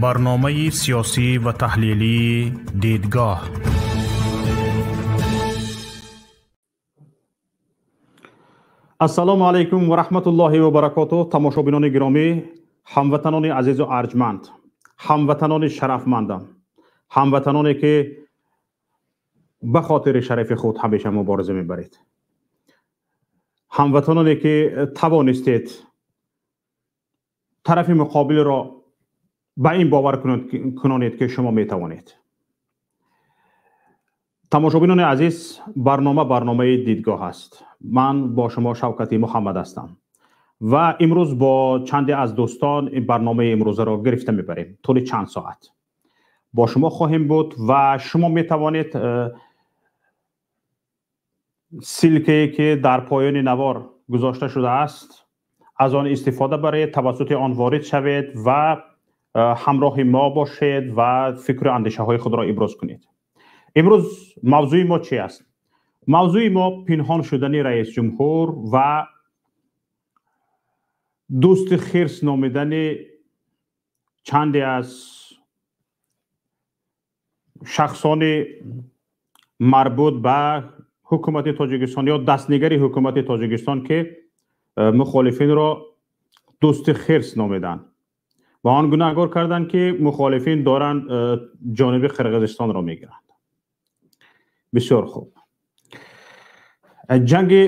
Барномаи сиёсӣ ва таҳлилии Дидгоҳ. Ассалому алайкум ва раҳматуллоҳи ва баракотуҳ. Тамошобинони гиромӣ, ҳамватанони азизу арҷманд, ҳамватанони шарафмандам, ҳамватаноне ки ба хотири шарафи худ ҳамеша мубориза мебаред, ҳамватаноне ки тавонистед тарафи муқобилро ба ин бовар кунонед ки шумо метавонед. Тамошобинони азиз, барнома барномаи Дидгоҳ аст. Ман бо шумо Шавкати Муҳаммад ҳастам ва имрӯз бо чанде аз дӯстон ин барномаи имрӯзаро гирифта мебарем. Тӯли чанд соат бо шумо хоҳем буд ва шумо метавонед ссылкае ки дар поёни навор гузошта шудааст аз он истифода баред, тавассути он ворид шавед ва ҳамроҳи мо бошед ва фикру андешаҳои худро иброз кунед. Имрӯз мавзӯи мо чи аст? Мавзӯи мо пинҳон шудани раис ҷумҳур ва дӯсти хирс номидани чанде аз шахсони марбут ба ҳукумати Тоҷикистон ё дастнигари ҳукумати Тоҷикистон, ки мухолифинро дӯсти хирс номиданд ва он гунаҳгор карданд, ки мухолифин доранд ҷониби Қирғизистонро мегиранд. Бисёр хуб. Ҷанги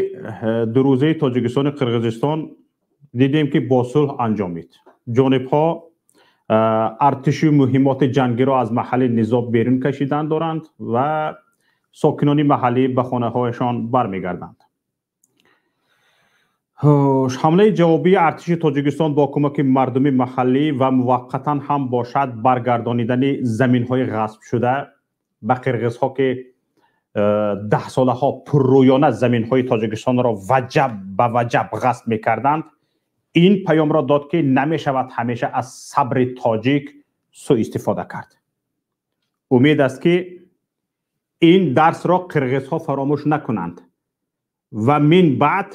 дурӯзаи Тоҷикистону Қирғизистон дидем, ки бо сулҳ анҷомид. Ҷонибҳо артишу муҳиммоти ҷангиро аз маҳалли низоъ берун кашидан доранд ва сокинони маҳаллӣ ба хонаҳояшон бармегарданд. Ҳамлаи ҷавобии артиши Тоҷикистон бо кӯмаки мардуми маҳаллӣ ва муваққатан ҳам бошад баргардонидани заминҳои ғасбшуда ба қирғизҳо, ки даҳсолаҳо пуррӯёна заминҳои Тоҷикистонро ваҷаб ба ваҷаб ғасб мекарданд, ин паёмро дод, ки намешавад ҳамеша аз сабри тоҷик суистифода кард. Умед аст, ки ин дарсро қирғизҳо фаромӯш накунанд ва мин баъд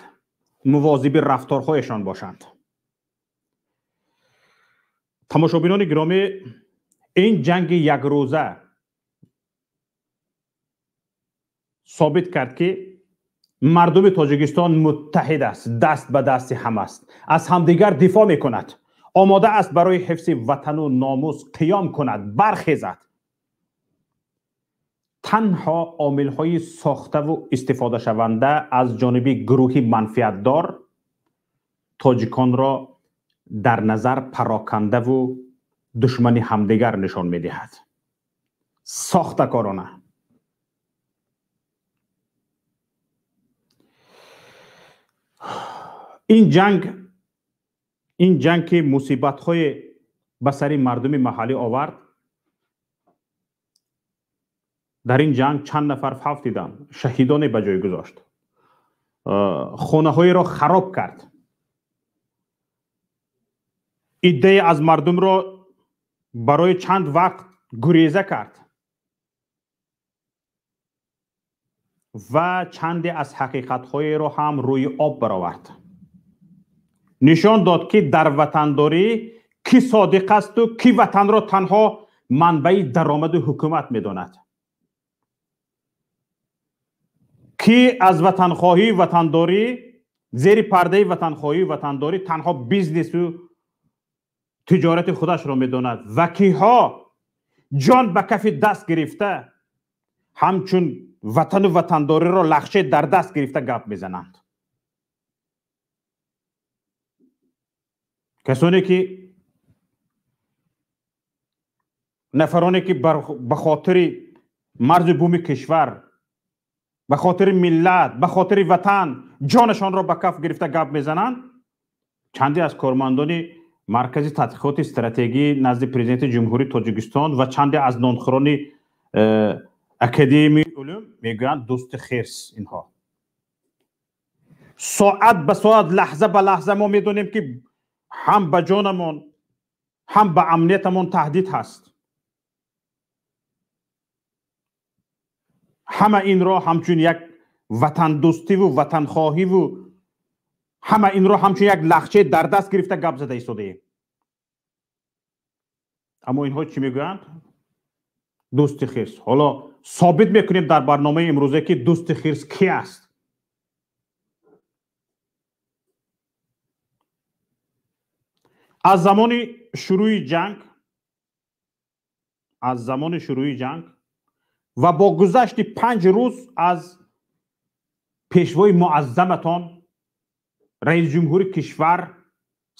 мувозиби рафторҳояшон бошанд. Тамошобинони гиромӣ, ин ҷанги якрӯза собит кард, ки мардуми Тоҷикистон муттаҳид аст, даст ба дасти ҳам аст, аз ҳамдигар дифоъ мекунад, омода аст барои ҳифзи ватану номус қиём кунад, бархезад. Танҳо омилҳои сохтаву истифодашаванда аз ҷониби гурӯҳи манфиатдор тоҷиконро дар назар парокандаву душмани ҳамдигар нишон медиҳад. Сохтакорона. Ин ҷанг, ки мусибатҳое ба сари мардуми маҳаллӣ овард, дар ин ҷанг чанд нафар фавт диданд, шаҳидоне ба ҷой гузошт, хонаҳоеро хароб кард, иддае аз мардумро барои чанд вақт гуреза кард ва чанде аз ҳақиқатҳоеро ҳам рӯи об баровард. Нишон дод, ки дар ватандорӣ кӣ содиқ асту кӣ ватанро танҳо манбаи даромаду ҳукумат медонад, кӣ аз ватанхоҳӣ, ватандорӣ, зери пардаи ватанхоҳӣ, ватандорӣ танҳо бизнесу тиҷорати худашро медонад ва киҳо ҷон ба кафи даст гирифта, ҳамчун ватану ватандориро лахше дар даст гирифта гап мезананд. Касоне ки, нафароне ки ба хотири марзу буми кишвар, ба хотири миллат, ба хотири ватан ҷонашонро ба каф гирифта гап мезананд, чанде аз кормандони Маркази тадқиқоти стратегӣ назди Президенти Ҷумҳурии Тоҷикистон ва чанде аз нонхӯрони Академияи улум мегӯянд: дӯсти хирс инҳо. Соат ба соат, лаҳза ба лаҳза мо медонем, ки ҳам ба ҷонамон, ҳам ба амниятамон таҳдид ҳаст. Ҳама инро ҳамчун як ватандӯстиву ватанхоҳиву ҳама инро ҳамчун як лахче дар даст гирифта гап зада истодаем. Аммо инҳо чӣ мегӯянд? Дӯсти хирс. Ҳоло собит мекунем дар барномаи имрӯзе, ки дӯсти хирс ки аст. Аз замони шурӯи ҷанг, аз замони шурӯи ҷанг ва бо гузашти 5 рӯз аз пешвои муаззаматон, раиси ҷумҳури кишвар,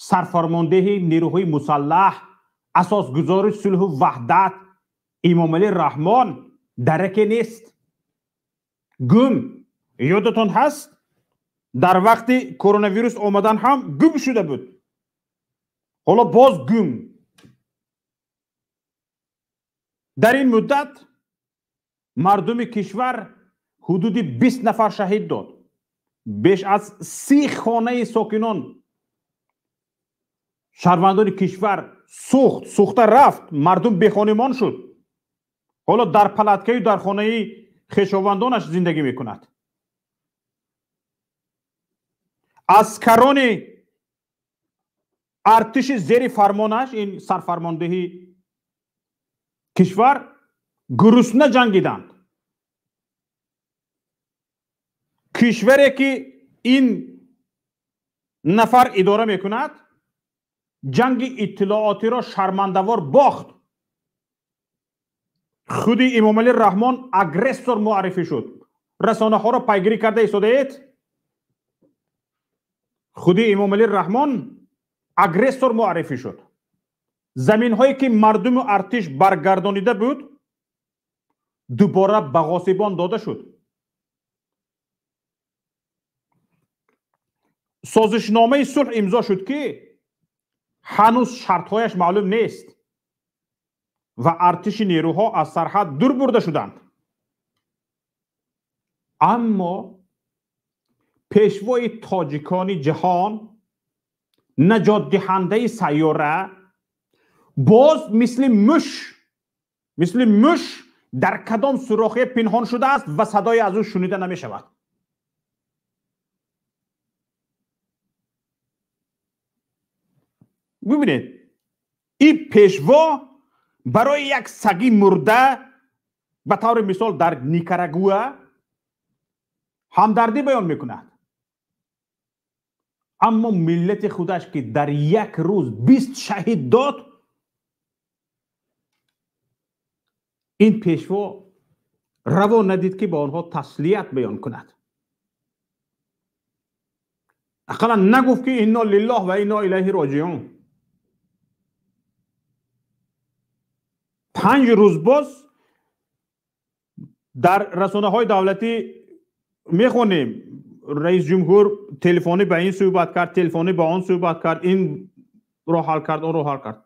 сарфармондеҳи нерӯҳои мусаллаҳ, асосгузори сулҳу ваҳдат Эмомалӣ Раҳмон дараке нест. Гум. Ёдатон ҳаст, дар вақти коронавирус омадан ҳам гум шуда буд. Ҳоло боз гум. Дар ин муддат мардуми кишвар ҳудуди 20 нафар шаҳид дод. Беш аз 30 хонаи сокинон, шаҳрвандони кишвар сӯхт, сӯхта рафт, мардум бехонемон шуд. Ҳоло дар палаткаю дар хонаи хешовандонаш зиндагӣ мекунад. Аскарони артиши зери фармонаш, ин сарфармондеҳи кишвар, гурусна ҷангиданд. Кишваре ки ин нафар идора мекунад, ҷанги иттилоотиро шармандавор бохт. Худи Эмомалӣ Раҳмон агрессор муаррифӣ шуд. Расонаҳоро пайгирӣ карда истодаед? Худи Эмомалӣ Раҳмон агрессор муаррифӣ шуд. Заминҳое ки мардуму артиш баргардонида буд, дубора ба ғосибон дода шуд. Созишномаи сулҳ имзо шуд, ки ҳанӯз шартҳояш маълум нест ва артиши нерӯҳо аз сарҳад дур бурда шуданд. Аммо пешвои тоҷикони ҷаҳон, наҷотдиҳандаи сайёра, боз мисли муш дар кадом сурохе пинҳон шудааст ва садое аз ӯ шунида намешавад. Бибинед, ин пешво барои як саги мурда, ба таври мисол дар Никарагуа, ҳамдардӣ баён мекунад. Аммо миллати худаш, ки дар як рӯз 20 шаҳид дод, ин пешво раво надид, ки ба онҳо таслият баён кунад. Ақаллан нагуфт, ки инно лиллоҳ ва инно илайҳи роҷиун. 5 рӯз боз дар расонаҳои давлатӣ мехонем, раис ҷумҳур телефонӣ ба ин суҳбат кард, телефонӣ ба он суҳбат кард, ин ро ҳал кард, он ро ҳал кард.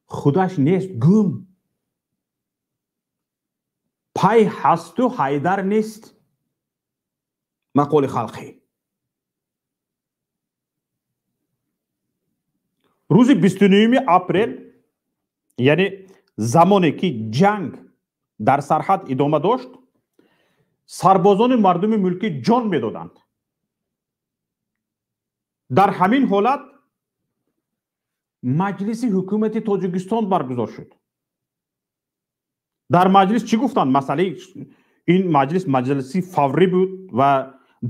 Худаш нест, гум. Пай ҳасту ҳайдар нест. Мақоли халқӣ. Рӯзи 29 апрел, яъне замоне ки ҷанг дар сарҳад идома дошт, сарбозони мардуми мулкӣ ҷон медоданд. Дар ҳамин ҳолат маҷлиси ҳукумати Тоҷикистон баргузор шуд. Дар маҷлис чӣ гуфтанд? Масъалаи ин маҷлис маҷлиси фаврӣ буд ва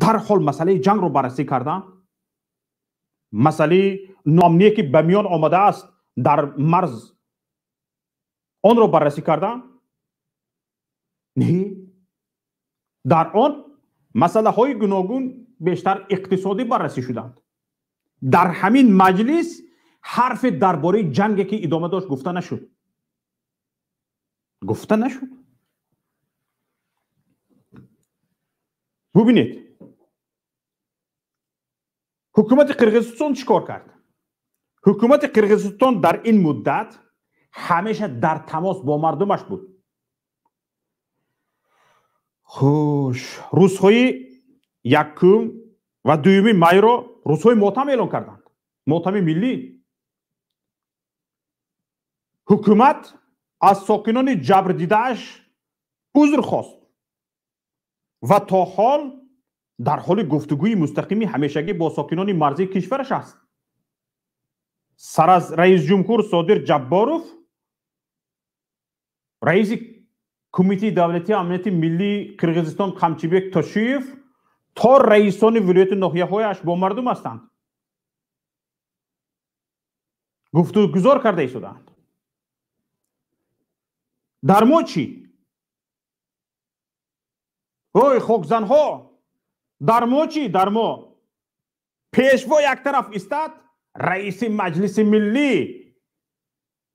дарҳол масъалаи ҷангро баррасӣ карданд. Масъалаи ноамние ки ба миён омадааст дар марз, онро баррасӣ карданд? Не. Дар он масъалаҳои гуногун, бештар иқтисодӣ баррасӣ шуданд. Дар ҳамин маҷлис ҳарфе дар бораи ҷанге ки идома дошт гуфта нашуд. Гуфта нашуд. Бубинед, ҳукумати Қирғизистон чӣ кор кард? Ҳукумати Қирғизистон дар ин муддат ҳамеша дар тамос бо мардумаш буд. Хуш, рӯзҳои 1 ва 2 майро рӯзҳои мотам эълон карданд. Мотами миллӣ. Ҳукумат аз сокинони ҷабрдидааш узр хост ва то ҳол дар ҳоли гуфтугӯи мустақими ҳамешагӣ бо сокинони марзии кишвараш аст. Сар аз раис ҷумҳур Содир Ҷабборов Раиси Кумитаи давлатии амнияти миллии Қирғизистон Қамчибек Тошиев то раисони вилояту ноҳияҳояш бо мардум ҳастанд, гуфтугузор карда истодаанд. Дар мо чӣ? Ой, хокзанҳо, дар мо чӣ? Дар мо пешво як тараф истад, раиси маҷлиси миллӣ,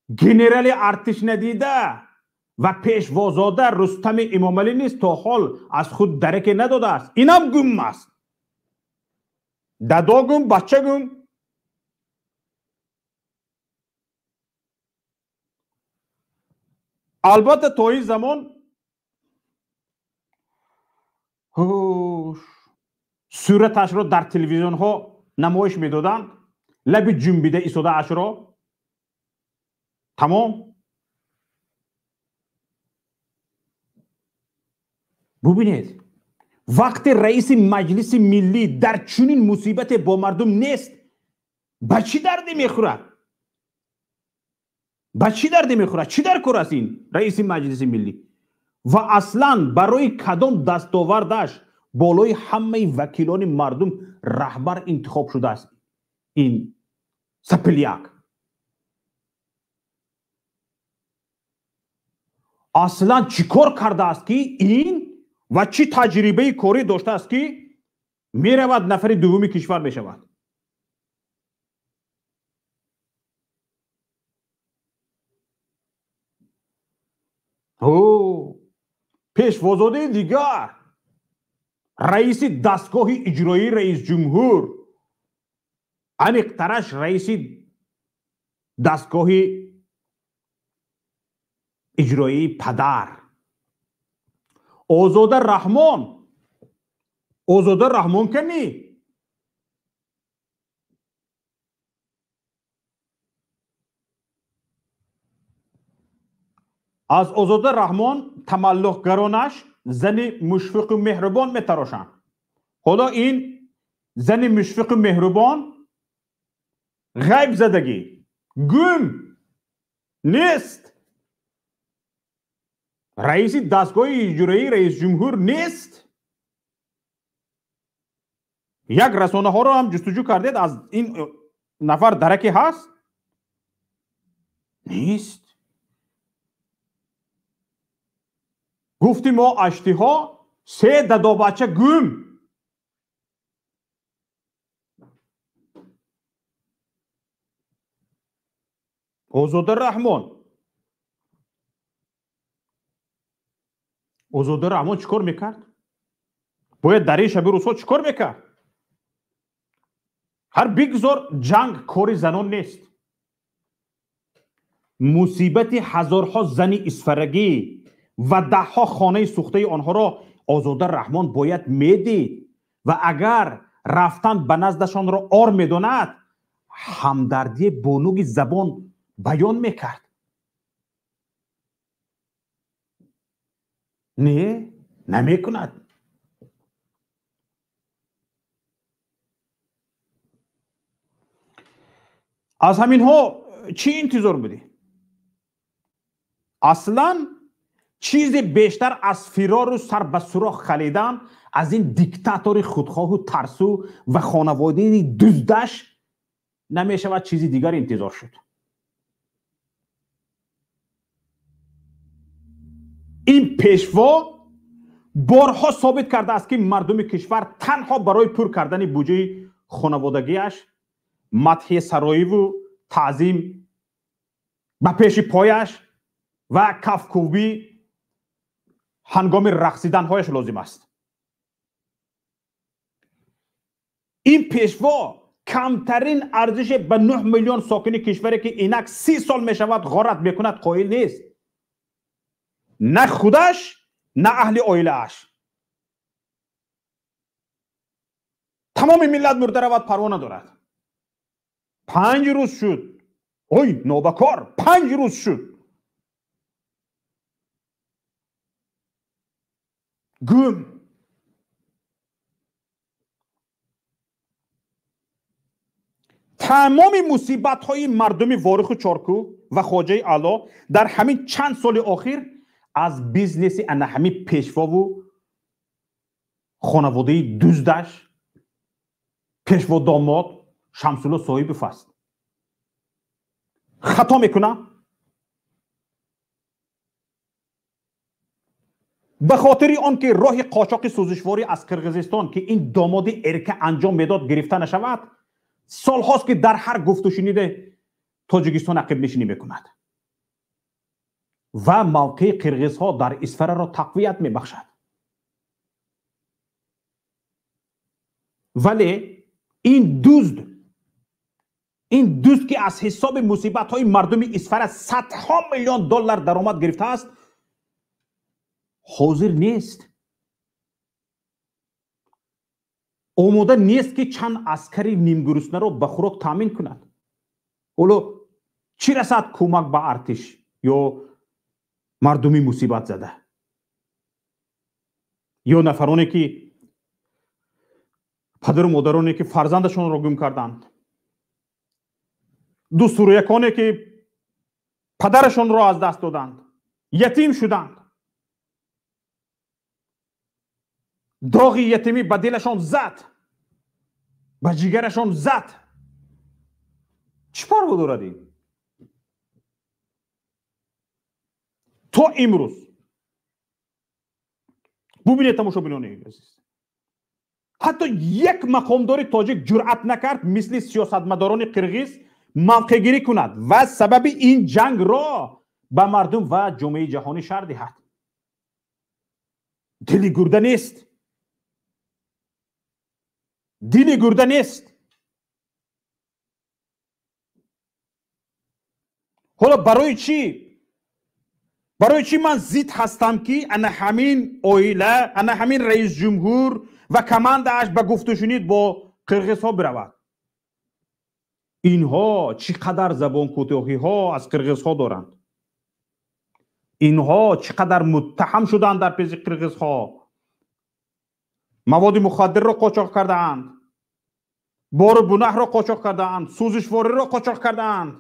генерали артиш надида ва пешвозода Рустами Эмомалӣ низ то ҳол аз худ дараке надодааст. Инам гум аст. Дадо гум, бача гум. Албатта то ин замон сураташро дар телевизионҳо намоиш медоданд, лаби ҷунбида истодаашро. Тамом. Бубинед, вақте раиси маҷлиси миллӣ дар чунин мусибате бо мардум нест, ба чӣ дарде мехӯрад? Ба чӣ дарде мехӯрад? Чӣ дар кор аст ин раиси маҷлиси миллӣ? Ва аслан барои кадом дастовардаш болои ҳамаи вакилони мардум раҳбар интихоб шудааст ин сапилияк? Аслан чӣ кор кардааст ки ин ва чӣ таҷрибаи корӣ доштааст ки меравад нафари дуввуми кишвар мешавад? Пешвозодаи дигар, раиси дастгоҳи иҷроии раисҷумҳур, аниқтараш раиси дастгоҳи иҷроии падар Озода Раҳмон. Озода Раҳмон кани? Аз Озода Раҳмон тамаллуқгаронаш зани мушфиқу меҳрубон метарошанд. Ҳоло ин зани мушфиқу меҳрубон ғайб задагӣ, гум нест. Раиси дастгоҳи иҷроии раисҷумҳур нест. Як расонаҳоро ҳам ҷустуҷӯ кардед, аз ин нафар дараке ҳаст? Нест. Гуфти мо аштиҳо се дадобача гум. Озода Раҳмон. Озода Раҳмон чӣ кор мекард? Бояд дар ин шаби рӯзҳо чӣ кор мекард? Ҳар бигзор ҷанг кори занон нест. Мусибати ҳазорҳо зани исфарагӣ ва даҳҳо хонаи сӯхтаи онҳоро Озода Раҳмон бояд медид ва агар рафтан ба наздашонро ор медонад, ҳамдардии бонуги забон баён мекард. Не, намекунад. Аз ҳаминҳо чӣ интизор будӣ? Аслан чизе бештар аз фирору сар ба сурох халидан аз ин диктатори худхоҳу тарсу ва хонаводаи дуздаш намешавад чизи дигар интизор шуд. Ин пешво борҳо собит кардааст, ки мардуми кишвар танҳо барои пур кардани буҷаи хонаводагиаш, мадҳи сароиву таъзим ба пеши пояш ва кафкӯбӣ ҳангоми рақсиданҳояш лозим аст. Ин пешво камтарин арзише ба 9 миллион сокини кишваре, ки инак 30 сол мешавад ғорат мекунад, қоил нест. На худаш, на аҳли оилааш. Тамоми миллат мурда равад, парво надорад. 5 рӯз шуд. Ой, нобакор, 5 рӯз шуд. Гум. Тамоми мусибатҳои мардуми Вориху Чоркӯ ва Хоҷаи Аъло дар ҳамин чанд соли охир аз бизнеси ана ҳамин пешвову хонаводаи дуздаш, пешво домод Шамсулло Соҳибов аст. Хато мекунам? Ба хотири он ки роҳи қочоқи сӯзишворӣ аз Қирғизистон, ки ин домоди эрка анҷом медод, гирифта нашавад, солҳост ки дар ҳар гуфтушуниде Тоҷикистон ақибнишинӣ мекунад ва мавқеи қирғизҳо дар Исфараро тақвият мебахшад. Вале ин дузд ки аз ҳисоби мусибатҳои мардуми Исфара садҳо миллион доллар даромад гирифтааст, ҳозир нест, омода нест ки чанд аскари нимгуруснаро ба хӯрок таъмин кунад. Ҳоло чӣ расад кӯмак ба артиш ё мардуми мусибатзада ё нафароне ки падару модароне ки фарзандашонро гум карданд, дустуряконе ки падарашонро аз даст доданд, ятим шуданд, доғи ятимӣ ба дилашон зад, ба ҷигарашон зад. Чӣ парво дорад ин? То имрӯз бубинед, тамошобинони азиз, ҳатто як мақомдори тоҷик ҷуръат накард мисли сиёсатмадорони қирғиз мавқеъгирӣ кунад ва сабаби ин ҷангро ба мардум ва ҷомеаи ҷаҳонӣ шарҳ диҳад. Дили гурда нест, дили гурда нест. Ҳоло барои чӣ? Барои чӣ ман зид ҳастам ки ана ҳамин оила, ана ҳамин раис ҷумҳур ва командааш ба гуфтушунид бо қирғизҳо биравад? Инҳо чӣ қадар забонкӯтоҳиҳо аз қирғизҳо доранд, инҳо чӣ қадар муттаҳам шуданд дар пеши қирғизҳо, маводи мухаддирро қочоқ кардаанд, бору бунаҳро қочоқ кардаанд, сӯзишвориро қочоқ кардаанд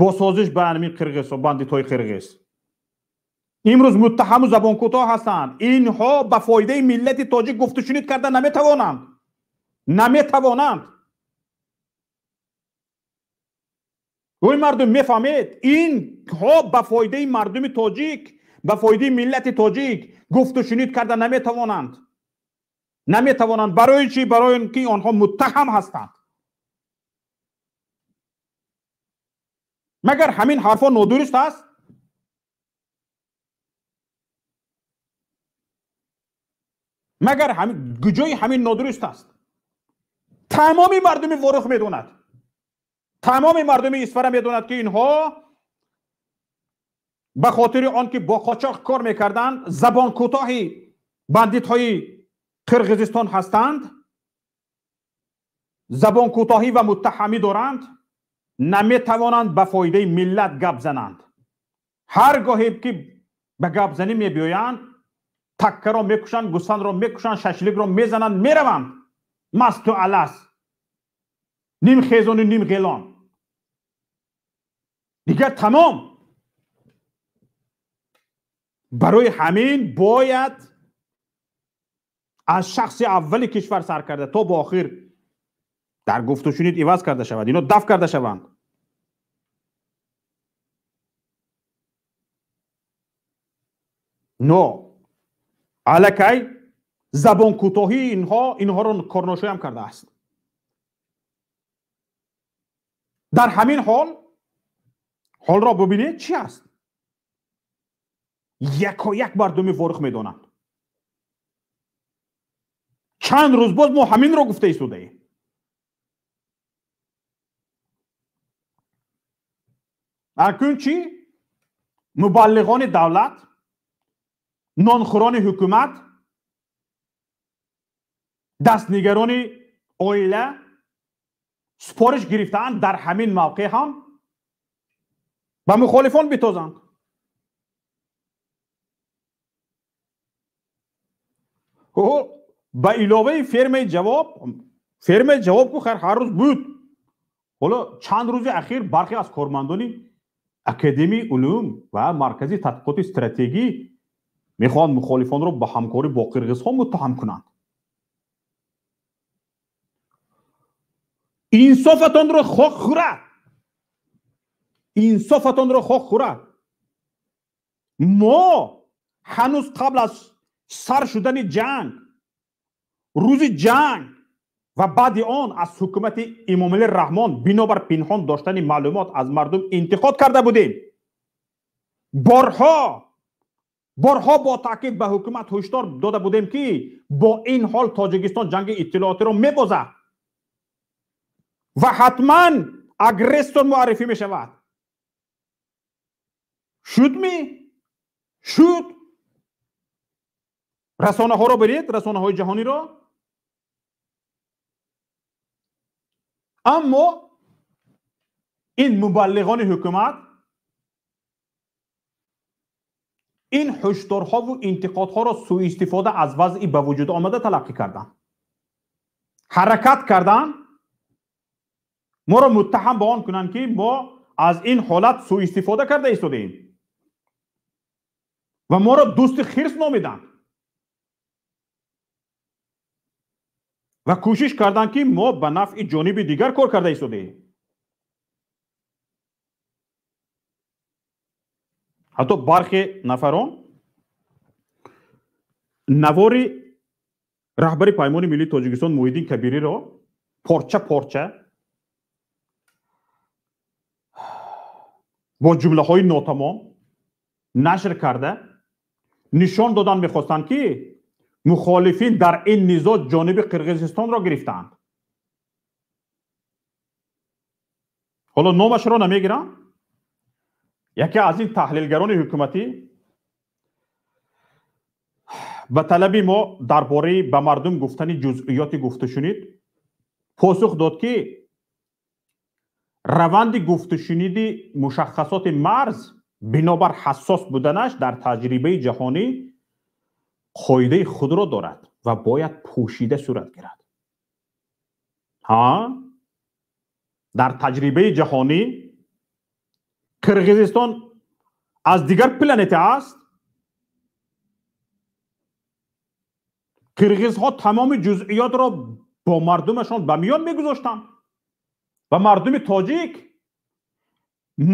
бо созиш ба ҳамин қирғизҳо, бандитҳои қирғиз. Имрӯз муттаҳаму забонкӯтоҳ ҳастанд. Инҳо ба фоидаи миллати тоҷик гуфтушунид карда наметавонанд, наметавонанд. Ой мардум, мефаҳмед, инҳо ба фоидаи мардуми тоҷик, ба фоидаи миллати тоҷик гуфтушунид карда наметавонанд, наметавонанд. Барои чӣ? Барои он ки онҳо муттаҳам ҳастанд. Магар ҳамин ҳарфҳо нодуруст аст? Магар куҷои ҳамин нодуруст аст? Тамоми мардуми Ворух медонад, тамоми мардуми Исфара медонад ки инҳо ба хотири он ки бо қочоқ кор мекарданд, забонкӯтоҳи бандитҳои Қирғизистон ҳастанд, забонкӯтоҳӣ ва муттаҳамӣ доранд, наметавонанд ба фоидаи миллат гап зананд. Ҳар гоҳе ки ба гапзанӣ мебиёянд, таккаро мекушанд, гусанро мекушанд, шашликро мезананд, мераванд масту алас, ним хезону ним ғелон. Дигар тамом. Барои ҳамин бояд аз шахси аввали кишвар сар карда то ба охир дар гуфтушунид иваз карда шавад, ино даф карда шаванд. Но аллакай забонкӯтоҳии инҳоро корношоям кардааст. Дар ҳамин ҳолро бубинед чӣ аст. Якояк мардуми Ворух медонанд. Чанд рӯз боз мо ҳаминро гуфта истодаем. Акнун чӣ? Мубаллиғони давлат, нонхӯрони ҳукумат, дастнигарони оила супориш гирифтаанд дар ҳамин мавқеъ ҳам ба мухолифон битозанд. Ба иловаи фермаи ҷавоб, фермаи ҷавоб ку хайр ҳар рӯз буд. Ҳоло чанд рӯзи ахир бархе аз кормандони Академияи улум ва Маркази тадқиқоти стратегӣ мехоҳанд мухолифонро ба ҳамкорӣ бо қирғизҳо муттаҳам кунанд. Инсофатонро хок хӯрад, инсофатонро хок хӯрад. Мо ҳанӯз қабл аз сар шудани ҷанг, рӯзи ҷанг ва баъди он аз ҳукумати Эмомалӣ Раҳмон бинобар пинҳон доштани маълумот аз мардум интиқод карда будем. Борҳо бо таъкид ба ҳукумат ҳушдор дода будем, ки бо ин ҳол Тоҷикистон ҷанги иттилоотиро мебозад ва ҳатман агрессор муаррифӣ мешавад. Шуд ми? Шуд. Расонаҳоро бинед, расонаҳои ҷаҳониро. Аммо ин мубаллиғони ҳукумат ин ҳушдорҳову интиқодҳоро суистифода аз вазъи ба вуҷуд омада талаққӣ карданд, ҳаракат карданд моро муттаҳам ба он кунанд, ки мо аз ин ҳолат суистифода карда истодаем ва моро дӯсти хирс номиданд ва кӯшиш карданд, ки мо ба нафъи ҷониби дигар кор карда истодаем. Ҳатто бархе нафарон навори раҳбари Паймони миллии Тоҷикистон Муҳиддин Кабириро порча порча бо ҷумлаҳои нотамом нашр карда нишон додан мехостанд, ки мухолифин дар ин низоъ ҷониби Қирғизистонро гирифтаанд. Ҳоло номашро намегирам. Яке аз ин таҳлилгарони ҳукуматӣ ба талаби мо дар бораи ба мардум гуфтани ҷузъиёти гуфтушунид посух дод, ки раванди гуфтушуниди мушаххасоти марз бинобар ҳассос буданаш дар таҷрибаи ҷаҳонӣ қоидаи худро дорад ва бояд пӯшида сурат гирад. Ҳа? Дар таҷрибаи ҷаҳонӣ Қирғизистон аз дигар планета аст. Қирғизҳо тамоми ҷузъиётро бо мардумашон ба миён мегузоштанд ва мардуми тоҷик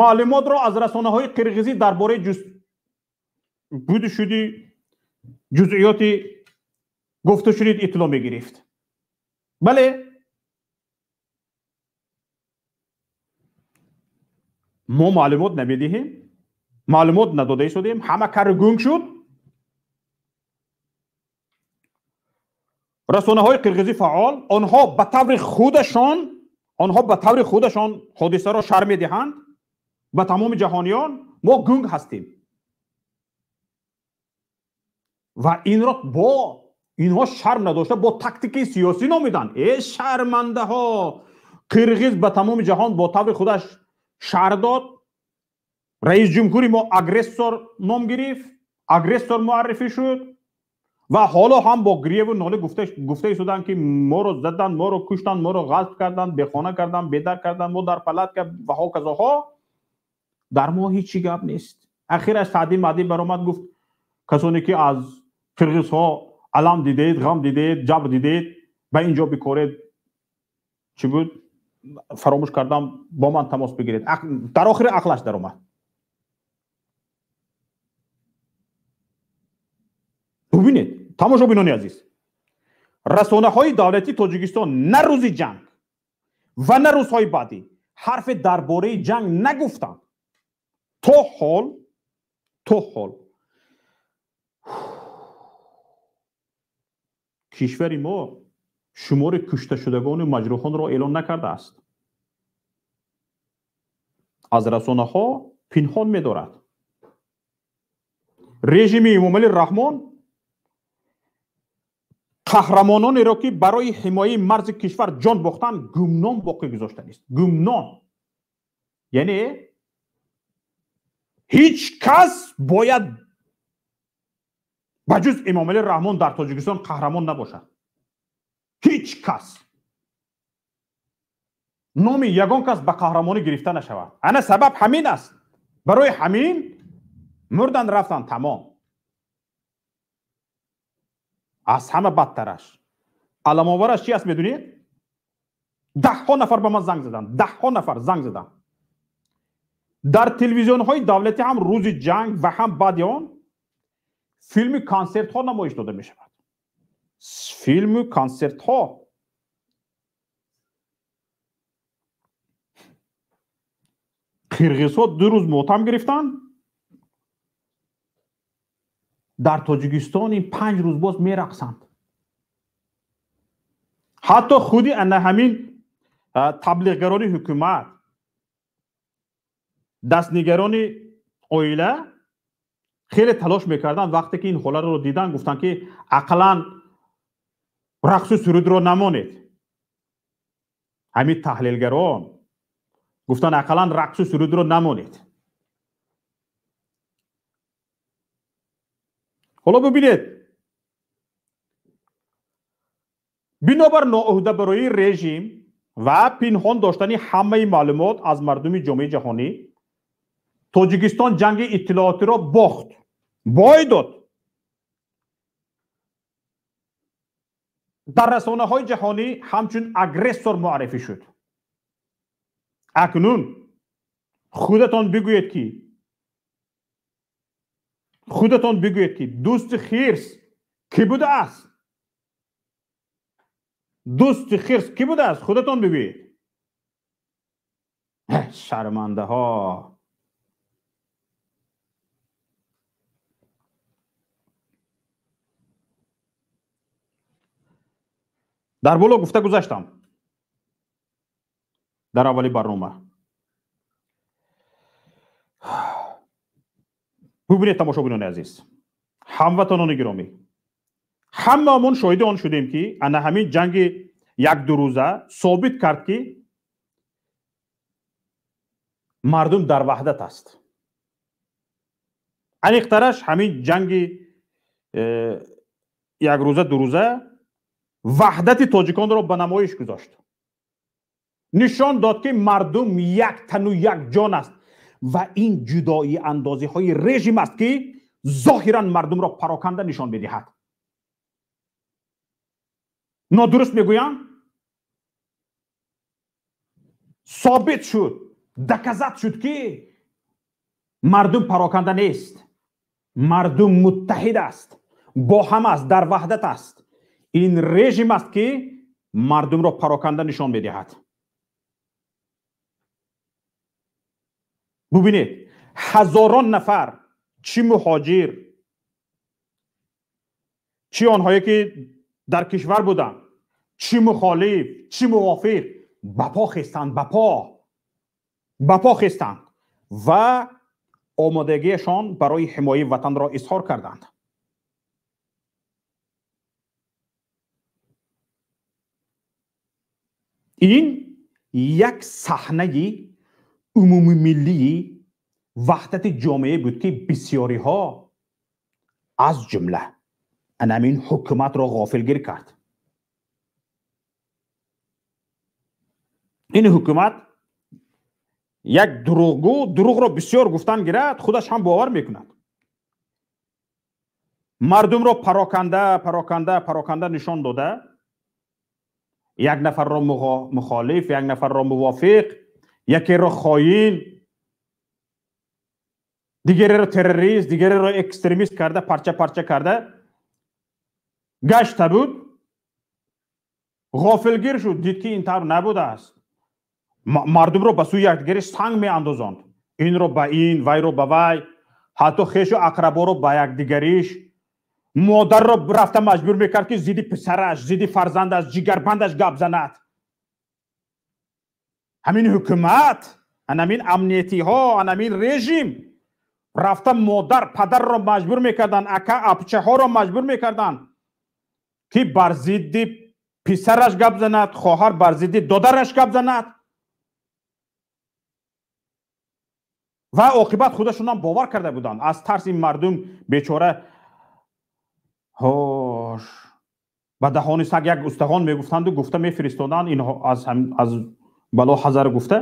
маълумотро аз расонаҳои қирғизӣ дар бораи буду шуди ҷузъиёти гуфтушунид иттилоъ мегирифт. Бале, мо маълумот намедиҳем, маълумот надода истодем, ҳама кару гунг шуд. Расонаҳои қирғизӣ фаъол, онҳо ба таври худашон ҳодисаро шарҳ медиҳанд ба тамоми ҷаҳониён. Мо гунг ҳастем ва инро бо инҳо шарм надошта бо тактикаи сиёсӣ номиданд. Э шармандаҳо! Қирғиз ба тамоми ҷаҳон бо таври худаш шарҳ дод. Раис ҷумҳури мо агрессор ном гирифт, агрессор муаррифӣ шуд ва ҳоло ҳам бо гирьяву нола гуфта истоданд, ки моро заданд, моро куштанд, моро ғасб карданд, бехона карданд, бедар карданд, мо дар палатка ва ҳоказоҳо. Дар мо ҳеҷ гап нест. Ахираш Саъдӣ Маъдӣ баромад, гуфт касоне ки аз қирғизҳо алам дидед, ғам дидед, ҷабр дидед, ба ин ҷо бикоред. Чӣ буд? Фаромӯш кардам, бо ман тамос бигиред. Дар охири ақлаш даромад. Бубинед, тамошобинони азиз, расонаҳои давлатии Тоҷикистон на рӯзи ҷанг ва на рӯзҳои баъдӣ ҳарфе дар бораи ҷанг нагуфтанд. То ҳол кишвари мо шумори кушташудагону маҷрӯҳонро эълон накардааст. Аз расонаҳо пинҳон медорад. Режими Эмомалӣ Раҳмон қаҳрамононеро, ки барои ҳимояи марзи кишвар ҷон бохтанд, гумном боқӣ гузоштанист. Гумном. Яъне ҳеҷ кас бояд ба ҷуз Эмомалӣ Раҳмон дар Тоҷикистон қаҳрамон набошад. Ҳеҷ кас. Номи ягон кас ба қаҳрамонӣ гирифта нашавад. Ана сабаб ҳамин аст. Барои ҳамин мурдан рафтан тамом. Аз ҳама бадтараш, аламовараш чи аст медунед? Даҳҳо нафар ба ман занг заданд, даҳҳо нафар занг заданд. Дар телевизионҳои давлатӣ ҳам рӯзи ҷанг ва ҳам баъди он филми консертҳо намоиш дода мешавад. Филму консертҳо. Қирғизҳо 2 рӯз мотам гирифтанд. Дар Тоҷикистон ин 5 рӯз боз мерақсанд. Ҳатто худи ана ҳамин таблиғгарони ҳукумат, дастнигарони оила хеле талош мекарданд. Вақте ки ин ҳолатро дидан, гуфтанд ки ақаллан рақсу сурудро намонед. Ҳамин таҳлилгарон гуфтанд ақаллан рақсу сурудро намонед. Ҳоло бибинед, бинобар ноуҳдабароии режим ва пинҳон доштани ҳамаи маълумот аз мардуми ҷомеаи ҷаҳонӣ, Тоҷикистон ҷанги иттилоотиро бохт, бой дод. Дар расонаҳои ҷаҳонӣ ҳамчун агрессор муаррифӣ шуд. Акнун худатон бигӯед ки дӯсти хирс кӣ будааст? Дӯсти хирс кӣ будааст? Худатон бигӯед. Шармандаҳо. Дар боло гуфта гузаштам дар аввали барнома. Бубинед, тамошобинони азиз, ҳамватанони гиромӣ, ҳамаамон шоҳиди он шудем ки ана ҳамин ҷанги як-ду рӯза собит кард ки мардум дар ваҳдат аст. Аниқтараш ҳамин ҷанги як рӯза ду рӯза ваҳдати тоҷиконро ба намоиш гузошт. Нишон дод ки мардум як тану як ҷон аст ва ин ҷудоӣ андозиҳои режим аст ки зоҳиран мардумро пароканда нишон медиҳад. Нодуруст мегӯям? Собит шуд, доказат шуд ки мардум пароканда нест, мардум муттаҳид аст, бо ҳам аст, дар ваҳдат аст. Ин режим аст ки мардумро пароканда нишон медиҳад. Бубинед, ҳазорон нафар, чӣ муҳоҷир, чӣ онҳое ки дар кишвар буданд, чӣ мухолиф, чӣ мувофиқ, ба по хестанд, ба по хестанд ва омодагиашон барои ҳимояи ватанро изҳор карданд. Ин як саҳнаи умумимиллии ваҳдати ҷомеа буд ки бисёриҳо аз ҷумла анамин ҳукуматро ғофилгир кард. Ин ҳукумат як дурӯғгӯ, дурӯғро бисёр гуфтан гирад, худаш ҳам бовар мекунад. Мардумро пароканда пароканда пароканда нишон дода, як нафарро мухолиф, як нафарро мувофиқ, якеро хоин, дигареро террорист, дигареро экстремист карда, парча парча карда гашта буд. Ғофилгир шуд, дид ки ин тавр набудааст. Мардумро ба сӯи якдигари санг меандозонд, инро ба ин, вайро ба вай, ҳатто хешу ақраборо ба якдигариш. Модарро рафта маҷбур мекард ки зидди писараш, зидди фарзандаш, ҷигарбандаш гап занад. Ҳамин ҳукумат, анамин амниятиҳо, анамин режим рафта модар, падарро маҷбур мекарданд, ака, апчаҳоро маҷбур мекарданд ки бар зидди писараш гап занад, хоҳар бар зидди додараш гап занад. Ва оқибат худашонам бовар карда буданд. Аз тарси мардум бечора ҳош ба даҳони саг як устахон мегуфтанду гуфта мефиристоданд, инҳо аз бало ҳазар гуфта.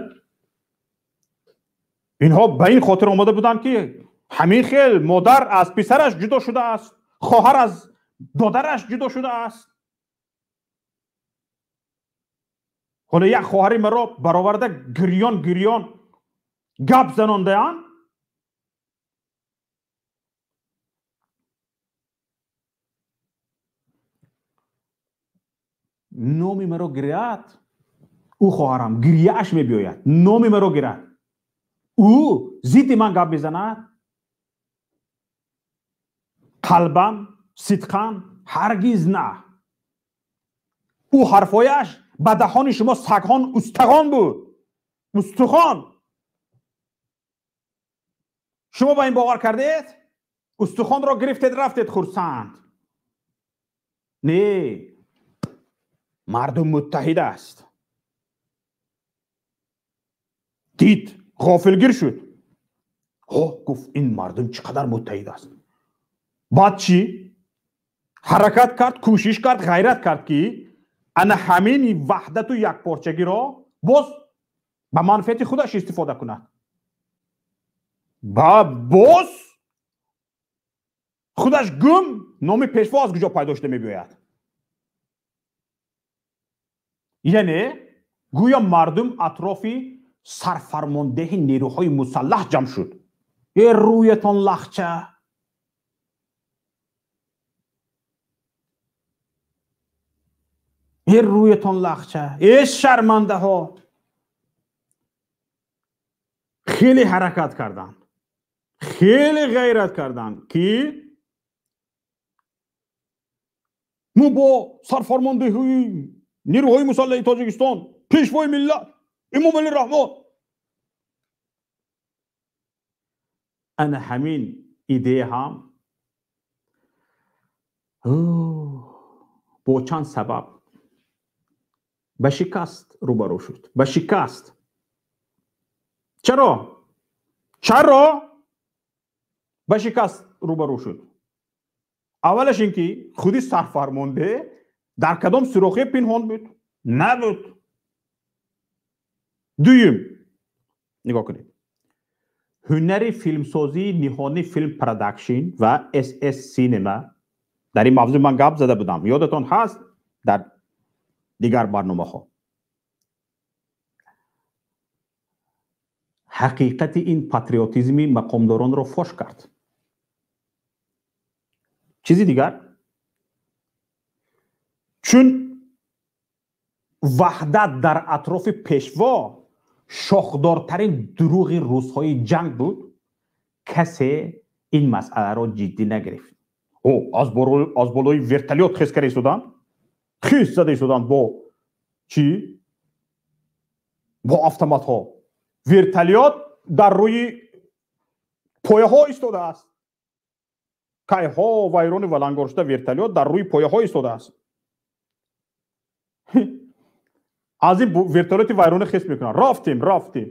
Инҳо ба ин хотир омада буданд, ки ҳамин хел модар аз писараш ҷудо шудааст, хоҳар аз додараш ҷудо шудааст. Ҳоло як хоҳари маро бароварда гирён гирён гап занондаанд. Номи маро гиряд, ӯ хоҳарам гиряаш мебиёяд, номи маро гирад, ӯ зидди ман гап мезанад. Қалбан, сидқан ҳаргиз на. Ӯ ҳарфояш ба даҳони шумо сагҳон устағон буд, устухон. Шумо ба ин бовар кардед? Устухонро гирифтед, рафтед хурсанд. Не, мардум муттаҳид аст. Дид, ғофилгир шуд. Гуфт, ин мардум чӣ қадар муттаҳид аст. Баъд чӣ? Ҳаракат кард, кӯшиш кард, ғайрат кард, ки ана ҳамин ваҳдату якпорчагиро боз ба манфиати худаш истифода кунад. Ба боз худаш гум, номи пешво аз куҷо пайдо шуда мебиёяд. Яъне гӯё мардум атрофи сарфармондеҳи нерӯҳои мусаллаҳ ҷамъ шуд. Э рӯятон лахча! Э рӯятон лахча! Э шармандаҳо! Хеле ҳаракат карданд, хеле ғайрат карданд, ки мо бо сарфармондеҳии нерӯҳои мусаллаҳи Тоҷикистон, пешвои миллат Эмомалӣ Раҳмон. Ана ҳамин идея ҳам бо чанд сабаб ба шикаст рӯбарӯ шуд. Ба шикаст. Чаро? Чаро ба шикаст рӯбарӯ шуд? Аввалаш ин ки худи сарфармонде дар кадом сурохе пинҳон буд? Набуд. Дуюм, нигоҳ кунед, ҳунари филмсозии ниҳонӣ Филм Продакшн ва СС Синема, дар ин мавзӯъ ман гап зада будам, ёдатон ҳаст дар дигар барномаҳо. Ҳақиқати ин патриотизми мақомдоронро фош кард. Чизи дигар, чун ваҳдат дар атрофи пешво шохдортарин дурӯғи рӯзҳои ҷанг буд, касе ин масъаларо ҷиддӣ нагирифт. Аз болои вертолёт хез карда истоданд, хез зада истоданд бо чӣ? Бо автоматҳо. Вертолёт дар рӯи пояҳо истодааст. Кайҳо вайрони валангор шуда вертолёт дар рӯи пояҳо истодааст. Аз ин вертолёти вайронӣ хес мекунанд. Рафтем, рафтем.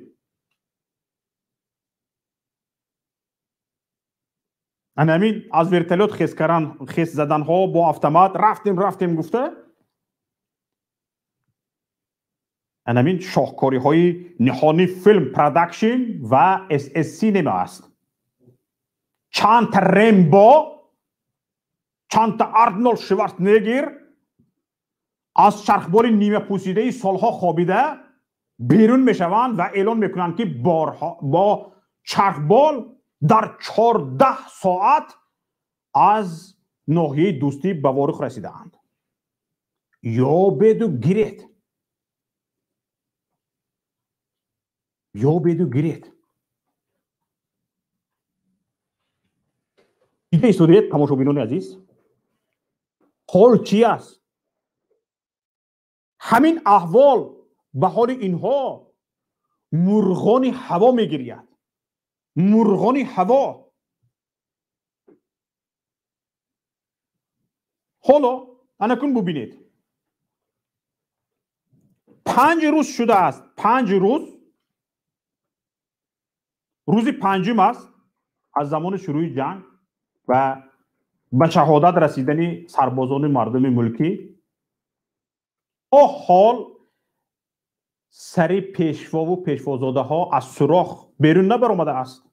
Ана ҳамин аз вертолёт хес кардан, хес заданҳо бо автомат, рафтем, рафтем гуфта, ана ҳамин шоҳкориҳои ниҳонӣ Филм Продакшн ва СС Синема аст. Чандта Рембо, чандта Арнолд Шварценеггер аз чархболи нимапӯсидаи солҳо хобида берун мешаванд ва эълон мекунанд, ки бо чархбол дар 14 соат аз ноҳияи Дӯстӣ ба Ворух расидаанд. Ёбеду гиред, ёбеду гиред. Дида истодед, тамошобинони азиз, ҳол чи аст? Ҳамин аҳвол ба ҳоли инҳо мурғони ҳаво мегирияд. Мурғони ҳаво. Ҳоло анакун бубинед, 5 рӯз шудааст, 5 рӯз, рӯзи панҷум аст аз замони шурӯи ҷанг ва ба шаҳодат расидани сарбозони мардуми мулкӣ. То ҳол Сари пешвову пешвозодаҳо аз сурох берун набаромадааст,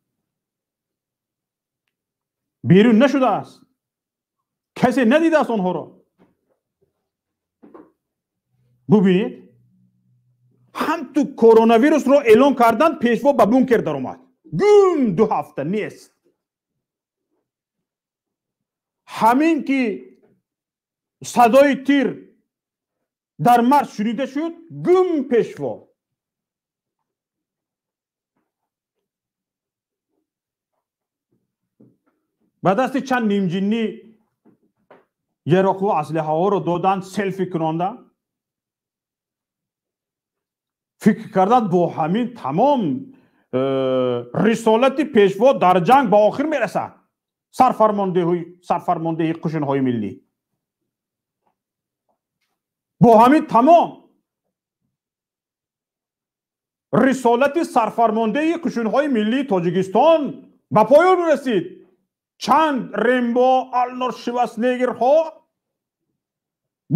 берун нашудааст, касе надидааст онҳоро. Бубинед, ҳам ту коронавирусро эълон кардан, пешво ба бункер даромад, гум 2 ҳафта нест. Ҳамин ки садои тир дар марз шунида шуд, гум пешво. Ба дасти чанд нимҷиннӣ яроқу аслиҳаҳоро доданд, селфи кунонда, фикр карданд бо ҳамин тамом рисолати пешво дар ҷанг ба охир мерасад. Сарфармондеҳи қушунҳои миллӣ бо ҳамин тамом рисолати сарфармондеҳи қушунҳои миллии Тоҷикистон ба поён расид. Чанд Рембо, Арнолд Шварценеггерҳо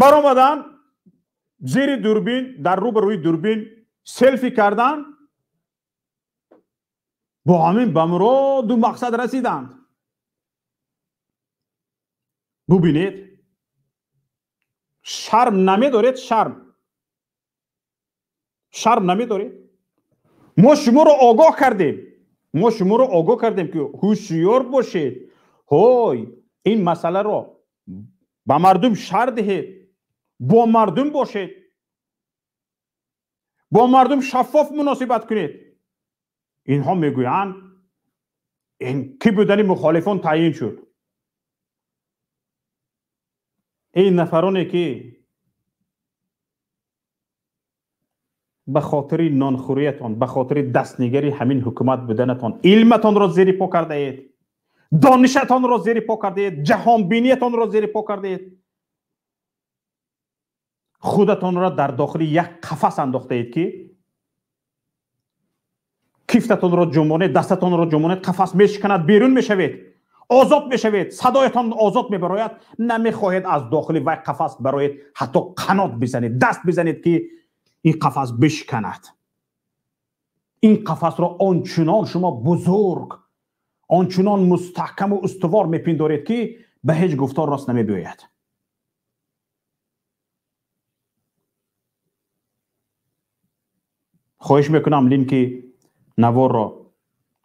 баромаданд, зери дурбин, дар рӯбарӯи дурбин селфи карданд, бо ҳамин ба муроду мақсад расиданд. Бубинед, шарм намедоред, шарм намедоред. Мо шуморо огоҳ кардем, мо шуморо огоҳ кардем, ки ҳушёр бошед. Ҳой, ин масъаларо ба мардум шарҳ диҳед, бо мардум бошед, бо мардум шаффоф муносибат кунед. Инҳо мегӯянд ин ки будани мухолифон таъйин шуд. Ин нафароне ки ба хотири нонхӯриятон, ба хотири дастнигари ҳамин ҳукумат буданатон илматонро зери по кардаед, донишатонро зери по кардаед, ҷаҳонбиниятонро зери по кардаед, худатонро дар дохили як қафас андохтаед, ки кифтатонро ҷунбонед, дастатонро ҷунбонед, қафас мешиканад, берун мешавед, озод мешавед, садоятон озод мебарояд. Намехоҳед аз дохили вай қафас бароед, ҳатто қанот бизанед, даст бизанед, ки ин қафас бишканад. Ин қафасро ончунон шумо бузург, ончунон мустаҳкаму устувор мепиндоред, ки ба ҳеҷ гуфтор рост намебиёяд. Хоҳиш мекунам, линки наворро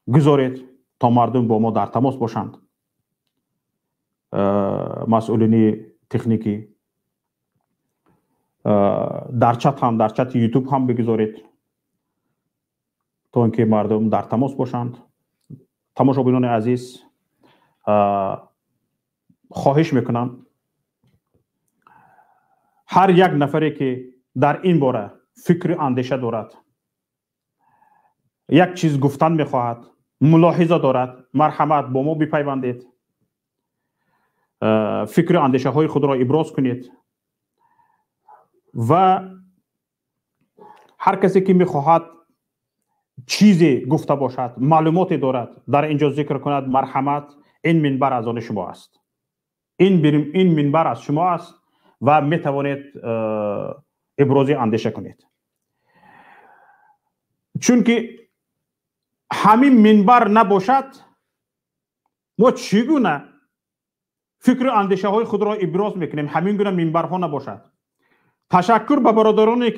гузоред, то мардум бо мо дар тамос бошанд. Масъулини техникӣ дар чат ҳам, дар чати ютуб ҳам бигузоред, то ин ки мардум дар тамос бошанд. Тамошобинони азиз, хоҳиш мекунам, ҳар як нафаре ки дар ин бора фикру андеша дорад, як чиз гуфтан мехоҳад, мулоҳиза дорад, марҳамат бо мо бипайвандед, фикру андешаҳои худро иброз кунед ва ҳар касе ки мехоҳад чизе гуфта бошад, маълумоте дорад, дар инҷо зикр кунад, марҳамат, ин минбар аз они шумо аст. Ин минбар аз шумо аст ва метавонед ибрози андеша кунед. Чунки ҳамин минбар набошад, мо чӣ гуна фикру андешаҳои худро иброз мекунем? Ҳамин гуна минбарҳо набошад. Ташаккур ба бародароне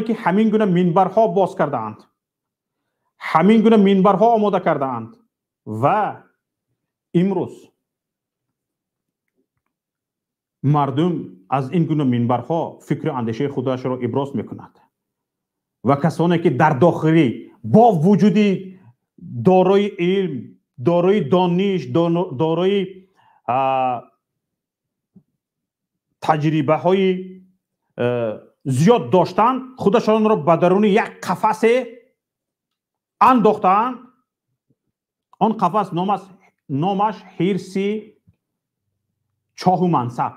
ки ҳамин гуна минбарҳо боз кардаанд, ҳамин гуна минбарҳо омода кардаанд ва имрӯз мардум аз ин гуна минбарҳо фикру андешаи худашро иброз мекунад ва касоне ки дар дохилӣ бо вуҷуди дорои илм, дорои дониш, дорои таҷрибаҳои зиёд доштанд, худашонро ба даруни як қафасе андохтаанд. Он қафас номаш ҳирси чоҳу мансаб.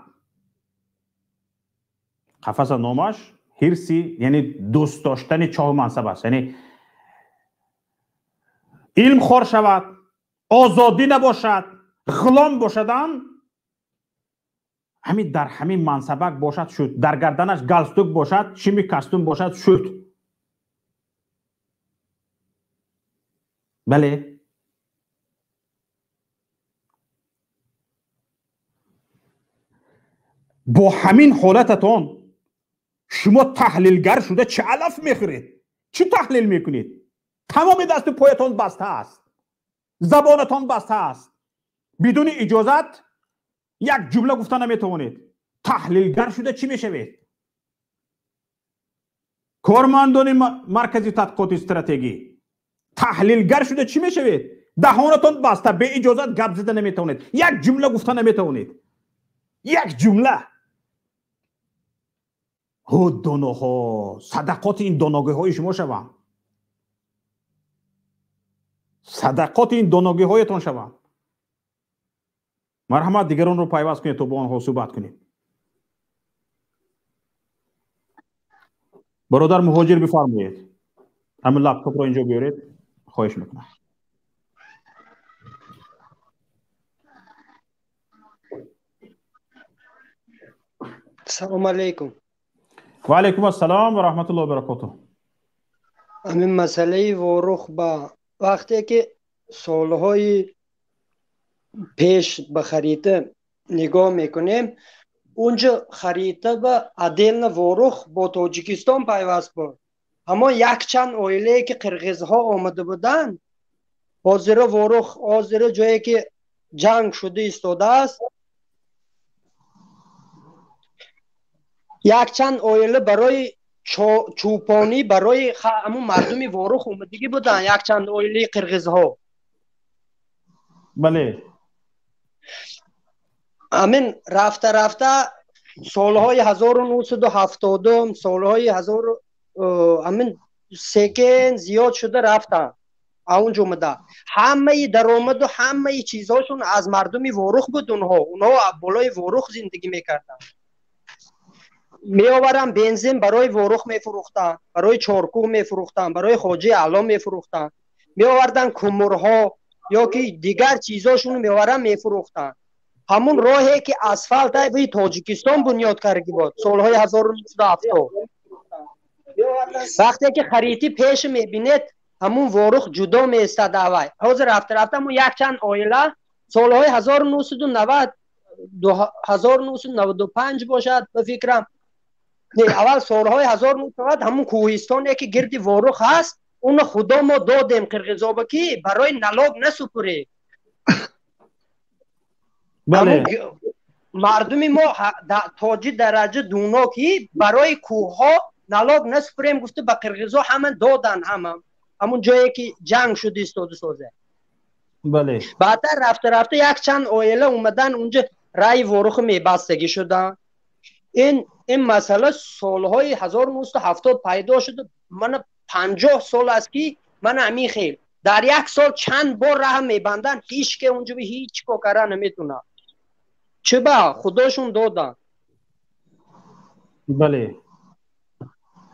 Қафаса номаш ҳирси, яъне дӯст доштани чоҳу мансаб аст. Яъне илм хор шавад, озодӣ набошад, ғулом бошадам, ҳамин дар ҳамин мансабак бошад шуд, дар гарданаш галстук бошад, шими костюм бошад шуд. Бале, бо ҳамин ҳолататон шумо таҳлилгар шуда чӣ алаф мехӯред? Чӣ таҳлил мекунед? Тамоми дасту поятон баста аст, забонатон баста аст, бидуни иҷозат як ҷумла гуфта наметавонед. Таҳлилгар шуда чӣ мешавед? Кормандони маркази тадқиқоти стратегӣ, таҳлилгар шуда чӣ мешавед? Даҳонатон баста, беиҷозат гап зада наметавонед, як ҷумла гуфта наметавонед, як ҷумла. Ҳу доноҳо, садақоти ин доногиҳои шумо шавам, садақоти ин доногиҳоятон шавам. Марҳамат, дигаронро пайваст кунед то бо онҳо суҳбат кунем. Бародар Муҳоҷир, бифармоед, ҳамин лаптопро инҷо биёред, хоҳиш мекунам. Салом алейкум. Ва алейкум ассалом ва раҳматуллоҳи ва баракотуҳ. Ҳамин масъалаи Ворух ба вақте ки солҳои пеш ба харита нигоҳ мекунем, унҷо харита ба отдельно Ворух бо Тоҷикистон пайваст буд. Аммо якчанд оилае ки қирғизҳо омада буданд, ҳозира Ворух, ҳозира ҷое ки ҷанг шуда истодааст, якчанд оила барои чӯпонӣ барои ҳамун мардуми Ворух омадагӣ буданд, якчанд оилаи қирғизҳо. Бале. Ҳамин рафта рафта солҳои 1970, солҳои 1000, ҳамин секен зиёд шуда рафтанд. Аунҷо омада ҳамаи даромаду ҳамаи чизҳошон аз мардуми Ворух буд. Онҳо болои Ворух зиндагӣ мекарданд. Меоварам бензин барои Ворух мефурӯхтанд, барои Чоркӯҳ мефурӯхтанд, барои Хоҷаи Аъло мефурӯхтанд. Меоварданд кумурҳо ё ки дигар чизҳошонро меоваранд мефурӯхтанд. Ҳамун роҳе ки асфалт ай Тоҷикистон бунёд карда буд солҳои 1970. Вақте ки харитӣ пеш мебинед, ҳамун Ворух ҷудо меистад аввал. Ҳозир рафта рафта ҳамун якчанд оила солҳои 1990, 1995 бошад ба фикрам, не, аввал солҳои 1990 ҳамун кӯҳистоне ки гирди Ворух ҳаст, уно худо мо додем қирғизоба ки барои налог насупуред. Бале. Мардуми мо тоҷи дараҷа дуно ки барои кӯҳҳо налог насупурем гуфта ба қирғизо ҳама додан, ҳама ҳамун ҷое ки ҷанг шуд истоду созе. Бале. Баъдтар рафта рафта якчанд оила омадан унҷа раи Ворух мебастагӣ шуданд. Ин масъала солҳои 1970 пайдо шуд. Мана 50 сол аст ки мана ҳамин хел дар як сол чанд бор раҳ мебанданд, ҳеҷ ке унҷо ҳеҷ кор карда наметавонад. Чӣ ба худошон доданд. Бале.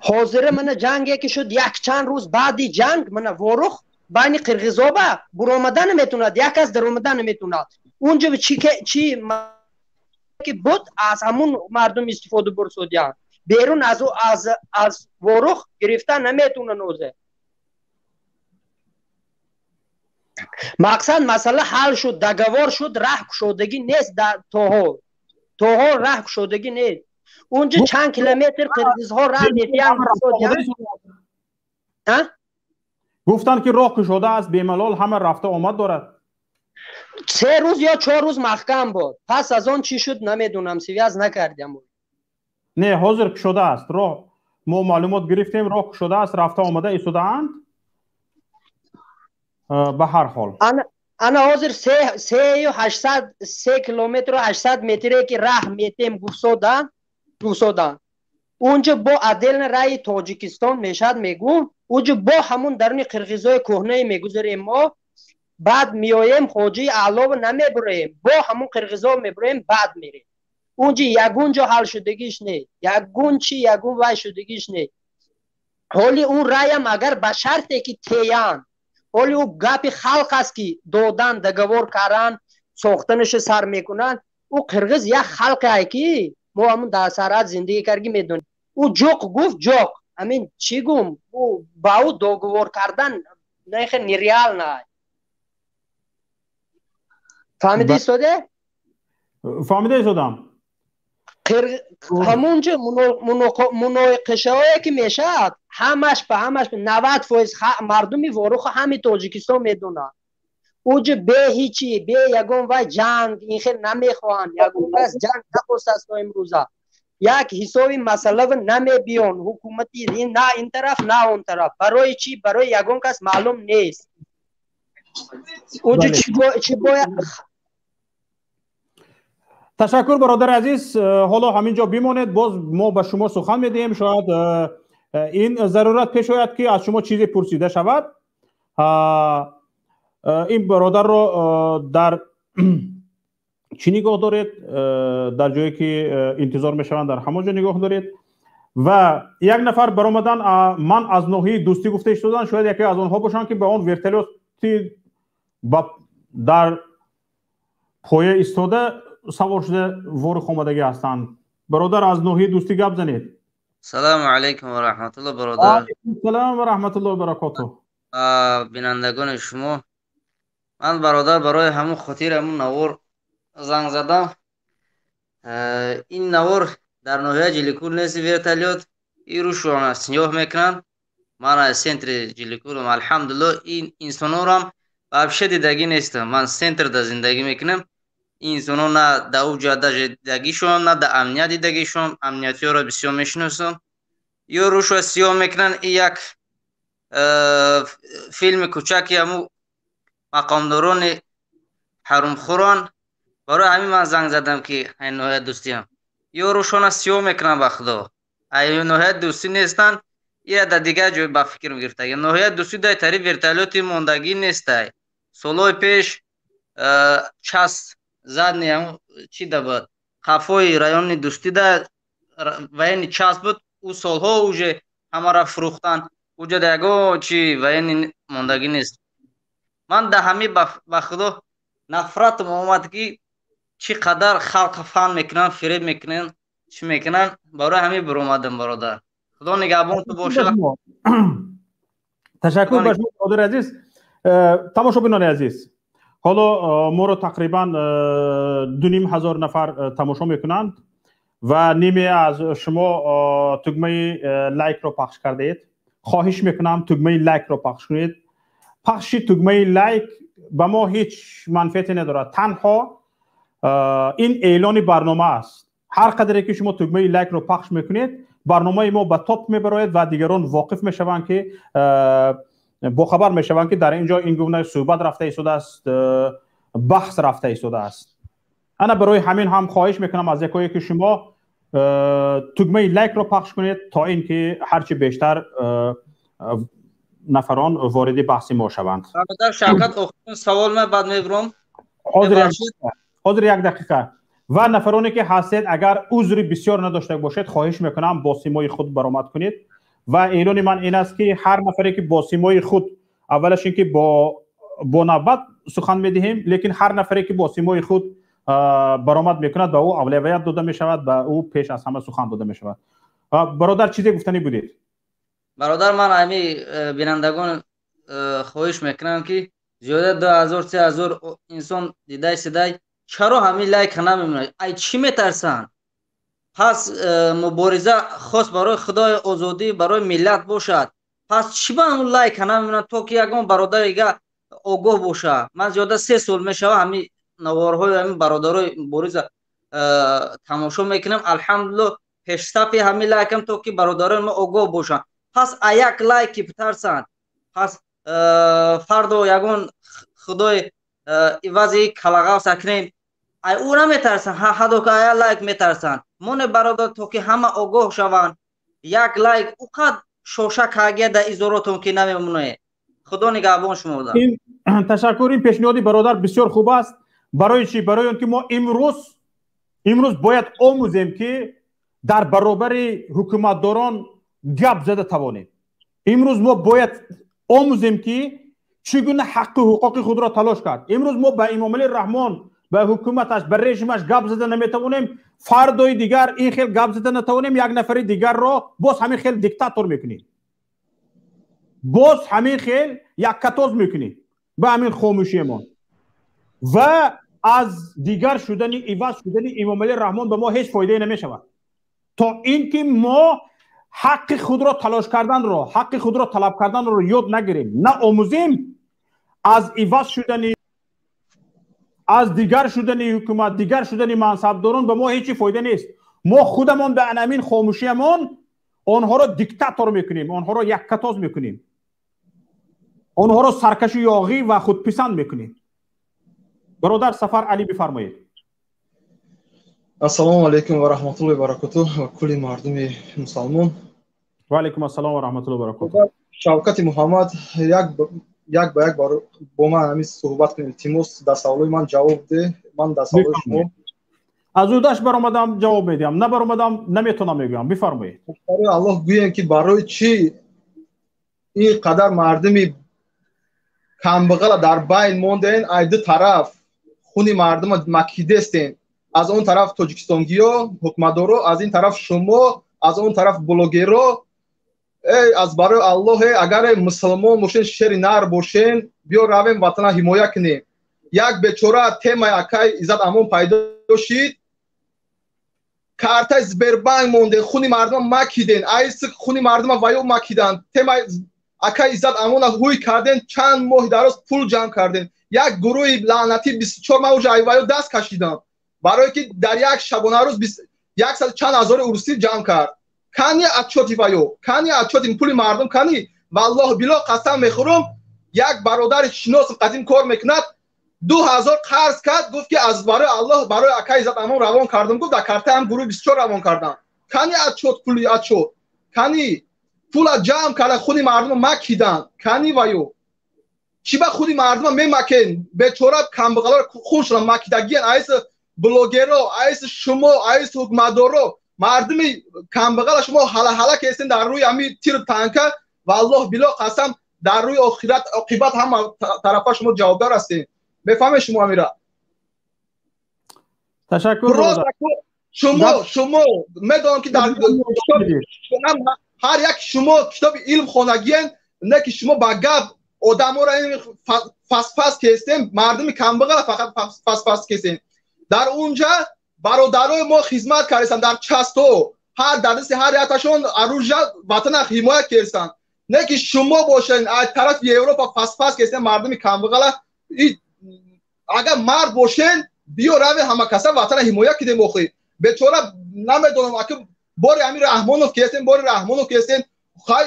Ҳозира мана ҷанге ки шуд, якчанд рӯз баъди ҷанг мана Ворух байни қирғизоба буромада наметавонад, як кас даромада наметавонад. Унҷо чӣ ки буд аз ҳамун мардум истифода бурсудиянд. Берун аз аз Ворух гирифта наметавонанд озе. Мақсад масъала ҳал шуд, договор шуд, раҳ кушодагӣ нест то ҳол. То ҳол раҳ кушодагӣ нест. Унҷо чанд километр қирғизҳо раҳ метиҳанд. Гуфтанд ки роҳ кушода аст, бемалол ҳама рафта омад дорад. 3 рӯз ё 4 рӯз маҳкам буд. Пас аз он чӣ шуд намедонам, связ накардам. Не, ҳозир кушода аст роҳ. Мо маълумот гирифтем, роҳ кушода аст, рафта омада истодаанд. Ба ҳар ҳол ана ҳозир 3 километру 800 метре ки раҳ метем гуфсодан. Унҷо бо отдельно раи Тоҷикистон мешад мегӯм. Унҷо бо ҳамун даруни қирғизои кӯҳнае мегузарем мо, баъд меоем Хоҷаи Аълово намебуроем, бо ҳамун қирғизо мебуроем, баъд мерем. Унҷо ягон ҷо ҳал шудагиш не, ягон чи, ягон вай шудагиш не. Ҳоли ӯ раям агар ба шарте ки теянд, ҳоли ӯ гапи халқ аст ки додан, договор кардан, сохтанаша сар мекунанд, Ӯ қирғиз як халқе ай ки мо ҳамун дар сарҳад зиндагӣ карги медонем. Ӯ ҷоқ гуфт ҷоқ. Ҳамин чӣ гум? Ӯ ба ӯ договор кардан нехе нереально ай. Фаҳмида истоде? Фаҳмида истодам. Ҳамунҷо муноқишаҳое ки мешавад, ҳамаш ба ҳамаш 90% мардуми Воруха ҳами Тоҷикистон медонад. Уҷо бе ҳичи, бе ягон вай ҷанг, ин хел намехоҳанд. Ягон кас ҷанг нахостааст то имрӯза. Як ҳисоби масъалава намебиён ҳукумати на ин тараф, на он тараф. Барои чӣ? Барои ягон кас маълум нест. Уҷо чӣ бояд. Ташаккур, бародари азиз, ҳоло ҳамин ҷо бимонед, боз мо ба шумо сухан медиҳем. Шояд ин зарурат пеш ояд, ки аз шумо чизе пурсида шавад. Ин бародарро дар чӣ нигоҳ доред? Дар ҷое ки интизор мешаванд, дар ҳамон ҷо нигоҳ доред. Ва як нафар баромадан, ман аз ноҳияи Дӯстӣ гуфта истодан, шояд яке аз онҳо бошанд, ки ба он вертолёти дар поя истода савор шуда Ворух омадагӣ ҳастанд. Бародар, аз ноҳияи Дӯстӣ гап занед. Салому алайкум ва раҳматуллоҳ, бародар. Салом ва раҳматуллоҳ ва баракотуҳ. Бинандагони шумо, ман, бародар, барои ҳамун хотир ҳамун навор занг задам. Ин навор дар ноҳияи Ҷиликул нест, вертолёт ин рӯшона сиёҳ мекунанд. Ман аз центри Ҷиликулам, алҳамдулиллоҳ, ин инсонорам вообще дидагӣ нестам. Ман центрда зиндагӣ мекунам. Ин инсонҳо на дар уҷа даже дидагишон, на дар амният дидагишон. Амниятиёро бисёр мешиносам. Ё рӯшо сиёҳ мекунанд. И як филми кӯчаки ҳамун мақомдорони ҳарумхӯрон. Барои ҳамин ман занг задам, ки ай ноҳияи Дӯстиам. Ё рӯшона сиёҳ мекунанд, ба худо, ай ноҳияи Дӯстӣ нестанд. Ира дар дигар ҷой ба фикр гирифтаги. Ноҳияи Дӯстӣ дар тари вертолёти мондагӣ нестай. Солҳои пеш час задний чи да буд, қафои райони Дӯстӣ да военный часть буд. Ӯ солҳо уже ҳамаро фурӯхтанд. Уҷа да ягон чи военный мондагӣ нест. Ман да ҳами, ба худо, нафратам омад, ки чӣ қадар халқа фан мекунанд, фиреб мекунанд, чӣ мекунанд. Барои ҳамин биромадам, бародар. Худо нигаҳбон ту бошад. Ташаккур ба шумо, бародари азиз. Тамошобинони азиз, ҳоло моро тақрибан 2500 нафар тамошо мекунанд ва ниме аз шумо тугмаи лайкро пахш кардаед. Хоҳиш мекунам, тугмаи лайкро пахш кунед. Пахши тугмаи лайк ба мо ҳеҷ манфиате надорад, танҳо ин эълони барнома аст. Ҳар қадре ки шумо тугмаи лайкро пахш мекунед, барномаи мо ба топ мебарояд ва дигарон воқиф мешаванд, ки бохабар мешаванд, ки дар ин ҷо ин гуна суҳбат рафта истодааст, баҳс рафта истодааст. Ана барои ҳамин ҳам хоҳиш мекунам аз якое ки шумо тугмаи лайкро пахш кунед, то ин ки ҳарчи бештар нафарон вориди баҳси мо шаванд. Бародар Шавкат, охирин савол ман, баъд мебурам. Ҳозир, як дақиқа. Ва нафароне ки ҳастед, агар узри бисёр надошта бошед, хоҳиш мекунам, бо симои худ баромад кунед. Ва эълони ман ин аст, ки ҳар нафаре ки бо симои худ, аввалаш ин ки бо навбат сухан медиҳем, лекин ҳар нафаре ки бо симои худ баромад мекунад, ба ӯ авлавият дода мешавад, ба ӯ пеш аз ҳама сухан дода мешавад. Бародар, чизе гуфтанӣ будед? Бародар, ман ҳами бинандагон хоҳиш мекунам, ки зиёда 2000, 3000 инсон дидай сидай, чаро ҳамин лайка намемонад? Ай чӣ метарсанд? Пас мубориза хос барои худои озодӣ, барои миллат бошад, пас чӣ ба ҳамун лайка намемонад, то ки ягон бародарига огоҳ боша? Ман зиёда 3 сол мешава, ҳамин наворҳои ҳамин бародарои мубориза тамошо мекунам. Алҳамдулилло, пешсафи ҳамин лайкам, то ки бародарони мо огоҳ бошанд. Пас а як лайки битарсанд, пас фардо ягон худои ивази калағав сакнем, ай ӯ наметарсанд, ҳадо ки ая лайк метарсанд. Моне, бародар, то ки ҳама огоҳ шаванд. Як лайк уқад шоша кагия да изоротон, ки намемонае. Худо нигаҳбон шумо. Ташаккур. Ин пешниҳоди бародар бисёр хуб аст. Барои чӣ? Барои он ки мо имрӯз бояд омӯзем, ки дар баробари ҳукуматдорон гап зада тавонем. Имрӯз мо бояд омӯзем, ки чӣ гуна ҳаққу ҳуқуқи худро талош кард. Имрӯз мо ба Эмомалӣ Раҳмон, ба ҳукуматаш, ба режимаш гап зада наметавонем, фардои дигар ин хел гап зада натавонем, як нафари дигарро боз ҳамин хел диктатор мекунем, боз ҳамин хел яккатоз мекунем ба ҳамин хомӯшиемон. Ва аз дигар шудани, иваз шудани Эмомалӣ Раҳмон ба мо ҳеҷ фоидае намешавад, то ин ки мо ҳаққи худро талош карданро, ҳаққи худро талаб карданро ёд нагирем, наомӯзем. Аз иваз шудани, аз дигар шудани ҳукумат, дигар шудани мансабдорон ба мо ҳеҷ фоида нест. Мо худамон ба анамин хомӯшиамон онҳоро диктатор мекунем, онҳоро яккатоз мекунем, онҳоро саркашу ёғӣ ва худписанд мекунем. Бародар Сафар Алӣ, бифармоед. Ассалому алайкум ва раҳматуллоҳи ва баракотуҳ ва кулли мардуми мусалмон. Ва алайкум ассалом ва раҳматуллоҳи ва баракотуҳ. Шавкати Муҳаммад, як як ба як бо ман ҳамин суҳбат кунем, илтимос, дар саволои ман ҷавоб деҳ, ман дар саволои шумо. Аз ӯдаш баромадам, ҷавоб медиҳам, набаромадам, наметавонам мегӯям. Бифармоед. Барои Аллоҳ гӯем, ки барои чӣ ин қадар мардуми камбағала дар байн монден? Ай ду тараф хуни мардума макидестен. Аз он тараф тоҷикистонгиё, ҳукуматдоро, аз ин тараф шумо, аз он тараф блогеро. Аз барои Аллоҳе, агар мусулмон бошен, шери нар бошен, биё равем, ватана ҳимоя кунем. Як бечора темаи акай Иззат Амон пайдо шид, картаи Сбербанк монде, хуни мардума макиден, айс хуни мардума ваё макиданд. Темаи акай Иззат Амона ҳуй карден, чанд моҳи дароз пул ҷамъ карден. Як гурӯҳи лаънатӣ 24 ман уже айваё даст кашидам, барое ки дар як шабонарӯз яксад чанд ҳазори урусӣ ҷамъ кард. Кани отчёти ваё, кани отчёти пули мардум, кани? Валлоҳ било қасам мехӯрам, як бародари шиносам қадим кор мекунад, 2000 қарз кард, гуфт ки аз барои Аллоҳ барои акай Иззат Амон равон кардам, гуфт, дар картаам гурӯҳи 24 равон кардам. Кани отчёт, пули отчёт кани? Пула ҷамъ карда, хуни мардума макиданд. Кани ваё? Чӣ ба худи мардума мемакен? Бечора камбағалоро хуншона макидагиян. Айс блогеро, айс шумо, айс ҳукуматдоро, мардуми камбағала шумо ҳала-ҳала кестен дар рӯи ҳами тиру танка. Валлоҳ било қасам, дар рӯи охират оқибат ҳама тарафа шумо ҷавобгар ҳастем. Мефаҳмед шумо амира? Ташаккур. Шумо медонам, ки дар ҳар як шумо китоби илм хонагиен, не ки шумо ба гап одаморо фасфас кестем, мардуми камбағала фақат фасфас кестем. Дар унҷа бародарои мо хизмат кардестанд, дар часто ҳар дар дасти ҳар якташон оружия, ватана ҳимоя кардестанд. Не ки шумо бошен, аз тарафи Европа фасфас кестем мардуми камбағала. Агар мард бошен, биё раве, ҳама каса ватана ҳимоя кидем. Охи бечора намедонам, аки бори ҳамин Раҳмонов кестем, бори Раҳмонов кестем. Хай,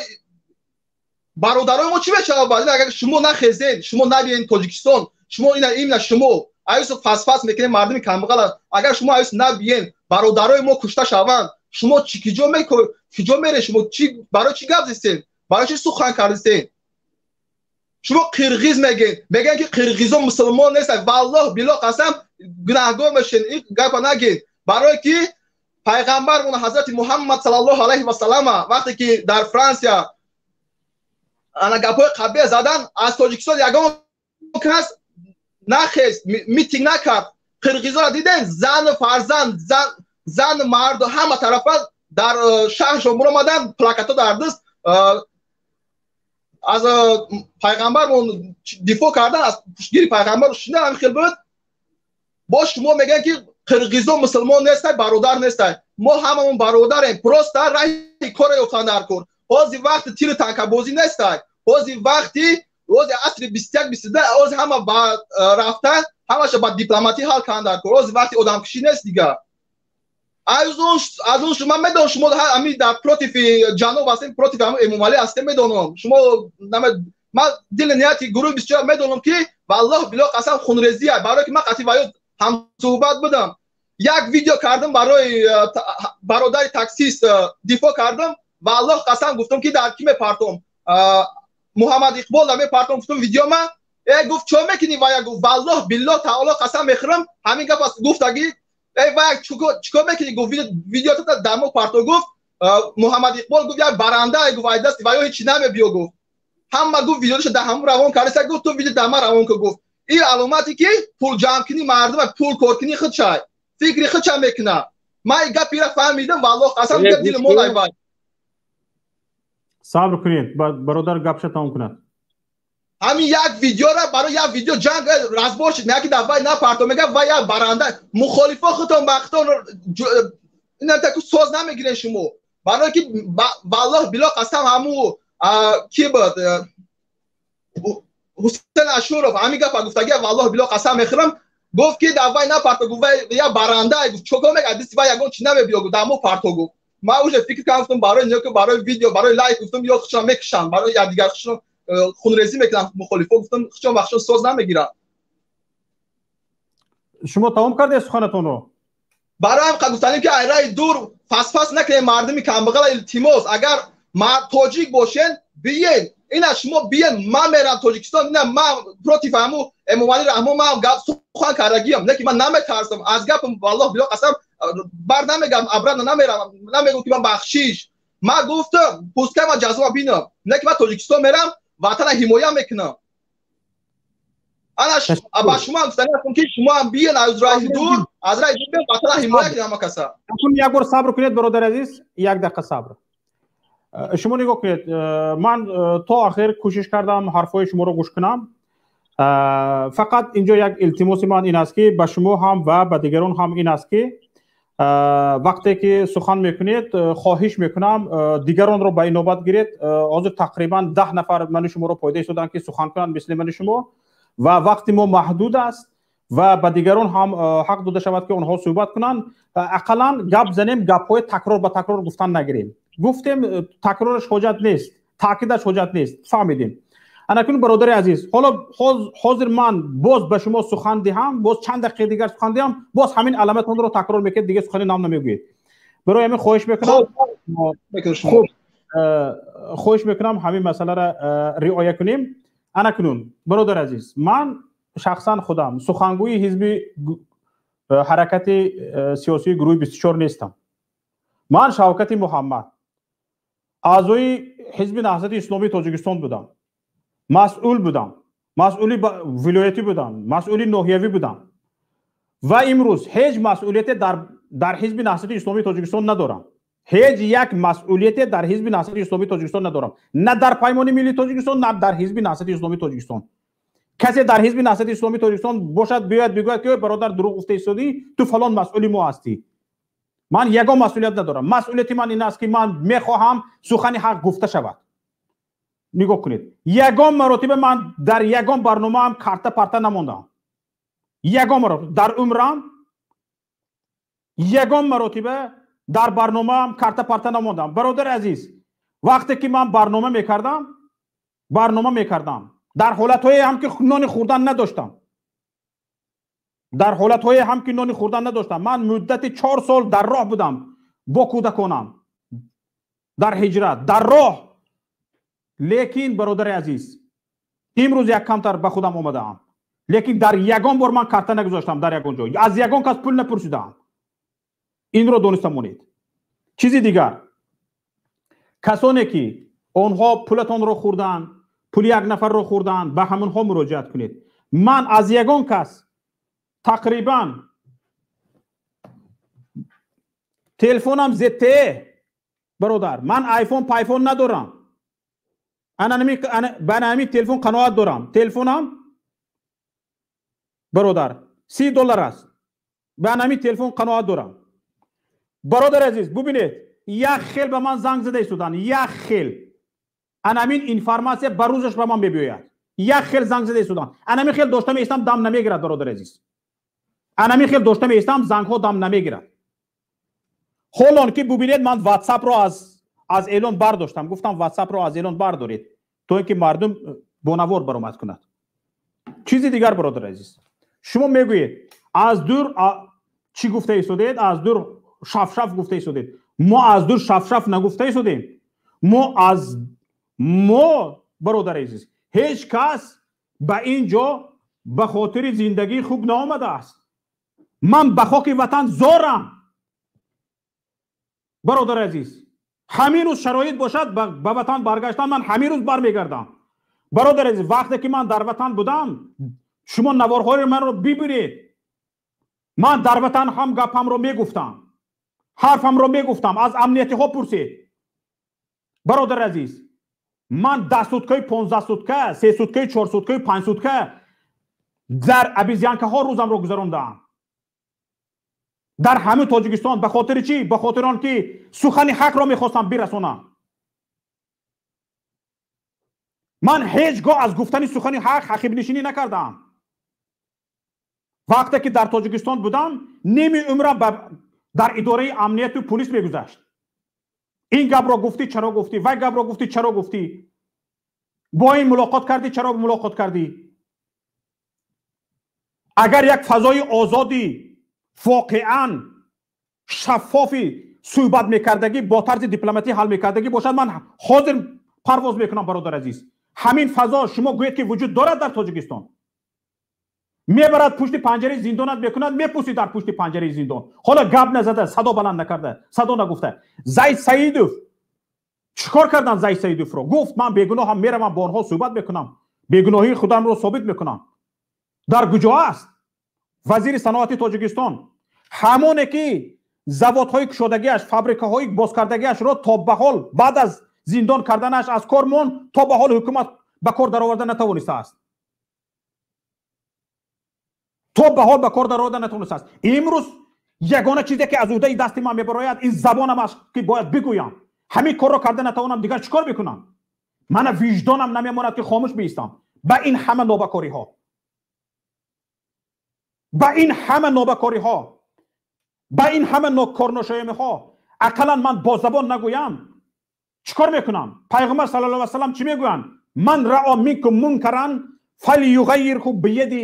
бародарои мо чӣ мешавад баъд, агар шумо нахезен, шумо набиен Тоҷикистон? Шумо ина имна шумо аюсу фасфас мекунем мардуми камбағала. Агар шумо аюс набиен, бародарои мо кушта шаванд, шумо чӣ, киҷо киҷо мере шумо? Чӣ, барои чӣ гап зистен, барои чӣ сухан кардистен? Шумо қирғиз мегӯен, мегӯен ки қирғизо мусулмон нестанд. Валлоҳ било қасам, гунаҳгор мешен, ин гапа нагӯен, барое ки пайғамбармон ҳазрати Муҳаммад саллаллоҳу алайҳи васаллама вақте ки дар Франсия ана гапҳои қабеҳ задан, аз Тоҷикистон ягон кас нахест, митинг накард. Қирғизоро дидем, зану фарзанд, зану марду ҳама тарафа дар шаҳршон буромаданд, плакатҳо дар даст, аз пайғамбармон дифоъ кардан, аз пуштгири пайғамбар шуна. Ҳамин хел буд. Боз шумо мегӯянд, ки қирғизо мусулмон нестай, бародар нестай. Мо ҳамамон бародарем, просто раҳи коре ёфтан дар кор. Ҳозир вақти тиру танкабозӣ нестай, ҳозир вақти, ҳозир асри 21, 22, ҳозир ҳама ба рафта, ҳамаша ба дипломатӣ ҳал кардан дар кор. Ҳозир вақти одамкушӣ нест дигар. Аз он шумо медонам, шумо ҳами дар против ҷаноб ҳастем, против ҳами Эмомалӣ ҳастем, медонам. Шумо, ман дили нияти гурӯҳи 24 медонам, ки валлоҳ било қасам, хунрезия, барое ки ман қатъи ваё ҳамсуҳбат будам. Як видео кардам, барои бародари таксист дифоъ кардам. Валлоҳ қасам, гуфтам, ки дар ки мепартом, Муҳаммад Иқбол да мепартом, гуфтам видеома. Гуфт: «Чо мекунӣ?» Вая гуфт: «Валлоҳ биллоҳ таоло қасам мехӯрам, ҳамин гап аст гуфтагӣ. Эй, вая чикор мекунӣ?» Гуфт: «Видеотата дамо парто». Гуфт Муҳаммад Иқбол, гуфт: «Як баранда», гуфт, «ай дасти ваё ҳечи намебиё», гуфт. Ҳама, гуфт, видеоша да ҳамун равон кардиса, гуфт, «ту видео дама равон кун», гуфт. Ин аломате ки пул ҷамъкунӣ мардума, пул коркунӣ худшай, фикри худша мекунад. Ман ин гапира фаҳмидам, валлоҳ қасам, гап дили мо лайвай. Сабр кунед, бародар гапша тамом кунад. Ҳамин як видеора барои як видео ҷанг разбор шид, мега ки дар вай напарто, мега вай як баранда. Мухолифо худтон бахтон инатаку соз намегирен шумо. Барои ки валлоҳ било қасам, ҳаму ки буд, Ҳусен Ашуров ҳамин гапа гуфтагия, валлоҳ било қасам мехӯрам, гуфт ки дар вай напарто, гуфт вай як баранда, гуфт чоко мега дисти вай ягон чи намебиё, гуфт дар мо парто, гуфт. Ман уже фикр кардам, гуфтам барои ки барои видео, барои лайк, гуфтам ё худшон мекушанд, барои якдигар худшон хунрезӣ мекунанд мухолифо, гуфтам худшон вақтшон соз намегиранд. Шумо тамом кардед суханатонро? Барои ҳам гуфтанем ки айраи дур фасфас накунем мардуми камбағала, илтимос, агар тоҷик бошен, биен, ина шумо биен, ман мерам Тоҷикистон, ина ман против ҳаму Эмомалӣ Раҳмон ман гап сухан кардагиам, не ки ман наметарсам аз гапам, валлоҳ било қасам, бар намегардам, обратно намерам, намегӯм ки ман бахшиш. Ман гуфтам, пускай ман ҷазо бинам, не ки ман Тоҷикистон мерам, ватана ҳимоя мекунам. Ана ба шумо гуфтани ҳастам ки шумо ҳам биен аз раҳи дур, аз раҳи дур биен, ватана ҳимоя кунем ҳама каса. Як бор сабр кунед, бародари азиз, як дақиқа сабр. Шумо нигоҳ кунед, ман то охир кӯшиш кардам ҳарфҳои шуморо гӯш кунам. Фақат инҷо як илтимоси ман ин аст ки ба шумо ҳам ва ба дигарон ҳам ин аст ки вақте ки сухан мекунед, хоҳиш мекунам дигаронро ба инобат гиред. Ҳозир тақрибан 10 нафар мани шуморо пайдо истоданд ки сухан кунанд мисли мани шумо, ва вақти мо маҳдуд аст ва ба дигарон ҳам ҳақ дода шавад ки онҳо суҳбат кунанд. Ақаллан гап занем, гапҳои такрор ба такрор гуфтан нагирем. Гуфтем, такрораш ҳоҷат нест, таъкидаш ҳоҷат нест, фаҳмидем. Анакун бародари азиз, ҳоло ҳозир ман боз ба шумо сухан диҳам, боз чанд дақиқаи дигар сухан диҳам, боз ҳамин аламатонро такрор мекунед, дигар сухани нам намегӯед. Барои ҳамин хоҳиш мекунам, хуб, хоҳиш мекунам ҳамин масъаларо риоя кунем. Анакунун бародари азиз, ман шахсан худам сухангӯи ҳизби ҳаракати сиёсии гурӯҳи 24 нестам. Ман Шавкати Муҳаммад, аъзои ҳизби Наҳзати Исломии Тоҷикистон будам, масъул будам, масъули вилоятӣ будам, масъули ноҳиявӣ будам ва имрӯз ҳеҷ масъулияте дар ҳизби Наҳзати Исломии Тоҷикистон надорам. Ҳеҷ як масъулияте дар ҳизби Наҳзати Исломии Тоҷикистон надорам, на дар Паймони Миллии Тоҷикистон, на дар ҳизби Наҳзати Исломии Тоҷикистон. Касе дар ҳизби Наҳзати Исломии Тоҷикистон бошад, биёяд бигӯяд ки бародар, дурӯғ гуфта истодӣ, ту фалон масъули мо ҳастӣ. Ман ягон масъулият надорам. Масъулияти ман ин аст ки ман мехоҳам сухани ҳақ гуфта шавад. Нигоҳ кунед, ягон маротиба ман дар ягон барномаам карта парта намондам. Ягон маротиба дар умрам ягон маротиба дар барномаам карта парта намондам. Бародари азиз, вақте ки ман барнома мекардам, дар ҳолатҳое ҳам ки нони хӯрдан надоштам, дар ҳолатҳое ҳам ки нони хӯрдан надоштам, ман муддати 4 сол дар роҳ будам бо кӯдаконам, дар ҳиҷрат, дар роҳ. Лекин бародари азиз, имрӯз як камтар ба худам омадаам, лекин дар ягон бор ман карта нагузоштам дар ягон ҷой, аз ягон кас пул напурсидаам. Инро дониста монед. Чизи дигар, касоне ки онҳо пулатонро хӯрданд, пули як нафарро хӯрданд, ба ҳамонҳо муроҷиат кунед. Ман аз ягон кас тақрибан телефонам ZTE, бародар, ман айфон пайфон надорам. Ба ҳамин телефон қаноат дорам. Телефонам бародар $30 аст. Ба ҳамин телефон қаноат дорам. Бародари азиз, бубинед, як хел ба ман занг зада истоданд, як хел. Анамин информатсия ба рӯзаш ба ман мебиёяд. Як хел занг зада истоданд. Анамин хел дошта меистам, дам намегирад, бародари азиз. Анамин хел дошта меистам, зангҳо дам намегирад. Ҳолон ки бубинед, ман WhatsApp-ро аз эълон бардоштам. Гуфтам WhatsApp-ро аз эълон бардоред, то ин ки мардум бо навор баромад кунад. Чизи дигар, бародари азиз, шумо мегӯед аз дур чӣ гуфта истодед? Аз дур шафшаф гуфта истодед. Мо аз дур шафшаф нагуфта истодем. Мо бародари азиз, ҳеҷ кас ба ин ҷо ба хотири зиндагии хуб наомадааст. Ман ба хоки ватан зорам, бародари азиз. Ҳамин рӯз шароит бошад ба ватан баргаштан, ман ҳамин рӯз бармегардам. Бародари азиз, вақте ки ман дар ватан будам, Шумо наворҳои манро бибинед. Ман дар ватан ҳам гапамро мегуфтам, ҳарфамро мегуфтам. Аз амниятиҳо пурсед, бародар азиз. Ман 10 суткаи, 15 сутка, 3 суткаи, 4 суткаи, 5 сутка дар обезьянкаҳо рӯзамро гузарондаам дар ҳамаи Тоҷикистон. Ба хотири чӣ? Ба хотири он ки сухани ҳақро мехостам бирасонам. Ман ҳеҷ гоҳ аз гуфтани сухани ҳақ ҳақибнишинӣ накардаам. Вақте ки дар Тоҷикистон будам, ними умрам дар идораи амнияту пулис мегузашт. Ин гапро гуфтӣ, чаро гуфтӣ? Вай гапро гуфтӣ, чаро гуфтӣ? Бо ин мулоқот кардӣ, чаро мулоқот кардӣ? Агар як фазои озодӣ, воқеан шаффофи суҳбат мекардагӣ, бо тарзи дипломатӣ ҳал мекардагӣ бошад, ман ҳозир парвоз мекунам, бародар азиз. Ҳамин фазо, шумо гӯед, ки вуҷуд дорад дар Тоҷикистон? Мебарад пушти панҷараи зиндонат мекунад, мепурсӣ дар пушти панҷараи зиндон. Ҳоло гап назада, садо баланд накарда, садо нагуфта. Зайд Саидов чӣ кор кардан? Зайд Саидовро гуфт: ман бегуноҳам, меравам, бо онҳо суҳбат мекунам, бегуноҳии худамро собит мекунам. Дар куҷо аст вазири саноати Тоҷикистон? Ҳамоне ки заводҳои кушодагиаш, фабрикаҳои бозкардагиашро то ба ҳол баъд аз зиндон карданаш аз кор монд, то ба ҳол ҳукумат ба кор дароварда натавонистааст. То ба ҳол ба кор дароварда натавонистааст. Имрӯз ягона чизе ки аз уҳдаи дасти ман мебарояд, ин забонам аст, ки бояд бигӯям. Ҳамин корро карда натавонам, дигар чӣ кор мекунам? Мана виҷдонам намемонад, ки хомӯш биистам ба ин ҳама нобакориҳо, ба ин ҳама нобакориҳо, ба ин ҳама корношоямиҳо. Ақаллан ман бо забон нагӯям, чӣ кор мекунам? Пайғамбар саллаллоҳу алайҳи васаллам чӣ мегӯянд? Ман рао минкум мункаран фалюғаййирҳу бияди,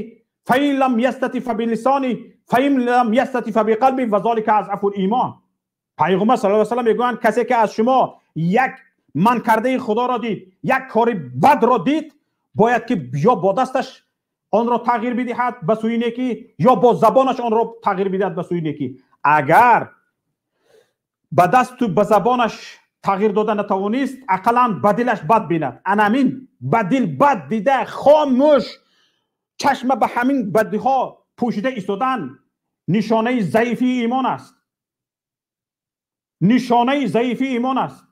фаин лам ястати фабилисони, фаин лам ястати фабиқалби, ва золика азъафул имон. Пайғамбар саллаллоҳу алайҳи васаллам мегӯянд: касе ки аз шумо як манкардаи худоро дид, як кори бадро дид, бояд ки ё бо дасташ онро тағйир бидиҳад ба сӯи некӣ, ё бо забонаш онро тағйир бидиҳад ба сӯи некӣ. Агар ба дасту ба забонаш тағйир дода натавонист, ақаллан ба дилаш бад бинад. Анамин ба дил бад дида, хомӯш, чашма ба ҳамин бадиҳо пӯшида истодан нишонаи заифии имон аст. Нишонаи заифии имон аст.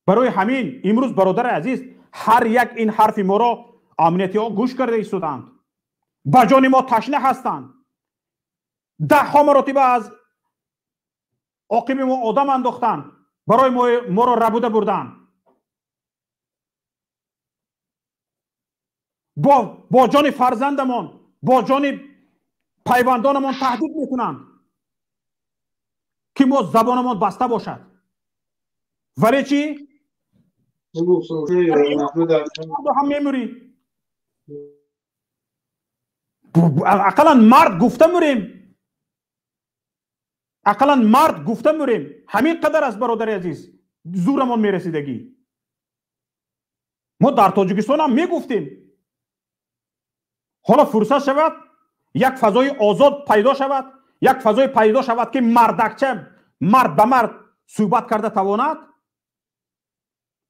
Барои ҳамин имрӯз, бародари азиз, ҳар як ин ҳарфи моро амниятиҳо гӯш карда истодаанд, ба ҷони мо ташна ҳастанд. Даҳҳо маротиба аз оқиби мо одам андохтанд, барои моро рабуда бурданд. Бо ҷони фарзандамон, бо ҷони пайвандонамон таҳдид мекунанд, ки мо забонамон баста бошад. Вале чӣ? Ҳам мемурӣ. Ақаллан мард гуфта мурем, ақаллан мард гуфта мурем. Ҳамин қадар аст, бародари азиз, зӯрамон мерасидагӣ. Мо дар Тоҷикистон ҳам мегуфтем. Ҳоло фурсат шавад, як фазои озод пайдо шавад, як фазое пайдо шавад, ки мардакча мард ба мард суҳбат карда тавонад,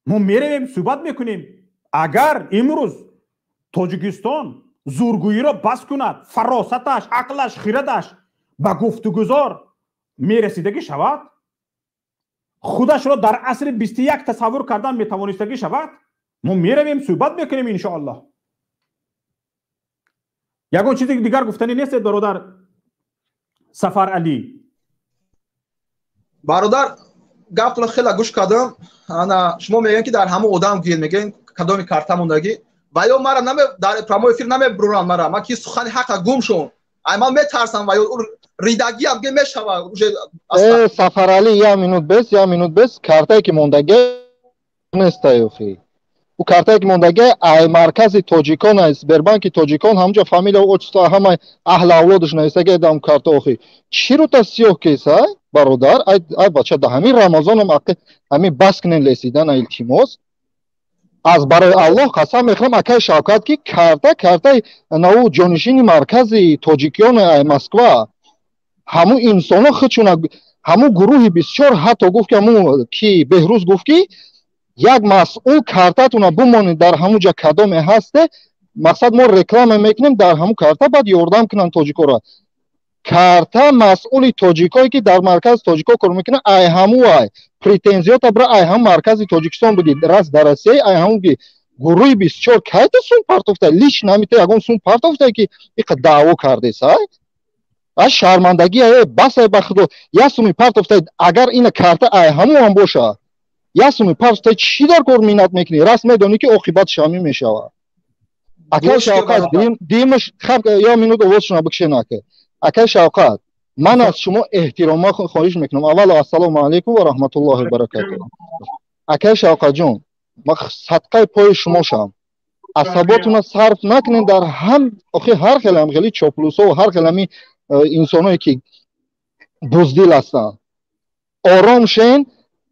мо меравем, суҳбат мекунем. Агар имрӯз Тоҷикистон зӯргӯиро бас кунад, фаросаташ, ақлаш, хирадаш ба гуфтугузор мерасидагӣ шавад, худашро дар асри 21 тасаввур кардан метавонистагӣ шавад, мо меравем, суҳбат мекунем, иншоаллоҳ. Ягон чизи дигар гуфтанӣ нестед, бародар Сафар Алӣ? Бародар, гаптонро хеле гӯш кардам. Ана шумо мегӯем, ки дар ҳамон одам гӯед, мегӯем кадоми карта мондагӣ, ва ё мара дар прямой эфир намебуранд мара. Ман ки сухани ҳақа гум шум, ай ман метарсам, ва ё ридагиам ге мешава уже. Э, Сафаралӣ, як минут бес, як минут бес. Картае ки мондагӣ нестаёхи, ӯ картае ки мондагӣ ай маркази тоҷикон, ай Сбербанки тоҷикон, ҳамҷо фамилия, отчество, ҳама аҳли авлодаш нависаги дам карта. Охи, чӣ рута сиёҳ кеса, бародар? Ай бача, да ҳамин Рамазонам ҳамин бас кунен лесидан, илтимос. Аз барои Аллоҳ қасам мехӯрам, акаи Шавкат, ки карта картаи наву ҷонишини маркази тоҷикиён ай Москва. Ҳамун инсонҳо худшуна, ҳамун гурӯҳи бисёр, ҳатто гуфт, ки ҳамун ки Беҳрӯз гуфт, ки як масъул картатуна бумонед дар ҳамун ҷа, кадоме ҳасте. Мақсад, мо реклама мекунем дар ҳамун карта, баъд ёрдам кунанд тоҷикоро. Карта масъули тоҷикое, ки дар маркази тоҷико кор мекунад, ай ҳаму ай претензиёта бира, ай ҳам маркази Тоҷикистон буги, раз дар Россия ай ҳаму ги. Гурӯҳи 24 кайта сум партофта? Лично ҳамита ягон сум партофта, ки иқа даъво кардес? Ай, а шармандагӣ, э, бас, ай, ба худо, як суми партофта. Агар ина карта ай ҳаму ҳам боша, як суми партофта, чӣ дар кор миннат мекунӣ? Раст медонӣ, ки оқибатш ҳамин мешавад. Акай Шавқат, димаш я минут овозшона бикшен. Ака, акай Шавқат, ман аз шумо эҳтирома хоҳиш мекунам. Аввало, ассалому алайкум ва раҳматуллоҳи баракатуҳ. Акай Шавқатҷон, ман садқаи пои шумо шам, асаботуна сарф накунед дар ҳам охи ҳар хел ҳам хели чоплусо, ҳар хел ҳами инсоное, ки буздил ҳастанд. Ором шен.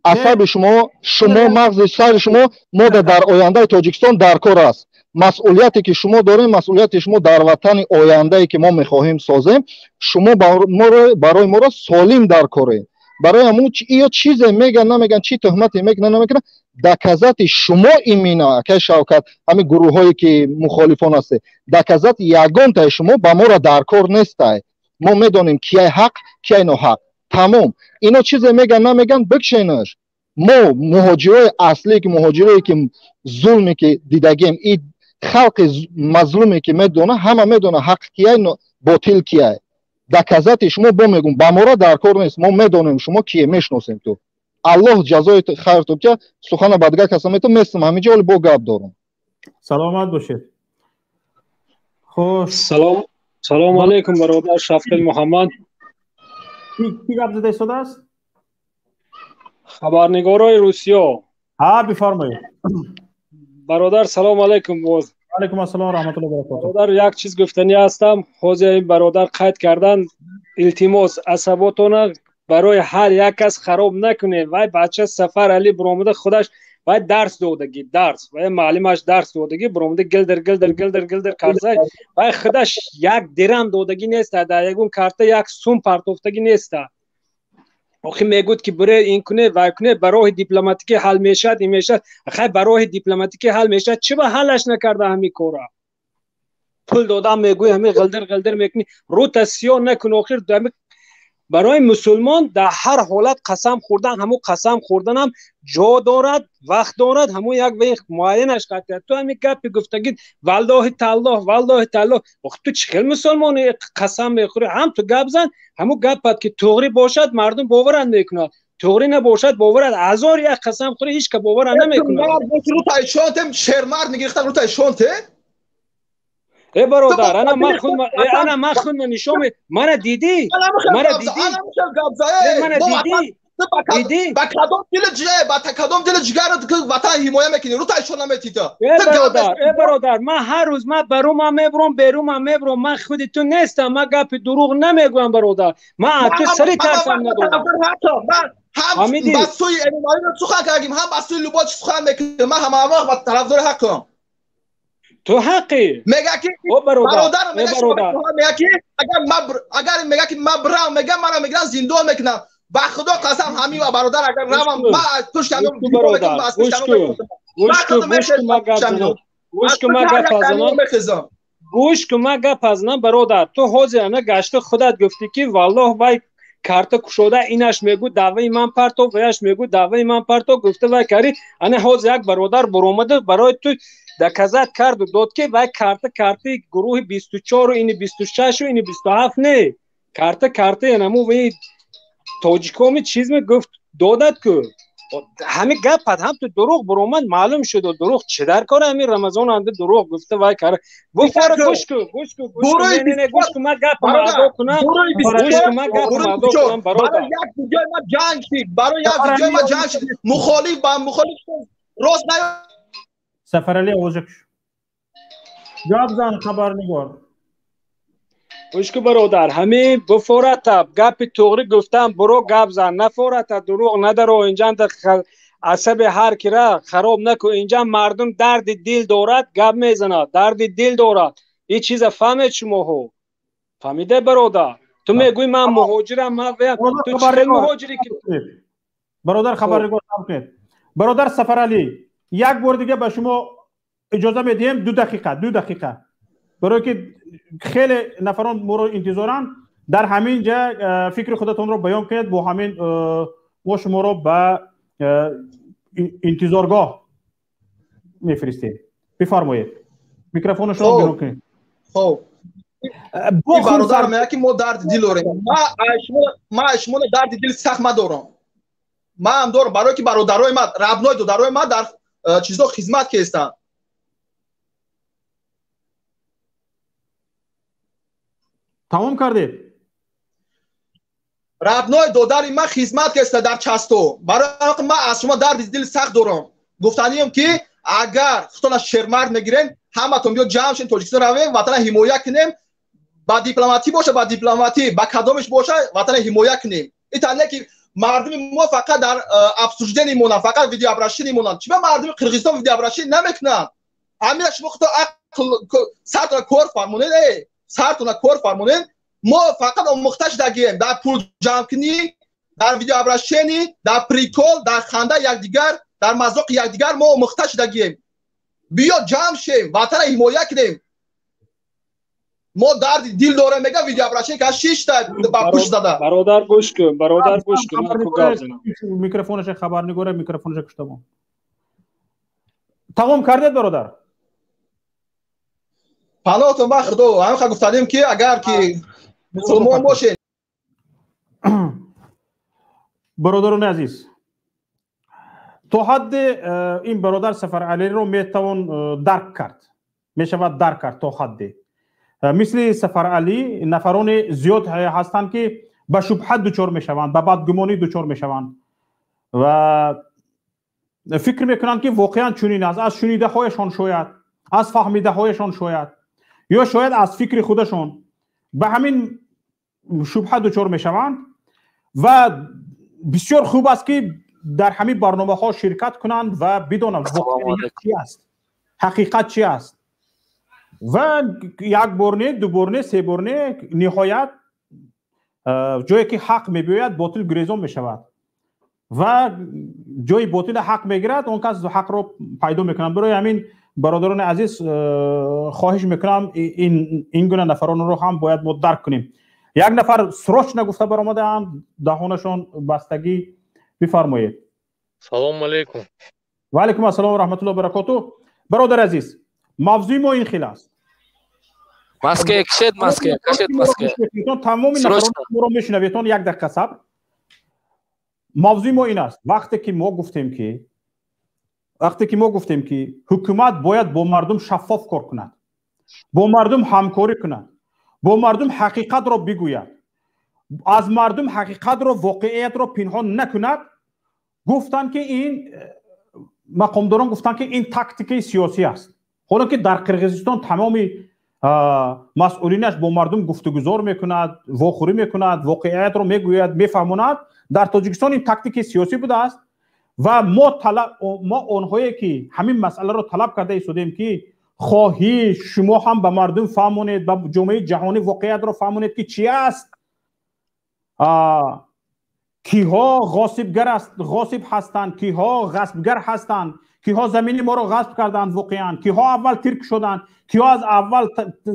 Асаби шумо, шумо мағзи сари шумо мода дар ояндаи Тоҷикистон дар кор аст. Масъулияте, ки шумо дорем, масъулияти шумо дар ватани ояндае, ки мо мехоҳем созем, шумо барои моро солим дар корем. Барои ҳамун ё чизе меган, намеган, чӣ тӯҳмате мекунан, намекунан, доказать шумо имина, акай Шавкат, ҳамин гурӯҳҳое, ки мухолифон ҳастед, доказать ягонтаи шумо ба моро дар кор нестай. Мо медонем, кияй ҳақ, кияй ноҳақ. Тамом. Ино чизе меган, намеган, бикшенаш. Мо муҳоҷирои аслие, ки муҳоҷирое, ки зулме, ки дидагем, и халқи мазлуме, ки медона, ҳама медона, ҳақ кияй, ботил кияй. Доказать шумо, бо мегум, ба мора дар кор нест. Мо медонем, шумо кие, мешиносем. Ту Аллоҳ ҷазои хайр тубтя. Сухана ба дигар каса мету местам ҳаминҷо, оли бо гап дорам. Саломат бошед. Хуш. Салом, салому алайкум, бародар Шафқат Муҳаммад. Ки гап зада истодааст? Хабарнигорои Русиё. Ҳа, бифармоед. Бародар, салому алайкум боз. Алайкум ассалом, раҳматуллоҳи баракотуҳ. Бародар, як чиз гуфтанӣ ҳастам. Ҳозир ин бародар қайд кардан. Илтимос, асаботона барои ҳар як кас хароб накунед. Вай бача Сафар Али биромада, худаш вай дарс додагӣ, дарс, вай муаллимаш дарс додагӣ, биромада гилдир гилдир гилдир гилдир карзай. Вай худаш як дирам додагӣ неста, дар ягон карта як сум партофтагӣ неста. Охи мегӯд, ки бире ин куне, вай куне, ба роҳи дипломатикӣ ҳал мешавад, ин мешавад. Хай, ба роҳи дипломатикӣ ҳал мешавад, чӣ ба ҳалаш накарда ҳамин кора? Пул додам мегӯй, ҳамин ғилдир ғилдир мекунӣ, рӯта сиёҳ накун. Охир барои мусулмон дар ҳар ҳолат қасам хӯрдан, ҳамун қасам хӯрданам ҷо дорад, вақт дорад, ҳамун як вақт муайянаш қатъия. Ту ҳамин гапи гуфтагӣ, валлоҳи таллоҳ, валлоҳи таллоҳ, ох, ту чӣ хел мусулмони қасам мехӯрӣ? Ҳам ту гап зан, ҳамун гапат ки туғрӣ бошад, мардум боварат мекунад, туғрӣ набошад, боварат ҳазор як қасам хӯрӣ, ҳеч ка боварат намекунад. Шермард мегирифтан рӯтаи шонте. Э, бародар, ана ман худ нишон, мана дидӣ, мана дидӣ, мана дидӣ, дидӣ. Ба кадом дили ҷигар, ба кадом дили ҷигарат ватан ҳимоя мекунӣ, рӯтаи шон наметита? Э, бародар, э, бародар, ман ҳар рӯз ман барумам мебурам, берумам мебурам. Ман худи ту нестам, ман гапи дурӯғ намегӯям, бародар. Ман аз ту сари тарсам надорам. Ҳам ба сӯи Эмомалӣ сухан кардем, ҳам ба сӯи Любоч сухан мекунем. Ман ҳама вақт ба тарафдори ҳақам. Ту ҳаққӣ. Мега ки бародар, мега ки агар ма, агар мега ки ма брам, мега мара мегиран, зиндон мекунам. Ба худо қасам, ҳамин бародар, агар равам, ма пушт ҳамин. Бародар, гӯш кун, гӯш кун, гӯш кун, ма гап занам, гӯш кун, ма гап занам, гӯш кун, ма гап занам. Бародар, ту ҳозир ана гашта худат гуфтӣ, ки валлоҳ, вай карта кушода, инаш мегӯ даъваи ман партов, ваяш мегӯ даъваи ман партов, гуфта вай кари. Ана ҳозир як бародар буромада, барои ту доказать карду дод, ки вай карта картаи гурӯҳи 24-у ини 26-у ини 27 не, карта картаи анаму ваи тоҷикоми чизме гуфт, додад ку. Ҳамин гапат ҳам ту дурӯғ буромад, маълум шуду дурӯғ. Чӣ дар кор ҳамин Рамазон анда дурӯғ гуфта вай кара буфора? Гӯш ку, гӯш ку, гӯш ку, не, гӯш ку, ман гапам адо кунам, гӯш ку, ман гапам адо кунам, бародар. Як видеои ма ҷанг шид, барои як видеои ма ҷанг шид, мухолиф ба мухолиф рост наё. Сафарали, овоза куш, гап зан, хабарнигор. Гӯш ку, бародар, ҳамин буфората гапи туғрӣ гуфтам, буро гап зан, нафората дурӯғ надаро. Инҷанда асаби ҳар кира хароб наку. Инҷа мардум дарди дил дорад, гап мезанад, дарди дил дорад. Ин чиза фаҳмед шумоҳо, фаҳмиде, бародар? Ту мегӯӣ, ман муҳоҷирам, ман ту чӣ хел муҳоҷирӣ ки Бародар хабарнигор, кунед. Бародар Сафаралӣ, як бор дига ба шумо Иҷоза медиҳем 2 дақиқа, 2 дақиқа. Барои ки хеле нафарон моро интизоранд. Дар ҳамин ҷа фикри худатонро баён кунед, бо ҳамин мо шуморо ба интизоргоҳ мефиристем. Бифармоед. Микрофони шумо берун кунед. Хоб. Ин бародар мегӯяд ки мо дарди дил дорем. Ман аз шумо дарди дил сахт надорам. Ман ҳам дорам, барои ки бародарои ман, рабнои додарои ман дар чизо хизмат кестанд. Тамом кардед? Рабнои додари ман хизмат кеста дар часто. Барои ки ман аз шумо дарди дил сахт дорам. Гуфтанием ки агар худтона шермард мегирем, ҳаматон биё ҷамъ шем, Тоҷикистон равем, ватана ҳимоя кунем, ба дипломатӣ боша, ба дипломатӣ, ба кадомиш боша, ватана ҳимоя кунем. Ин танне ки мардуми мо фақат дар обсуждение монанд, фақат видеообращение монанд. Чиба мардуми Қирғизистон видеообращение намекунанд? Ҳамина шумо худто ақл сартона кор фармонед, сартона кор фармонед. Мо фақат омӯхта шудагием дар пул ҷамъкунӣ, дар видеообращение, дар прикол, дар ханда якдигар, дар мазоқи якдигар мо омӯхта шудагием. Биё ҷамъ шем, ватана ҳимоя кунем. Мо дарди дил дорем, мега видеообращение ка шишта ба пушт зада. Бародар гӯш кун, бародар гӯш кун, ман ку гап занам. Микрофонаша хабарнигора, микрофонаша куштамон. Тамом кардед, бародар? Паноҳтон ба Худо. Ҳамин гуфтанем ки агар ки мусулмон бошед. Бародарони азиз, то ҳадде ин бародар Сафаралиро метавон дарк кард, мешавад дарк кард то ҳадде. Мисли Сафаралӣ нафарони зиёд ҳастанд ки ба шубҳа дучор мешаванд, ба бадгумонӣ дучор мешаванд ва фикр мекунанд ки воқеан чунин аст, аз шунидаҳояшон шояд, аз фаҳмидаҳояшон шояд, ё шояд аз фикри худашон ба ҳамин шубҳа дучор мешаванд. Ва бисёр хуб аст ки дар ҳамин барномаҳо ширкат кунанд ва бидонанд воқеият чи аст, ҳақиқат чи аст. Ва як бор не, ду бор не, се бор не, ниҳоят ҷое ки ҳақ мебиёяд, ботил гурезон мешавад ва ҷои ботила ҳақ мегирад, он кас ҳақро пайдо мекунад. Барои ҳамин бародарони азиз, хоҳиш мекунам ин гуна нафаронро ҳам бояд мо дарк кунем. Як нафар срочно гуфта баромадаанд, даҳонашон бастагӣ. Бифармоед. Салому алейкум. Ва алейкум ассалом ва раҳматуллоҳи ва баракотуҳ. Бародар азиз, мавзӯи мо ин хел аст. Маска кашед, маска кашед, маска. Тамоми нафаронро мешунаведтон, як дақиқа сабр. Мавзӯи мо ин аст. Вақте ки мо гуфтем ки ҳукумат бояд бо мардум шаффоф кор кунад, бо мардум ҳамкорӣ кунад, бо мардум ҳақиқатро бигӯяд, аз мардум ҳақиқатро, воқеиятро пинҳон накунад, гуфтанд ки ин мақомдорон гуфтанд ки ин тактикаи сиёсӣ аст. Ҳоло ки дар Қирғизистон тамоми масъулинаш бо мардум гуфтугузор мекунад, вохӯрӣ мекунад, воқеиятро мегӯяд, мефаҳмонад, дар Тоҷикистон ин тактикаи сиёсӣ будааст. Ва мо онҳое ки ҳамин масъаларо талаб карда истодем ки хоҳӣ шумо ҳам ба мардум фаҳмонед, ба ҷомеаи ҷаҳонӣ воқеиятро фаҳмонед ки чи аст, киҳо ғосибгар аст, ғосиб ҳастанд, киҳо ғасбгар ҳастанд, киҳо замини моро ғасб карданд воқеан, киҳо аввал тирк шуданд, киҳо аз аввал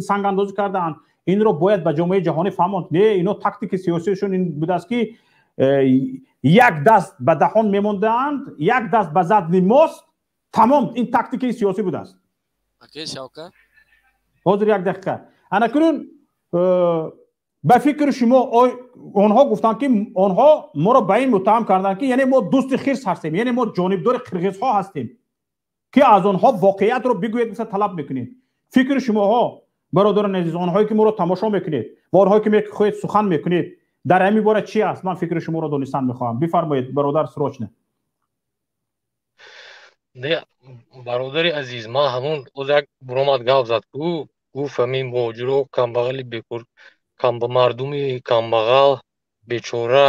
сангандозӣ карданд. Инро бояд ба ҷомеаи ҷаҳонӣ фаҳмонд. Не, ино тактики сиёсиашон ин будааст ки як даст ба даҳон мемондаанд, як даст ба задни мост, тамом. Ин тактикаи сиёсӣ будааст. Ҳозир як дақиқа. Ана кунун ба фикри шумо онҳо гуфтанд ки онҳо моро ба ин муттаҳам карданд ки яъне мо дӯсти хирс ҳастем, яъне мо ҷонибдори қирғизҳо ҳастем ки аз онҳо воқеиятро бигӯед гуфта талаб мекунем. Фикри шумоҳо, бародарони азиз, онҳое ки моро тамошо мекунед ва онҳое ки мехоҳед сухан мекунед, дар ҳамин бора чи аст? Ман фикри шуморо донистан мехоҳам. Бифармоед, бародар, срочно. Не, бародари азиз, ман ҳамон оз як буромад гап зад, ку гуфт ҳамин муҳоҷиро камбағали бекор, мардуми камбағал, бечора,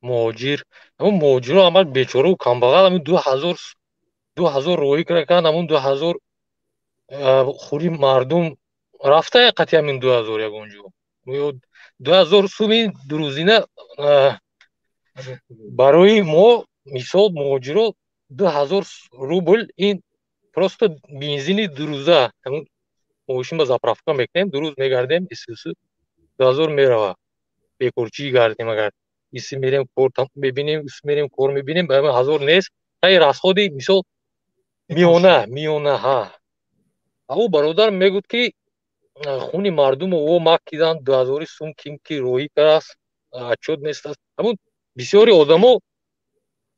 муҳоҷир. Ҳамон муҳоҷиро ҳамаш бечорау камбағал, ҳамин 2000 роҳӣ кардан, ҳамон 2000 хури мардум рафта қати ҳамин 2000 ягон ҷо. 2000 суми дурӯзина барои мо, мисол, муҳоҷиро 2000 рубл ин Просто бензини дурӯза ҳамун мошин ба заправка мекунем, 2 рӯз мегардем, исусу 2000 мерава. Бекорчӣ гардем, агар иси мерем, кор мебинем, ус мерем, кор мебинем, ба 1000 нест. Хай, расходи мисол миёна ҳа. Ӯ бародар мегӯд, ки хуни мардуму о макидан 2000 сум ким ки роҳӣ кардааст, отчёт нест аст. Ҳамун бисёри одамо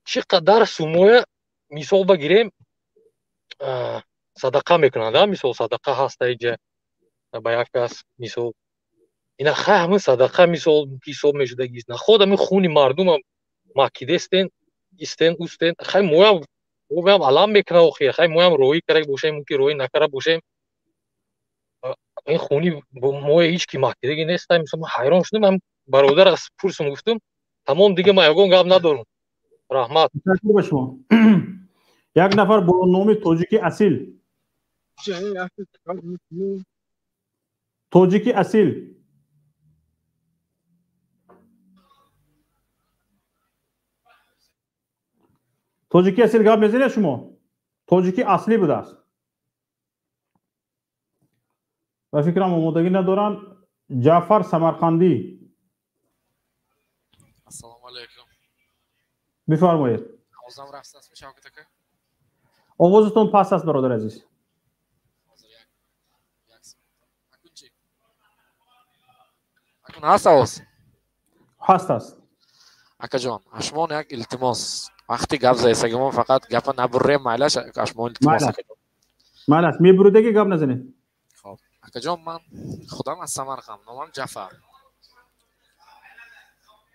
чӣ қадар сумоя, мисол багирем, садақа мекунанд, мисол садақа ҳаста иҷа ба як кас, мисол ина хай ҳамин садақа мисол ҳисоб мешудагист. Наход ҳамин хуни мардумам макидестен, истен, устен. Хай, моям алам мекунад охир. Хай, моям роҳӣ карда бошем, мумкин роҳӣ накарда бошем, ин хуни моя ҳеҷ ки макидаги нест. Мисол, ман ҳайрон шудам, ҳам бародар аз пурсум, гуфтум. Тамом, дига ман ягон гап надорам, раҳмат. Ба шумо. Як нафар бо номи Тоҷики асил, Тоҷики асил. Тоҷики асил, гап мезанед шумо? Тоҷики аслӣ будааст. Ба фикрам, омодагӣ надоранд. Ҷаъфар Самарқандӣ. Ассалому алайкум. Бифармоед. Овозам рафт астми, Шавкат ака? Овозатон паст аст, бародари азиз. Акун ҳаст овоз? Ҳаст, аст. Акаҷон, ашмон як илтимос. Вақти гап заесагимон фақат гапа набуррем, майлаш, ашмон илтимос. Майлаш, мебуридаги гап назанед. Хоб, акаҷон, ман худам аз Самарқанд, номам Ҷафар.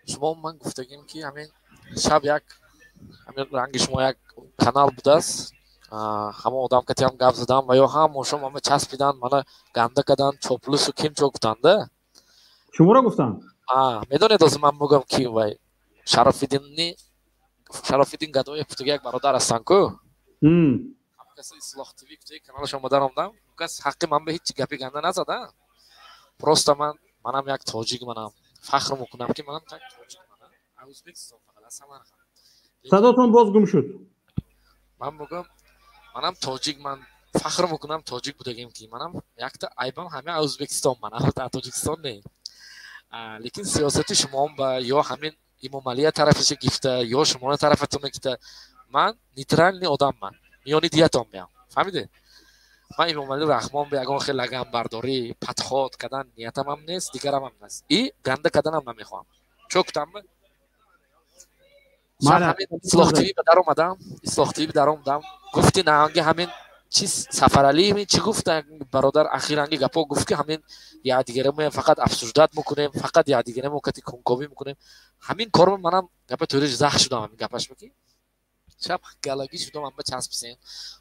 Шумо ман гуфтагим, ки ҳамин шаб як ҳамин ранги шумо як канал будааст, ҳамон одам катиам гап задам ва ё ҳам ошом ҳама часпидан, мана ганда кадан, чоплусу ким чо гуфтанда. Шуморо гуфтанд? Медонед, ҳозир ман мегӯям, ки вай Шарофиддинни, Шарофиддин Гадоев гуфтаги як бародар ҳастанд ку, каси Ислоҳ ТВ гуфтаги каналаш омадан омдам. Кас ҳаққи ман ба ҳеҷ гапи ганда назада. Просто ман манам як тоҷик манам, фахр мекунам, ки манам як тоҷик манам, аз Ӯзбекистон, фақат аз Самарқанд. Садотон боз гум шуд. Ман мегӯям, манам тоҷик, ман фахр мекунам тоҷик будагим, ки манам якта айбам ҳама аз Ӯзбекистон, манам аз Тоҷикистон не. Лекин сиёсати шумоам ба ё ҳамин Имомалия тарафиша гифта, ё шуморо тарафатон гифта, ман нейтральный одам, ман миёни диятон меам, фаҳмидед? Ман Имомалӣ Раҳмон ба ягон хел лаганбардорӣ подход кардан ниятамам нест, дигарамам нест, и ганда карданам намехоҳам. Чо гуфтам? Ислоҳ ТВ ба даромадам, Ислоҳ ТВ даромадам, гуфти наанги ҳамин чиз Сафаралӣ чӣ гуфт, бародар, ахиранги гапо гуфт, ки ҳамин якдигарамо фақат обсуждать мекунем, фақат якдигарамо кати кунковӣ мекунем. Ҳамин корро манам гапа тӯриш заҳ шудам, ҳамин гапаш ки шаб галагӣ шудам, ама часписен,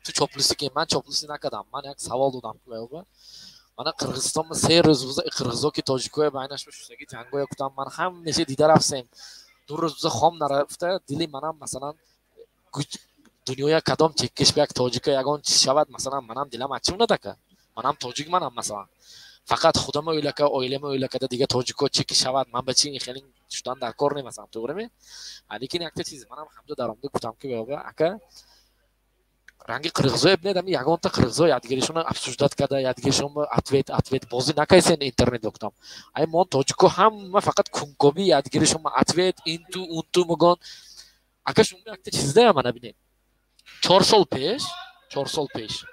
ту чоплуси, ки ман чоплуси накардам. Ман як савол додам, мана Қирғизистон 3 рӯз буза қирғизо ки тоҷикоя байнаш шудаги ҷангоя гуфтам, ман ҳамеша дида рафтем, 2 рӯз буза хом нарафта дили манам. Масалан, дунёя кадом чеккиш ба як тоҷика ягон чиз шавад, масалан, манам дилам ачи надака, манам тоҷик манам. Масалан, фақат худама o'йлака, оилама o'йлакада, дига тоҷико чӣ ки шавад, ман ба чи хеле шудан дар кор не, масалан, туғрими. Лекин якта чиз манам ҳамҷо даромада гуфтам, ки ака, ранги қирғизое бинед, ами ягонта қирғизо якдигаришонро обсуждать карда, якдигаришон ответ бозӣ накайсен интернет, гуфтам. Ай мо тоҷико ҳама фақат кунковӣ, якдигаришон ответ инту унту мегон. Ака, шумо якта чиздая мана бинед, 4 сол пеш, 4 сол пеш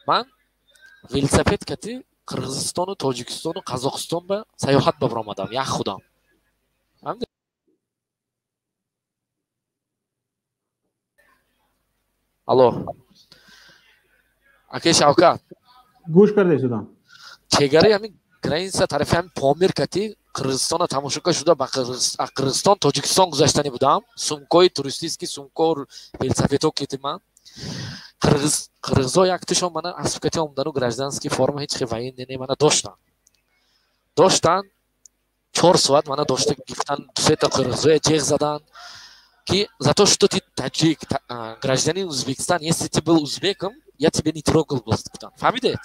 ман велосипед кати Қирғизистону Тоҷикистону Қазоқистон ба саёҳат ба баромадам, як худам. Алло, акаи Шавкат. Гӯш карда истодам. Чегараи ҳамин граница тарафи ҳамин Помир кати Қирғизистона тамошока шуда, ба Қирғизистон Тоҷикистон гузаштанӣ будам. Сумкои туристический, сумко, велосипедҳо кити ман. Қирғизо якташон мана аспкати омадану, гражданский форма, ҳеҷ хел военный не, мана доштан, 4 соат мана дошта гифтан, дусета қирғизоя ҷеғ задан, ки за то, что ты таджик, гражданин Узбекистан, если ты был узбеком, я тебе не трогал бы, гуфтан. Фаҳмидед?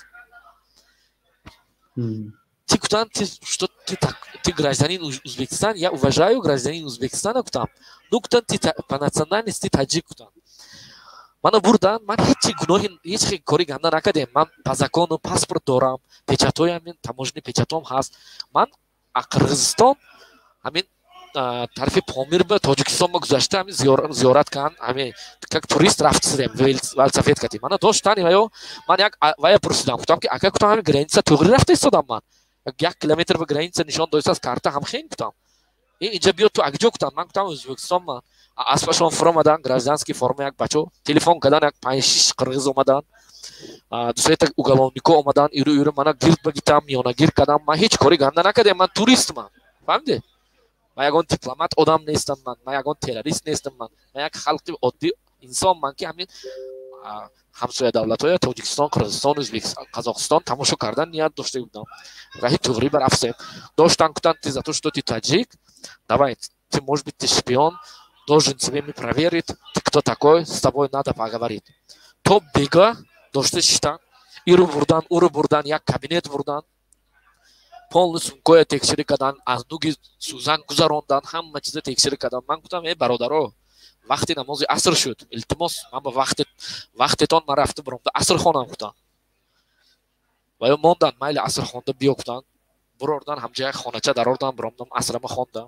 Ты гуфтан, ты что, ты так, ты гражданин Узбекистан, я уважаю гражданин Узбекистана, гуфтам. Ну, гуфтан, ты по национальности таджик, гуфтан. Мана бурдан, ман ҳеҷ гуноҳи, ҳеҷ кори ганда накардем. Ман по закону паспорт дорам, печатҳои ҳамин таможенный печатом ҳаст. Ман Қирғизистон ҳамин тарафи Помир ба Тоҷикистон ба гузашта ҳамин зиёрат кан, ҳамин как турист рафтидем велосипед катим. Мана доштани ва ё ман як вая пурсидам, гуфтам ки ака, гуфтам, ҳамин граница туғри рафта истодам ман. 1 километр ба граница нишон додистааст карта ҳамхен, гуфтам. Инҷа биё, ту акҷо, гуфтам. Ман гуфтам, Ӯзбекистон. Ман аспашон фуромадан, гражданский форма як бачо телефон кардан, як панҷ шиш қирғиз омадан, дусета уголовнико омадан, иру иру мана гирд багитам, миёнагир кардам. Ман ҳеҷ кори ганда накардем, ман турист ман, фаҳмиде? Ман ягон дипломат одам нестам, ман ягон террорист нестам, ман як халқи оддӣ инсон ман, ки ҳамин ҳамсоя давлатҳоя Тоҷикистон, Қирғизистон, Ӯзбекистон, Қазоқистон тамошо кардан ният дошта будам. Раҳи туғрӣ барафтем, доштан, гуфтан: «Ты за то, что ты таджик, давай, ты, может быть, ты шпион, должен тебе мы проверить, ты кто такой, с тобой надо поговорить». То бега дошта шиштан, иру бурдан, уру бурдан, як кабинет бурдан, полный сумкоя текширӣ кардан, аз нуги сӯзан гузарондан, ҳама чиза текширӣ кардан. Ман гуфтам: «Э, бародаро, вақти намози аср шуд, илтимос, ман ба вақтетон ман рафта биромда аср хонам», гуфтам. Ва ё мондан, майли, аср хонда биё, гуфтан. Бурордан, ҳамҷа як хонача дарордан, биромдам, асрама хондам.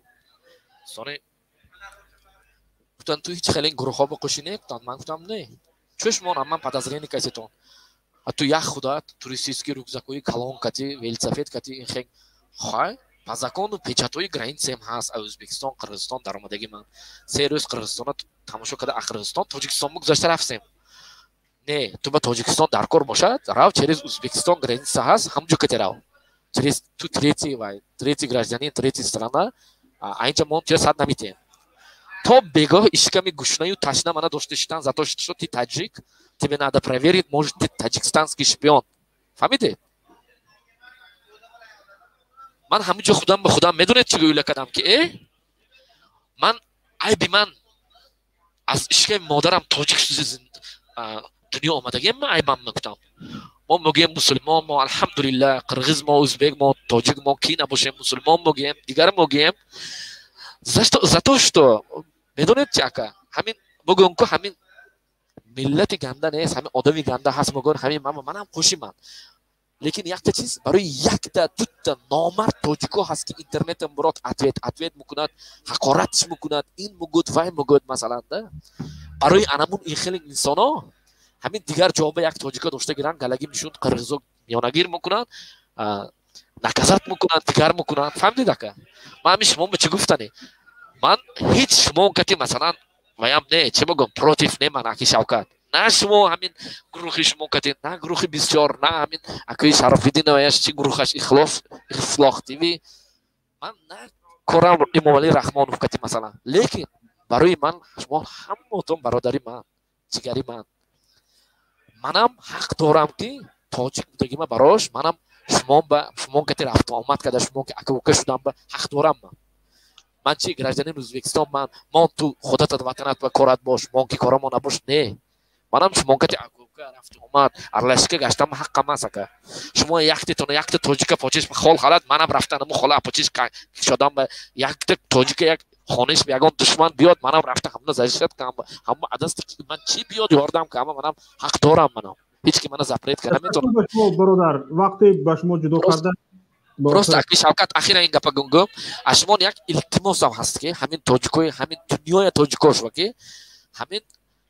Сони гуфтан: «Ту ҳеҷ хеле ин гурӯҳҳо ба қӯшӣ не?» гуфтан. Ман гуфтам: «Не, чӯшмонам, ман подозрение касетон, а ту як худат туристический рюкзакҳои калон кати, велосипед кати, ин хел хай, по закону печатҳои границаем ҳаст, аз Ӯзбекистон, Қирғизистон даромадагӣ. Ман 3 рӯз Қирғизистона тамошо карда, а Қирғизистон Тоҷикистон гузашта рафтем. Не, ту ба Тоҷикистон дар кор бошад, рав, через Ӯзбекистон граница ҳаст, ҳамҷо кати рав, через ту третий вай, третий гражданин, третий страна, а инҷа мо туя сад наметиҳем». То бегоҳ ишками гушнаю ташна мана дошта шитан, за то, что ты таджик, тебе надо проверить, может, ты таджикистанский шпион. Фаҳмидед? Ман ҳаминҷо худам ба худам, медонед, чӣ гӯйла кардам, ки ман айби ман аз ишками модарам тоҷик дунё омадагиам, ман айбам мегуфтам. Мо мегӯем мусулмон мо, алҳамдулилла, қирғиз мо, ӯзбек мо, тоҷик мо, ки набошем, мусулмон мегӯем, дигар мегӯем. За то что, медонед чи, ака, ҳамин мегӯем ку, ҳамин миллати ганда нест, ҳамин одами ганда ҳаст, мегӯян. Ҳамин манам қӯшиман, лекин якта чиз барои якта дутта номард тоҷико ҳаст, ки интернетам бурод, ответ мекунад, ҳақоратш мекунад, ин мегӯд, вай мегӯд, масалан да. Барои анамун ин хеле инсоно ҳамин дигар ҷоба як тоҷико дошта гиранд, галагӣ мишунд, қирғизо миёнагир мекунанд, наказать мекунанд, дигар мекунанд. Фаҳмидед, ака? Ман ҳамин шумо чӣ гуфтане, ман ҳеҷ шумо кати, масалан, ваям не, чӣ бигӯм, против не ман, аки Шавкат, на шумо ҳамин гурӯҳи шумо кати, на гурӯҳи бисёр, на ҳамин акои Шарофиддиноваяш, чи гурӯҳаш, Ихлос, Ислоҳ ТВ, ман на корам Имомалӣ Раҳмонов кати, масалан. Лекин барои ман шумо ҳамаотон бародари ман, ҷигари ман. Манам ҳақ дорам, ки тоҷик будагима барош манам шумон ба шумон кати рафту омад карда, шумон ки ака ука шудам ба ҳақ дорам. Ман чи, гражданин Ӯзбекистон ман. Мон ту худатат ватанат ва корат бош, мон ки корамо набош, не, манам шумон кати ака ука рафту омад, аралашика гаштам ҳаққам аст, ака. Шумо яктетона якта тоҷика почиш хол халат, манам рафтанаму хола почиш шодам ба якта тоҷика, як хониш ягон душман биёд, манам рафта ҳамна защищать кам, ҳама адасти ман чӣ биёд, ёрдам кама, манам ҳақ дорам. Манам ҳеҷ ки мана запрет карда наметавонад. Бародар, вақте ба шумо ҷудо карда. Просто, аки Шавкат, ахира ин гапа гунгум. Аз шумо як илтимосам ҳаст, ки ҳамин тоҷикои ҳамин дунёя тоҷикошва, ки ҳамин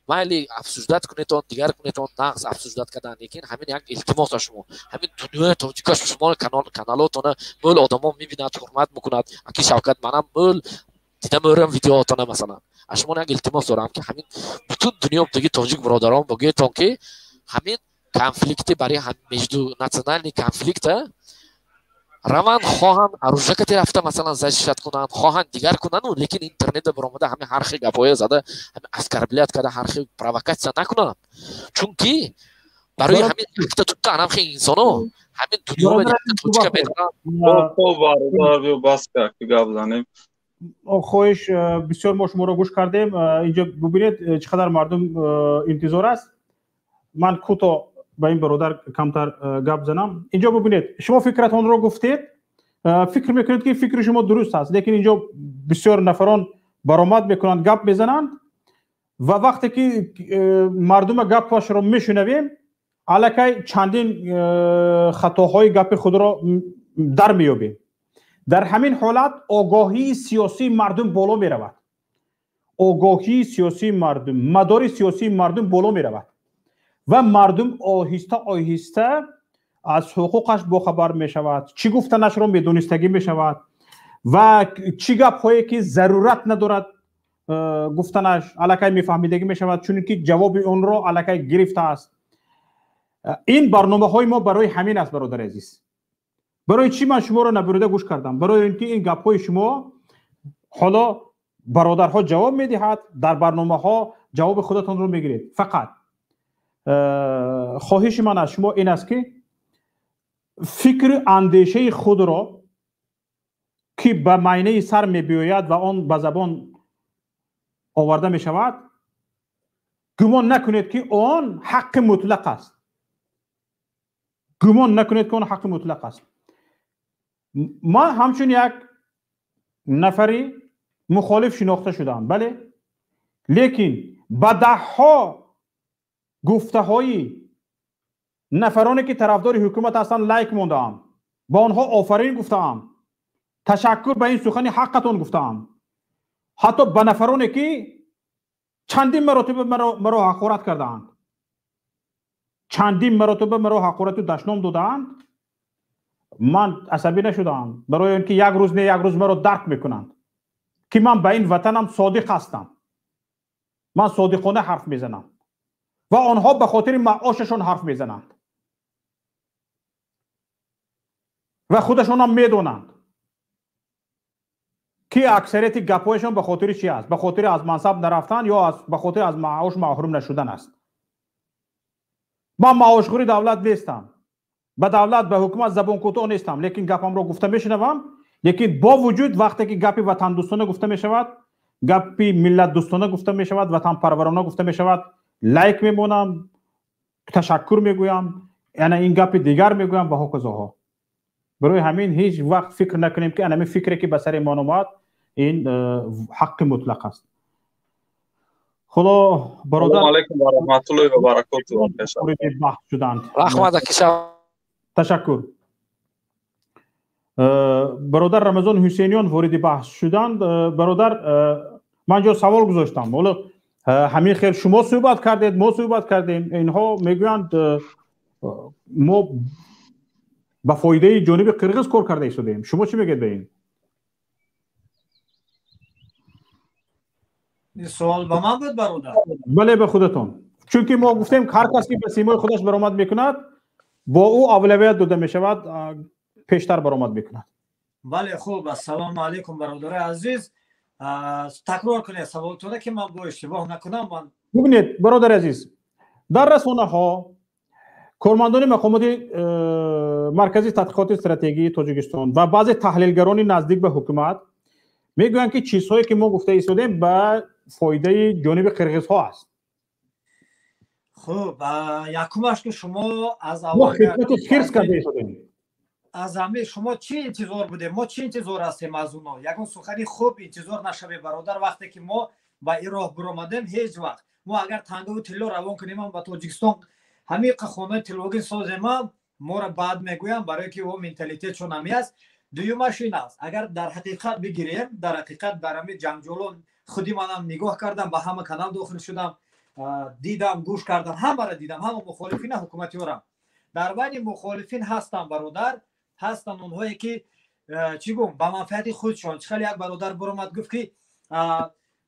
майли обсуждать кунетон, дигар кунетон, нағз обсуждать кардан, лекин ҳамин як илтимос аз шумо: ҳамин дунёи тоҷикош шумо каналотона мӯл одамо мебинад, ҳурмат мекунад. Аки Шавкат, манам мӯл дида мӯрам видеоотона, масалан. Аз шумо як илтимос дорам, ки ҳамин бутун дунё диги тоҷик бародарон бигӯетон, ки ҳамин конфликти барои междунациональный конфликта раванд, хоҳанд оружие кати рафта, масалан, защищать кунанд, хоҳанд дигар кунанду, лекин интернетда баромада ҳамин ҳар хел гапҳоя зада, ҳамин оскорблять карда, ҳар хел провокатсия накунанд, чунки барои ҳамин якта дутта анам хел инсоно ҳамин дунё тоҷика медоранд. Бас гап занем. Хоҳиш, бисёр мо шуморо гӯш кардем. Инҷо бубинед, чӣ қадар мардум интизор аст. Ман кӯтоҳ ба ин бародар камтар гап занам. Инҷо бубинед, шумо фикратонро гуфтед, фикр мекунед, ки фикри шумо дуруст аст, лекин инҷо бисёр нафарон баромад мекунанд, гап мезананд. Ва вақте ки мардума гапашро мешунавем, аллакай чандин хатоҳои гапи худро дар меёбем. Дар ҳамин ҳолат огоҳии сиёсии мардум боло меравад, огоҳии сиёсии мардум, мадори сиёсии мардум боло меравад ва мардум оҳиста оҳиста аз ҳуқуқаш бохабар мешавад, чӣ гуфтанашро медонистагӣ мешавад ва чӣ гапҳое ки зарурат надорад гуфтанаш аллакай мефаҳмидагӣ мешавад, чунки ҷавоби онро аллакай гирифтааст. Ин барномаҳои мо барои ҳамин аст, бародари азиз. Барои чӣ ман шуморо набурида гӯш кардам? Барои ин ки ин гапҳои шумо ҳоло бародарҳо ҷавоб медиҳад, дар барномаҳо ҷавоби худатонро мегиред. Фақат хоҳиши ман аз шумо ин аст, ки фикру андешаи худро, ки ба майнаи сар мебиёяд ва он ба забон оварда мешавад, гумон накунед, ки он ҳаққи мутлақ аст. Гумон накунед, ки он ҳаққи мутлақ аст. Ман ҳамчун як нафари мухолиф шинохта шудам, бале, лекин ба даҳҳо гуфтаҳои нафароне ки тарафдори ҳукумат ҳастанд лайк мондаам, ба онҳо офарин гуфтаам, ташаккур ба ин сухани ҳаққатон гуфтаам, ҳатто ба нафароне ки чандин маротиба маро ҳақорат кардаанд, чандин маротиба маро ҳақорату дашном додаанд, ман асабӣ нашудаам, барои он ки як рӯз не як рӯз маро дарк мекунанд, ки ман ба ин ватанам содиқ ҳастам, ман содиқона ҳарф мезанам ва онҳо ба хотири маошашон ҳарф мезананд ва худашонам медонанд, ки аксарияти гапҳояшон ба хотири чи аст? Ба хотири аз мансаб нарафтан ё ба хотири аз маош маҳрум нашудан аст. Ман маошхӯри давлат нестам, ба давлат, ба ҳукумат забонкӯтоҳ нестам, лекин гапамро гуфта мешунавам. Лекин бо вуҷуд вақте ки гапи ватандӯстона гуфта мешавад, гапи миллатдӯстона гуфта мешавад, ватанпарварона гуфта мешавад, лайк мемонам, ташаккур мегӯям, ана ин гапи дигар мегӯям ва ҳоказоҳо. Барои ҳамин ҳеҷ вақт фикр накунем, ки анами фикре ки ба сари мон омад, ин ҳаққи мутлақ аст. Худо бародар, алайкум ва раҳматуллоҳи ва баракотуҳ. Баҳс шуданд. Раҳмат аки. Ташаккур. Бародар Рамазон Ҳусейниён вориди баҳс шуданд. Бародар, ман ҷо савол гузоштам. Ҳоло ҳамин хел шумо суҳбат кардед, мо суҳбат кардем, инҳо мегӯянд, мо ба фоидаи ҷониби қирғиз кор карда истодаем. Шумо чӣ мегӯед ба ин? Суол ба ман буд, бародар? Бале, ба худатон. Чунки мо гуфтем, ҳар кас ки ба симои худаш баромад мекунад, бо ӯ авлавият дода мешавад, пештар баромад мекунад. Бале, хуб, ассалому алайкум, бародари азиз. Такрор кунед саволтона, ки ман бо иштибоҳ накунам. Ман бубинед, бародари азиз, дар расонаҳо кормандони мақомоти маркази тадқиқоти стратегии Тоҷикистон ва баъзе таҳлилгарони наздик ба ҳукумат мегӯянд, ки чизҳое ки мо гуфта истодаем, ба фоидаи ҷониби қирғизҳо аст. Хуб, якумаш ки шумо аз мо хидмати хирс карда истодаем. Аз ҳамин шумо чӣ интизор будем? Мо чӣ интизор ҳастем аз оно? Ягон сухани хуб интизор нашавем, бародар. Вақте ки мо ба ин роҳ биромадем, ҳеҷ вақт мо агар тангаву тилло равон кунем ба Тоҷикистон, ҳамин хонаи тиллогин соземам, моро бад мегӯям, барое ки о менталитетшон ҳами аст. Дуюмаш ин аст, агар дар ҳақиқат бигирем, дар ҳақиқат дар ҳамин ҷанҷолон худи манам нигоҳ кардам, ба ҳама канал дохил шудам, дидам, гӯш кардам, ҳамаро дидам, ҳама мухолифина, ҳукуматиёрам. Дар байни мухолифин ҳастанд, бародар, ҳастанд онҳое ки чӣ гум ба манфиати худшон. Чӣ хеле як бародар биромад, гуфт ки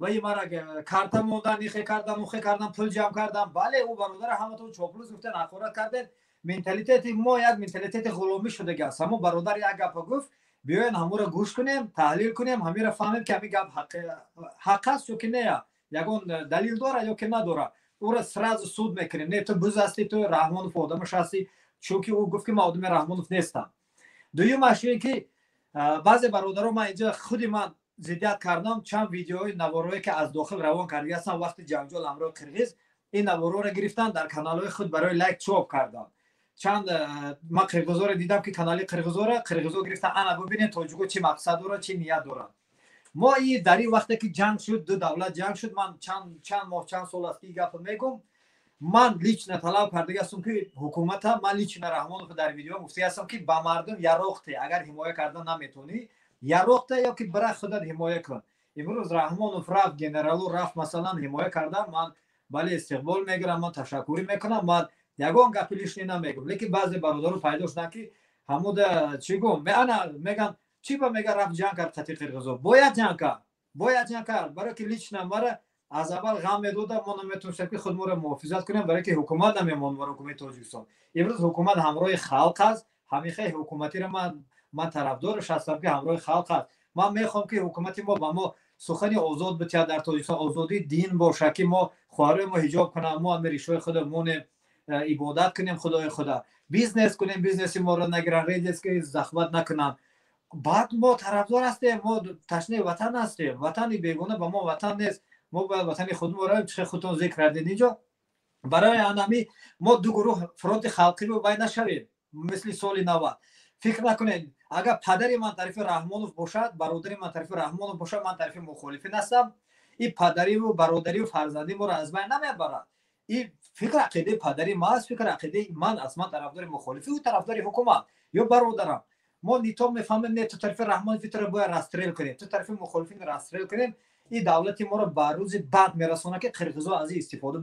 ваи мара карта мондан, ихе кардам, ухе кардам, пул ҷамъ кардам. Бале, ӯ бародара ҳаматон чоплус гуфтен, ҳақорат карден. Менталитети мо як менталитети ғуломӣ шудага аст. Ҳамон бародар як гапа гуфт, биёен ҳамонро гӯш кунем, таҳлил кунем, ҳаминро фаҳмем, ки ҳамин гап ҳақ аст ё ки не, ягон далил дора ё ки надора. Ӯро сразу суд мекунем: не, ту буз ҳастӣ, ту Раҳмонов одамаш ҳастӣ, чунки ӯ гуфт ки ман одами Раҳмонов нестам. Дуюмаш ин ки баъзе бародаро, ман инҷа худи ман зиддият кардам, чанд видеои наворое ки аз дохил равон карда ҳастам вақти ҷанҷол ҳамроҳи қирғиз, ин наворҳоро гирифтан, дар каналҳои худ барои лайк чоп кардам. Чанд ман қирғизоро дидам, ки канали қирғизоро қирғизо гирифтан, ана бубинед тоҷико чӣ мақсад дорад, чӣ ният дорад. Мо дар ин вақте ки ҷанг шуд, ду давлат ҷанг шуд, ман чанд моҳ, чанд сол аст ки ин гапро мегӯм. Ман лично талаб кардаги ҳастам, ки ҳукумата, ман лично Раҳмонов дар видео гуфтаги ҳастам, ки ба мардум яроқте, агар ҳимоя кардан наметавонӣ, яроқте ё ки бира худат ҳимоя кун. Имрӯз Раҳмонов рафт, генералу рафт, масалан, ҳимоя кардан, ман бале истиқбол мегирам, ман ташаккурӣ мекунам, ман ягон гапи лишний намегӯм. Лекин баъзе бародаро пайдо шуданд, ки ҳамуда чӣ гум, ана меган, чӣ ба мега рафт ҷанг кард қати қирғизо. Бояд ҷанг кард, бояд ҷанг кард, барое ки лично мара аз аввал ғам медода, мо наметавонистем, ки худморо муҳофизат кунем, барое ки ҳукумат намемонд бар ҳукумати Тоҷикистон. Имрӯз ҳукумат ҳамроҳи халқ аст. Ҳамихаи ҳукуматиро ман тарафдораш ҳастам, ки ҳамроҳи халқ аст. Ман мехоҳам, ки ҳукумати мо ба мо сухани озод битиҳад, дар Тоҷикистон озодии дин боша, ки мо хоҳарои мо ҳиҷоб кунанд, мо ами ришои худа монем, ибодат кунем худои худа, бизнес кунем, бизнеси моро нагиранд, рейдерский захват накунанд. Баъд мо тарафдор ҳастем, мо ташнаи ватан ҳастем. Ватани бегона ба мо ватан нест. Мо бояд ватани худмо равем, чихе худтон зикр кардед инҷо. Барои анами мо ду гурӯҳ фронти халқӣ вай нашавем, мисли соли 90. Фикр накунед, агар падари ман тарафи Раҳмонов бошад, бародари ман тарафи Раҳмонов бошад, ман тарафи мухолифин ҳастам. И падариву бародариву фарзанди моро аз байн намебарад. И фикр ақидаи падари ма аст, фикр ақидаи ман аст. Ман тарафдори мухолифӣ, ӯ тарафдори ҳукумат ё бародарам. Мо не то мефаҳмем, не, ту тарафи Раҳмонови, туро бояд расстрел кунем, ту тарафи мухолифин, расстрел кунем. И давлати моро ба рӯзи бад мерасонад, ки қирғизо аз ин истифода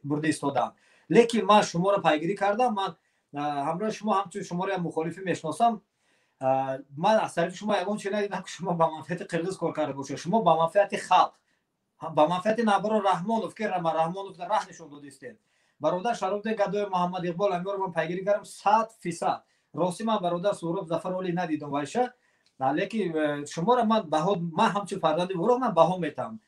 бурда истодаанд. Лекин ман шуморо пайгирӣ кардам, ман ҳамроҳи шумо ҳамчун шуморо як мухолифӣ мешиносам. Ман аз тарафи шумо ягон чи надидам, ки шумо ба манфиати қирғиз кор карда бошед. Шумо ба манфиати халқ, ба манфиати набаро Раҳмонов, ки Раҳмонов раҳ нишон додистед. Бародар Шарофдин Гадоев, Муҳаммад Иқбол, амиёро ман пайгирӣ кардам 100%. Рости, ман бародар Суҳроб Зафаролӣ надидам вайша, лекин шуморо ман баҳо, ман ҳамчун фарзанди Вуроқ ман баҳо метаҳам,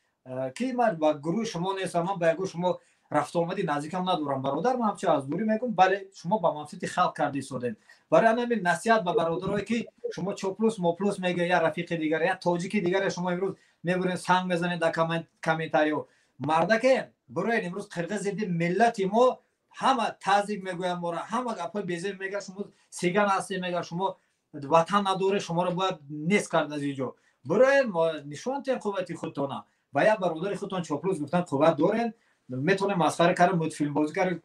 ки ман ба гурӯҳи шумо нестам, ман ба ягон шумо рафтуомади наздикам надорам, бародар. Ман ҳамчун аз дурӣ мегӯм, бале, шумо ба манфиати халқ карда истодед. Барои ҳамин насиҳат ба бародарое, ки шумо чоплус моплус мегӯед, я рафиқи дигар, я тоҷики дигаре шумо имрӯз мебуред, санг мезанед дар комментарио. Мардаке бироед, имрӯз қирғиз зидди миллати мо ҳама тазик мегӯянд моро, ҳама гапҳои безеб мегӯяд, шумо сиган ҳастед, мегӯяд, шумо ватан надоред, шуморо бояд нест кард аз ин ҷо. Бироед, нишон тиҳед қуввати худтона. Ба як бародари худтон чоплус гуфтан қувват доред, метавонем масхара кард, мультфилмбозӣ кард,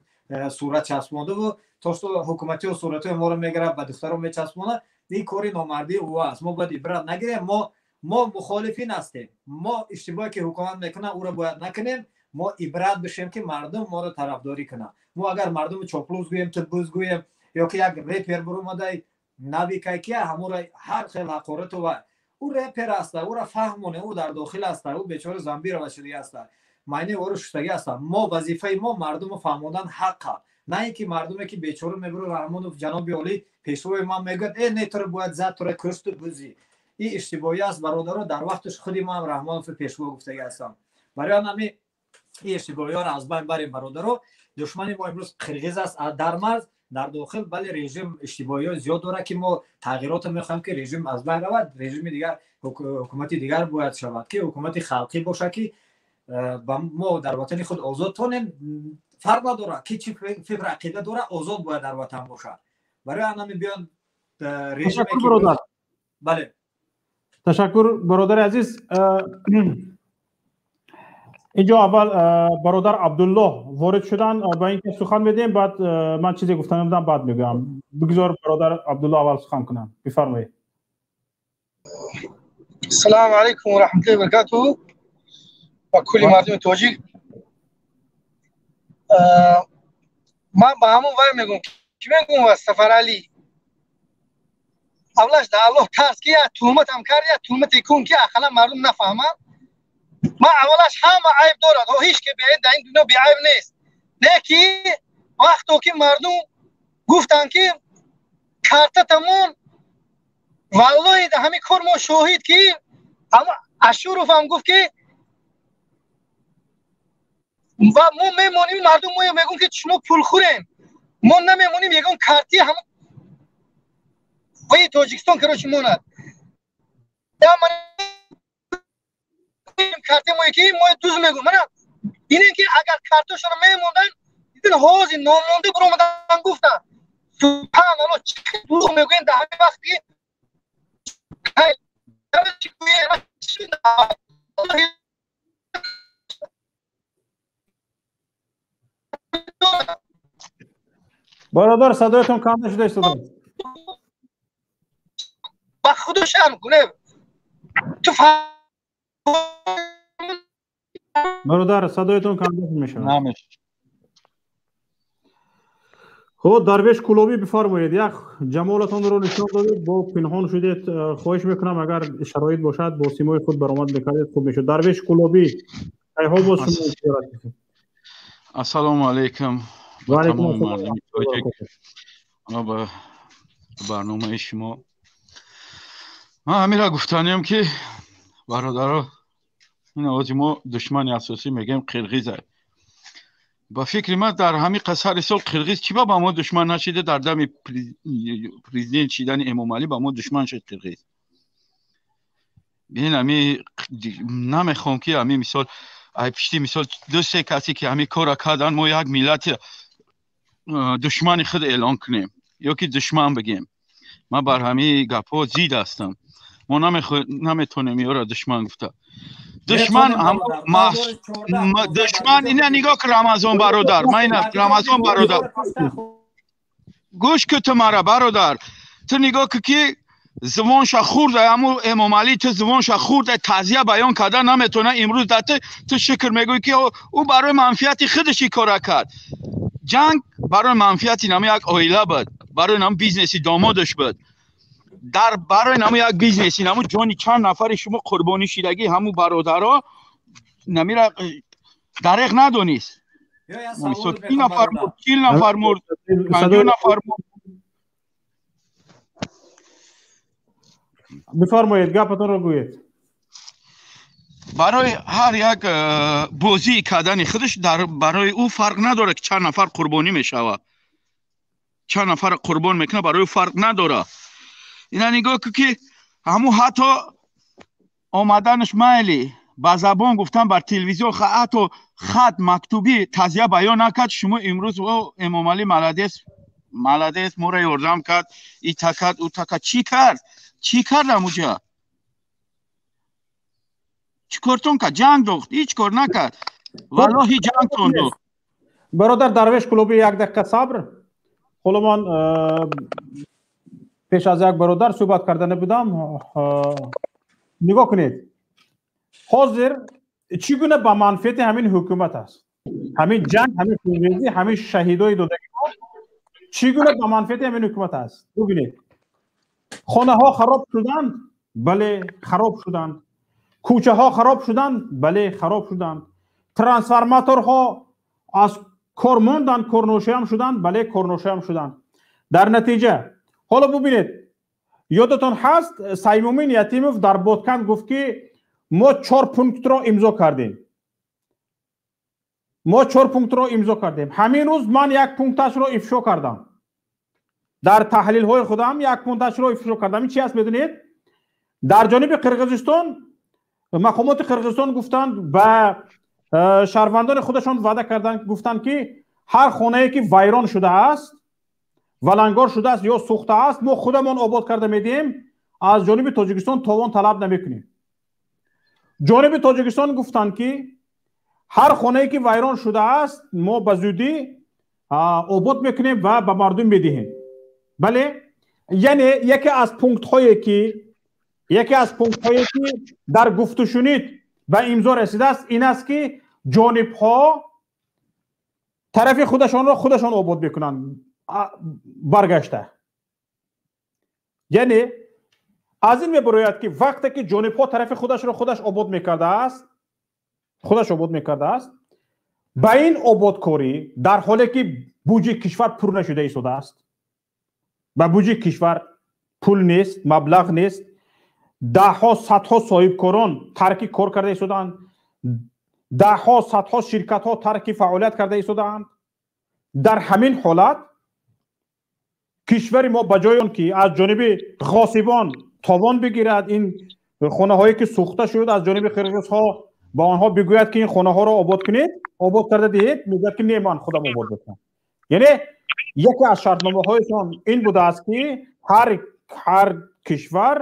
сурат часпондаву то что ҳукуматиҳо суратҳои моро мегирад, ба духтаро мечаспонад. Ин кори номардии ӯ аст. Мо бояд ибрат нагирем. Мо мухолифин ҳастем. Мо иштибоҳе ки ҳукумат мекунад, ӯро бояд накунем. Мо ибрат бишем, ки мардум моро тарафдорӣ кунад. Мо агар мардуми чоплус гӯем, ту буз гӯем, ё ки як репер биромадай навикай, ки ҳамура ҳар хел ҳақорату ва ӯ репер аста, ӯра фаҳмоне, ӯ дар дохил аста, ӯ бечора замбирова шудагӣ аста, майнаи ӯро шуштагӣ аста. Мо вазифаи мо мардумро фаҳмондан ҳаққа, на ин ки мардуме ки бечора мебурад, Раҳмонов ҷаноби олӣ пешвои ман мегӯяд, э не, туро бояд зад, туро кушту бузӣ. Ин иштибоҳӣ аст, бародаро. Дар вақташ худи ман Раҳмонов пешво гуфтагӣ ҳастам. Барои ҳамин ин иштибоҳиҳоро аз байн барем, бародаро. Душмани мо имрӯз қирғиз аст дар марз, дар дохил бале режим иштибоҳиҳо зиёд дорад, ки мо тағйиротро мехоҳем, ки режим аз байн равад, режими дигар, ҳукумати дигар бояд шавад, ки ҳукумати халқӣ бошад, ки ба мо дар ватани худ озод тонем. Фарқ надорад, ки чӣ фикр ақида дорад, озод бояд дар ватан бошад. Барои ҳамин биён режиме. Бале. Ташаккур, бародари азиз. Инҷо аввал бародар Абдуллоҳ ворид шуданд, ба ин ки сухан медиҳем, баъд ман чизе гуфта намудам, баъд мегӯям. Бигзор бародар Абдуллоҳ аввал сухан кунанд. Бифармоед. Ассалому алайкум ва раҳматуллоҳи ва баракатуҳ ба кулли мардуми тоҷик. Ман ба ҳамон вай мегӯм, ки мегӯм, ва Сафаралӣ, аввалаш дар Аллоҳ тарс, ки як туҳматам кард, як туҳмате кун, ки ақаллан мардум нафаҳманд. Ман аввалаш ҳама айб дорад, ҳеҷ ки дар ин дунё беайб нест, не ки вақто ки мардум гуфтанд, ки картатамон, валлоҳи, дар ҳамин кор мо шоҳид, ки Ашуров ҳам гуфт, ки ва мо мемонем, мардум мо мегӯм, ки шумо пулхӯрем, мо намемонем ягон карти ҳам ваи Тоҷикистон, короче, монад карти мо, ки мо дуз мегӯм. Мана динем, ки агар картошонро мемондан, дидин, ҳозир номонда биромадан гуфтанд. Субҳаналлоҳ, чӣ дурӯғ мегӯем дар ҳамин вақт, ки Бародар, садоятон канда шуда истодааст. Ба худо шарм кунем. Ту бародар, садоятон канда мешавад. Намешавад. Хуб, Дарвеш Кулобӣ, бифармоед, як ҷамолатонро нишон додед, бо пинҳон шудед. Хоҳиш мекунам, агар шароит бошад, бо симои худ баромад мекардед, хуб мешуд. Дарвеш Кулобӣ, кайҳо боз шумо интизор ҳастед? Ассалому алайкум ва алайкум ассалом. Ба барномаи шумо ман ҳаминро гуфтаниям, ки бародаро, ин овози мо душмани асосӣ мегӯем қирғиза. Ба фикри ман, дар ҳамин қасари сол қирғиз чӣ ба мо душман нашида, дар дами президент шидани Эмомалӣ ба мо душман шуд қирғиз. Бин, ами намехоҳам, ки ами мисол ай пишти мисол ду се касе, ки ҳамин корра кардан, мо як миллати душмани худ эълон кунем ё ки душман бигем. Ман бар ҳамин гапҳо зид ҳастам. Мо наметонем ёро душман гуфта. Душман душман ина нигоҳ кун, Рамазон бародар, ман ина, Рамазон бародар, гӯш ку ту мара, бародар, ту нигоҳ ку, ки звонша хурда ҳаму Эмомалӣ, ту звонша хурда, тазия баён карда наметона имрӯз. Да ту шукр мегӯӣ, ки ӯ барои манфиати худаш ин кора кард. Ҷанг барои манфиати нами як оила буд, барои нам бизнеси домодаш буд, дар барои наму як бизнеси наму ҷони чанд нафари шумо қурбонӣ шидагӣ. Ҳаму бародаро намира дареғ надонист. Си нафар мурд, 40 нафар мурд, 50 нафар мурд. Бифармоед, гапатонро гӯед. Барои ҳар як бозӣ кардани худаш дар барои ӯ фарқ надорад, ки чанд нафар қурбонӣ мешавад, чанд нафар қурбон мекунад, барои ӯ фарқ надорад. Ина нигоҳ ку, ки ҳамун ҳатто омаданаш майли ба забон гуфтан бар телевизион, ҳатто хат мактубӣ тазия баён накард. Шумо имрӯз: «О, Эмомалӣ молодец, молодец, моро ёрдам кард, ита кард, ута кард». Чӣ кард? Чӣ кард ҳамуҷа? Чӣ кортон кард? Ҷанг дохт, ҳеҷ кор накард, валлоҳи, ҷангтон дохт. Бародар Дарвеш Кулобӣ, як дақиқа сабр. Ҳоло ман пеш аз як бародар суҳбат карда будам. Нигоҳ кунед, ҳозир чӣ гуна ба манфиати ҳамин ҳукумат аст ҳамин ҷанг, ҳамин хунрезӣ, ҳамин шаҳидои додагиҳо чӣ гуна ба манфиати ҳамин ҳукумат аст? Бубинед, хонаҳо хароб шуданд, бале, хароб шуданд. Кӯчаҳо хароб шуданд, бале, хароб шуданд. Трансформаторҳо аз кор монданд, корношоям шуданд, бале, корношоям шуданд. Дар натиҷа ҳоло бубинед, ёдатон ҳаст, Саймумин Ятимов дар Ботканд гуфт, ки мо чор пунктро имзо кардем, мо чор пунктро имзо кардем. Ҳамин рӯз ман як пункташро ифшо кардам дар таҳлилҳои худам, як пункташро ифшо кардам. Ин чи аст, медонед? Дар ҷониби Қирғизистон мақомоти Қирғизистон гуфтанд, ба шаҳрвандони худашон ваъда карданд, гуфтанд, ки ҳар хонае ки вайрон шудааст, валангор шудааст ё сӯхтааст, мо худамон обод карда медиҳем, аз ҷониби Тоҷикистон товон талаб намекунем. Ҷониби Тоҷикистон гуфтанд, ки ҳар хонае ки вайрон шудааст, мо ба зудӣ обод мекунем ва ба мардум медиҳем. Бале, яъне яке аз пунктҳое ки дар гуфтушунид ба имзо расидааст, ин аст, ки ҷонибҳо тарафи худашонро худашон обод мекунанд баргашта. Яъне аз ин мебарояд, ки вақте ки ҷонибҳо тарафи худашро худаш обод мекардааст, худаш обод мекардааст, ба ин ободкорӣ, дар ҳоле ки буҷи кишвар пур нашуда истодааст, ба буҷи кишвар пул нест, маблағ нест, даҳҳо, садҳо соҳибкорон тарки кор карда истодаанд, даҳҳо, садҳо ширкатҳо тарки фаъолият карда истодаанд, дар ҳамин ҳолат кишвари мо ба ҷои он ки аз ҷониби ғосибон товон бигирад, ин хонаҳое ки сӯхта шуд, аз ҷониби қирғизҳо ба онҳо бигӯяд, ки ин хонаҳоро обод кунед, обод карда диҳед, мегӯяд, ки не, ман худам обод мекунам. Яъне яке аз шартномаҳояшон ин будааст, ки ҳар кишвар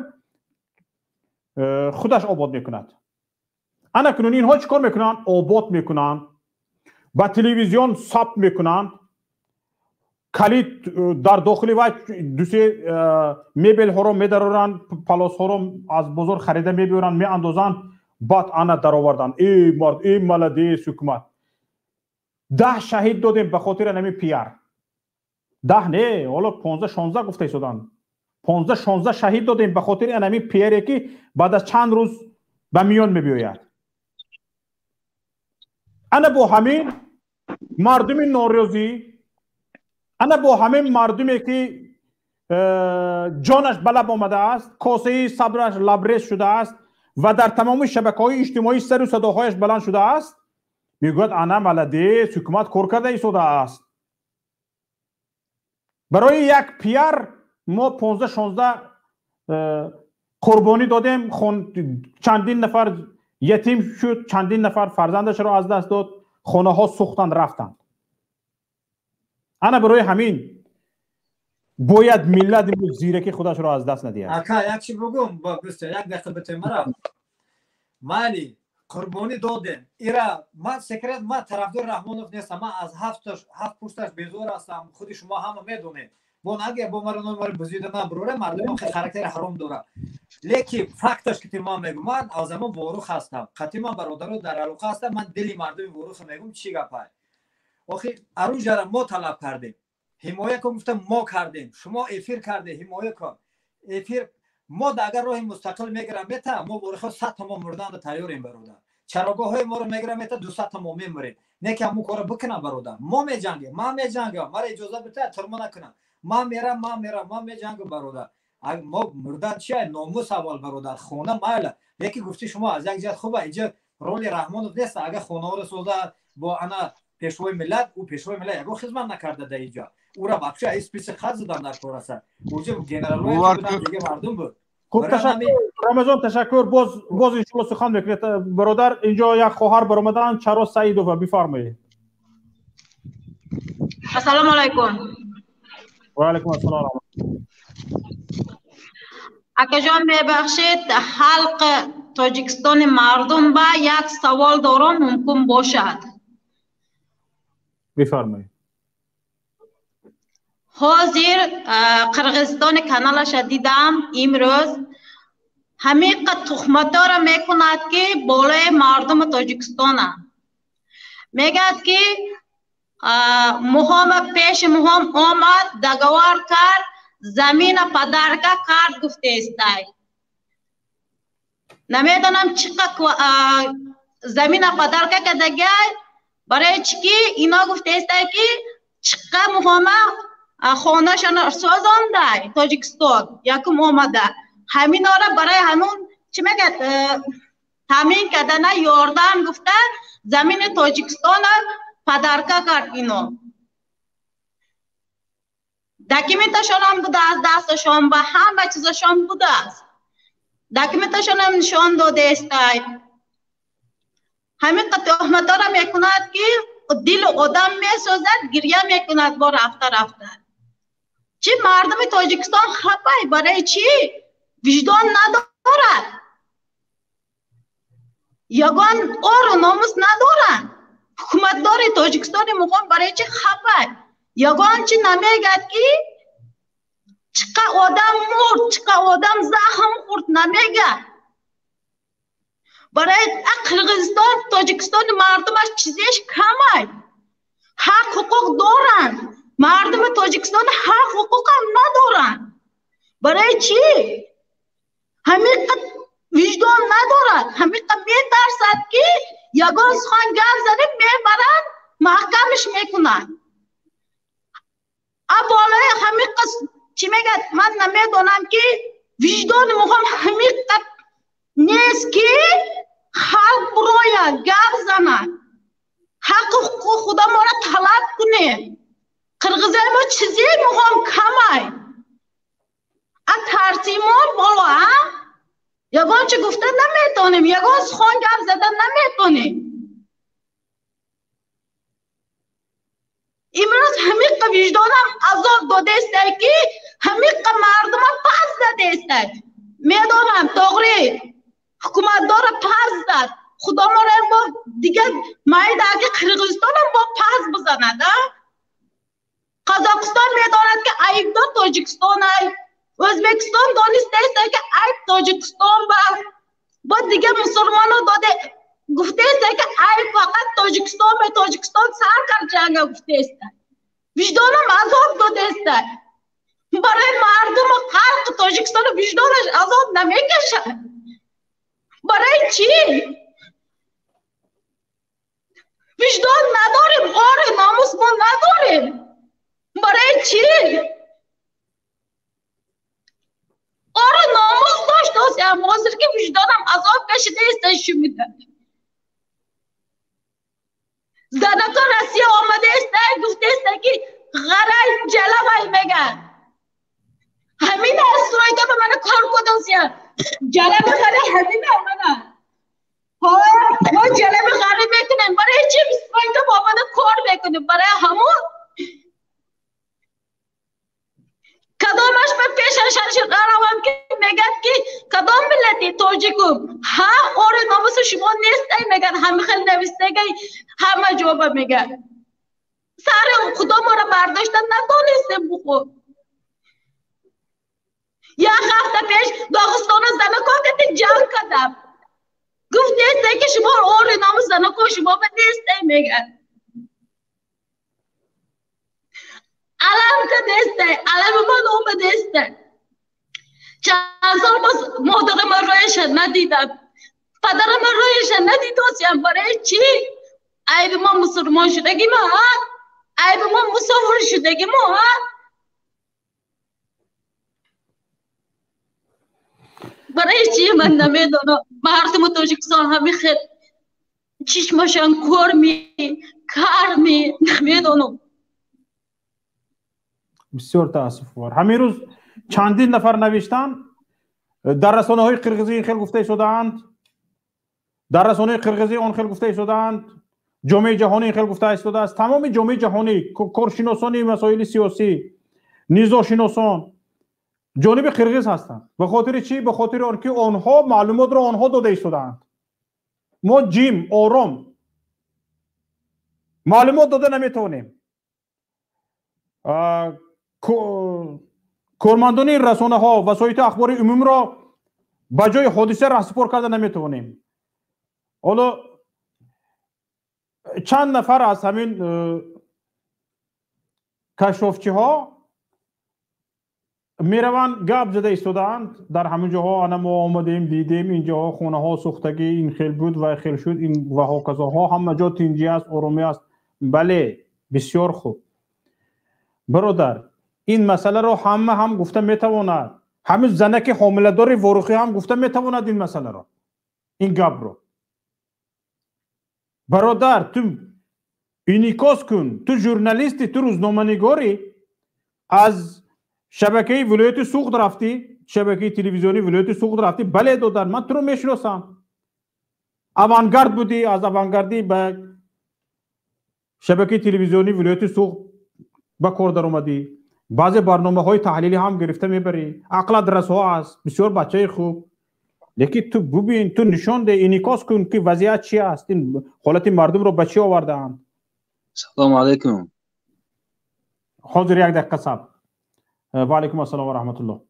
Худаш обод мекунад. Ана кунун инҳо чӣ кор мекунанд? Обод мекунанд, ба телевизион сабт мекунанд, калид дар дохили вай дусе мебелҳоро медароранд, палосҳоро аз бозор харида мебиёранд, меандозанд, баъд ана дароварданд. Эй мард, эй молодец ҳукумат. 10 шаҳид додем ба хотири ҳамин пиар. 10 не, ҳоло 15-16 гуфта истоданд. 15-16 шаҳид додем ба хотири ҳамин пиаре ки баъд аз чанд рӯз ба миён мебиёяд. Ана бо ҳамин мардуми норозӣ, ана бо ҳамин мардуме ки ҷонаш ба лаб омадааст, косаи сабраш лабрез шудааст ва дар тамоми шабакаҳои иҷтимоӣ сару садоҳояш баланд шудааст, мегӯяд ана молодец, ҳукумат кор карда истодааст. Барои як пиар мо 15-16 қурбонӣ додем, чандин нафар ятим шуд, чандин нафар фарзандашро аз даст дод, хонаҳо сӯхтанд, рафтанд. Ана барои ҳамин бояд миллат имрӯз зираки худашро аз даст надиҳад. Ака, як чи бугум, як дақиқа битем мара. Майли, қурбонӣ додем. Ира ман секрет, ман тарафдори Раҳмонов нестам, ман аз ҳафт пушташ безор ҳастам, худи шумо ҳама медонед. Бо агар бо маро номаро бузида набурора, мардум хеле характери ҳаром дорад. Лекин факташ ки ман мегӯм, ман аз замон Ворух ҳастам, қатъи ман бародаро дар алоқа ҳастам, ман дили мардуми Ворух мегӯм чӣ гапай. Охи арӯҷара мо талаб кардем, ҳимоя кун гуфтам, мо кардем, шумо эфир карде, ҳимоя кун. Эфир мо агар роҳи мустақил мегирам мета, мо Ворухо 100 та мо мурданда тайёрем бародар. Чарогоҳҳои моро мегирам мета, 200 та мо мемурем. Не ки ҳамун корро бикунам бародар. Мо меҷангем, ман меҷангам, мара иҷоза бита турма накунам. Ман мерам, ман мерам, ман меҷангам бародар. Мо мурдан чи номус аввал бародар, хона майла. Лекин гуфти шумо аз як ҷиҳат хуба, инҷа роли Раҳмонов нест. Агар хонаҳоро соза бо ана пешвои миллат, ӯ пешвои миллат ягон хизмат накарда дар инҷа. Ӯра вообще аз список хат задан дар кор аст. Уҷа генералҳое буданд, дига мардум буд. Хуб, ташаккур Рамазон, ташаккур. Боз иншоалло сухан мекунед бародар. Инҷо як хоҳар баромаданд, Чаро Саидова, бифармоед. Ассалому алайкум. Ва алайкум ассалом. Акаҷон, мебахшед, халқи Тоҷикистони мардум ба як савол дорам, мумкин бошад. Бифармоед. Ҳозир Қирғизистони каналаша дидам имрӯз, ҳамиқа тухматора мекунад ки болои мардуми Тоҷикистона. Мегӯяд ки муҳома пеши муҳом омад, договор кард, замина подарка кард гуфтеистай. Намедонам чӣ қа замина подарка кардагай, барои чӣ ки ино гуфтеистай ки чиқа муҳома хонашона созондай Тоҷикистон якум омада. Ҳаминора барои ҳамун чӣ мегӯяд таъмин кардана ёрдам гуфта замини Тоҷикистона подарка кард ино. Документашонам будааст дасташон ба ҳама чизашон будааст. Документашонам нишон додаистай. Ҳамин туҳматора мекунад ки дили одам месозад, гиря мекунад бо рафта рафта. Чӣ мардуми Тоҷикистон хапай, барои чӣ? Виҷдон надорад. Ягон ору номус надоранд. Ҳукуматдори Тоҷикистони муқом барои чӣ хапай? Ягон чӣ намегӯяд ки чиқа одам мурд, чиқа одам захм хӯрд намегӯяд. Барои Қирғизистон, Тоҷикистони мардумаш чизеш камай. Ҳақ ҳуқуқ доранд. Мардуми Тоҷикистон ҳақ ҳуқуқам надоранд. Барои чӣ? Ҳамиқа виҷдон надорад. Ҳамиқа метарсад ки ягон сухан гап занем мебаранд, маҳкамаш мекунанд. А болои ҳамиқа чӣ мегӯяд? Ман намедонам ки виҷдони муҳом ҳамиқа нест ки халқ бурояд, гап занад, ҳаққу ҳуқуқи худамонро талаб кунем. Қирғизои мо чизе муҳом камай. А тарсимо боло, а? Ягон чи гуфта наметонем, ягон сухан гап зада наметонем. Имрӯз ҳамиқа виҷдонам азоб додаистай ки ҳамиқа мардума пас задаистай. Медонам, тоғри Ҳукуматдора пас зад. Худо моро бо дигар майдаги Қирғизистонам бо пас бизанад, а? Қазоқистон медонад, ки айбдор Тоҷикистон ай. Ӯзбекистон донистааст, ки айб Тоҷикистон ба. Бо дигар мусулмоно доде гуфтааст, ки айб фақат Тоҷикистон ба Тоҷикистон сар кард ҷанга гуфтааст. Виҷдонам азоб додааст. Барои мардуму халқи Тоҷикистон виҷдонаш азоб намекашад. Барои чӣ? Виҷдон надорем, ори номус мо надорем. Барои чӣ? Ори номус доштосям, ҳозир ки виҷдонам азоб кашидааст шумида. Занако Россия омадааст, гуфтааст, ки ғарай ҷалавай мегӯяд. Ҳамин аз стройка ба мана кор кудосия. Ҷалаби ғарай ҳамин мана. Ҳо, мо ҷалаби ғарай мекунем. Барои чӣ стройка ба омада кор мекунем? Барои ҳамон кадомаш ба пешаш равам, ки мегӯяд, ки кадом миллати тоҷикум? Ҳа, ори номуси шумо нестай мегӯяд, ҳами хел навистагай ҳама ҷоба мегӯяд. Сари худо моро бардошта натонистем бухо. Як ҳафта пеш Доғистоно занако кати ҷанг кардам. Гуфт нестай, ки шумо ори номус занако шумо ба нестай мегӯяд. Алам ка нестай, алами ман омадестай. Чанд сол боз модарама рӯяша надидам. Падарама рӯяша надидосям. Барои чӣ? Айби мо мусулмон шудагимо, ҳа? Айби мо мусофир шудагимо, ҳа? Барои чӣ ман намедонам. Мардуми Тоҷикистон ҳамин хел чишмашон кӯрми, карми, намедонам. Бисёр таассуфовар. Ҳамин рӯз чандин нафар навиштанд, дар расонаҳои қирғизӣ ин хел гуфта истодаанд, дар расонаҳои қирғизӣ он хел гуфта истодаанд, ҷомеаи ҷаҳонӣ ин хел гуфта истодааст. Тамоми ҷомеаи ҷаҳонӣ, коршиносони масоили сиёсӣ, низошиносон ҷониби қирғиз ҳастанд. Ба хотири чӣ? Ба хотири он ки онҳо маълумотро онҳо дода истодаанд. Мо ҷим, ором маълумот дода наметавонем. Кормандони расонаҳо, васоити ахбори умумиро ба ҷои ҳодиса раҳсипор карда наметавонем. Ҳоло чанд нафар аз ҳамин кашофчиҳо мераванд, гап зада истодаанд дар ҳамин ҷоҳо. Ана мо омадем, дидем, ин ҷоҳо хонаҳо сӯхтагӣ, ин хел буд ва хел шуд, ин ва ҳоказоҳо, ҳама ҷо тинҷӣ аст, оромӣ аст. Бале, бисёр хуб. Бародар, ин масъаларо ҳама ҳам гуфта метавонад. Ҳамин занаки ҳомиладори Ворухӣ ҳам гуфта метавонад ин масъаларо, ин гапро. Бародар, ту инъикос кун, ту журналисти, ту рӯзноманигорӣ, аз шабакаи вилояти Суғд рафтӣ, шабакаи телевизионии вилояти Суғд рафтӣ. Бале, додар, ман туро мешиносам. Авангард будӣ, аз авангардӣ ба шабакаи телевизионии вилояти Суғд ба кор даромадӣ. Баъзе барномаҳои таҳлилӣ ҳам гирифта мебарӣ. Ақлат расо аст, бисёр бачаи хуб. Лекин ту бубин, ту нишон деҳ, инъикос кун, ки вазъият чи аст, ин ҳолати мардумро ба чӣ овардаанд. Салому алайкум. Ҳозир як дақиқа сабр. Ва алайкум ассалом ва раҳматуллоҳ.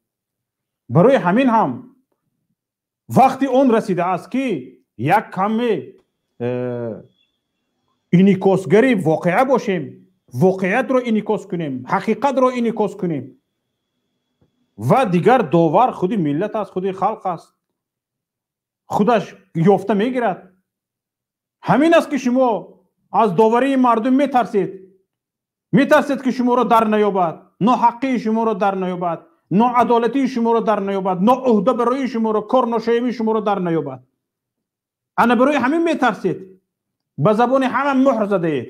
Барои ҳамин ҳам вақти он расидааст, ки як каме инъикосгари воқеа бошем, воқеиятро инъикос кунем, ҳақиқатро инъикос кунем. Ва дигар довар худи миллат аст, худи халқ аст, худаш ёфта мегирад. Ҳамин аст, ки шумо аз доварии мардум метарсед, метарсед, ки шуморо дар наёбад, ноҳаққии шуморо дар наёбад, ноадолатии шуморо дар наёбад, ноуҳдабароии шуморо, корношоямии шуморо дар наёбад. Ана барои ҳамин метарсед. Ба забони ҳама муҳр задаед.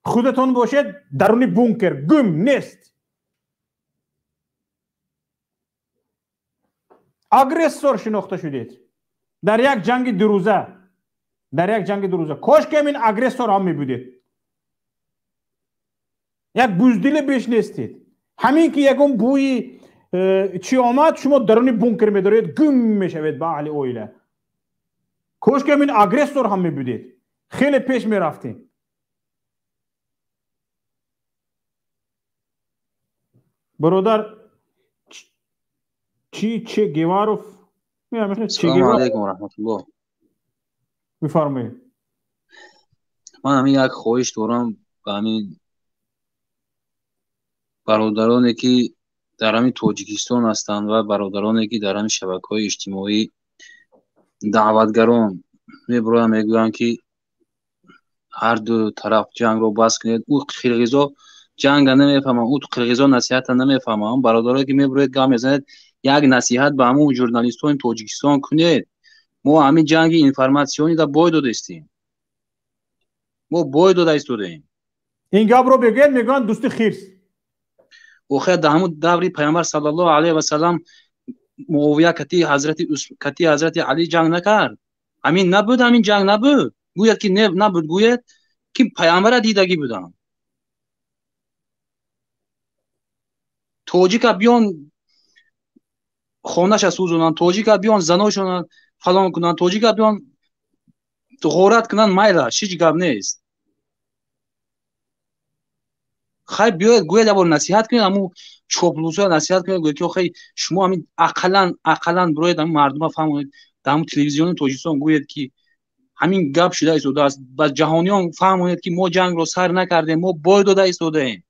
Худатон бошед даруни бункер, гум нест. Агрессор шинохта шудед дар як ҷанги дурӯза, дар як ҷанги дурӯза. Кош ки ҳамин агрессор ҳам мебудед. Як буздиле беш нестед. Ҳамин ки ягон бӯи чӣ омад, шумо даруни бункер медоред, гум мешавед ба аҳли оила. Кош ки ҳамин агрессор ҳам мебудед, хеле пеш мерафтем. Бародар Чи Че Геваров, Салому алейкум ва раҳматуллоҳ. Бифармоед. Ман ҳамин як хоҳиш дорам ба ҳамин бародароне ки дар ҳамин Тоҷикистон ҳастанд ва бародароне ки дар ҳамин шабакаҳои иҷтимоӣ даъватгарон мебароянд, мегӯянд ки ҳар ду тараф ҷангро бас кунед. Ӯ қирғизо ҷанга намефаҳманд, ӯ қирғизо насиҳата намефаҳманд. Бародарое ки мебароед гап мезанед, як насиҳат ба ҳамун журналистони Тоҷикистон кунед. Мо ҳамин ҷанги информатсионида бой додастем, мо бой дода истодаем. Ин гапро бигӯед, мегӯянд дӯсти хирс. Охир дар ҳамун даври Пайғамбар саллаллоҳу алайҳи васаллам Муовия кати ҳазрати Али ҷанг накард? Ҳамин набуд, ҳамин ҷанг набуд. Гӯяд ки набуд, гӯяд ки Пайғамбара дидагӣ будам. Тоҷика биён хонаша сӯзонанд, тоҷика биён заношона фалон кунанд, тоҷика биён ғорат кунанд, майлаш, ҳеҷ гап нест. Хай биёед гӯяд ябор насиҳат кунед, ҳамун чоплусоя насиҳат кунед, гӯяд ки охай шумо ҳамин ақаллан бироед ҳамин мардума фаҳмонед, дар ҳамун телевизиони Тоҷикистон гӯяд ки ҳамин гап шуда истодааст, ба ҷаҳониён фаҳмонед ки мо ҷангро сар накардем, мо бой дода истодаем.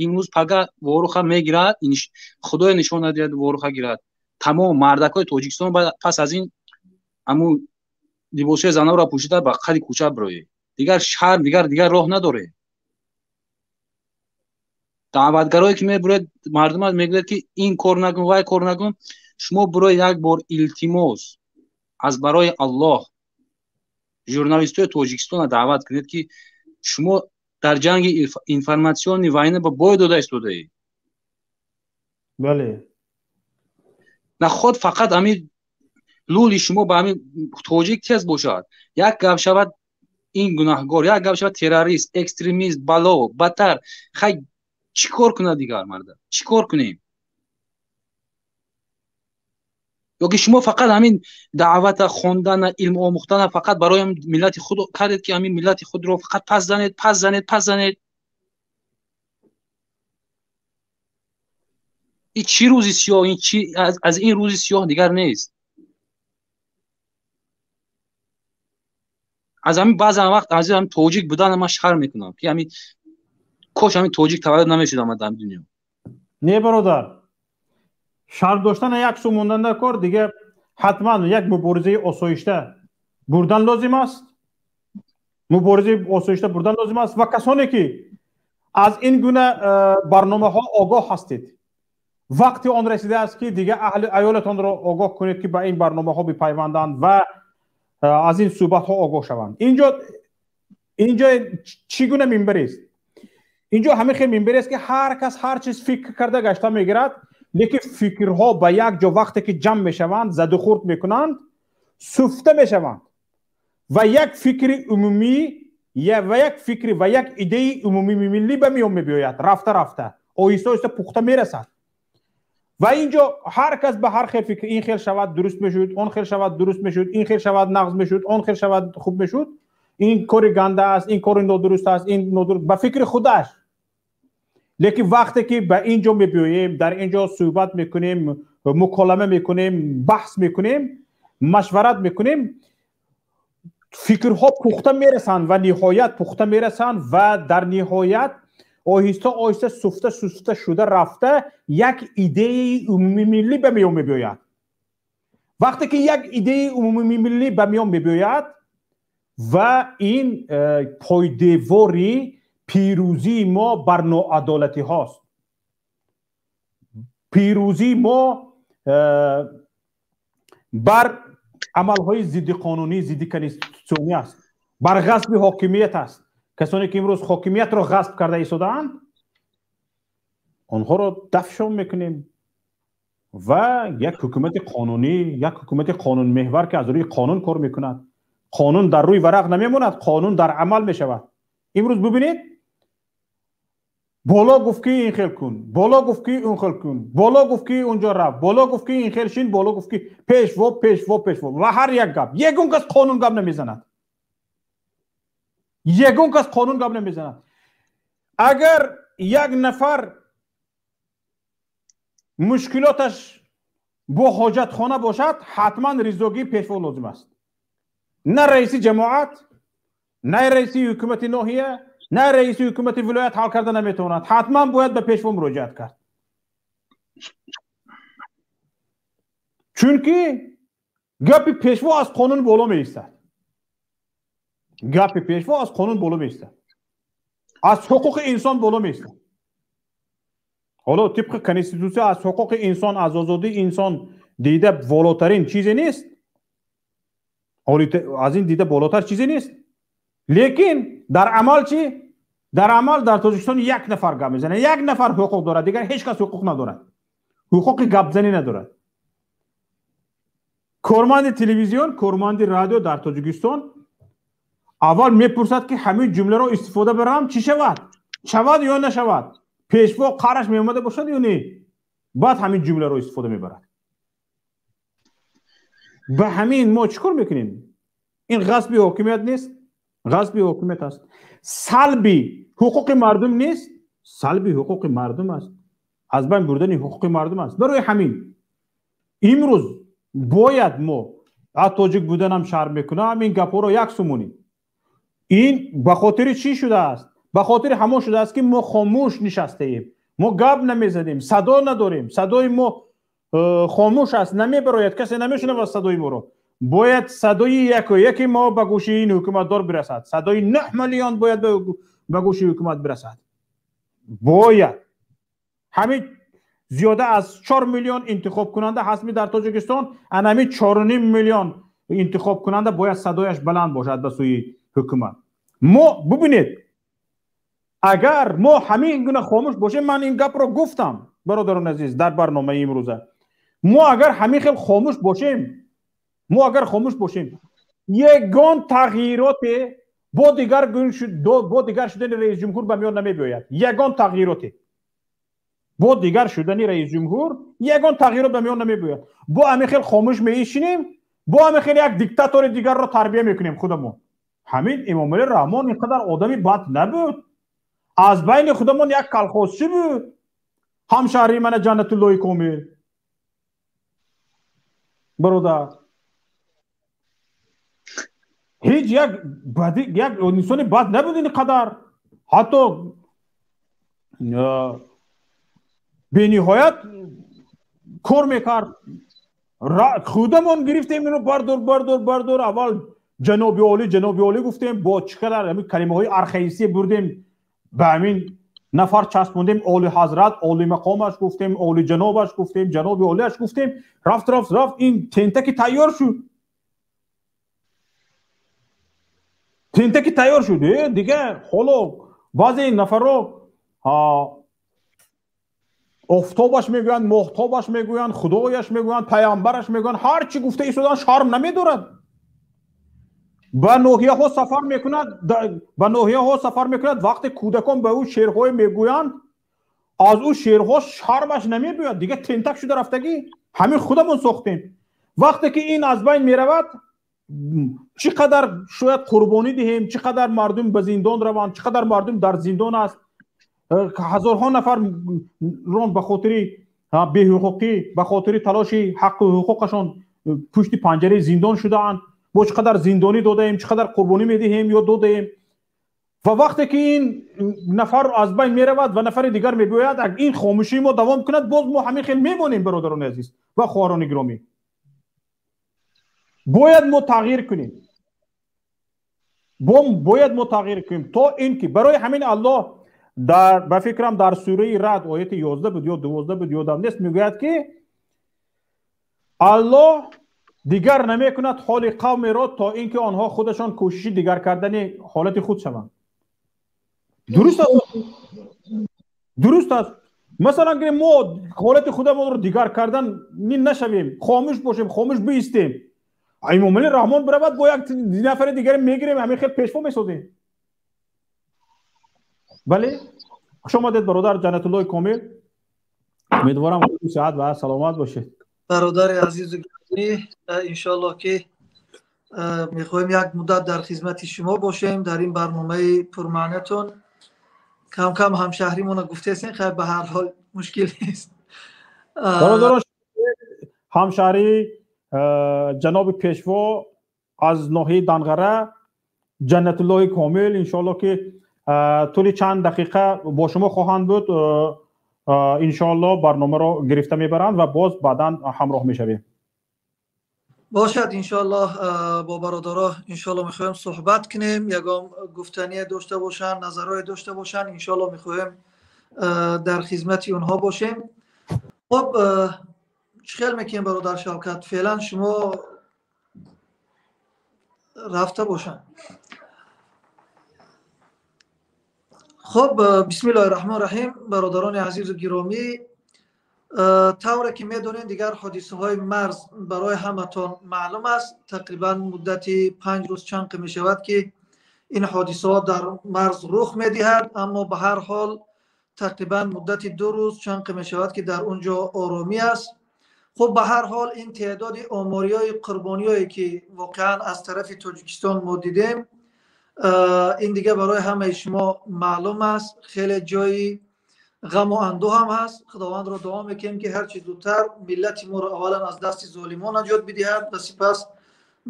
Имрӯз пага воруха мегирад, Худоя нишон надиҳад воруха гирад. Тамом мардакҳои Тоҷикистон пас аз ин ҳамун либосҳои занонро пӯшида ба қади кӯча бироед. Дигар шарм, дигар роҳ надоред. Даъватгарое ки мебуред, мардума мегӯяд ки ин кор накун, вай кор накун. Шумо бироед як бор илтимос аз барои Аллоҳ журналистои Тоҷикистонро даъват кунед ки шумо дар ҷанги информатсиони вайна ба бой дода истодаед. Бале. Наход фақат ҳамин лули шумо ба ҳамин тоҷик тез бошад. Як гап шавад ин гунаҳгор, як гап шавад террорист, экстремист, бало, батар. Хай чӣ кор кунад дигар марда? Чӣ кор кунем? Ё ки шумо фақат ҳамин даъвата, хондана, илм омӯхтана фақат барои миллати худ кардед ки ҳамин миллати худро фақат пас занед, пас занед, пас занед. Ин чӣ рӯзи сиёҳ, ин чӣ аз ин рӯзи сиёҳ дигар нест. Аз ҳамин баъзан вақт аз ҳамин тоҷик будан ман шарм мекунам ки ҳамин кош ҳамин тоҷик таваллуд намешудам дар дунё. Не бародар, шарм доштан як су мондан дар кор, дига ҳатман як муборизаи осоишта бурдан лозим аст. Муборизаи осоишта бурдан лозим аст ва касоне ки аз ин гуна барномаҳо огоҳ ҳастед, вақти он расидааст ки дига аҳли аёлатонро огоҳ кунед ки ба ин барномаҳо бипайванданд ва аз ин суҳбатҳо огоҳ шаванд. Инҷо чӣ гуна минбарест? Инҷо ҳамин хел минбарест ки ҳар кас ҳар чиз фикр карда гашта мегирад, лекин фикрҳо ба як ҷо вақте ки ҷамъ мешаванд, задухурд мекунанд, суфта мешаванд ва як фикри умумӣ ва як фикри ва як идеяи умумии миллӣ ба миён мебиёяд, рафта рафта оҳиста оҳиста пухта мерасад. Ва инҷо ҳар кас ба ҳар хел фикр, ин хел шавад дуруст мешуд, он хел шавад дуруст мешуд, ин хел шавад нағз мешуд, он хел шавад хуб мешуд, ин кори ганда аст, ин кори нодуруст аст, ин нодуруст ба фикри худаш. Лекин вақте ки ба ин ҷо мебиёем, дар ин ҷо суҳбат мекунем, муколама мекунем, баҳс мекунем, машварат мекунем, фикрҳо пухта мерасанд ва ниҳоят пухта мерасанд ва дар ниҳоят оҳиста оҳиста суфта суфта шуда рафта як идеяи умумии миллӣ ба миён мебиёяд. Вақте ки як идеяи умумии миллӣ ба миён мебиёяд ва ин пойдевори пирӯзии мо бар ноадолатиҳост, пирӯзии мо бар амалҳои зиддиқонунӣ, зидди конститутсионӣ аст, бар ғасби ҳокимият аст. Касоне ки имрӯз ҳокимиятро ғасб карда истодаанд, онҳоро дафшон мекунем ва як ҳукумати қонунӣ, як ҳукумати қонунмеҳвар ки аз рӯи қонун кор мекунад. Қонун дар рӯи варақ намемонад, қонун дар амал мешавад. Имрӯз бубинед, Боло гуфт ки ин хел кун, боло гуфт ки он хел кун, боло гуфт ки онҷо рафт, боло гуфт ки ин хел шин, боло гуфт ки пешво, пешво, пешво. Ва ҳар як гап. Ягон кас қонун гап намезанад. Ягон кас қонун гап намезанад. Агар як нафар мушкилоташ бо ҳоҷатхона бошад, ҳатман ризогии пешво лозим аст. На раиси ҷамоат, на раиси ҳукумати ноҳия, на раиси ҳукумати вилоят ҳал карда наметавонад. Ҳатман бояд ба пешво муроҷиат кард. Чунки гапи пешво аз қонун боло меистад. Гапи пешво аз қонун боло меистад. Аз ҳуқуқи инсон боло меистад. Ҳоло тибқи конститутсия аз ҳуқуқи инсон, аз озодии инсон дида волотарин чизе нест. Аз ин дида болотар чизе нест. Лекин дар амал чӣ? Дар амал дар Тоҷикистон як нафар гап мезанад, як нафар ҳуқуқ дорад, дигар ҳеҷ кас ҳуқуқ надорад. Ҳуқуқи гапзанӣ надорад. Корманди телевизион, корманди радио дар Тоҷикистон аввал мепурсад ки ҳамин ҷумларо истифода барам чӣ шавад? Шавад ё нашавад? Пешво қараш меомада бошад ё не? Баъд ҳамин ҷумларо истифода мебарад. Ба ҳамин мо чӣ кор мекунем? Ин ғасби ҳокимият нест? Ғасби ҳокимият аст. Салби ҳуқуқи мардум нест? Салби ҳуқуқи мардум аст. Аз байн бурдани ҳуқуқи мардум аст. Барои ҳамин имрӯз бояд мо аз тоҷик буданам шарм мекунам, ин гапҳоро як сумонем. Ин ба хотири чӣ шудааст? Ба хотири ҳамон шудааст ки мо хомӯш нишастаем, мо гап намезанем, садо надорем, садои мо хомӯш аст, намебарояд, касе намешунавад садои моро. Бояд садои яку яки мо ба гӯши ин ҳукуматдор бирасад. Садои 9 миллион бояд ба гӯши ҳукумат бирасад. Бояд ҳамин зиёда аз 4 миллион интихобкунанда ҳастми дар Тоҷикистон, ан ҳамин 4.5 миллион интихобкунанда бояд садояш баланд бошад ба сӯи ҳукумат. Мо бубинед, агар мо ҳамин гуна хомӯш бошем, ман ин гапро гуфтам, бародарони азиз, дар барномаи имрӯза. Мо агар ҳамин хел хомӯш бошем, мо агар хомӯш бошем, ягон тағйироте бо дигар шудани раисҷумҳур ба миён намебиёяд. Ягон тағйироте бо дигар шудани раисҷумҳур ягон тағйирот ба миён намебиёяд. Бо ҳамин хел хомӯш меишинем, бо ҳамин хел як диктатори дигарро тарбия мекунем худамон. Ҳамин Эмомалӣ Раҳмон ин қадар одами бад набуд. Аз байни худамон як колхозчӣ буд. Ҳамшаҳрии мана Ҷаннатуллои Комил. Бародар, ҳеҷ як бади, як инсони бад набуд ин қадар. Ҳатто бениҳоят кор мекард. Худамон гирифтем ино бардор, бардор, бардор. Аввал ҷаноби олӣ, ҷаноби олӣ гуфтем, бо чӣ қадар ҳамин калимаҳои архаисӣ бурдем, ба ҳамин нафар часпондем, оли ҳазрат, оли мақомаш гуфтем, оли ҷанобаш гуфтем, ҷаноби олиаш гуфтем. Рафт, рафт, рафт, ин тентаки тайёр шуд. Тентаки тайёр шуд. Дигар ҳоло баъзе нафарро офтобаш мегӯянд, моҳтобаш мегӯянд, худояш мегӯянд, паямбараш мегӯянд, ҳар чӣ гуфта истодан шарм намедорад. Ба ноҳияҳо сафар мекунад, ба ноҳияҳо сафар мекунад, вақте кӯдакон ба ӯ шеърҳое мегӯянд, аз ӯ шеърҳо шармаш намебиёяд. Дигар тентак шуда рафтагӣ. Ҳамин худамон сохтем. Вақте ки ин аз байн меравад, чӣ қадар шояд қурбонӣ диҳем, чӣ қадар мардум ба зиндон раванд, чӣ қадар мардум дар зиндон аст. Ҳазорҳо нафар рон ба хотири беҳуқуқӣ, ба хотири талоши ҳаққу ҳуқуқашон пушти панҷараи зиндон шудаанд. Мо чӣ қадар зиндонӣ додаем, чӣ қадар қурбонӣ медиҳем ё додаем. Ва вақте ки ин нафар аз байн меравад ва нафари дигар мебиёяд, ин хомӯшии мо давом кунад, боз мо ҳамин хел мемонем, бародарони азиз ва хоҳарони гиромӣ. Бояд мо тағйир кунем. Бояд мо тағйир кунем то ин ки барои ҳамин Аллоҳ дар ба фикрам дар сураи Рад ояти 11 буд ё 12 буд, ёдам нест, мегӯяд ки Аллоҳ дигар намекунад ҳоли қавмеро то ин ки онҳо худашон кӯшиши дигар кардани ҳолати худ шаванд. Дуруст аст? Дуруст аст. Масалан гирем мо ҳолати худамонро дигар кардан нашавем, хомӯш бошем, хомӯш биистем. Эмомалӣ Раҳмон биравад, бо як нафари дигаре мегирем, ҳамин хел пешво месозем. Бале, Хуш омадед, бародар Ҷаннатуллоҳи Комил. Умедворам сиҳат ва саломат бошед. Бародари азизу гиромӣ, иншоаллоҳ ки мехоҳем як муддат дар хизмати шумо бошем дар ин барномаи пурмаънатон. Кам кам ҳамшаҳримона гуфтесен, хайр, ба ҳар ҳол мушкил нест. Бародарон, ҳамшаҳрии ҷаноби пешво аз ноҳияи Данғара Ҷаннатуллоҳи Комил иншоаллоҳ ки тӯли чанд дақиқа бо шумо хоҳанд буд. Иншоаллоҳ барномаро гирифта мебаранд ва боз баъдан ҳамроҳ мешавем. Бошад, иншоаллоҳ бо бародаро иншоаллоҳ мехоҳем суҳбат кунем, ягон гуфтание дошта бошанд, назарое дошта бошанд, иншоаллоҳ мехоҳем дар хизмати онҳо бошем. Хуб, чӣ хел мекунем, бародар Шавкат? Феълан шумо рафта бошанд. Хуб, бисмиллоҳи раҳмони раҳим. Бародарони азизу гиромӣ, тавре ки медонед, дигар ҳодисаҳои марз барои ҳаматон маълум аст. Тақрибан муддати 5 рӯз чанд мешавад ки ин ҳодисаҳо дар марз рух медиҳад, аммо ба ҳар ҳол тақрибан муддати 2 рӯз чанд мешавад ки дар он ҷо оромӣ аст. Хуб, ба ҳар ҳол ин теъдоди омориҳои қурбониҳое ки воқеан аз тарафи Тоҷикистон мо дидем, ин дига барои ҳамаи шумо маълум аст. Хеле ҷои ғаму андӯҳ ҳам ҳаст. Худовандро дуо мекунем ки ҳарчи зудтар миллати моро аввалан аз дасти золимон наҷот бидиҳад ва сипас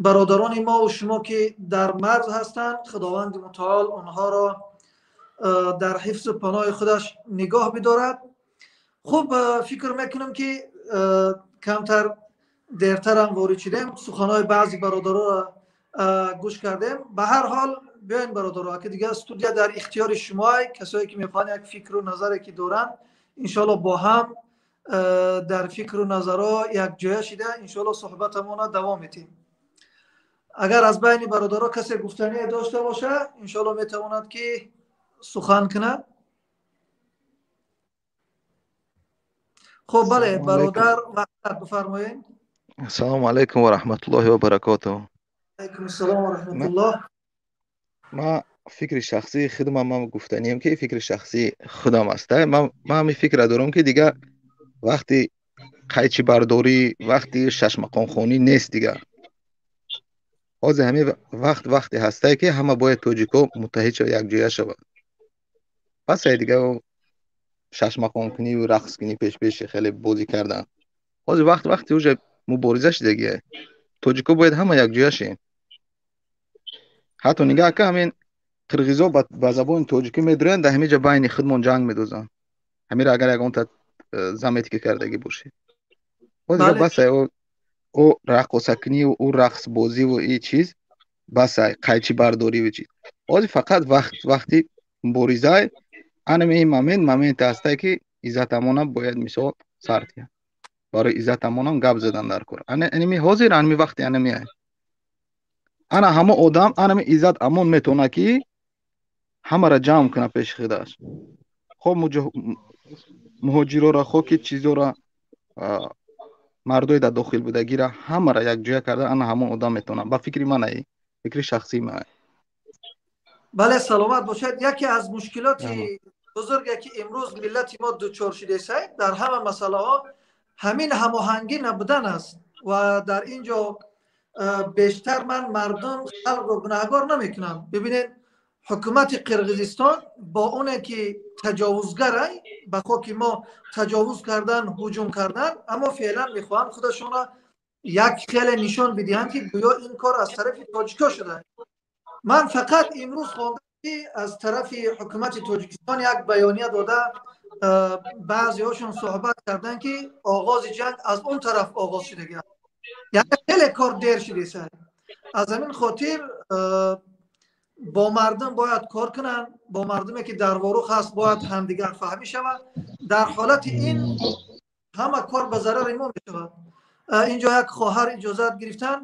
бародарони мо ва шумо ки дар марз ҳастанд, Худованди мутаол онҳоро дар ҳифзу паноҳи худаш нигоҳ бидорад. Хуб, фикр мекунам ки камтар дертарам ворид шудем, суханҳои баъзи бародароро гӯш кардем. Ба ҳар ҳол биёин бародаро, ки дигар студия дар ихтиёри шумоай, касое ки мехоҳанд як фикру назаре ки доранд, иншоаллоҳ бо ҳам дар фикру назарҳо якҷоя шида иншоаллоҳ суҳбатамонро давом медиҳем. Агар аз байни бародаро касе гуфтание дошта бошад, иншоаллоҳ метавонад ки сухан кунад. Хуб, бале, бародар Ваҳдат, бифармоед. Ассалому алайкум ва раҳматуллоҳи ва баракотуҳ. Алайкум ассалом ва раҳматуллоҳ. Ман фикри шахсии худам, ман гуфтанием ки фикри шахсии худам аст. Ман ҳамин фикра дорам ки дигар вақти қайчибардорӣ, вақти шашмақомхонӣ нест дигар. Ҳозир ҳамин вақт вақте ҳастае ки ҳама бояд тоҷико муттаҳид шавад, якҷоя шавад. Пас ай дигар шашмақомкуниву рақскунӣ пешпеши хеле бозӣ кардан. Ҳозир вақт вақти уже мубориза шудагие. Тоҷико бояд ҳама якҷоя шем. Ҳатто нигаҳ ка, ҳамин қирғизо ба забони тоҷикӣ медуранд, дар ҳамин ҷа байни худмон ҷанг медозанд. Ҳаминро агар ягонта заметка кардагӣ бошед. Ҳозир басай ӯ раққосакуниву ӯ рақсбозиву и чиз, басай қайчибардориву чиз. Ҳозир фақат вақт вақти муборизай. Анами ин момент моменте ҳастае ки иззатамонам бояд мисол сар диҳад. Барои иззатамонам гап задан дар кор. Анами ҳозир анами вақти анами ай. Ана ҳамо одам, анами иззат амон метавонад ки ҳамаро ҷамъ кунад пеши худаш. Хоб муҳоҷирора, хо ки чизора, мардои дар дохил будагира ҳамаро якҷоя карда ана ҳамон одам метавонад. Ба фикри ман ай, фикри шахсии ман ай. Бале, саломат бошед. Яке аз мушкилоти бузурге ки имрӯз миллати мо дучор шудааст дар ҳама масъалаҳо ҳамин ҳамоҳангӣ набудан аст ва дар ин ҷо бештар ман мардум халқро гунаҳгор намекунам. Бибинед, ҳукумати Қирғизистон бо оне ки таҷовузгарай, ба хоки мо таҷовуз кардан, ҳуҷум кардан, аммо феълан мехоҳанд худашонро як хеле нишон бидиҳанд ки гӯё ин кор аз тарафи тоҷикҳо шуда. Ман фақат имрӯз хондам ки аз тарафи ҳукумати Тоҷикистон як баёния дода, баъзеҳошон суҳбат карданд ки оғози ҷанг аз он тараф оғоз шудагиаст. Яъне хеле кор дер шудааст. Аз ҳамин хотир бо мардум бояд кор кунанд, бо мардуме ки дар Ворух ҳаст бояд ҳамдигар фаҳмӣ шавад. Дар ҳолати ин ҳама кор ба зарари мо мешавад. Инҷо як хоҳар иҷозат гирифтан,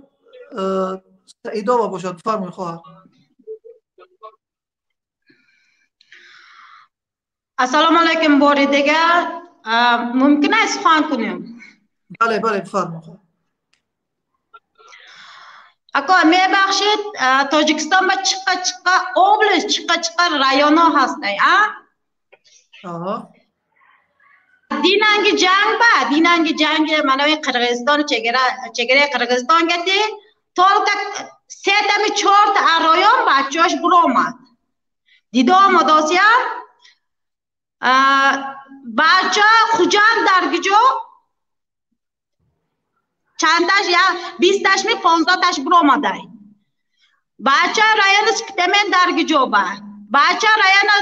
Саидова бошад, бифармоед хоҳар. Ассалому алайкум бори дигар. Мумкин аст сухан кунем? Бале, бале, бифармоед. Ако мебахшед, Тоҷикистон ба чиқа чиқа область, чиқа чиқа районҳо ҳастанд, а? Динанги ҷанг ба динанги ҷанг манави Қирғизистон чегараи Қирғизистон гати только сетами чорта ароён бачаҳош буромад. Дида омадосиям бача Хуҷанд дар гиҷо чандташ я 20ташми 15таш буромадай. Бача райони Спитамен дар гиҷо ба. Бача райони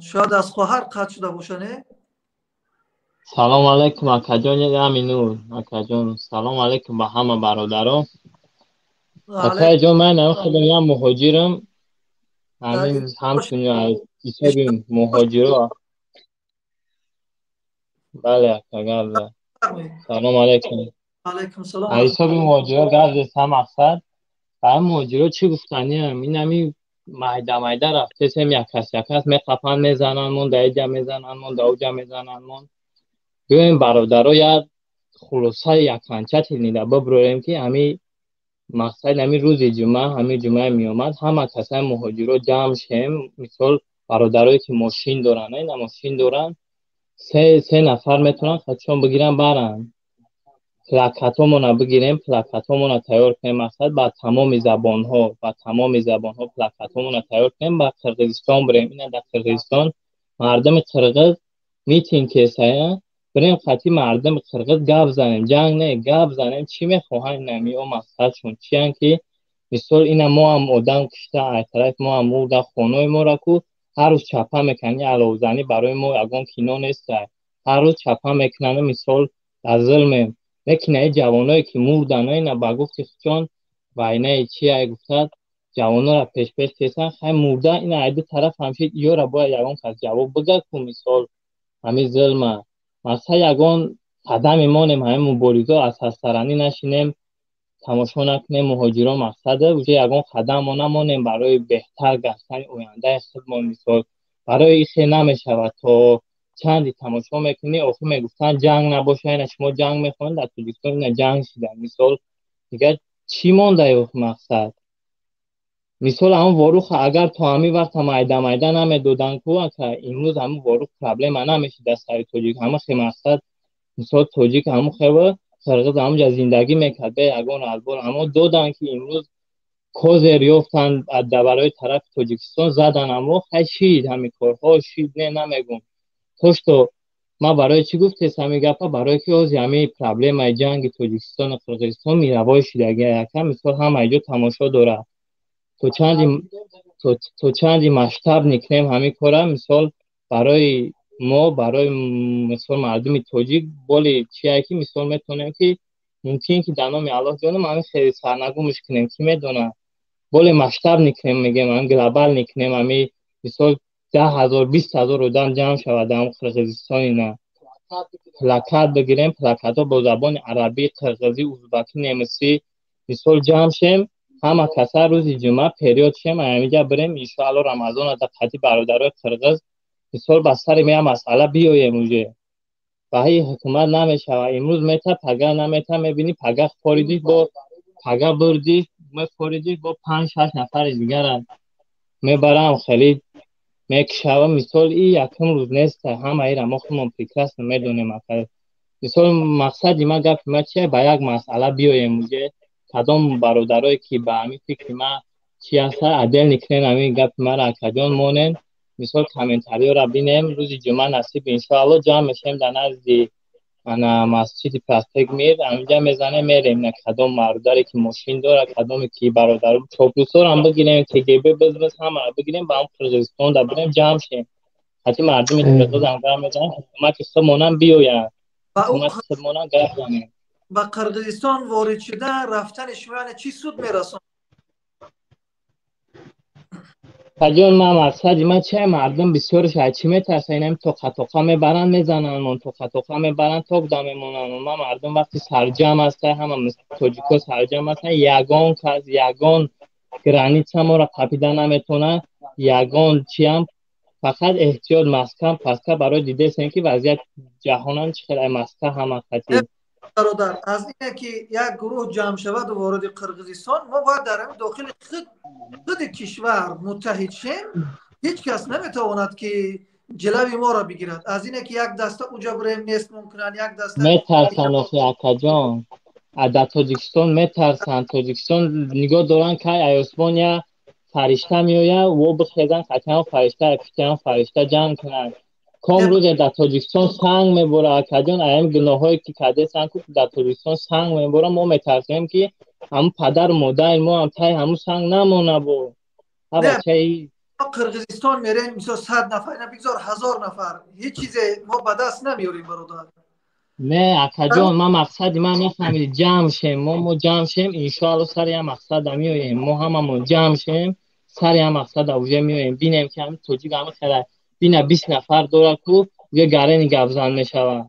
шояд аз хоҳар қатъ шуда боша, не? Салом алайкум, акаҷон Аминур, акаҷон, салом алайкум ба ҳама бародарон. Акаҷон, ман худам як муҳоҷирам, ҳамин ҳамчун аз ҳисоби муҳоҷиро. Бале, ака, гап зад. Салом алайкум. Алайкум салом. Аз ҳисоби муҳоҷиро гап зестам, мақсад ба ҳамин муҳоҷиро чӣ гуфтаниям? Ин ҳамин майда майда рафтесем, яккас яккас меқапанд, мезананд мон, дар иҷа мезананд мон, дар уҷа мезананд мон. Биёем бародаро, як хулосаи яканча тилнида биброем, ки ҳами мақсад ҳами рӯзи ҷумъа, ҳами ҷумъае меомад, ҳама касаи муҳоҷиро ҷамъ шем. Мисол, бародарое ки мошин доранд, ина мошин доранд, се нафар метавонанд хатшон бигиранд, баранд. Плакатҳомона бигирем, плакатҳомона тайёр кунем, мақсад ба тамоми забонҳо, ба тамоми забонҳо плакатҳомона тайёр кунем, ба Қирғизистон бирем. Ина дар Қирғизистон мардуми қирғиз митинг кесая, бирем хати мардуми қирғиз гап занем, ҷанг не, гап занем, чӣ мехоҳанд инамиё, мақсадшон чиян, ки мисол ина мо ҳам одам кушта, ай тарафи мо ҳам мурда, хонаи моро ку ҳар рӯз чапа мекунанд, аловзанӣ барои мо ягон кино неста, ҳар рӯз чапа мекунанд, мисол дар зулмем. Лекин ай ҷавоное ки мурданд, ина ба гуфти худшон вайнаи чи ай гуфтад, ҷавонора пешпеш кесан, хай мурда, ина ай ду тараф ҳамшид, ёра бояд ягон кас ҷавоб бигӯяд ку, мисол ҳамин зулма. Мақсад ягон қадаме монем, ҳамин муборизо аз ҳастаранӣ нашинем, тамошо накунем муҳоҷиро, мақсада уже ягон қадам намонем барои беҳтар гаштани ояндаи худмон. Мисол барои ихе намешавад, то чанди тамошо мекунӣ, охир мегуфтанд ҷанг набоша, ина шумо ҷанг мехоҳед, дар Тоҷикистон ина ҷанг шида. Мисол дигар чӣ монда мақсад? Мисол ҳамон воруха агар то ҳамин вақт майда майда намедоданд ку, ака имрӯз ҳамон ворух проблема намешид дар сари тоҷик. Ҳама хе мақсад мисол тоҷик ҳамон хева қирғиз ҳамонҷа зиндагӣ мекард бе ягон разбор, аммо доданд ки имрӯз козер ёфтанд барои тарафи Тоҷикистон задан, аммо хай шид ҳамин корҳо шид, не намегум. То что ман барои чӣ гуфтес ҳамин гапа? Барое ки ҳозир ҳамин проблемаи ҷанги Тоҷикистону Қирғизистон мировой шидаги, яка мисол ҳама ҷо тамошо дорад. То чанди масштаб никнем ҳамин кора, мисол барои мо, барои мисол мардуми тоҷик боли чие ки мисол метавонем ки мумкин ки дар номи Аллоҳ ҷонам ҳамин хеле сарнагумш кунем, ки медонад, боли масштаб никнем, мегем ҳамин глобал никнем, ҳамин мисол 10 000, 20 000 одам ҷамъ шавад дар Қирғизистон, ина плакат бигирем, плакатҳо бо забони арабӣ, қирғизӣ, узбакӣ, немисӣ, мисол ҷамъ шем, ҳама каса рӯзи ҷумъа период шем, ҳаминҷа бирем, иншоалло Рамазона дар қати бародарои қирғиз мисол ба сари мея масъала биёем. Уже баҳи ҳукумат намешавад, имрӯз мета, пага намета, мебинӣ пага форидиш, бо пага бурдиш, мефоридиш, бо панҷ шаш нафари дигара мебарам, хеле мекушава. Мисол и якум рӯз нест, ҳама ира мо худмон прекрасно медонем, ака. Мисол мақсади ма, гапи ма чия? Ба як масъала биёем. Уже кадом бародарое ки ба ҳамин фикри ма чи ҳаста, отдельно никнен ҳамин гапи мара, акаҷон, монен, мисол комментариёра бинем. Рӯзи ҷумъа насиб иншоалло ҷамъ мешавем дар назди ана масҷиди Проспект Мир, ҳаминҷа мезанем, мерем. На кадом бародаре ки мошин дорад, кадоме ки бародару чоплусорам бигирем, КГБ бизбиз ҳамаро бигирем, ба ҳам Қирғизистон да бирем, ҷамъ шем, ҳати мардуми қирғизам гап мезанем, ҳукумати худмонам биёяд, ҳукумати худмонам гап занем. Ба Қирғизистон ворид шудан, рафтани шумо яъне чӣ суд мерасонад? Фаҷон, ман мақсади ман чи? Мардум бисёрш аз чӣ метарсанд? Инами тоқа-тоқа мебаранд, мезананд мон, тоқа-тоқа мебаранд, ток да мемонанд. Ман мардум вақти сарҷамъ аста, ҳама тоҷико сарҷамъ ҳастанд, ягон кас, ягон граница моро қапида наметавонад, ягон чиам, фақат эҳтиёт, маска паска барои дидесем ки вазъият ҷаҳонам чӣ хел, ай маска ҳама қатӣ. Бародар, аз ине ки як гурӯҳ ҷамъ шаваду вориди Қирғизистон, мо бояд дар ҳамин дохили худи кишвар муттаҳид шем. Ҳеҷ кас наметавонад ки ҷилави моро бигирад. Аз ине ки як даста уҷа бурем, нест мумкинанд, як даста Метарсанд охи, акаҷон. Дар Тоҷикистон метарсанд. Тоҷикистон нигоҳ доранд, кай ай осмон я фаришта меояд, во бихезанд, қатъиан фаришта пиштиан фаришта ҷанг кунанд. Ком рӯзе дар Тоҷикистон санг мебора, акаҷон, аями гуноҳҳое ки кардесанд, ку дар Тоҷикистон санг мебора, мо метарсем, ки ҳамун падару модари мо ҳам таи ҳамун санг намона бо. Ҳа бачаи Қирғизистон мерем, мисол 100 нафар, ина бигзор 1000 нафар, ҳеҷ чизе мо ба даст намеорем, бародар. Не, акаҷон, ман мақсади ман нафаҳмидӣ. Ҷамъ шем, мо ҷамъ шем, иншоалло сари як мақсада меоем. Мо ҳамамон ҷамъ шем, сари як мақсада уже меоем. Бинем, ки ҳамин тоҷик ҳама хела бина 20 нафар дорад, ку уже гарени гапзан мешавад.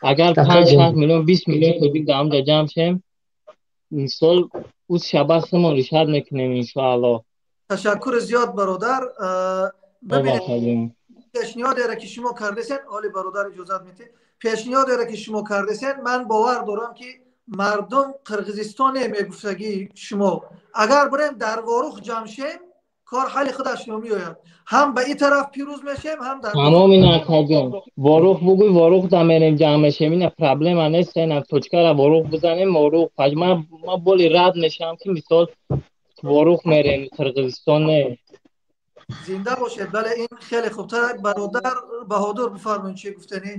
Агар 5, 6 миллион, 20 миллион тоҷик дар ҳамҷа ҷамъ шем, мисол уз шаба худмон решать мекунем, иншоалло. Ташаккури зиёд, бародар. Бибинед, пешниҳодеро ки шумо кардесен, оли бародар, иҷозат метед, пешниҳодеро ки шумо кардесен, ман бовар дорам, ки мардум Қирғизистоне мегуфтагии шумо, агар бирем дар Ворух ҷамъ шем, кор ҳалли худаш меояд, ҳам ба ин тараф пирӯз мешем, ҳам дар Тамом, ина акаҷон, Ворух бугӯй, Ворух да мерем, ҷамъ мешем, ина проблема нест. Ина точкара Ворух бизанем, Ворух паж ман боли рад мешавам, ки мисол Ворух мерем, Қирғизистон не. Зинда бошед. Бале, ин хеле хубтар. Бародар Баҳодур, бифармоед, чӣ гуфтанӣ?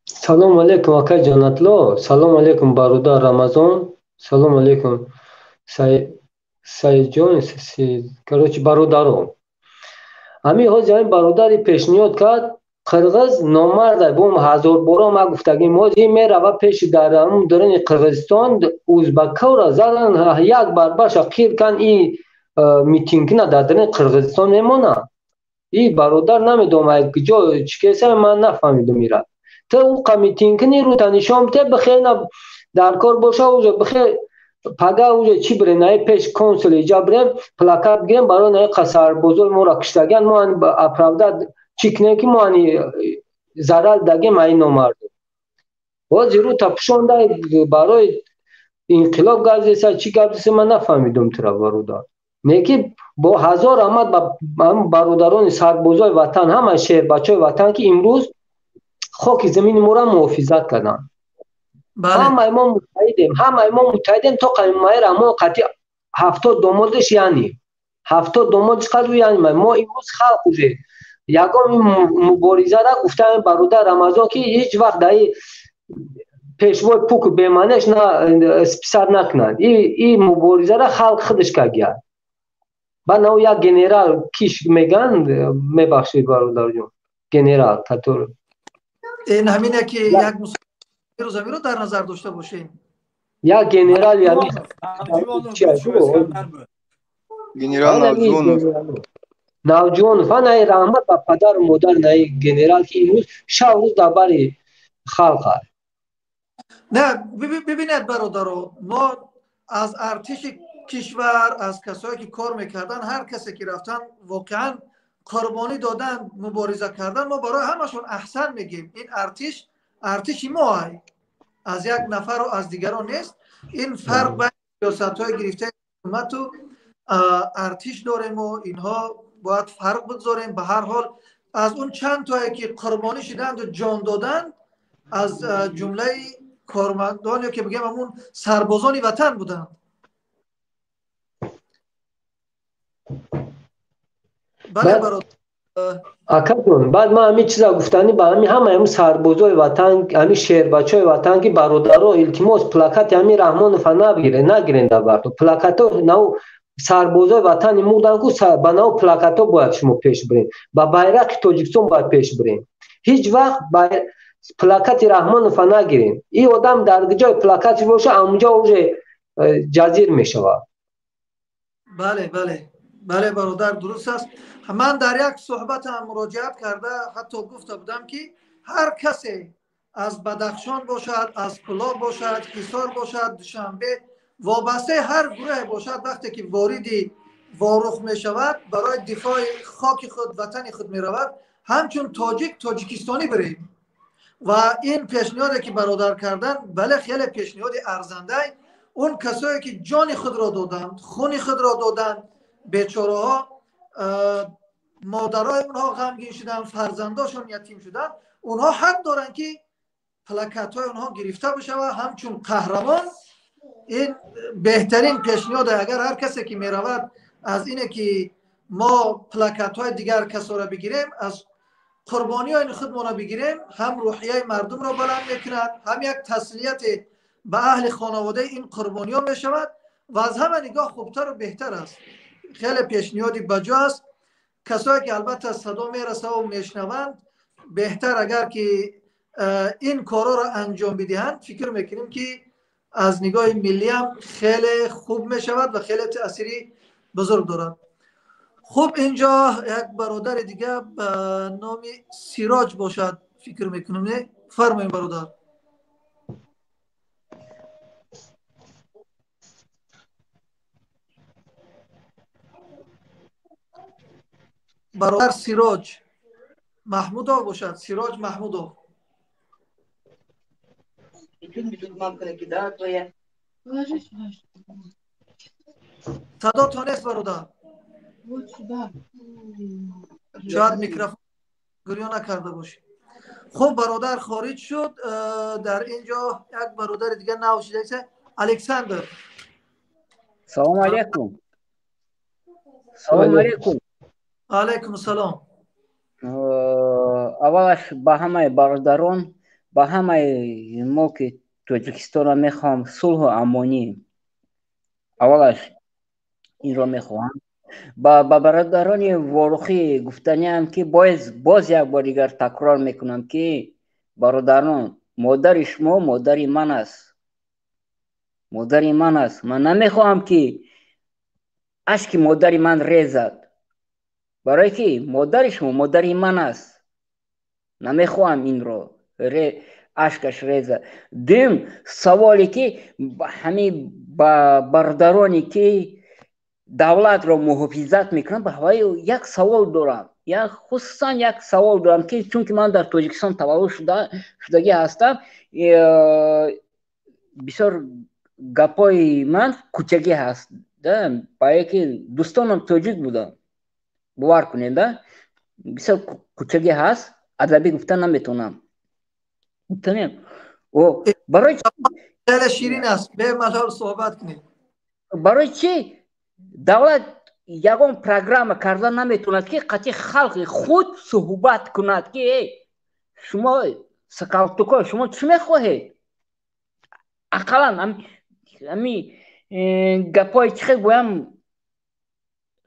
Салому алейкум, акай Ҷанатло, салому алейкум, бародар Рамазон, салому алейкум, Саидҷон, короче, бародаро. Ҳамин ҳозир ҳамин бародари пешниҳод кард, қирғиз номарда, бом ҳазорбора ма гуфтагим, ҳозир мерава пеши дар ҳамун даруни Қирғизистон узбакора задан, як барбаша қир кан, и митингна дар даруни Қирғизистон мемонад. И бародар намедонам куҷо чӣ кеса, ман нафаҳмидум ира. Ту уқа митинг кунӣ, рута нишон бите, бихе на дар кор боша, уже бихе пага уже чӣ бирем, наи пеш консул иҷа бирем, плакат бигирем, барои наи сарбозои моро киштагиан, мо оправдать чӣ кунем, ки мо ани зарар дагем аи номардум. Ҳозир рута пӯшонда барои инқилоб гап зеса, чӣ гап зеса, ман нафаҳмидум тура, бародар. Не ки бо ҳазор раҳмат ба бародарони сарбозои ватан, ҳамаи шербачаҳои ватан, ки имрӯз хоки замини моро муҳофизат карданд. Ҳамаи мо муттаҳидем, ҳамаи мо муттаҳидем, то Қаймаи Раҳмон қатъи 70 домодаш, яъне 70 домодаш қадр, яъне мо имрӯз халқ уже ягон муборизара гуфтаем, бародар Рамазон, ки ҳеҷ вақт дар пешвои пуку беманеш на списать накунанд. И муборизара халқ худаш кагияд. Баъд нав як генерал киш меган, мебахшед, бародарҷон, генерал который Ин ҳамине ки як замиро дар назар дошта бошем. Як генерал. Генерал Навҷувонов. Навҷувонов, наи раҳмат ба падару модар наи генерал, ки имрӯз шаб рӯз дар бари халқ аст. Не, бибинед, бародаро, мо аз артиши кишвар, аз касое ки кор мекарданд, ҳар касе ки рафтан, воқеан қурбонӣ додан, мубориза кардан, мо барои ҳамашон аҳсан мегӯем. Ин артиш артиши мо ай, аз як нафару аз дигарон нест. Ин фарқ байни сиёсатҳои гирифтаи ҳукумату артиш дорему инҳо бояд фарқ бигзорем. Ба ҳар ҳол, аз он чанд тое ки қурбонӣ шиданду ҷон доданд, аз ҷумлаи кормандон ё ки бигем ҳамун сарбозони ватан буданд. Бале, бародар. Акаҷон, баъд ман ҳамин чиза гуфтанӣ ба ҳамин ҳамаи ҳамин сарбозои ватан, ҳамин шербачаҳои ватан, ки бародаро, илтимос, плакати ҳамин Раҳмонова нагирен, нагирен дар барто плакато. Нав сарбозои ватани мурдан ку, ба нав плакато бояд шумо пеш бирен, ба байрақи Тоҷикистон бояд пеш бирен. Ҳеҷ вақт плакати Раҳмонова нагирен. Ин одам дар ҷои плакати боша, амунҷо уже ҷазир мешавад. Бале, бародар, дуруст аст. Ман дар як суҳбатам муроҷиат карда, ҳатто гуфта будам, ки ҳар касе аз Бадахшон бошад, аз Кӯлоб бошад, Ҳисор бошад, Душанбе, вобастаи ҳар гурӯҳе бошад, вақте ки вориди Ворух мешавад, барои дифои хоки худ, ватани худ меравад, ҳамчун тоҷик, тоҷикистонӣ бирем. Ва ин пешниҳоде ки бародар карданд, бале, хеле пешниҳоди арзандай. Он касое ки ҷони худро доданд, хуни худро доданд, бечораҳо, модарои онҳо ғамгин шуданд, фарзандошон ятим шуданд, онҳо ҳақ доранд ки плакатҳои онҳо гирифта бишавад ҳамчун қаҳрамон. Ин беҳтарин пешниҳод. Агар ҳар касе ки меравад аз ине ки мо плакатҳои дигар касоро бигирем, аз қурбониҳои худмонро бигирем, ҳам рӯҳияи мардумро баланд мекунад, ҳам як таслияте ба аҳли хонаводаи ин қурбониҳо мешавад ва аз ҳама нигоҳ хубтару беҳтар аст. Хеле пешниҳоди баҷо аст. Касое ки албатта садо мерасаву мешнаванд, беҳтар агар ки ин корҳоро анҷом бидиҳанд, фикр мекунем ки аз нигоҳи миллӣ ҳам хеле хуб мешавад ва хеле таъсири бузург дорад. Хуб, инҷо як бародари дига ба номи Сироҷ бошад, фикр мекунам. Не, фармоед, бародар. Бародар Сироҷ Маҳмудов бошад, Сироҷ Маҳмудов. Садо нест, бародар. Шояд микрофон гирё накарда бошӣ. Хуб, бародар хориҷ шуд. Дар ин ҷо як бародари дигар нав шуда, Александр. Салом алейкум. Салом алейкум. Алейкум салом. Аввалаш ба ҳамаи бародарон, ба ҳамаи мо ки Тоҷикистонро мехоҳам сулҳу амонӣ, аввалаш инро мехоҳам. Ба бародарони Ворухӣ гуфтаниам ки боз як бор дигар такрор мекунам ки бародарон, модари шумо модари ман аст, модари ман аст. Ман намехоҳам ки ашки модари ман резад, барое ки модари шумо модари ман аст. Намехоҳам инро ашкаш резад. Дуюм саволе ки ҳамин ба бародароне ки давлатро муҳофизат мекунанд, ба ҳаваи як савол дорам, як хусусан як савол дорам ки чунки ман дар Тоҷикистон таваллуд шудагӣ ҳастам, бисёр гапҳои ман кӯчагӣ ҳаст, барое ки дӯстонам тоҷик буданд, бовар кунед, бисёр кӯчагӣ ҳаст, адабӣ гуфта наметавонам. Барои хеле ширин аст, бемалол суҳбат кунед. Барои чӣ давлат ягон программа карда наметавонад ки қатъи халқи худ суҳбат кунад ки эй шумо сакалтуко, шумо чӣ мехоҳед? Ақаллан ами гапҳои чӣ хел гӯям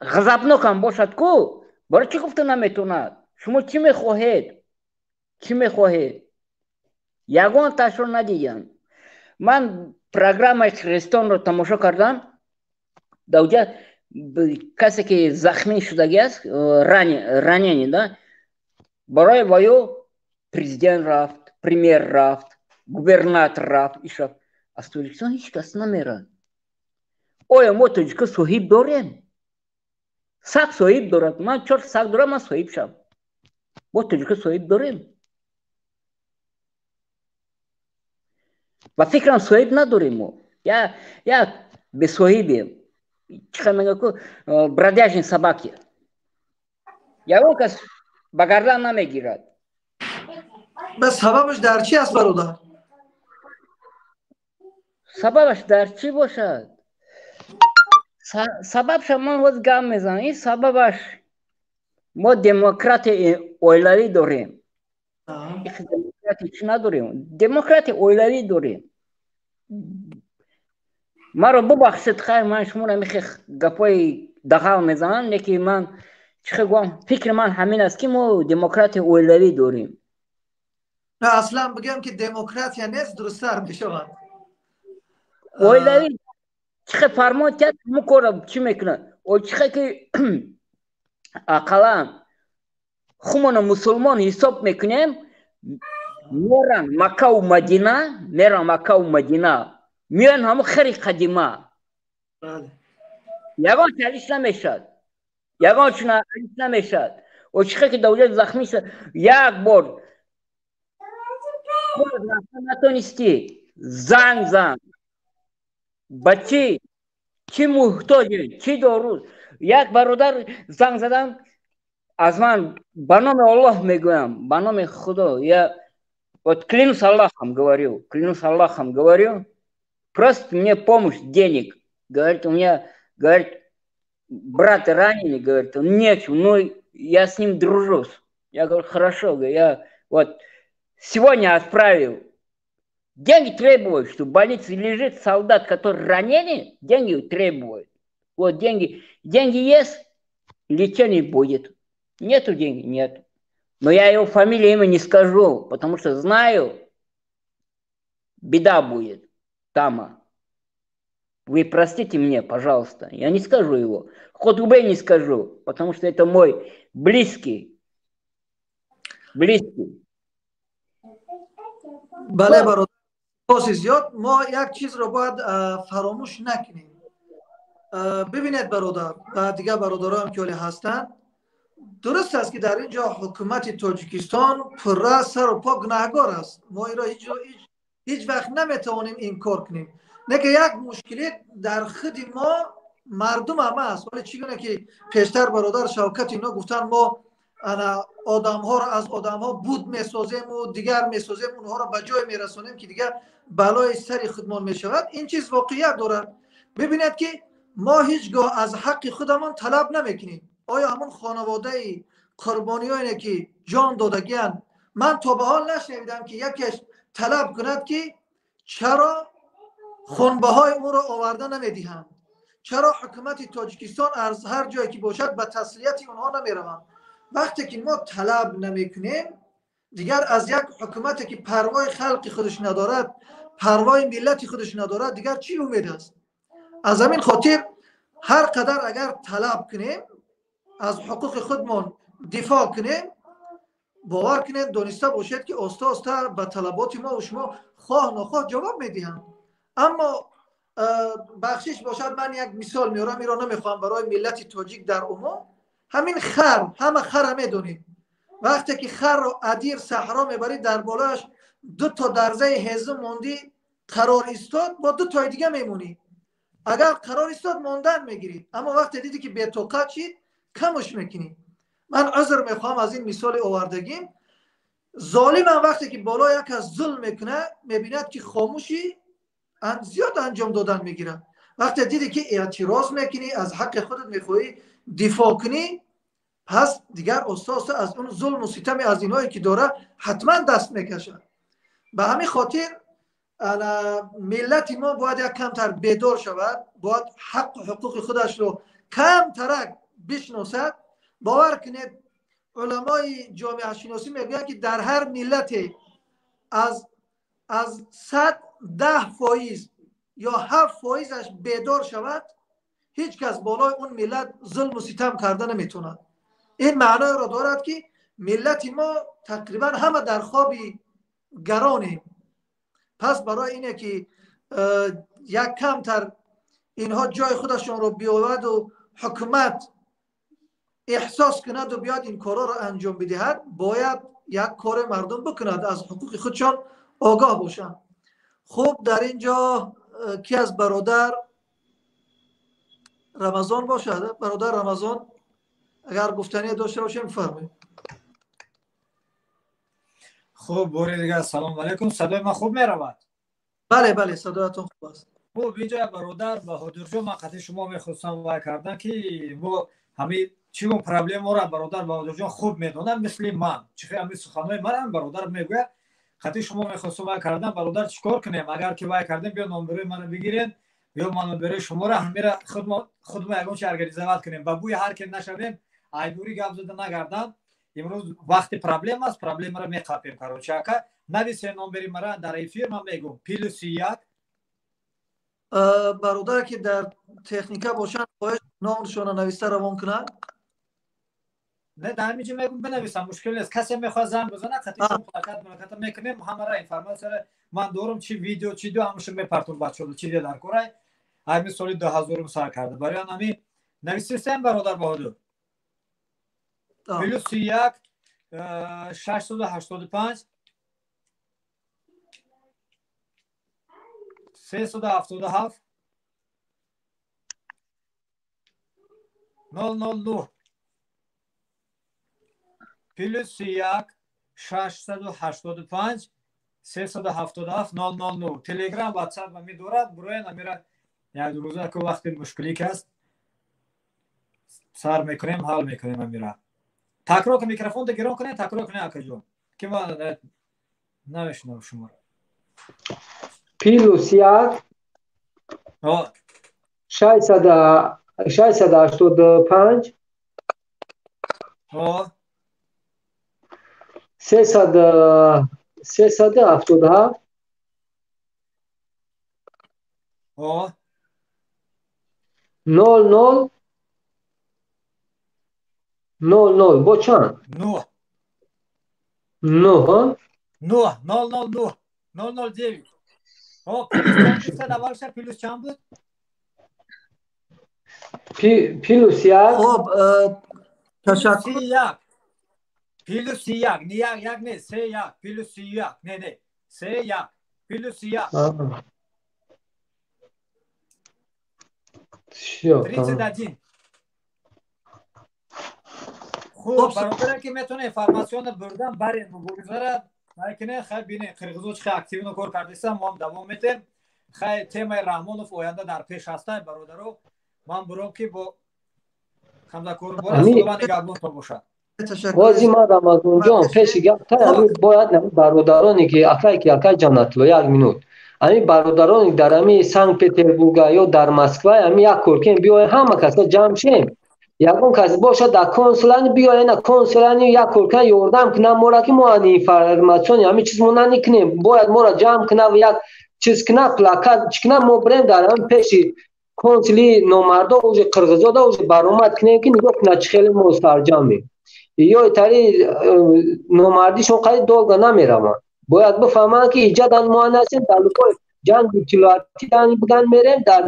ғазабнокам бошад ку, барои чӣ гуфта наметавонад? Шумо чӣ мехоҳед? Чӣ мехоҳед? Ягон ташро надидам. Ман программаи Қирғизистонро тамошо кардам. Дар касе ки захмӣ шудагӣ аст, ранени, да, барои ваю президент рафт, премьер рафт, губернатор рафт, иш рафт. Аз Тоҷикистон ҳеҷ кас намерад. Оё мо тоҷико соҳиб дорем? Саг соҳиб дорад. Ман чор саг дорам, ман соҳиб шавам. Мо тоҷико соҳиб дорем? Ба фикрам соҳиб надорем мо. Як бесоҳибем. Чӣ мегӯяд ку, бродяжни собаки. Ягон кас ба гардан намегирад. Ба сабабаш дар чӣ аст, бародар? Сабабаш дар чӣ бошад? Сабабша ман ҳоз гап мезанам. Ин сабабаш мо демократияи оилавӣ дорем. Демократия чӣ надорем? Демократияи оилавӣ дорем. Маро бубахшед, хайр, ман шуморо михе гапҳои дағал мезанам, лекин ман чӣ хел гӯям, фикри ман ҳамин аст ки мо демократияи оилавӣ дорем. Аслан бигӯям ки демократия нест, дурусттар мешавад. Оилавӣ чӣ хел фармон тиҳад, мо корро чӣ мекунад? Чӣ хел ки ақаллан хумоно мусулмон ҳисоб мекунем, меран Маккаву Мадина, меран Маккаву Мадина, меоянд ҳамон хири қадима. Ягон чалиш намешавад, ягон чалиш намешавад. Чӣ хел ки давлат захмӣ шуд, як бор Натонистӣ, занг зан. Ба чӣ? Чӣ муҳтоҷе? Чӣ дору? Як бародар занг задан аз ман, ба номи Аллоҳ мегӯям, ба номи Худо. Я вот клянусь Аллахом говорю, клянусь Аллахом говорю, просит мне помощь денег. Говорит, у меня, говорит, брат раненый, говорит, он нечем, ну, я с ним дружу. Я говорю, хорошо, я вот сегодня отправил. Деньги требуют, что в больнице лежит солдат, который раненый, деньги требует. Вот деньги, деньги есть, лечение будет. Нету денег? Нет. Но я его фамилию, имя не скажу, потому что знаю, беда будет там. Вы простите мне, пожалуйста, я не скажу его. Хоть убей, не скажу, потому что это мой близкий. Близкий. Бале, бародар, сипоси зиёд. Мо як чизро бояд фаромӯш накунем. Бибинед, бародар ва дигар бародароам ки ҳоле ҳастанд, дуруст аст ки дар ин ҷо ҳукумати Тоҷикистон пурра сару по гунаҳгор аст. Мо инро ҳеҷ вақт наметавонем инкор кунем. Не ки як мушкилӣ дар худи мо мардум ҳам аст. Вале чӣ гуна ки пештар бародар Шавкат ино гуфтанд, мо ана одамҳоро аз одамҳо буд месозему дигар месозем, онҳоро ба ҷое мерасонем ки дигар балои сари худмон мешавад. Ин чиз воқеият дорад. Бибинед ки мо ҳеҷ гоҳ аз ҳаққи худамон талаб намекунем. Оё ҳамон хонаводаи қурбониёне ки ҷон додагиянд, ман то ба ҳол нашнавидам ки якеш талаб кунад ки чаро хунбаҳои ӯро оварда намедиҳанд, чаро ҳукумати Тоҷикистон аз ҳар ҷое ки бошад ба таслияти онҳо намераванд. Вақте ки мо талаб намекунем, дигар аз як ҳукумате ки парвои халқи худаш надорад, парвои миллати худаш надорад, дигар чӣ умед аст? Аз ҳамин хотир ҳар қадар агар талаб кунем, аз ҳуқуқи худмон дифоъ кунем, бовар кунед, дониста бошед ки оста оста ба талаботи мо ва шумо хоҳ нохоҳ ҷавоб медиҳанд. Аммо бахшиш бошад, ман як мисол меорам, инро намехоҳам барои миллати тоҷик дар умум. Ҳамин хар, ҳама хара медонем. Вақте ки харро адир саҳро мебарӣ, дар болояш ду то дарзаи ҳезум мондӣ, қарор истод, бо ду тои дига мемонӣ. Агар қарор истод, мондан мегирӣ. Аммо вақте дидӣ ки бетоқат шид, камуш мекунӣ. Ман узр мехоҳам аз ин мисоли овардагим. Золимам вақте ки боло як кас зулм мекунад, мебинад ки хомӯшӣ зиёд анҷом додан мегирад. Вақте дидӣ ки эътироз мекунӣ, аз ҳаққи худат мехоҳӣ дифоъ кунӣ, пас дигар оста оста аз он зулму ситами аз инҳое ки дорад ҳатман даст мекашад. Ба ҳамин хотир миллати мо бояд як камтар бедор шавад, бояд ҳаққу ҳуқуқи худашро камтарак бишносад. Бовар кунед, уламои ҷомеашиносӣ мегӯянд ки дар ҳар миллате аз 110% ё 7%-аш бедор шавад, ҳеҷ кас болои он миллат зулму ситам карда наметавонад. Ин маъноеро дорад ки миллати мо тақрибан ҳама дар хоби гаронем. Пас барои ине ки як камтар инҳо ҷои худашонро биёваду ҳукумат эҳсос кунаду биёд ин корҳоро анҷом бидиҳад, бояд як коре мардум бикунад, аз ҳуқуқи худшон огоҳ бошанд. Хуб, дар ин ҷо ки аз бародар Рамазон бошад? Бародар Рамазон, агар гуфтание дошта бошем, бифармоед. Хуб, бори дигар салом алейкум. Садои ман хуб меравад? Бале, бале, садоятон хуб аст. Хуб, инҷо бародар Баҳодурҷон, ман қатъи шумо мехостам вай кардан ки мо ҳамин чӣ гун проблемаро бародар Баҳодурҷон хуб медонад, мисли ман. Чӣ ҳамин суханҳои манам бародар мегӯяд. Қатъи шумо мехостам вай кардан, бародар чӣ кор кунем? Агар ки вай кардем, биё номберои маро бигиред, биё ман номберои шуморо ҳамира худмо ягон чи организовать кунем. Ба бӯи ҳар ки нашавем, айдурӣ гап зада нагардам. Имрӯз вақти проблема аст, проблемаро меқапем. Короче, ака, нависе номбери мара дар эфир, ман мегӯм +1. Бародаре ки дар техника бошанд, хоҳиш номашонро нависта равон кунанд. Не, дар ҳамин ҷо мегӯм бинависам, мушкил нест. Касе мехоҳад занг бизанад, қатъи шумо мулоқата мекунем, ҳамаро информатсияро ман дорам, чи видео, чи ду ҳамаша мепартом бачаҳо, чи ди дар корай. Ҳамин соли 2000 сар карда. Барои ҳамин нависистем, бародар Баҳодур. +1 685 377 009 +1 685 377 009 Телеграм, Ватсап ма медорад, буроен амира як рӯза ки вақти мушкилӣ ки аст сар мекунем, ҳал мекунем амира. Такрор ки микрофонро гирон кунед, такрор кунед акаҷон, ки ман намешунавам шуморо. +1 685 377 00 00 бо чанд? 9 9 9 0 0 9 0 0 9. Плюс чанд гуфтад аввалша, плюс чанд буд? Плюс 1. Хоб, ташаккур. 1 плюс 1, не 1, 1 не, 3 1, плюс 1, не, не, 3 1, плюс 1. 31. Хуб, бародаре ки метавонад информатсионро бурдан барен муборизаро накунед, хай бинед қирғизо чӣ хел активно кор кардеса, мо ҳам давом метем. Хай темаи Раҳмонов оянда дар пеш ҳастай, бародаро. Ман буром ки бо хамдакору бора худованд нигаҳбонтон бошад. Ҳози ман Рамазонҷон пеши гап тай ҳамин бояд ҳамин бародароне ки акай ки акай Ҷаннатло як минут. Ҳамин бародароне дар ҳамин Санкт-Петербурга ё дар Москва ҳамин як кор кунем, биёем ҳама каса ҷамъ шем. Ягон кас бошад дар консулани биёем, на консулани як кор кунад, ёрдам кунад моро ки мо ани информатсиони ҳамин чиз мо наникунем. Бояд моро ҷамъ кунад ва як чиз кунад, плакат чӣ кунад, мо бирем дар ҳамин пеши консули номардо уже қирғизода уже баромад кунем ки нигоҳ кунад чӣ хеле мо сарҷамъем. Ё тари номардишон қади долго намераванд. Бояд бифаҳманд ки иҷадан мо ҳастем, дар лукои ҷанги иттилоотӣ будан мерем, дар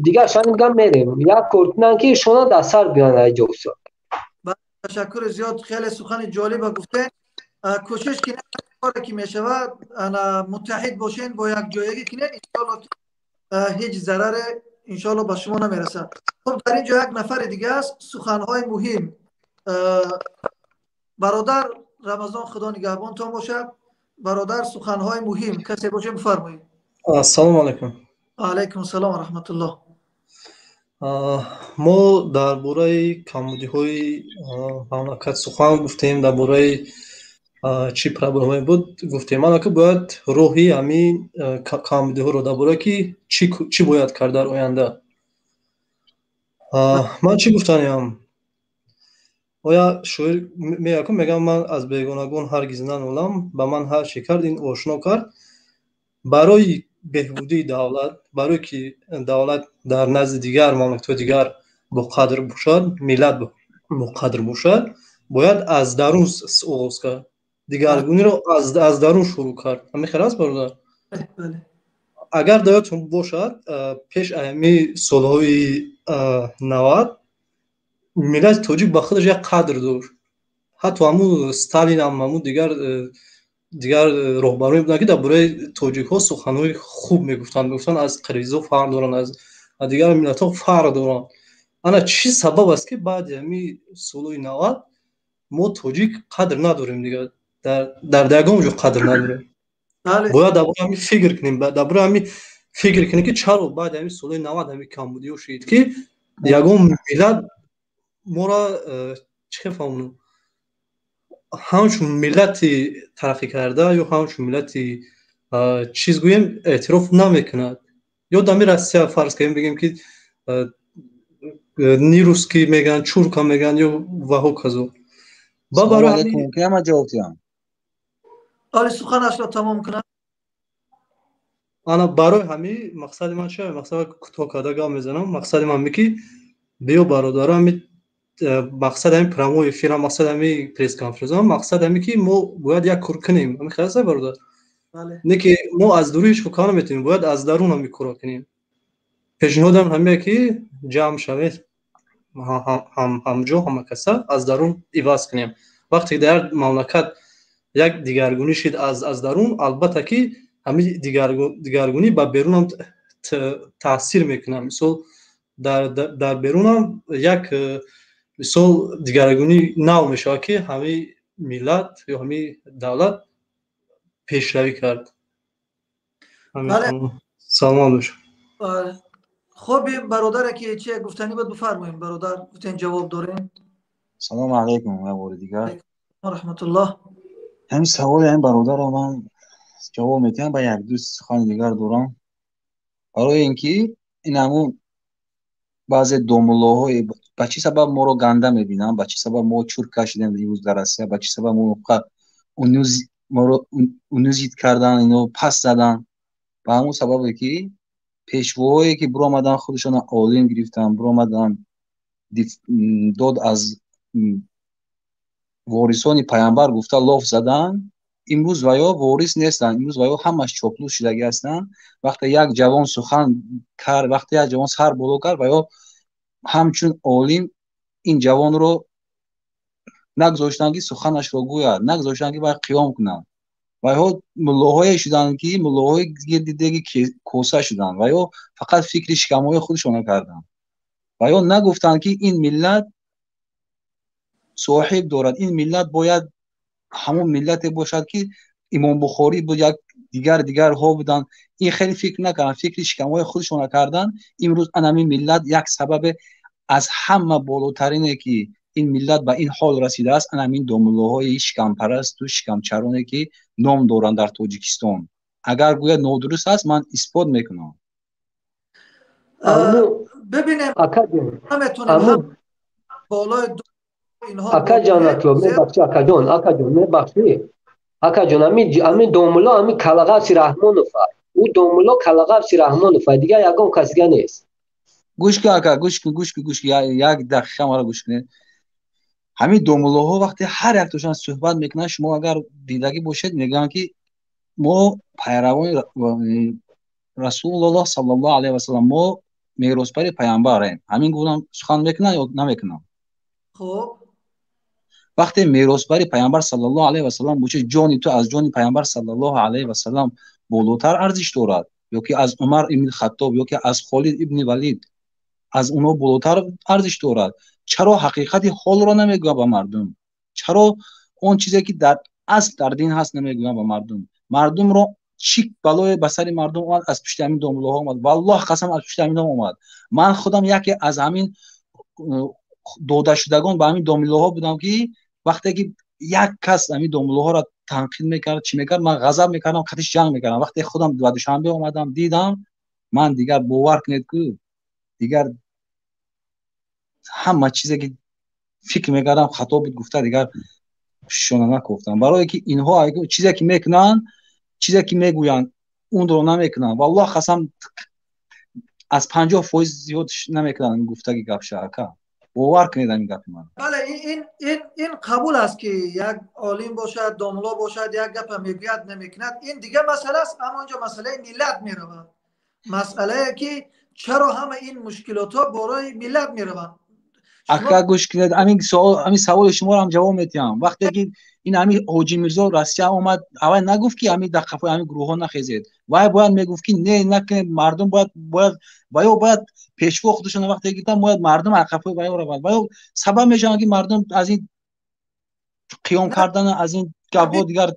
дигар шани будан мерем. Як кор кунанд ки шона дар сар биёянд айҷовсо. Ташаккури зиёд, хеле сухани ҷолиба гуфтед. Кӯшиш кунед коре ки мешавад, ана муттаҳид бошед, бо якҷоягӣ кунед, иншоалло ки ҳеҷ зараре иншоалло ба шумо намерасад. Хуб, дар ин ҷо як нафари дига аст, суханҳои муҳим. Бародар Рамазон, Худо нигаҳбонтон бошад. Бародар, суханҳои муҳим касе бошад бифармоед. Ассалому алайкум. Алайкум ассалом ва раҳматуллоҳ. Мо дар бораи камбудиҳои мамлакат сухан гуфтем, дар бораи чӣ проблемае буд гуфтем. Аллакай бояд роҳи ҳамин камбудиҳоро дар бораи ки чӣ бояд кард дар оянда. Ман чӣ гуфтаниям? Оя шоир меякум мегам ман аз бегонагон ҳаргиз нанолам, ба ман ҳар чӣ кард ин ошно кард. Барои беҳбудии давлат, барое ки давлат дар назди дигар мамлакатҳои дигар боқадр бошад, миллат боқадр бошад, бояд аз дарун оғоз кард. Дигаргуниро аз дарун шурӯъ кард. Ҳамин хел аст, бародар? Агар дар ёдтон бошад, пеш ҳамин солҳои 90 миллати тоҷик ба худаш як қадр дошт. Ҳатто ҳамун Сталин ҳам ҳамун дигар роҳбароне буданд ки дар бораи тоҷикҳо суханҳои хуб мегуфтанд, мегуфтанд аз қирғизҳо фарқ доранд, аз дигар миллатҳо фарқ доранд. Ана чӣ сабаб аст ки баъди ҳамин солҳои 90 мо тоҷик қадр надорем дигар, дар ягон ҷо қадр надорем. Бояд дар бораи ҳамин фикр кунем, дар бораи ҳамин фикр кунем ки чаро баъди ҳамин солҳои 90 ҳамин камбудиҳо шуд ки ягон миллат моро чӣ хел фаҳмонам, ҳамчун миллати тараққӣ карда ё ҳамчун миллати чиз гӯем эътироф намекунад. Ё дар Россия фарз кардем бигем ки ни русский мегӯянд, чурка мегӯянд ё ва ҳоказо. Ба барои алайкум, ки ҳама ҷавоб диҳам. Оли суханашро тамом кунам. Ана барои ҳамин мақсади ман чи? Мақсади кӯтоҳ карда гап мезанам. Мақсади ман ҳамин ки биё бародаро, ҳамин мақсад ҳамин прямой эфир, мақсад ҳамин пресс-конференс, мақсад ҳамин ки мо бояд як кор кунем. Ҳамин хел аст, бародар? Не ки мо аз дур ҳеҷ кор наметавонем, бояд аз дарун ҳамин корро кунем. Пешниҳодам ҳамин ки ҷамъ шавед, ҳамҷо ҳама каса аз дарун иваз кунем. Вақте ки дар мамлакат як дигаргунӣ шид аз дарун, албатта ки ҳамин дигаргунӣ ба берун ҳам Таъсир мекунад. Мисол, дар берунам як мисол дигаргунӣ нав мешавад, ки ҳамин миллат ё ҳамин давлат пешравӣ кард. Саломат бошед. Хуб, бародаре ки чи гуфтанӣ буд, бифармоед, бародар, гуфтен ҷавоб дорем. Салому алайкум як бори дигар. Раҳматуллоҳ. Ҳамин саволи ҳамин бародарро ман ҷавоб медиҳам, ба як ду сухани дигар дорам. Барои ин ки ин ҳамун баъзе домуллоҳое ба чӣ сабаб моро ганда мебинанд, ба чӣ сабаб мо чур кашидем имрӯз дар Россия, ба чӣ сабаб моро унизить кардан, ино пас задан, ба ҳамун сабабе ки пешвоҳое ки биромадан, худашонро олим гирифтанд, биромадан, дод аз ворисони паямбар гуфта лоф задан, имрӯз ваё ворис нестанд, имрӯз ваё ҳамаш чоплус шудагӣ ҳастанд. Вақте як ҷавон сухан кард, вақте як ҷавон сар боло кард, ваё ҳамчун олим ин ҷавонро нагузоштанд, ки суханашро гӯяд, нагузоштанд, ки вай қиём кунад. Вайҳо муллоҳое шуданд, ки муллоҳои гирди деги коса шуданд. Вайҳо фақат фикри шикамҳои худашонро карданд. Вайҳо нагуфтанд, ки ин миллат соҳиб дорад, ин миллат бояд ҳамон миллате бошад, ки Имом Бухорӣ буд, як дигар дигарҳо буданд. Ин хеле фикр накарданд, фикри шикамҳои худашонро карданд. Имрӯз анамин миллат як сабабе аз ҳама болотарине, ки ин миллат ба ин ҳол расидааст, анамин домуллоҳои шикампарасту шикамчароне, ки ном доранд дар Тоҷикистон. Агар гӯяд нодуруст аст, ман исбот мекунам. Бибинем, наметонем болои Акаҷон, мебахшӣ, акаҷон, акаҷон, мебахшӣ, акаҷон, ами домулло ами Калағавси Раҳмонов, ӯ домулло Калағавси Раҳмонов, дигар ягон кас дига нест. Гӯш кун, ака, гӯш кун, гӯш кун, гӯш кун, як дақиқа маро гӯш кунед. Ҳамин домуллоҳо вақте ҳар яктошон суҳбат мекунанд, шумо агар дидагӣ бошед, мегӯянд, ки мо пайравони Расулуллоҳ саллаллоҳу алайҳи васаллам, мо мероспари паямбарем. Ҳамин гуна сухан мекунанд ё намекунанд? Хуб, вақте меросбари паямбар саллаллоҳу алайҳи васаллам бошед, ҷони ту аз ҷони паямбар саллаллоҳу алайҳи васаллам болотар арзиш дорад ё ки аз Умар ибни Хаттоб ё ки аз Холид ибни Валид, аз онҳо болотар арзиш дорад? Чаро ҳақиқати ҳолро намегӯянд ба мардум? Чаро он чизе ки дар асл дар дин ҳаст намегӯянд ба мардум? Мардумро чӣ балое ба сари мардум омад? Аз пушти ҳамин домуллоҳо омад, валлоҳ қасам, аз пушти ҳаминҳо омад. Ман худам яке аз ҳамин додашудагон ба ҳамин домуллоҳо будам, ки вақте ки як кас ҳамин домуллоҳоро танқид мекард, чӣ мекард, ман ғазаб мекардам, қатиш ҷанг мекардам. Вақте худам ба Душанбе омадам, дидам, ман дигар бовар кунед, ку дигар ҳама чизе ки фикр мекардам хато буд гуфта, дигар шона накофтам. Барое ки инҳо чизе ки мекунанд, чизе ки мегӯянд, онро намекунанд. Валлоҳ қасам, аз 50% зиёд намекунанд гуфтаги гапша, ака, бовар кунед ҳамин гапи ман. Бале, ин қабул аст, ки як олим бошад, домулло бошад, як гапа мегӯяд, намекунад, ин дигар масъала аст. Аммо инҷо масъалаи миллат меравад, масъалае ки чаро ҳама ин мушкилотҳо бораи миллат мераванд. Ака, гӯш кунед, ҳамин саволи шуморо ҳам ҷавоб медиҳам. Вақте ки ин ҳамин Ҳоҷи Мирзо Россия омад, аввал нагуфт, ки ҳамин дар қафои ҳамин гурӯҳҳо нахезед. Вай бояд мегуфт, ки не, накунед, мардум бояд ваё бояд пешво худашон вақте гирифтан, бояд мардум аз қафои ваё равад. Ваё сабаб мешаванд, ки мардум аз ин қиём кардан, аз ин гапҳо дигар.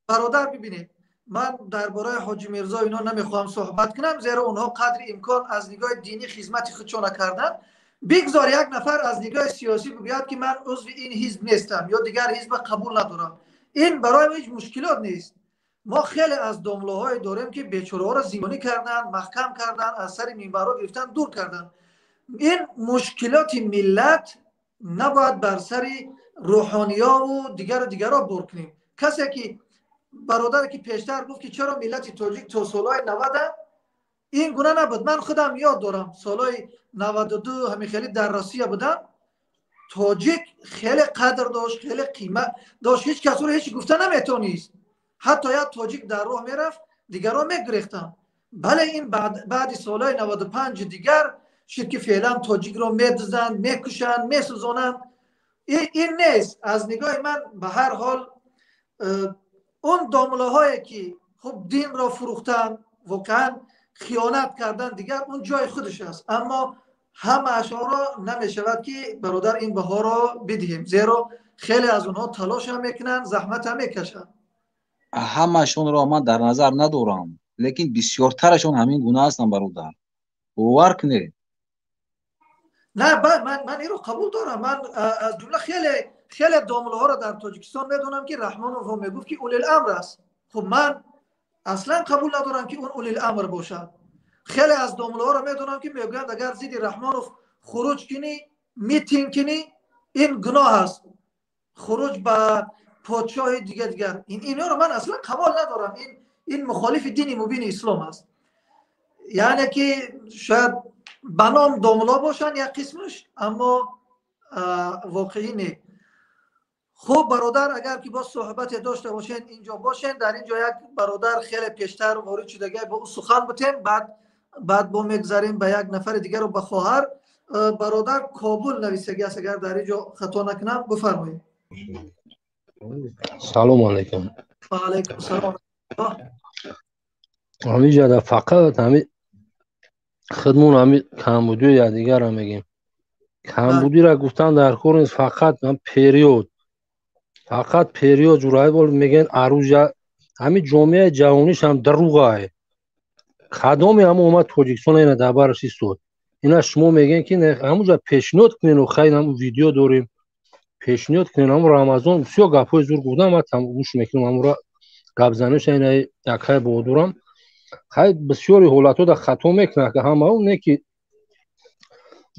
Бародар, бибинед, ман дар бораи Ҳоҷи Мирзо ино намехоҳам суҳбат кунам, зеро онҳо қадри имкон аз нигоҳи динӣ хизмати худшона карданд. Бигзор як нафар аз нигоҳи сиёсӣ бигӯяд, ки ман узви ин ҳизб нестам ё дигар ҳизба қабул надорам, ин барои ҳеҷ мушкилот нест. Мо хеле аз домлоҳое дорем, ки бечораҳоро зиндонӣ карданд, маҳкам карданд, аз сари минбарҳо гирифтан, дур карданд. Ин мушкилоти миллат набояд бар сари рӯҳониёву дигару дигарро бор кунем. Касе ки бародаре ки пештар гуфт, ки чаро миллати тоҷик то солҳои 90 ин гуна набуд, ман худам ёд дорам, солҳои 92 ҳамин хеле дар Россия будам, тоҷик хеле қадр дошт, хеле қимат дошт, ҳеҷ кас ӯро ҳеҷ гуфта наметонист. Ҳатто як тоҷик дар роҳ мерафт, дигарон мегирехтанд. Бале, ин баъди солҳои 95 дигар шуд, ки феълан тоҷикро медузанд, мекушанд, месӯзонанд. Ин нест аз нигоҳи ман. Ба ҳар ҳол, он домлаҳое ки хуб динро фурӯхтанд, воқеан Хиёнат кардан дигар он ҷои худаш аст, аммо ҳамаашонро намешавад ки бародар ин баҳоро бидиҳем, зеро хеле аз онҳо талош ҳам мекунанд, заҳмат ҳам мекашанд. Ҳамаашонро ман дар назар надорам, лекин бисёртарашон ҳамин гуна ҳастанд, бародар, бовар кунед. Не, ман инро қабул дорам. Ман аз ҷумла хеле хеле домулаҳоро дар Тоҷикистон медонам, ки Раҳмонов мегуфт, ки улил-амр аст. Хуб, ман аслан қабул надорам, ки он улил-амр бошад. Хеле аз домулаҳоро медонам, ки мегӯянд, агар зидди Раҳмонов хуруҷ кунӣ, митинг кунӣ, ин гуноҳ аст, хуруҷ ба подшоҳи дигар дигар. Инҳоро ман аслан қабул надорам. Ин мухолифи дини мубини ислом аст. Яъне ки шояд ба ном домуло бошанд як қисмаш, аммо воқеӣ не. Хуб, бародар, агар ки боз суҳбате дошта бошед, инҷо бошед. Дар инҷо як бародар хеле пештар ворид шудагӣ, бо ӯ сухан бутем, баъд бо мегзарем ба як нафари дигару ба хоҳар. Бародар Кобул нависагӣ аст, агар дар инҷо хато накунам, бифармоед. Салому алайкум. Ва алайкум салом. Ҳамиҷада фақат ҳами худмон ҳами камбудиё якдигарро мегем. Камбудиро гуфтан дар кор нест, фақат период, фақат период. Ҷураибол мегӯянд, аружа ҳами ҷомеаи ҷаҳониш ҳам дурӯғае. Кадоме ҳамо омад Тоҷикистон, ина дар бараш истод. Ина шумо мегӯем, ки ҳамуҷа пешниҳод кунен, хайр, ҳаму видео дорем, пешниҳод кунен. Ҳаму Рамазон бисёр гапҳои зур гуфтам, ман гӯш мекунам ҳамура гапзаниша. Ина якай баҳодурам, хай, бисёри ҳолатҳо дар хато мекунад, ки ҳама не, ки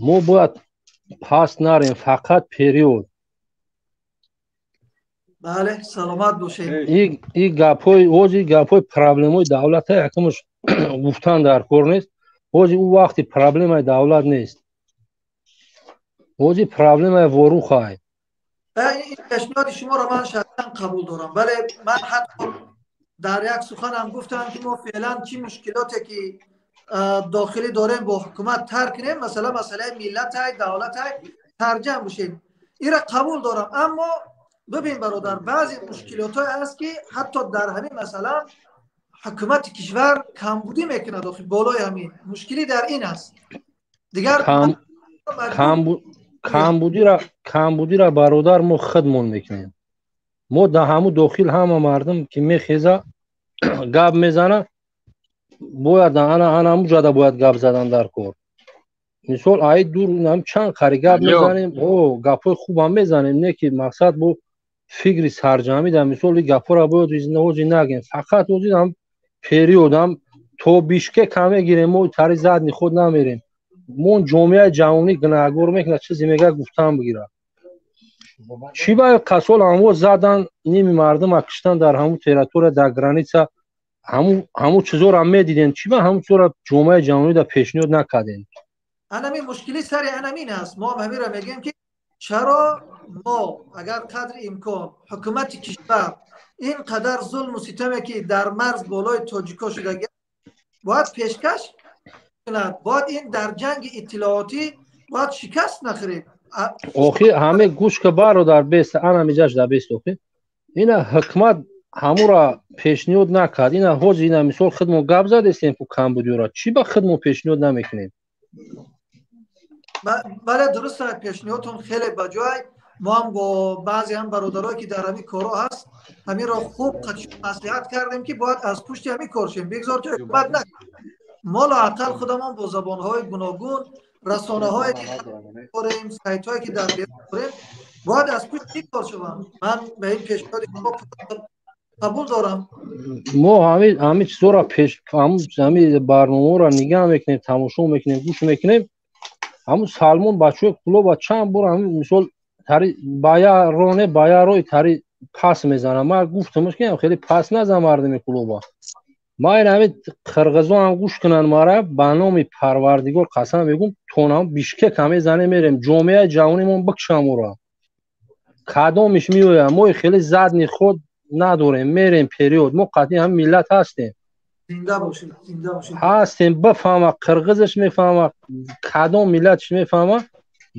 мо бояд паст нарем, фақат период. Бале, саломат бошед. И гапҳои ҳози, гапҳои проблемаи давлата якумаш гуфтан дар кор нест. Ҳози ӯ вақти проблемаи давлат нест, ҳози проблемаи ворухай. Ин пешниҳоди шуморо ман шахсан қабул дорам, вале ман ҳатто дар як суханам гуфтам, ки мо феълан чӣ мушкилоте ки дохилӣ дорем, бо ҳукумат тар кунем, масалан масъалаи миллатай, давлатай, тарҷам бошем. Инро қабул дорам, аммо бибин, бародар, баъзе мушкилотҳое аст, ки ҳатто дар ҳамин масъала ҳукумати кишвар камбудӣ мекунад. Охи болои ҳамин мушкилӣ дар ин аст дигар. Камбудиро, бародар, мо худмон мекунем. Мо дар ҳаму дохил ҳама мардум ки мехеза, гап мезана, бояд ана ҳамуҷада бояд гап задан дар кор. Мисол, аи дур чанд қари гап мезанем, гапҳои хубам мезанем, не ки мақсад бо фикри сарҷамъӣ. Дар мисол, и гапҳоро бояд ҳозир нагем, фақат ҳозир ҳам периодам то Бишкек ҳам мегирем, мо тари задни худ намерем. Мо ҷомеаи ҷаҳонӣ гунаҳгор мекунад, чизе мега гуфтан бигирад. Чӣ ба қасол ҳамво задан, ними мардума киштан дар ҳамун территория, дар граница, ҳамун чизоро медидем, чӣ ба ҳамун чизоро ҷомеаи ҷаҳонӣ да пешниҳод накардем? Анамин мушкилӣ сари анамин аст. Мо ҳам ҳаминро мегӯем, ки чаро мо агар қадри имкон ҳукумати кишвар ин қадар зулму ситаме, ки дар марз болои тоҷико шудагӣ, бояд пешкаш кунад, бояд ин дар ҷанги иттилоотӣ бояд шикаст нахӯрем. Охи ҳаме гӯш ка, бародар, бест ана миҷаш да бест. Охи ина ҳукумат ҳамура пешниҳод накард. Ина ҳозир ина мисол худмо гап задестем ку камбудиёра, чӣ ба худмо пешниҳод намекунем? Бале, дуруст аст, пешниҳодтон хеле ба ҷой. Мо ҳам бо баъзе ҳам бародарое, ки дар ҳамин корҳо ҳаст, ҳаминро хуб маслиҳат кардем, ки бояд аз пушти ҳамин кор шем. Бигзор ки ҳукумат накунад, мо лоақал худамон бо забонҳои гуногун, расонаҳое ки дорем, сайтҳое ки дар берун дорем, бояд аз пушти ин кор шаванд. Ман ба ин пешниҳоди шумо қабул дорам. Мо ҳамин чизҳоро пеш, ҳамин барномаҳоро нигаҳ мекунем, тамошо мекунем, гӯш мекунем. Ҳамун Салмон бачаҳои клуба чанд бор ҳамин мисол тари ба я роне, ба я рои тари пас мезанам. Ман гуфтамш, ки хеле пас назан мардуми клуба. Ма ин ҳамин қирғизо ҳам гӯш кунанд мара, ба номи Парвардигор қасам мегӯм, тонам Бишкек ҳаме зане мерем, ҷомеаи ҷаҳонимон бикшам ӯро, кадомиш меояд. Мо хеле задний ход надорем, мерем период. Мо қатъи ҳам миллат ҳастем. Зинда бошед, зинда бошед. Ҳастем, бифаҳма, қирғизаш мефаҳма, кадом миллатш мефаҳма.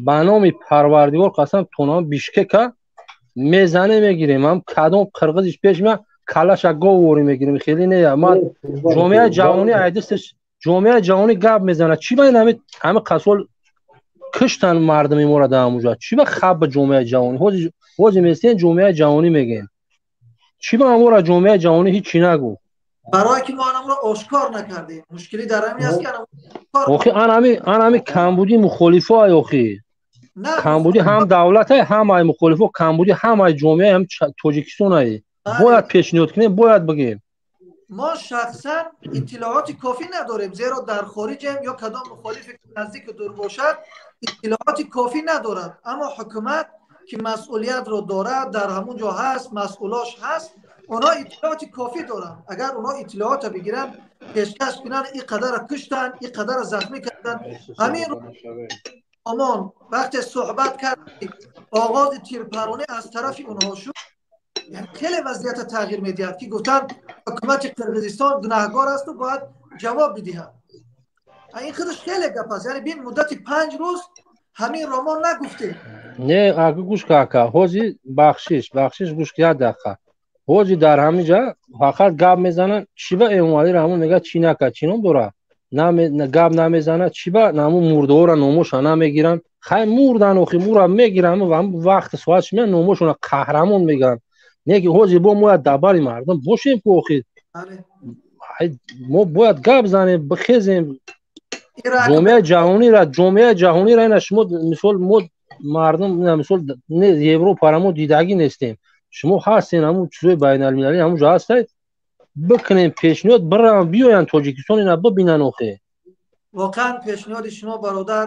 Ба номи Парвардигор қасам, тонам Бишкека мезане мегирем. Ҳам кадом қирғизиш пеш меяд, калаша говворӣ мегирем. Хеле не, ман ҷомеаи ҷаҳонӣ айдисташ. Ҷомеаи ҷаҳонӣ гап мезанад. Чӣ ба ин ҳами қасол киштан мардуми моро дар ҳамуҷа? Чӣ ба хаб ба ҷомеаи ҷаҳонӣ? Ҳозир местен ҷомеаи ҷаҳонӣ мегӯем. Чӣ ба амора ҷомеаи ҷаҳонӣ ҳеҷ чӣ нагуфт? Барое ки мо анамро ошкор накардем. Мушкилӣ дар ҳамин аст ки охи анами камбуди мухолифоай охи. Камбуди ҳам давлатай, ҳамаи мухолифо, камбуди ҳамаи ҷомеаи ҳам Тоҷикистонай. Бояд пешниҳод кунем, бояд бигем. Мо шахсан иттилооти кофӣ надорем, зеро дар хориҷем ё кадом мухолифе ки наздику дур бошад иттилооти кофӣ надорад. Аммо ҳукумат ки масъулиятро дорад, дар ҳамун ҷо ҳаст, масъулош ҳаст, онҳо иттилооти кофӣ доранд. Агар онҳо иттилоотро бигиранд, пешкаш кунанд, ин қадарро куштанд, ин қадарро захмӣ карданд. Ҳамин омон вақте суҳбат кард, оғози тирпаронӣ аз тарафи онҳо шуд, яъне хеле вазъиятро тағйир медиҳад, ки гуфтанд ҳукумати Қирғизистон гунаҳгор асту бояд ҷавоб бидиҳад. Ин худаш хеле гап аст. Яъне бин, муддати 5 рӯз ҳаминро мо нагуфтем. Не, ака, гӯш ка, ака, ҳозир бахшиш, бахшиш, гӯш ка як дақиқа. Ҳозир дар ҳамин ҷа фақат гап мезананд. Чӣ ба Эмомалӣ Раҳмон мегӯяд, чӣ накард, чӣ ном дорад? Гап намезанад. Чӣ ба наму мурдаҳоро номоша намегиранд? Хай мурдан охи, мура мегиранд ва вақти соат шимя номошона қаҳрамон мегӯянд. Не ки ҳозир бо бояд дар бари мардум бошем ку охи. Мо бояд гап занем, бихезем. Ҷомеаи ҷаҳонира ина шумо мисол мо мардум мисол не Европара мо дидагӣ нестем. Шумо ҳастен, ҳамун чизои байналмилалӣ ҳамун ҷо ҳастед, бикунем пешниҳод, бирам биёянд Тоҷикистон, ина бибинанд охе. Воқеан пешниҳоди шумо, бародар,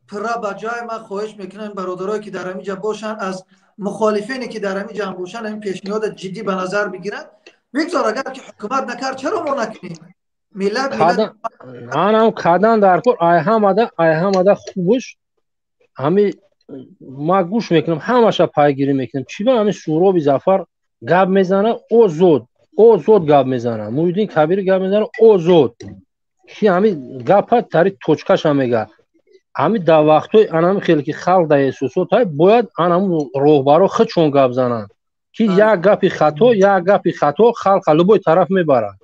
пурра ба ҷой. Ман хоҳиш мекунам, бародарое ки дар ҳамин ҷа бошанд, аз мухолифине ки дар ҳамин ҷа бошанд, ҳамин пешниҳода ҷиддӣ ба назар бигиранд. Бигзор, агар ки ҳукумат накард, чаро мо накунем? Миллат Анам кадан дар кор. Ай ҳамада хубш ҳами ма гӯш мекунам, ҳамаша пайгирӣ мекунам. Чӣ ба ҳами Суроби Зафар гап мезана, озод озод гап мезана, Муҳиддин Кабирӣ гап мезана озод, ки ҳами гапа тари точкаша мега. Ҳами дар вақтҳои анами хеле ки халқ дар эҳсосот ҳай, бояд анаму роҳбаро худшон гап зананд, ки як гапи хато халқа любой тараф мебарад.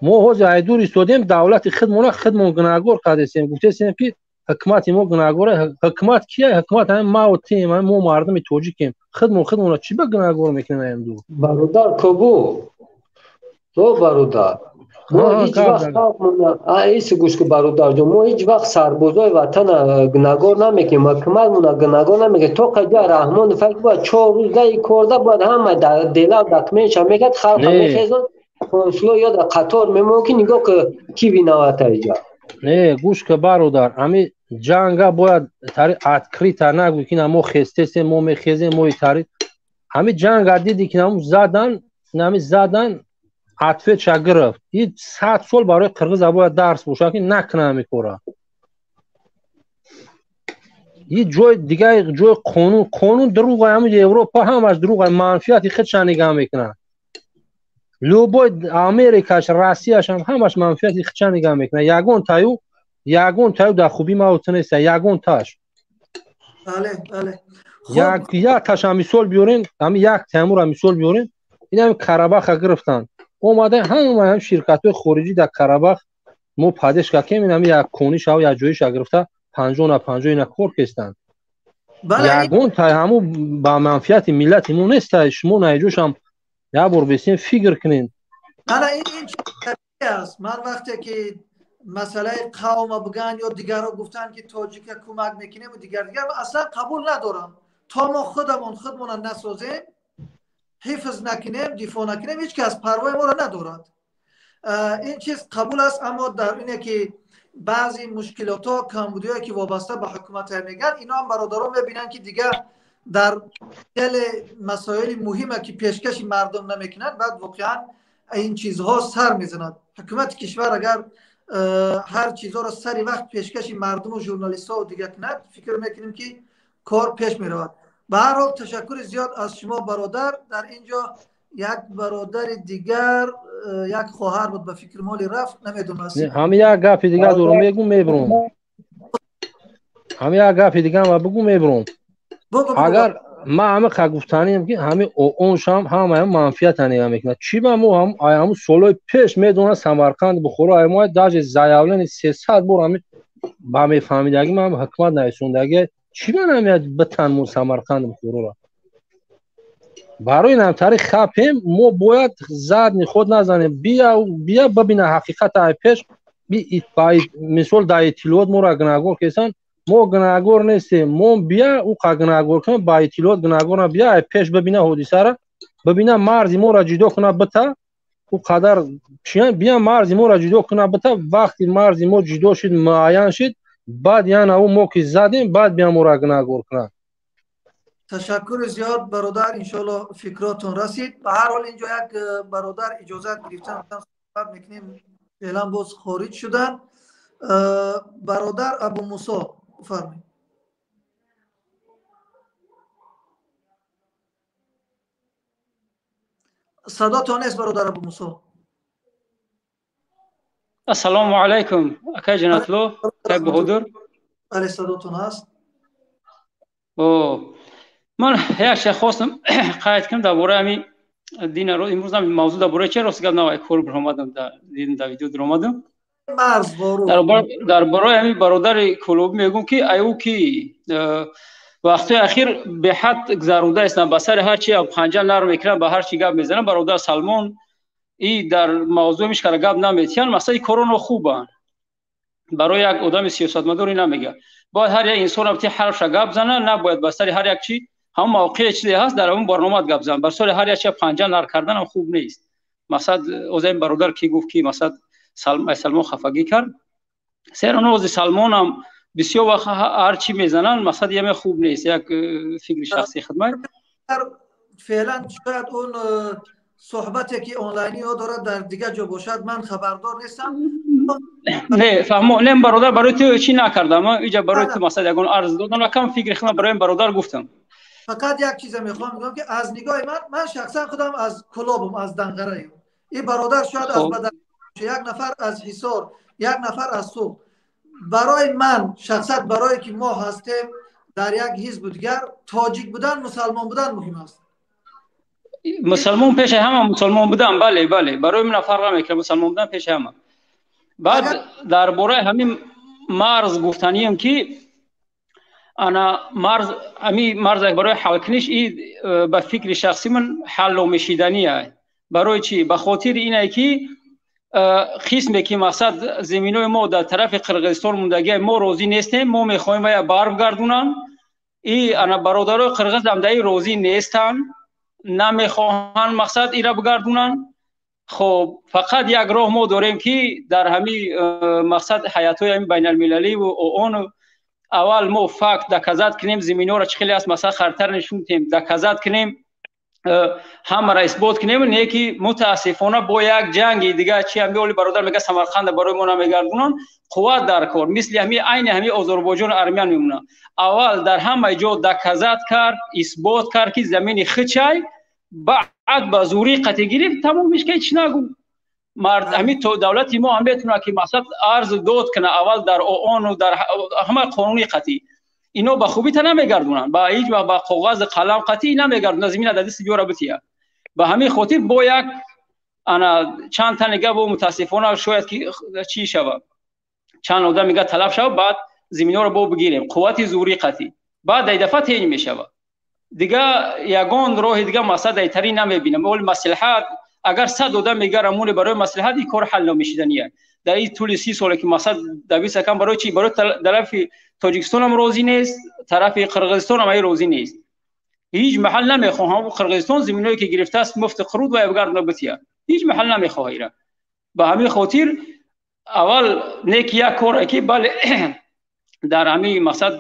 Мо ҳозир айдур истодем, давлати худмона худмон гунаҳгор кардесем, гуфтесем ки ҳукумати мо гунаҳгор. Ҳукумат кия? Ҳукумат ҳамин маву тем, ҳамин мо мардуми тоҷикем. Худмон худмона чӣ ба гунаҳгор мекунем аямду? Бародар Кобу, о бародар, мо ҳеҷ вақт иси гӯш ку, бародарҷон, мо ҳеҷ вақт сарбозои ватана гунаҳгор намекунем, ҳукуматмона гунаҳгор намекунем. То қаҷа Раҳмонов бояд 4 рӯз даи корда бояд ҳама дела документша мекард, халқа мехезон, консуло ё дар қатор мемон, ки нигоҳ ки ки виновата иҷа. Не, гӯш ка, бародар, ами ҷанга бояд тари открыто нагӯй, ки на мо хестесем, мо мехезем, мо тари ҳами ҷанга диди, ки наму задан, нами задан, ответша гирифт. И 100 сол барои қирғиза бояд дарс бошад, ки накуна ҳами кора. И ҷои дига ҷои қонун дурӯға, ҳами Европа ҳамаш дурӯға, манфиати худша нигаҳ мекунад. Любой Америкаш, Россияшам ҳамаш манфиати худша нигаҳ мекунад. Ягон таю дар хубӣ мавту неста, ягон таш. Бале. Як таша мисол биёрем, ҳами як тамура мисол биёрем. Ин ҳами Карабаха гирифтанд, омада ҳама ҳам ширкатҳои хориҷӣ дар Карабах мо поддержка кем, ин ҳами як конишав, як ҷоиша гирифта, 50 на 50 ина кор кестанд. Ягон тай ҳаму ба манфиати миллати мо неста. Шумо наиҷошам як бор бесем фикр кунед. Ана ин аст. Ман вақте ки масъалаи қавма буган ё дигарро гуфтанд, ки тоҷика кӯмак мекунем дигар дигар, ман аслан қабул надорам. То мо худамон худмона насозем, ҳифз накунем, дифоъ накунем, ҳеҷ кас парвои моро надорад. Ин чиз қабул аст, аммо дар ине ки баъзе мушкилотҳо, камбудиҳое ки вобаста ба ҳукумат мегӯянд, ино ҳам бародарон мебинанд, ки дигар дар хеле масоили муҳиме ки пешкаши мардум намекунанд, баъд воқеан ин чизҳо сар мезанад. Ҳукумати кишвар агар ҳар чизҳоро сари вақт пешкаши мардуму журналистҳо дигар кунад, фикр мекунем, ки кор пеш меравад. Ба ҳар ҳол, ташаккури зиёд аз шумо, бародар. Дар ин ҷо як бародари дигар, як хоҳар буд, ба фикр моли рафт, намедонам. Ҳами як гапи дигар дорам, мегум, мебурам. Ҳами як гапи дигар ма бугум, мебурам. Агар Ман ҳама қа гуфтаниям ки ҳами ООНшам ҳамаям манфиата нига мекунад. Чӣ ба мо ҳам ҳаму солҳои пеш медонад Самарқанд, Бухоро, ай мо даже заявление 300 бор ҳами ба мефаҳмидаги ман ҳукумат нависондаги, чӣ ба намеяд битан мо Самарқанд, Бухороро? Барои намтари хапем, мо бояд задний ход назанем. Бия, бия бибина ҳақиқата ай пеш. Мисол, дар иттилоот моро гунаҳгор кесан, мо гунаҳгор нестем. Мо бия ӯ қа гунаҳгор кунем, ба иттилоот гунаҳгор на. Бия ай пеш бибина, ҳодисара бибина, марзи моро ҷудо куна бита. Ӯ қадар чия, бия марзи моро ҷудо куна бита. Вақти марзи мо ҷудо шуд, муайян шуд, баъд яна ӯ мо ки задем, баъд бия моро гунаҳгор кунад. Ташаккури зиёд, бародар, иншоалло фикротон расид. Ба ҳар ҳол, инҷо як бародар иҷозат гирифтан, суҳбат мекунем, феълан боз хориҷ шуданд. Бародар Абумусо, бифармоед. Садотон нест, бародар Абумусо. Ассалому алайкум, акай Ҷанатулло, акай Баҳодур. Бале, садотон ҳаст. Ман як чиз хостам қайд кунам дар бораи ҳамин дина. Имрӯз мавзӯъ дар бораи чи? Рости гап, навай кор биромадам, дидам, дар видео дуромадам. Дар бораи ҳамин бародари Кӯлобӣ мегӯм, ки аю ки вақтҳои ахир беҳад гузаронда истам, ба сари ҳар чи панҷа нарм мекунам, ба ҳар чи гап мезанам. Бародар Салмон и дар мавзӯи мишкара гап наметиҳанд. Масалаи корона хубанд барои як одами сиёсатмадор, намега бояд ҳар як инсон абти ҳарфша гап зана, набояд ба сари ҳар як чи, ҳамон мавқеи чизе ҳаст, дар ҳамон барномаат гап зан. Бар сари ҳар як чи панҷа нар карданам хуб нест. Масалан, озаин бародар ки гуфт, ки масалан Салмон хафагӣ кард, сера ози Салмонам бисёр вақт ҳар чӣ мезананд, масалан, яме хуб нест. Як фикри шахсии хидмат. Феълан шояд он суҳбате ки онлайни ҳо дорад, дар дигар ҷо бошад, ман хабардор нестам. Не, фаҳмо, не, бародар, барои ту чӣ накардам, иҷа барои ту масалан ягон арз додам, кам фикри хидмат барои бародар гуфтам. Фақат як чиза мехоҳам бигӯям, ки аз нигоҳи ман, ман шахсан худам аз Кӯлобум, аз Данғараем, ин бародар шояд аз Бадар, як нафар аз Ҳисор, як нафар аз Суғд. Барои ман шахсан, барое ки мо ҳастем дар як ҳизбу дигар, тоҷик будан, мусалмон будан муҳим аст. Мусалмон пеши ҳама, мусалмон будан, бале, барои ман фарқ намекунад, мусалмон будан пеши ҳама. Баъд дар бораи ҳамин марз гуфтанием, ки ана марз, ҳамин марз барои ҳалкуниш и ба фикри шахси ман ҳалломешидание. Барои чӣ? Ба хотири ине ки қисме ки мақсад заминои мо дар тарафи Қирғизистон мондагия, мо розӣ нестем, мо мехоҳем вая баргардонанд. И ана бародарои қирғиз ҳам дар ин розӣ нестанд, намехоҳанд мақсад ира бигардонанд. Хоб, фақат як роҳ мо дорем, ки дар ҳамин мақсад ҳаятҳои ҳамин байналмилаливу ООН аввал мо факт доказать кунем, заминҳоро чӣ хеле аст, масалан, хартар нишон диҳем, доказать кунем, ҳамаро исбот кунем. Не ки мутаассифона бо як ҷанги дига чи ҳами оли бародар мега, Самарқанда барои мо намегардонанд. Қувват дар кор, мисли ҳами айни ҳами Озарбойҷону Армян мемонад. Аввал дар ҳамаи ҷо доказать кард, исбот кард, ки замини хичай, баъд ба зурӣ қатъи гирифт, тамомиш, ки ҳеч нагу. Мард ҳамин давлати мо ҳам метавонад, ки мақсад арзу дод кунад аввал дар ООНу дар ҳама қонуни қатъӣ. Ино ба хубӣ та намегардонанд, ба ҳеҷ вақт ба коғази қалам қатъӣ намегардонанд, замина дар дасти биёра бития. Ба ҳамин хотир бо як ана чанд танига бо мутаассифона шояд ки чӣ шавад, чанд одам мега талаб шавад, баъд заминҳоро бо бигирем қуввати зурӣ қатъӣ, баъд дар дафъа тень мешавад. Дига ягон роҳи дига мақсад дайтарӣ намебинам. Оли маслиҳат агар 100 одам мега рамоне барои маслиҳат, ин кор ҳал намешидания дар ин тӯли 30 соле ки мақсад дависа кам. Барои чӣ? Барои тарафи Тоҷикистонам розӣ нест, тарафи Қирғизистонам ай розӣ нест. Ҳеҷ маҳал намехоҳам Қирғизистон заминое ки гирифтааст муфти қуруд ва бигардона бития, ҳеҷ маҳал намехоҳа ира. Ба ҳамин хотир аввал не ки як коре ки бале дар ҳамин мақсад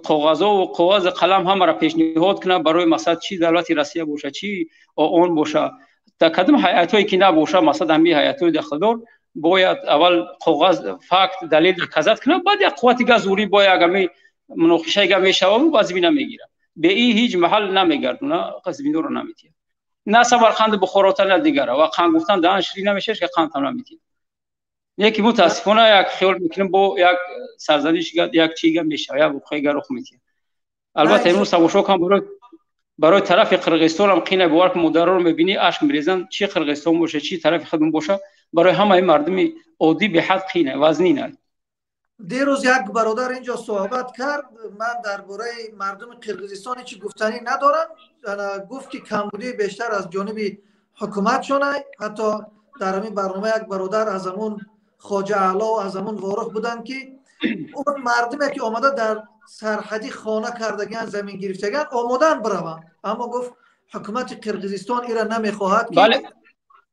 коғазову коғази қалам ҳамаро пешниҳод кунад барои мақсад, чӣ давлати Россия боша, чӣ ООН боша, дар кадом ҳайатҳое ки набоша, мақсад ҳамин ҳайатҳои дахлдор бояд аввал коғаз, факт, далел доказать кунад, баъд як қуввати га зурӣ бо як ҳамин муноқишаи га мешавад, баъд замина мегирад. Бе ин ҳеҷ маҳал намегардона, заминҳоро наметиҳад, на Самарқанду Бухорота, на дигара. Ва қанд гуфтан даҳан ширин намешавад, ки қанд ҳам наметиҳад. Яке мутаассифона як хиёл мекунем, бо як сарзаниш, як чига мешавад, як воқеа рух метиҳад. Албатта, имрӯз тамошо кам барои Барои тарафи Қирғизистон ҳам қина, бовар ки модароро мебинӣ, ашк мерезанд, чи Қирғизистон боша, чи тарафи худмон боша, барои ҳамаи мардуми оддӣ беҳад қина, вазнин аст. Дирӯз як бародар инҷо суҳбат кард, ман дар бораи мардуми Қирғизистон ҳеҷ гуфтанӣ надорам. Гуфт ки камбудии бештар аз ҷониби ҳукуматшон. Ҳатто дар ҳамин барнома як бародар аз ҳамун Хоҷа Аъло, аз ҳамун Ворух буданд, ки он мардуме ки омада дар сарҳадӣ хона кардагиан, замин гирифтагиан, омодаанд бираванд, аммо гуфт ҳукумати Қирғизистон ира намехоҳад ки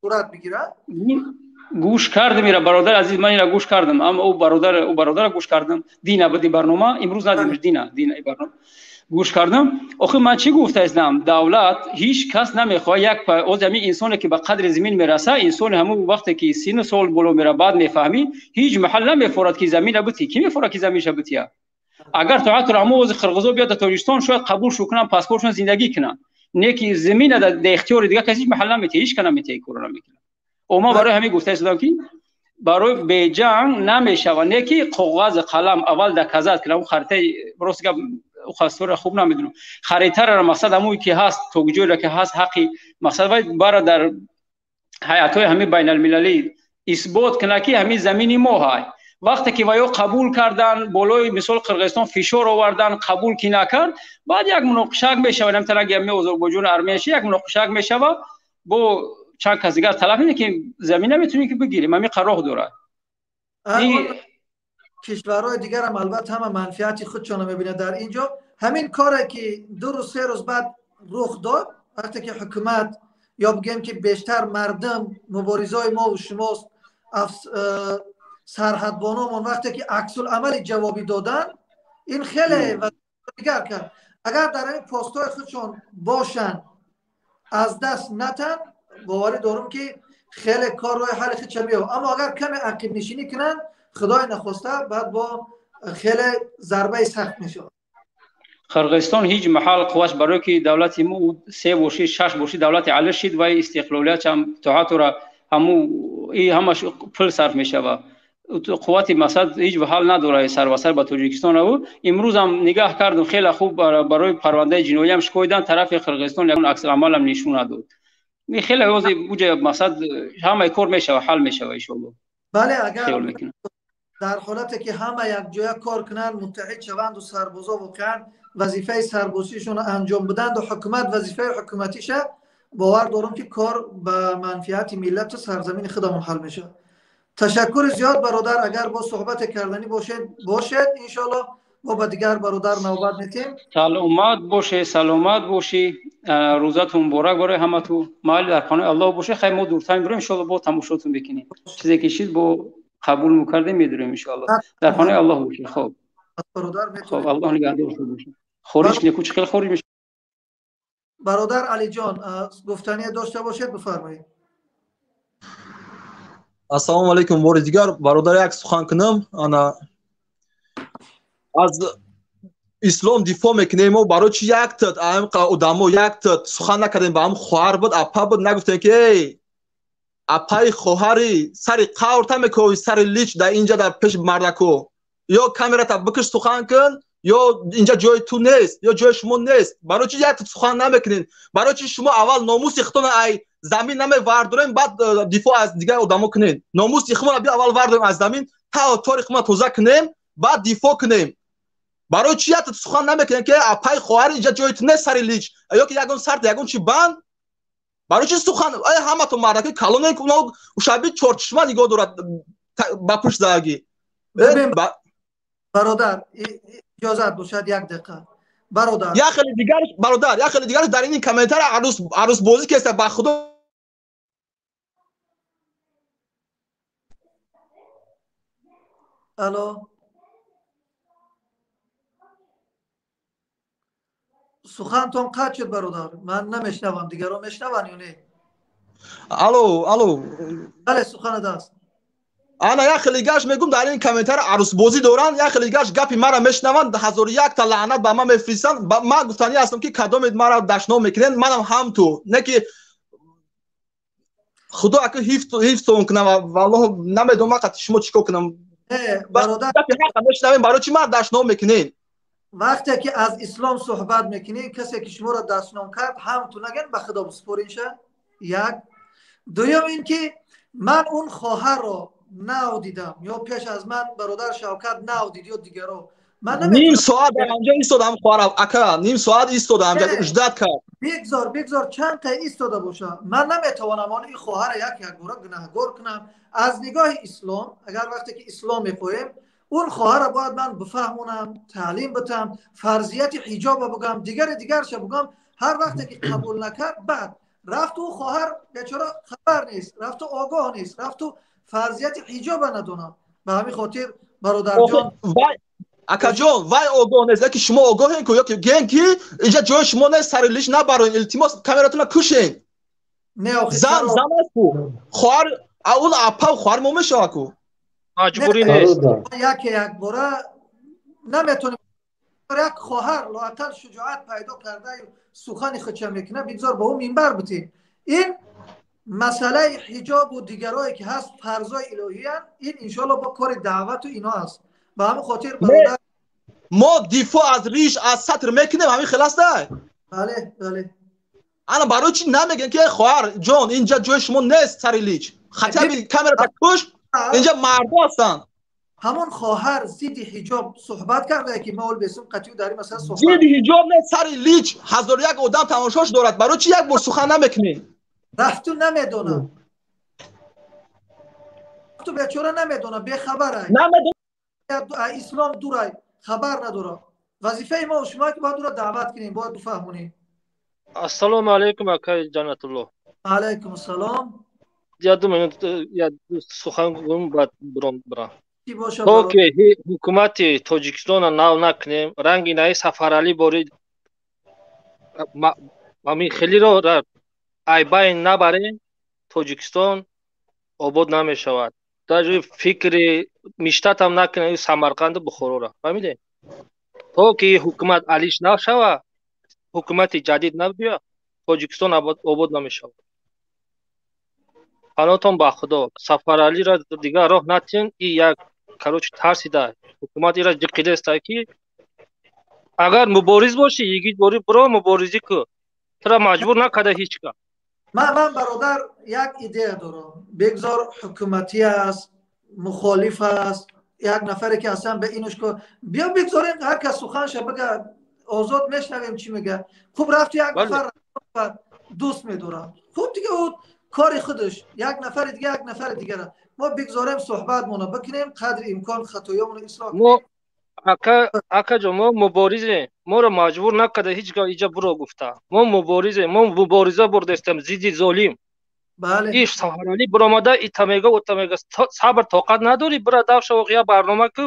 сурат бигирад. Гӯш кардам ира, бародар азиз, ман ира гӯш кардам, аммо ӯ бародар, ӯ бародара гӯш кардам, дина буди барнома, имрӯз надидам, дина и барнома гӯш кардам. Охир ман чӣ гуфтаистам? Давлат ҳеҷ кас намехоҳад як оз ҳамин инсоне ки ба қадри замин мераса, инсоне ҳамун вақте ки сину сол боло мера, баъд мефаҳмӣ, ҳеҷ маҳал намефорад ки замина бутӣ. Кӣ мефорад ки заминша бутия? Агар то ҳатто ҳамун ози қирғизо биёд дар Тоҷикистон, шояд қабул шу кунанд, паспортшон зиндагӣ кунанд, не ки замина дар ихтиёри дигар кас ҳеҷ маҳал наметиҳад, ҳеҷ ка наметиҳад, корро намекунад. Ма барои ҳамин гуфта истодам ки барои беҷанг намешавад, не ки коғаз қалам аввал доказать кунам харитаи, рост гап, хастора хуб намедонам харитаро, мақсад ҳамое ки ҳаст, то ҷойро ки ҳаст ҳаққи мақсад вай бара дар ҳайатҳои ҳамин байналмилалӣ исбот кунад ки ҳамин замини мо ҳай. Вақте ки ваё қабул кардан, болои мисол Қирғизистон фишор овардан, қабул ки накард, баъд як муноқишак мешавад, ҳамтараги ҳамин Озарбойҷону Армения як муноқишак мешавад, бо чанд кас дигар талаб мекунад ки замин наметавонем ки бигирем, ҳамин қароҳ дорад. Кишварҳои дигарам албатта ҳама манфиати худшонро мебинад дар ин ҷо. Ҳамин коре ки 2 рӯз 3 рӯз баъд рух дод, вақте ки ҳукумат ё бигӯем ки бештар мардум, муборизаи мо ва шумост, сарҳадбономон вақте ки аксуламали ҷавобӣ доданд, ин хеле дигар кард. Агар дар ҳамин постҳои худшон бошанд, аз даст натанд, боварӣ дорам ки хеле кор роҳи ҳалли худша меёбад. Аммо агар каме ақибнишинӣ кунанд, худои нахоста, баъд бо хеле зарбаи сахт мешавад. Қирғизистон ҳеҷ маҳал қувваш барое ки давлати мо 3 боши, 6 боши, давлати али шид, вай истиқлолият ҳам тоҳатура ҳаму и ҳамаш пул сарф мешавад. Қуввати масад ҳеҷ ҳал надорад сарвасар ба Тоҷикистон. Ав имрӯз ҳам нигаҳ кардам, хеле хуб барои парвандаи ҷиноӣ ҳам шикоидан, тарафи Қирғизистон ягон аксуламал ҳам нишон надод. Хеле ҳози уҷа мақсад ҳамаи кор мешавад, ҳал мешавад иншоаллоҳ. Бале, агар дар ҳолате ки ҳама якҷоя кор кунанд, муттаҳид шаванду сарбозо воқеан вазифаи сарбозишонро анҷом биданд ва ҳукумат вазифаи ҳукуматиша, бовар дорам ки кор ба манфиати миллату сарзамини худамон ҳал мешавад. Ташаккури зиёд бародар, агар бо суҳбате карданӣ бошед, иншоаллоҳ мо ба дигар бародар навбат метем. Саломат бошед, саломат бошӣ, рӯзатон муборак барои ҳамату. Майли дар паноҳи Аллоҳ бошед. Хайр, мо дуртар мебурем иншоаллоҳ, бо тамошотон бикунем. Чизе ки шид бо қабул мекардем, медурем иншоаллоҳ. Дар паноҳи Аллоҳ бошед. Хоб. Хоб, Аллоҳ нигаҳдор бошад. Хориҷ неку чӣ хел хориҷ мешавад? Бародар Алиҷон, гуфтание дошта бошед, бифармоед. Ассалому алайкум, бори дигар бародар як сухан кунам. Ана аз ислом дифоъ мекунем мо, барои чи як тат одамо як тат сухан накардем, ба ҳам хоҳар буд, апа буд, нагуфтем ки эй апаи хоҳари сари қаврта мекови, сари лич дар инҷа дар пеши мардако, ё камерата бикиш сухан кун, ё инҷа ҷои ту нест, ё ҷои шумо нест. Барои чи як тат сухан намекунем? Барои чи шумо аввал номуси худтона ай замин намевардорем, баъд дифоъ аз дигар одамо кунем? Номуси худмона биё аввал вардорем аз замин, та тори худмона тоза кунем, баъд дифоъ кунем. Барои чи як сухан намекунем ки апаи хоҳари инҷа ҷои ту нест, сари лич, ё ки ягон сарт ягон чи банд? Барои чи сухан? Ай ҳаматон мардаки калоне, шаби чорчишма нигоҳ дорад ба пушт задаги. Бародар, иҷозат бошад як дақиқа. Бародар, як хеле дигар бародар, як хеле дигар дар ин комментар арӯсбозӣ кеста, ба худо. Алло, сухантон қатъ шуд бародар, ман намешнавам, дигарон мешнаванд ё не? Алло, алло. Бале, суханат аст. Ана як хеле гаш мегум, дар ин комментар арӯсбозӣ доранд, як хеле гаш гапи мара мешнаванд, 1001 та лаънат ба ман мефиристанд. Ман гуфтанӣ ҳастам ки кадомед мара дашном мекунед, манам ҳам ту, не ки худо ака ҳифзтон кунам, валлоҳ намедонам ман қати шумо чӣ кор кунам. Бародар, мешнавем, барои чӣ мара дашном мекунед? Вақте ки аз ислом суҳбат мекунӣ, касе ки шуморо дастном кард, ҳам ту наген ба худо бисупоринша. Як. Дуюм ин ки ман он хоҳарро нав дидам, ё пеш аз ман бародар Шавкат нав дид, ё дигаро. Ним соат дар анҷо истодам, хоҳарам, ака, ним соат истодам, ждать кард. Бигзор чанд та истода боша. Ман наметавонам он ин хоҳарро як якбора гунаҳгор кунам. Аз нигоҳи ислом, агар вақте ки ислом мехоҳем, он хоҳарро бояд ман бифаҳмонам, таълим битам, фарзияти ҳиҷоба бугам, дигари дигарша бугам. Ҳар вақте ки қабул накард, баъд рафту хоҳар бечора хабар нест, рафту огоҳ нест, рафту фарзияти ҳиҷоба надонам. Ба ҳамин хотир бародарҷон, акаҷон, вай огоҳ нест, лекин шумо огоҳен ку, ёки ген ки инҷа ҷои шумо нест, сари лиш набароен, илтимос, камератонро кушен. Зан зан аст ку, хоҳар, он апа хоҳар мо мешавад ку. Маҷбурӣ нест. Яке якбора наметонем. Як хоҳар лоақал шуҷоат пайдо карда сухани худша мекунад, бигзор ба ӯ минбар битем. Ин масъалаи ҳиҷобу дигарое ки ҳаст фарзои илоҳиянд, ин иншоалло бо кори даъвату ино аст. Ба ҳамин хотир бародар, мо дифоъ аз риш, аз сатр мекунем, ҳамин хел аст. Бале, бале. Ана барои чӣ намегӯем ки хоҳар ҷон, инҷа ҷои шумо нест, сари лич, хотя бы камерата куш, инҷа мардо ҳастанд. Ҳамон хоҳар зидди ҳиҷоб суҳбат карда ки мо бесум қатъӣ дар ин масъала суҳбат. Зидди ҳиҷоб не, сари лич 1001 одам тамошош дорад, барои чӣ як бор сухан намекунем? Рафту намедонам. Рафту бечора намедонам, бехабар. Намедонам. Ислом дурай, хабар надорад. Вазифаи мо шумо ки бояд ӯро даъват кунем, бояд бифаҳмонем. Ассалому алайкум, акай Ҷаннатулло. Алайкум ассалом. Я ду минут я сухан гӯм, баъд буром бирам. То ки ҳукумати Тоҷикистонро нав накунем, ранги наи Сафаралӣ бори ҳамин хелиро айбайн набарем, Тоҷикистон обод намешавад. Даже фикри миштатам накунем Самарқанду Бухороро. Фаҳмидем? То ки ҳукумат алиш нашава, ҳукумати ҷадид набиёд, Тоҷикистон обод намешавад. Паноҳтон ба Худо. Сафаралиро дигар роҳ натиҳен, и як короче тарсида. Ҳукумат ира ҷиқидеста ки агар мубориз бошӣ, йигит бори, биро муборизӣ ку. Тура маҷбур накарда ҳеҷ кас. Ман бародар як идея дорам. Бигзор ҳукуматӣ аст, мухолиф аст, як нафаре ки аслан ба инуш ко биё бигзорем ҳар кас суханша бага, озод мешнавем чӣ мега. Хуб рафту як нафар дӯст медорам. Хуб дига ӯ кори худаш, як нафари дига, як нафари дигара. Мо бигзорем суҳбатмонро бикунем, қадри имкон хатоёмонро ислоҳ кунем. Мо акаҷон, мо муборизем. Моро маҷбур накарда ҳеҷ гоҳ иҷа буро гуфта. Мо муборизем, мо мубориза бурдестем зидди золим. Бале. Иш Сафаралӣ биромада ита мега, ута мега, сабр тоқат надорӣ, бира давша я барнома ку,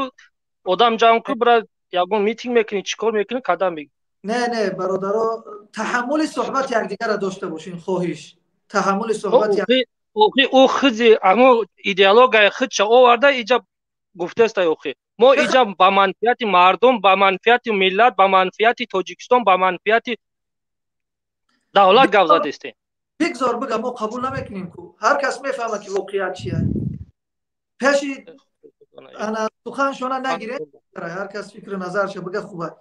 одам ҷамъ ку, бира ягон митинг мекунӣ, чӣ кор мекунӣ, кадам мегӣ. Не, не, бародаро, таҳаммули суҳбати якдигарро дошта бошин, хоҳиш. Таҳаммули суҳбат охи ӯ хизи амо идеологияи худша оварда иҷа гуфтеста. Охи мо иҷа ба манфиати мардум, ба манфиати миллат, ба манфиати Тоҷикистон, ба манфиати давлат гап задестем. Бигзор бига, мо қабул намекунем ку. Ҳар кас мефаҳмад ки воқеият чия. Пеши ана суханшона нагирем, ҳар кас фикру назарша бига, хуба.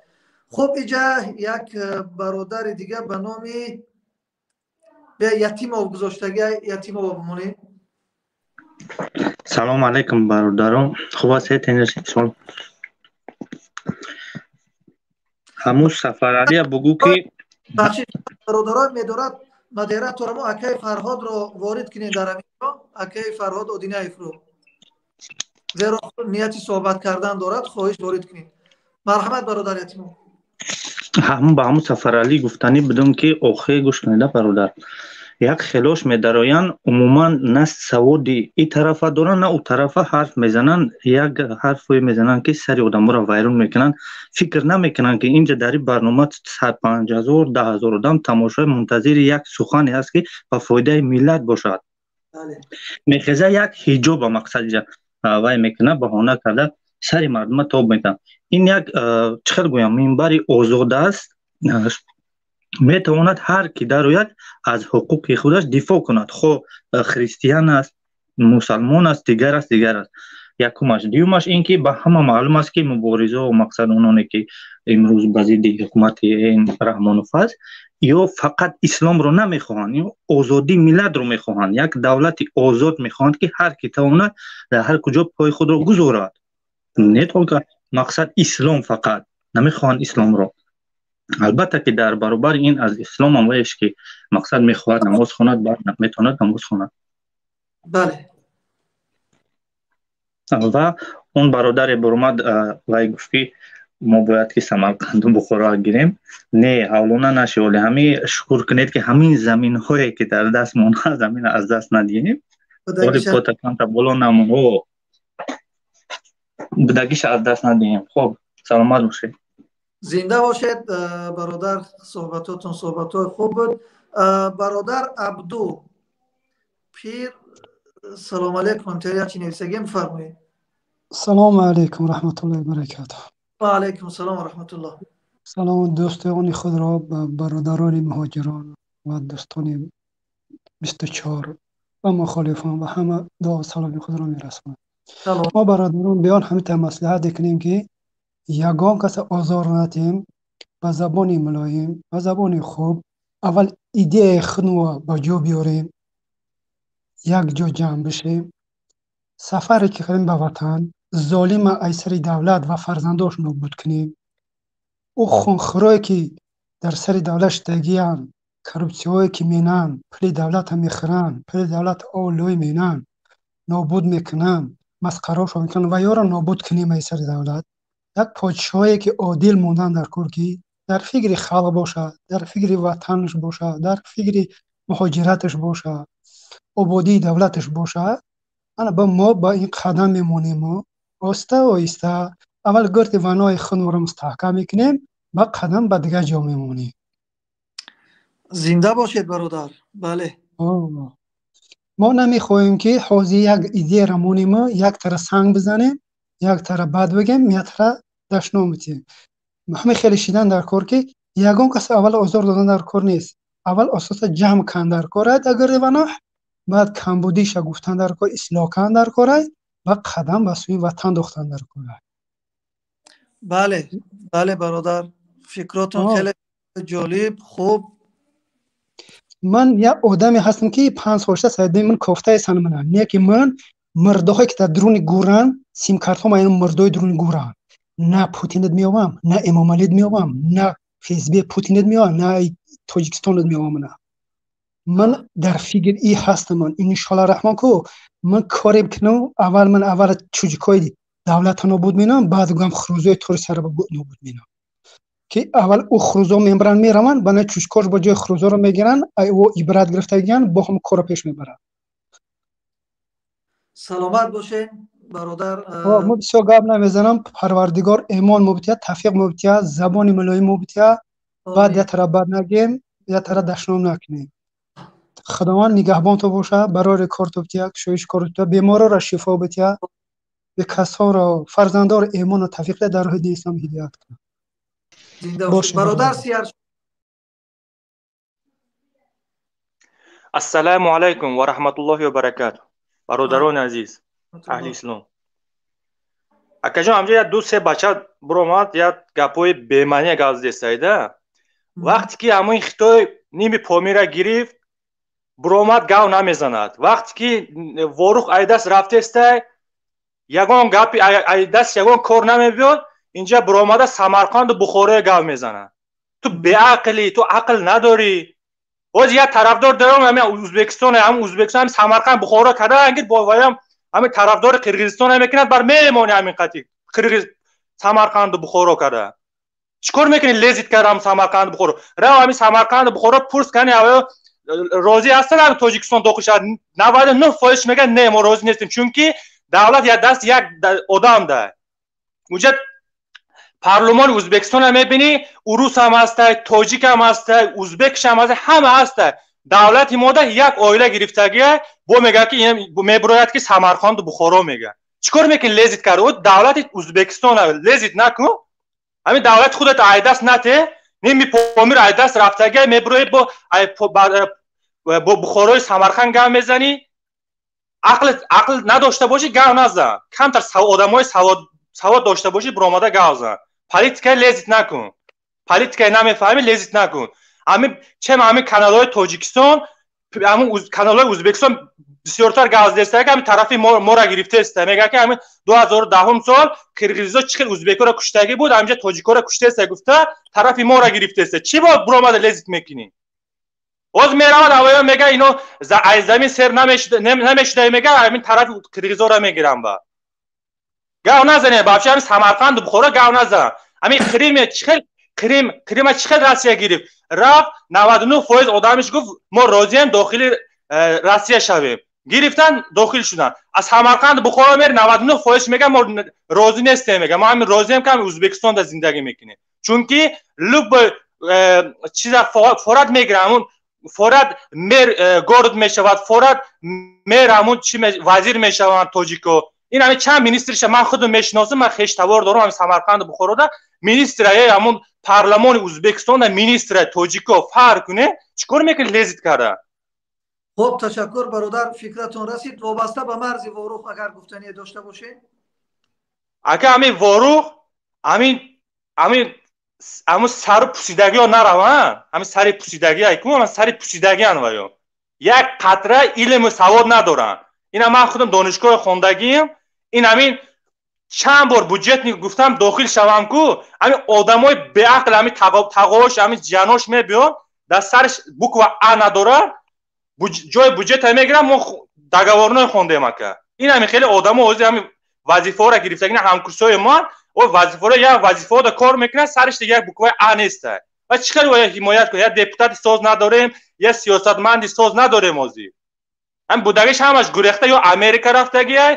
Хуб, иҷа як бародари дига ба номи Ятимов гузоштага, Ятимова бимонем. Салом алейкум, бародарон, хуб ҳастед? Тенҷ. Ҳамун Сафаралия бугӯ ки бахшиш, бародарон медорад модератора мо акаи Фарҳодро ворид кунем дар ҳаминҷо, акаи Фарҳод Одинаевро, зеро нияти суҳбат кардан дорад, хоҳиш ворид кунед. Марҳамат, бародар Ятимов. Ҳамун ба ҳамун Сафаралӣ гуфтанӣ будам ки охе гӯш кунеда, бародар, як хелош медароянд, умуман на саводи и тарафа доранд, на ӯ тарафа, ҳарф мезананд, як ҳарфое мезананд ки сари одаморо вайрон мекунанд. Фикр намекунанд ки инҷа дар ин барнома 5000, 10,000 одам тамошои мунтазири як сухане ҳаст ки ба фоидаи миллат бошад. Мехеза як ҳиҷоба мақсад иҷа вай мекунад, баҳона карда сари мардума тоб метавад. Ин як чӣ хел гӯям, минбари озод аст, метавонад ҳар ки дарояд аз ҳуқуқи худаш дифоъ кунад, хо христиан аст, мусалмон аст, дигар аст, дигар аст. Якумаш. Дуюмаш ин ки ба ҳама маълум аст ки муборизао мақсад ононе ки Имрӯз ба зидди ҳукумати Раҳмонов аст, ё фақат исломро намехоҳанд, ё озодии миллатро мехоҳанд, як давлати озод мехоҳанд, ки ҳар ки тавонад дар ҳар куҷо пои худро гузорад. Не только мақсад ислом, фақат намехоҳанд исломро. Албатта ки дар баробари ин аз ислом ҳам ваеш ки мақсад мехоҳад намоз хонад, баъд метавонад намоз хонад. Бале. Ва он бародаре баромад, вай гуфт ки мо бояд ки Самарқанду Бухоро гирем. Не, ҳавлона наши, оле ҳами шукр кунед ки ҳамин заминҳое ки дар дастмон ҳаст, замина аз даст надиҳем. Оли пота камта боло намон, будагиша аз даст надиҳем. Хоб, саломат бошед. Зинда бошед, бародар, суҳбатотон суҳбатҳои хуб буд. Бародар Абду Пир, салом алейкум, чи нависагем, бифармоед. Салому алейкум, раҳматуллоҳи баракатуҳ. Ва алейкум салом ва раҳматуллоҳ. Салому дӯстони худро ба бародарони муҳоҷирон ва дӯстони 24 ва мухолифон ва ҳама дуо саломи худро мерасонам. Мо бародарон биён ҳамита маслиҳат кунем ки ягон каса озор надиҳем, ба забони мулоим, ба забони хуб аввал идеяи худро ба ҷо биёрем, як ҷо ҷамъ бишем, сафаре ки кардем ба ватан, золима аз сари давлат ва фарзандош нобуд кунем. Ӯ хунхӯрое ки дар сари давлат шидагиянд, коррупсияҳое ки менанд, пули давлата мехӯранд, пули давлата олӯй менанд, нобуд мекунанд, масқарошо мекунанд ва ёро нобуд кунем аз сари давлат. Як подшоҳе ки одил мондан дар кор, ки дар фикри халқ бошад, дар фикри ватанаш бошад, дар фикри муҳоҷираташ бошад, ободии давлаташ бошад. Ана ба мо ба ин қадам мемонем. Мо оҳиста оҳиста аввал гирди ванои худро мустаҳкам мекунем, ба қадам ба дигар ҷо мемонем. Зинда бошед, бародар. Бале. Мо намехоҳем ки ҳозир як идеяро монем, як тара санг бизанем, як тара бад бигем, як тара дашном битем. Ҳамин хеле шидан дар кор ки ягон кас аввал озор додан дар кор нест. Аввал асоса ҷамъ кан дар кор дар гирди ваноҳ, баъд камбудиша гуфтан дар кор, ислоҳ кан дар кор ва қадам ба сӯи ватан дохтан дар кор. Бале, бале бародар, фикротон хеле ҷолиб, хуб. Ман як одаме ҳастам ки 5 сол шуда сайди ман кофтаи сан мана. Не ки ман мурдаҳое ки дар дуруни гӯранд, симкартҳо ман мурдаҳои дуруни гӯранд. На Путинат меовам, на Эмомалид меовам, на ФСБ Путинат меовам, на Тоҷикистонат меовам. На. Ман дар фикр и ҳастам, ман иншоаллоҳ раҳмон ку ман коре бикунам, аввал ман аввал чуҷикои давлатро нобуд менам, баъд гӯям хурӯзои тори сара нобуд менам. Ки аввал ӯ хурӯзо мебаранд, мераванд, бана чучкош ба ҷои хурӯзоро мегиранд, ӯ ибрат гирифтагиянд, бо ҳам корро пеш мебаранд. Саломат бошед, бародар. Мо бисёр гап намезанам. Парвардигор эмон мубтия, тавфиқ мубтия, забони мулоим мубтия, баъд я тара бад нагем, я тара дашном накунем. Худованд нигаҳбон ту бошад, барори кор ту бития, кушоиш кор ту, беморора шифо бития, бекасоро, фарзандоро эмону тавфиқ дар роҳи дини ислом ҳидоят кунад. Зинда бошед, бародар Сияр. Ассалому алайкум ва раҳматуллоҳи ва баракатуҳ. Бародарони азиз, аҳли ислом. Акаҷон, ҳамҷо як ду се бача буромад, як гапҳои бемаъне гап задестаида. Вақте ки ҳамин Хитой ними Помира гирифт, буромад гав намезанад. Вақте ки Ворух айдаст рафтестай, ягон гапи айдаст ягон кор намебиёд, инҷа буромада Самарқанду Бухороя гав мезанад. Ту беақлӣ, ту ақл надорӣ. Боз як тарафдор дорам, ҳамин Ӯзбекистон, ҳамин Ӯзбекистон, ҳамин Самарқанд, Бухоро када ангир бо ваям ҳамин тарафдори Қирғизистон мекунад, бар мемони ҳамин қати Қирғиз Самарқанду Бухоро када. Чикор мекунӣ лезит кардам Самарқанду Бухоро? Рав ҳамин Самарқанду Бухоро пурс кани, авё розӣ ҳастанд ҳамин Тоҷикистон дохил шавад? 99% мегӯянд не, мо розӣ нестем, чунки давлат як даст як одам да. Уҷа парлумони Ӯзбекистонро мебинӣ, урус ҳам ҳастай, тоҷик ҳам ҳастай, ӯзбекш ҳам ҳастай, ҳама ҳастай. Давлати мода як оила гирифтагия, бо мегӯяд ки мебирояд ки Самарқанду Бухоро мегӯяд. Чикор мекунӣ лезит кард? Ӯ давлати Ӯзбекистон лезит накун. Ҳамин давлати худат айдаст нате, ними Помир айдаст рафтагия, мебирояд бо Бухорои Самарқанд гап мезанӣ. Ақл надошта бошӣ гап назан. Камтар одамои савод дошта бошӣ, биромада гап зан. Политика лезит накун. Политика намефаҳми, лезит накун. Ҳамин чем ҳамин каналҳои Тоҷикистон, ҳамин каналҳои Ӯзбекистон бисёртар гап задеста, ки ҳамин тарафи мора гирифтеста. Мегӯяд, ки ҳамин 2010 сол қирғизиҳо чӣ хел ӯзбекҳоро куштагӣ буд, ҳаминҷа тоҷикҳоро куштеста гуфта, тарафи мора гирифтеста. Чӣ бо буромада лезит мекунӣ? Боз меравад ҳавоё, мега ино аз замин сер намешуда, мега ҳамин тарафи қирғизҳоро мегирам. Ба гав назане, вообще ҳамин Самарқанду Бухоро гав назан. Ҳамин Қрим чӣ хел, Қрим, Қрима чӣ хел Россия гирифт? Рафт, 99% одамиш гуфт, мо розием дохили Россия шавем. Гирифтан, дохил шуданд. Аз Самарқанд, Бухоро мер, 99% мега мо розӣ нестем, мега мо ҳамин розием, ки ҳамин Ӯзбекистонда зиндагӣ мекунем. Чунки любой чиза форат мегирам, ҳамун форат мэр город мешавад, форат мэр, ҳамун чи вазир мешаванд тоҷико. Ин ҳамин чанд министрша ман худам мешиносам, ман хештавор дорам ҳамин Самарқанду Бухорода министра, ҳамун парламони Ӯзбекистонда министра тоҷико. Фарқ куне, чӣ кор мекунед лезит карда? Хуб, ташаккур, бародар, фикратон расид. Вобаста ба марзи Ворух агар гуфтание дошта бошед. Ака, ҳамин Ворух, ҳамин ҳамун сару пусидагиҳо нараванд, ҳамин сари пусидагӣ айку, сари пусидагиан ваё. Як қатра илму савод надоранд. Ина ман худам донишгоҳи хондагием, ин ҳамин чанд бор бюджетник гуфтам дохил шавам ку, ҳамин одамои беақл, ҳамин тағош, ҳамин ҷанош мебиёд, дар сараш буква А надорад, ҷои бюджета мегирам, мо договорной хондем, ака. Ин ҳамин хеле одамо ҳозир ҳамин вазифаҳоро гирифтагина, ҳамкурсҳои ман, о вазифаҳоро, як вазифаҳода кор мекунад, сараш дига як букваи А неста. Ва чӣ хел бояд ҳимоят кунад? Як депутати соз надорем, як сиёсатманди соз надорем ҳозир. Ҳамин будагиш ҳамаш гурехта, ё Америка рафтагиай,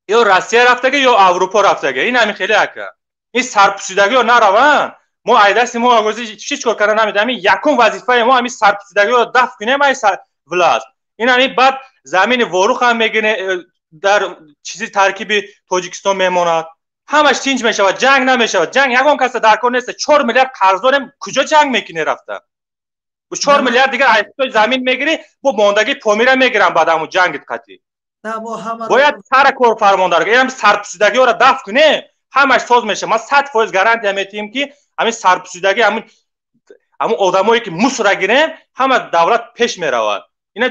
ё Россия рафтаги, ё Аврупо рафтаги. Ин ҳамин хеле, ака. Ин сарпусидагиҳо нараванд, мо ай дасти мо ҳеҷ кор карда намедиҳем. Ҳамин якум вазифаи мо ҳамин сарпусидагиҳоро дафт кунем ай власт. Ин ҳамин баъд замини Ворух ҳам мегире, дар чизи таркиби Тоҷикистон мемонад. Ҳамаш тинҷ мешавад, ҷанг намешавад. Ҷанг ягон каса дар кор нест. 4 миллиард қарз дорем, куҷо ҷанг мекунӣ рафта? Бо 4 миллиард дигар айфто замин мегирӣ, бо мондагӣ Помира мегирам баъд ҳамун ҷангит қатъӣ. Бояд сара кор фармондар. Ин сарпусидагиҳоро дафт кунем, ҳамаш соз мешавад. Ман 100% гарантия метиҳем, ки ҳамин сарпусидагӣ, ҳамун одамое ки мусора гирем, ҳама давлат пеш меравад. Ина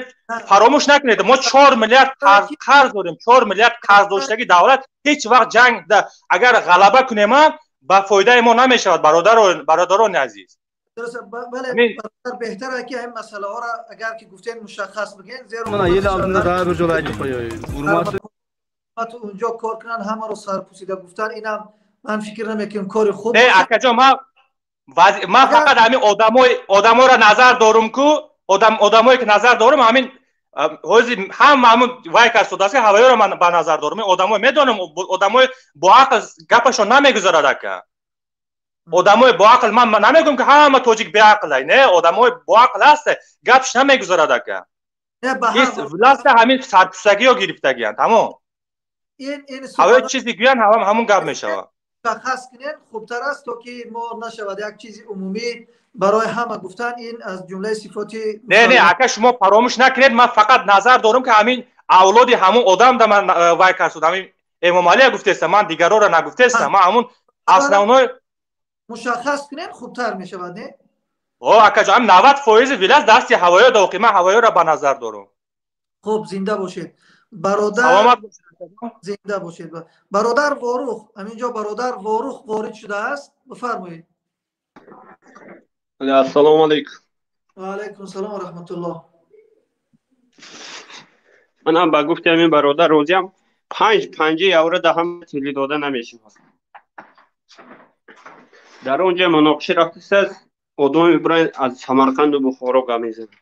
фаромӯш накунед, мо 4 миллиард қарз дорем. 4 миллиард қарз доштаги давлат ҳеҷ вақт ҷанг агар ғалаба кунем ҳам ба фоидаи мо намешавад, бародарони азиз. Бале, бародар, беҳтар ки ҳамин масъалаҳоро агар ки гуфтем мушаххас бигӯем, зеро Мана ел алдында daha bir жол айтып коёюн. Урматтуу унҷо кор кунанд, ҳамаро сарпусида гуфтан, инам ман фикр намекунам кори хуб. Не, акаҷон, ман фақат ҳамин одаморо назар дорум ку, одамое ки назар дорум, ҳамин ҳозир ҳама ҳамун вай кас шудааст, ки ҳавоёро ман ба назар дорум. Одамое медонам, одамои боақл гапашон намегузарад, ака. Одамои боақл, ман намегӯям, ки ҳама тоҷик беақлай, не, одамои боақл ҳаста, гапш намегузарад, ака. Власта ҳамин сарпусагиҳо гирифтагиянд, тамом. Ҳавои чизе гӯянд, ҳамун гап мешавад. Мушаххас кунед хубтар аст, то ки мо нашавад як чизи умумӣ барои ҳама гуфтан, ин аз ҷумлаи сифоти Не, не, ака, шумо фаромӯш накунед, ман фақат назар дорам, ки ҳамин авлоди ҳамун одам да ман вай кард, ҳамин Эмомалия гуфтестам, ман дигароро нагуфтестам, ман ҳамун основной. Мушаххас кунем, хубтар мешавад, не? О, акаҷон, ҳам 90% власт дасти ҳавоё доқи, ман ҳавоёро ба назар дорам. Хуб, зинда бошед, бародар. Саломат. Зинда бошед, бародар Ворух. Ҳаминҷо бародар Ворух ворид шудааст, бифармоед. Ассалому алайкум. Ва алайкум салом ва раҳматуллоҳ. Ман ҳам ба гуфти ҳамин бародар розиям. Панҷ панҷи евро да ҳам тили дода намешавад. Дар он ҷо муноқиша рафтааст, одаме мебуранд аз Самарқанду Бухоро гап мезананд.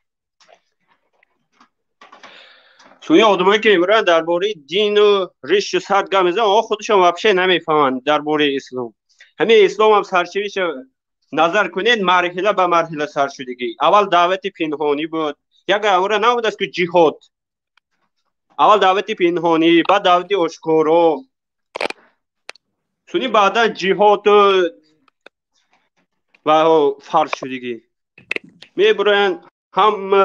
Чун одамое ки мебуранд дар бораи дину ришу сад гап мезананд, онҳо худашон вообще намефаҳманд дар бораи ислом. Ҳамин ислом ҳам сарчавиша назар кунед, марҳила ба марҳила сар шудагӣ. Аввал даъвати пинҳонӣ буд, як авра набудааст ки ҷиҳод. Аввал даъвати пинҳонӣ, баъд даъвати ошкоро, чуни баъдан ҷиҳоду ва фарз шудагӣ. Мебуроянд, ҳама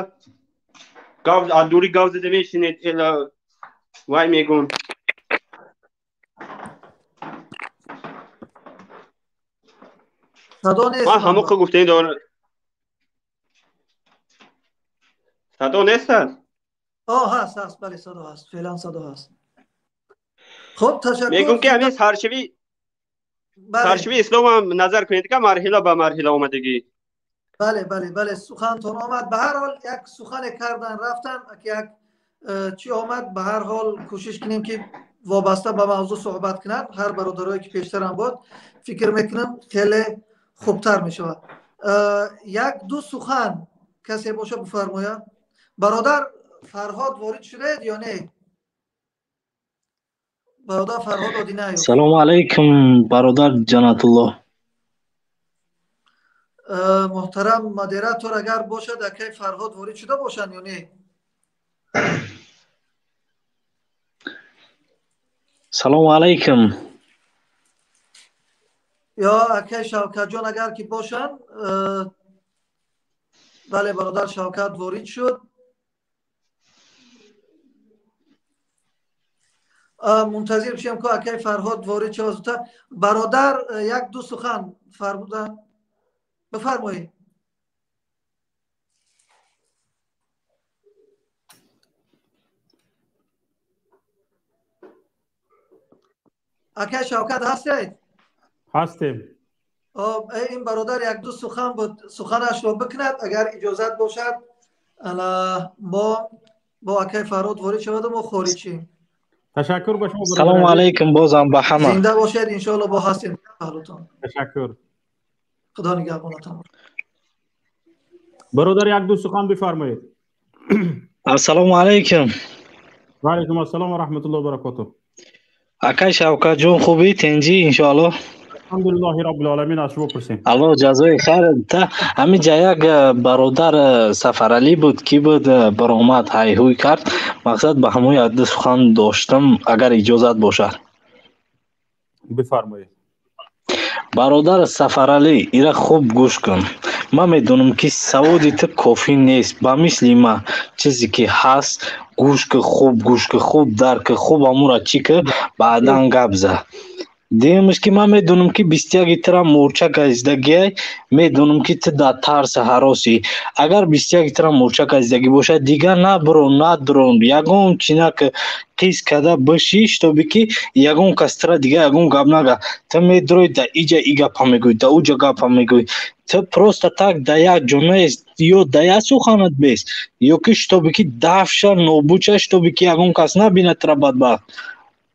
аз дури гав зада мешинед, эла вай мегӯн. Садо нест. Ман ҳамоқа гуфтанӣ дорам. Садо нест аст? Ҳаст, ҳаст, бале, садо ҳаст. Феълан садо ҳаст. Хуб, ташаккур. Мегӯм ки ҳамин саршавии ислом ҳам назар кунед ки марҳила ба марҳила омадагӣ. Бале, бале, бале, сухантон омад. Ба ҳар ҳол як сухане кардан рафтан, ки як чӣ омад, ба ҳар ҳол кӯшиш кунем ки вобаста ба мавзӯъ суҳбат кунанд. Ҳар бародарое ки пештарам буд, фикр мекунам хеле хубтар мешавад. Як ду сухан касе боша бифармояд. Бародар Фарҳод ворид шудед ё не? Бародар Фарҳод Одинаев. Салому алайкум, бародар Ҷанатуллоҳ. Муҳтарам модератор, агар бошад, акай Фарҳод ворид шуда бошанд ё не? Салому алайкум. Ё акай Шавкатҷон агар ки бошанд, бале, бародар Шавкат ворид шуд. Мунтазир бишем ки акай Фарҳод ворид шавад зудтар. Бародар як ду сухан фармуданд, бифармоед. Акай Шавкат ҳастед? Ҳастем. Ин бародар як ду сухан буд, суханашро бикунад, агар иҷозат бошад, мо бо акай Фарҳод ворид шаваду мо хориҷ шем. Ташаккур ба шумо. Салому алайкум бозам ба ҳама. Зинда бошед, иншоалло бо ҳастем паҳлутон. Ташаккур. Худо нигаҳбонатон. Бародар як ду сухан бифармоед. Ассалому алайкум. Ва алайкум ассалом ва раҳматуллоҳи ва баракотуҳ. Акай Шавкатҷон, хубӣ, тинҷӣ иншоалло? Алҳамдулиллоҳи роббил оламин, аз шумо пурсем. Аллоҳ ҷазои хайр. Ҳамин ҷа як бародар Сафаралӣ буд, ки буд, баромад ҳайҳуй кард. Мақсад ба ҳамои як ду сухан доштам, агар иҷозат бошад. Бифармоед. Бародар Сафаралӣ, ира хуб гӯш кун. Ман медонам ки саводи ту кофӣ нест. Ба мисли ман чизе ки ҳаст, гӯш ки хуб, гӯш ки хуб, дарк ки хуб, амура чӣ ки баъдан гап зад. Дуюмаш ки ман медонам ки 21 тира мӯрча газидагиай, медонам ки ту дар тарси ҳаросӣ. Агар 21 тира мӯрча газидагӣ бошад, дигар на биро, на дрон, ягон чӣ наки қиз када бишӣ, шитоби ки ягон кас тира дигар ягон гап нага. Ту медрои да иҷа и гапа мегӯӣ, да уҷа гапа мегӯӣ. Ту просто так да як ҷо нест, ё да як суханат бест, ё ки шитоби ки дафша нобуд ша, шитоби ки ягон кас набинад тира бадбахт.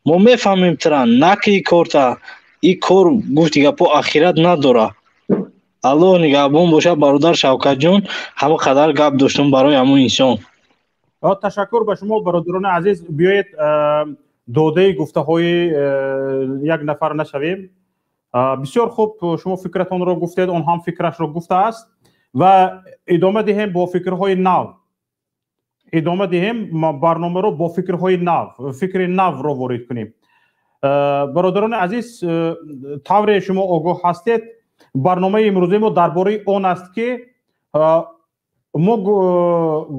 Мо мефаҳмем тира, на ки и корта, и кор гуфти гапо ахират надора. Аллоҳ нигаҳбон бошад, бародар Шавкатҷон, ҳама қадар гап доштум барои ҳамон инсон. Ташаккур ба шумо, бародарони азиз. Биёед додаи гуфтаҳои як нафар нашавем. Бисёр хуб, шумо фикратонро гуфтед, он ҳам фикрашро гуфтааст ва идома диҳем бо фикрҳои нав. Идома диҳем барномаро бо фикрҳои нав, фикри навро ворид кунем. Бародарони азиз, тавре шумо огоҳ ҳастед, барномаи имрӯзаи мо дар бораи он аст ки мо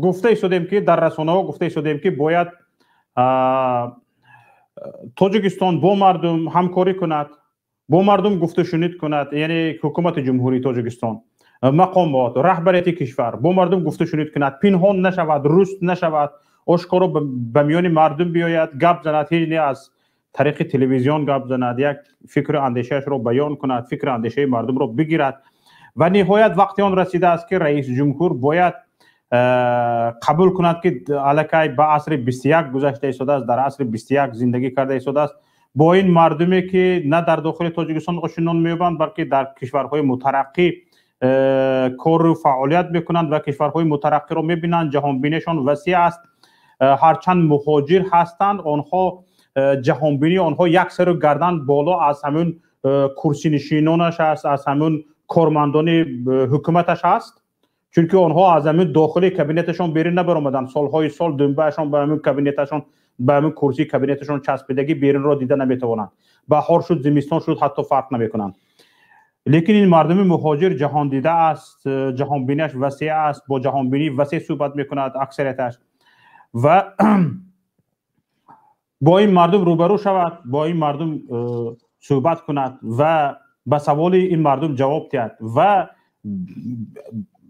гуфта истодем ки дар расонаҳо гуфта истодем ки бояд Тоҷикистон бо мардум ҳамкорӣ кунад, бо мардум гуфтушунид кунад, яъне ҳукумати Ҷумҳурии Тоҷикистон, мақомот, раҳбарияти кишвар бо мардум гуфтушунид кунад, пинҳон нашавад, руст нашавад, ошкоро ба миёни мардум биёяд, гап занад, ҳеҷ не аз тариқи телевизион гап занад, як фикру андешаашро баён кунад, фикру андешаи мардумро бигирад. Ва ниҳоят вақти он расидааст ки раиси ҷумҳур бояд қабул кунад ки аллакай ба асри 21 гузашта истодааст, дар асри 21 зиндагӣ карда истодааст. Бо ин мардуме ки на дар дохили Тоҷикистон ошинон меёбанд, балки дар кишварҳои мутараққӣ кору фаъолият мекунанд ва кишварҳои мутараққиро мебинанд, ҷаҳонбинишон васеъ аст. Ҳарчанд муҳоҷир ҳастанд, онҳо ҷаҳонбинии онҳо як сару гардан боло аз ҳамун курсинишинонаш аст, аз ҳамун кормандони ҳукуматаш аст, чунки онҳо аз ҳамун дохили кабинеташон берун набаромаданд. Солҳои сол думбаашон ба ҳамун кабинеташон, ба ҳамун курсии кабинеташон часпидагӣ берунро дида наметавонанд. Баҳор шуд, зимистон шуд, ҳатто фарқ намекунанд. Лекин ин мардуми муҳоҷир ҷаҳондида аст, ҷаҳонбиниаш васеъ аст, бо ҷаҳонбинии васеъ суҳбат мекунад аксарияташ ва бо ин мардум рӯбарӯ шавад, бо ин мардум суҳбат кунад ва Ба саволи ин мардум ҷавоб диҳад ва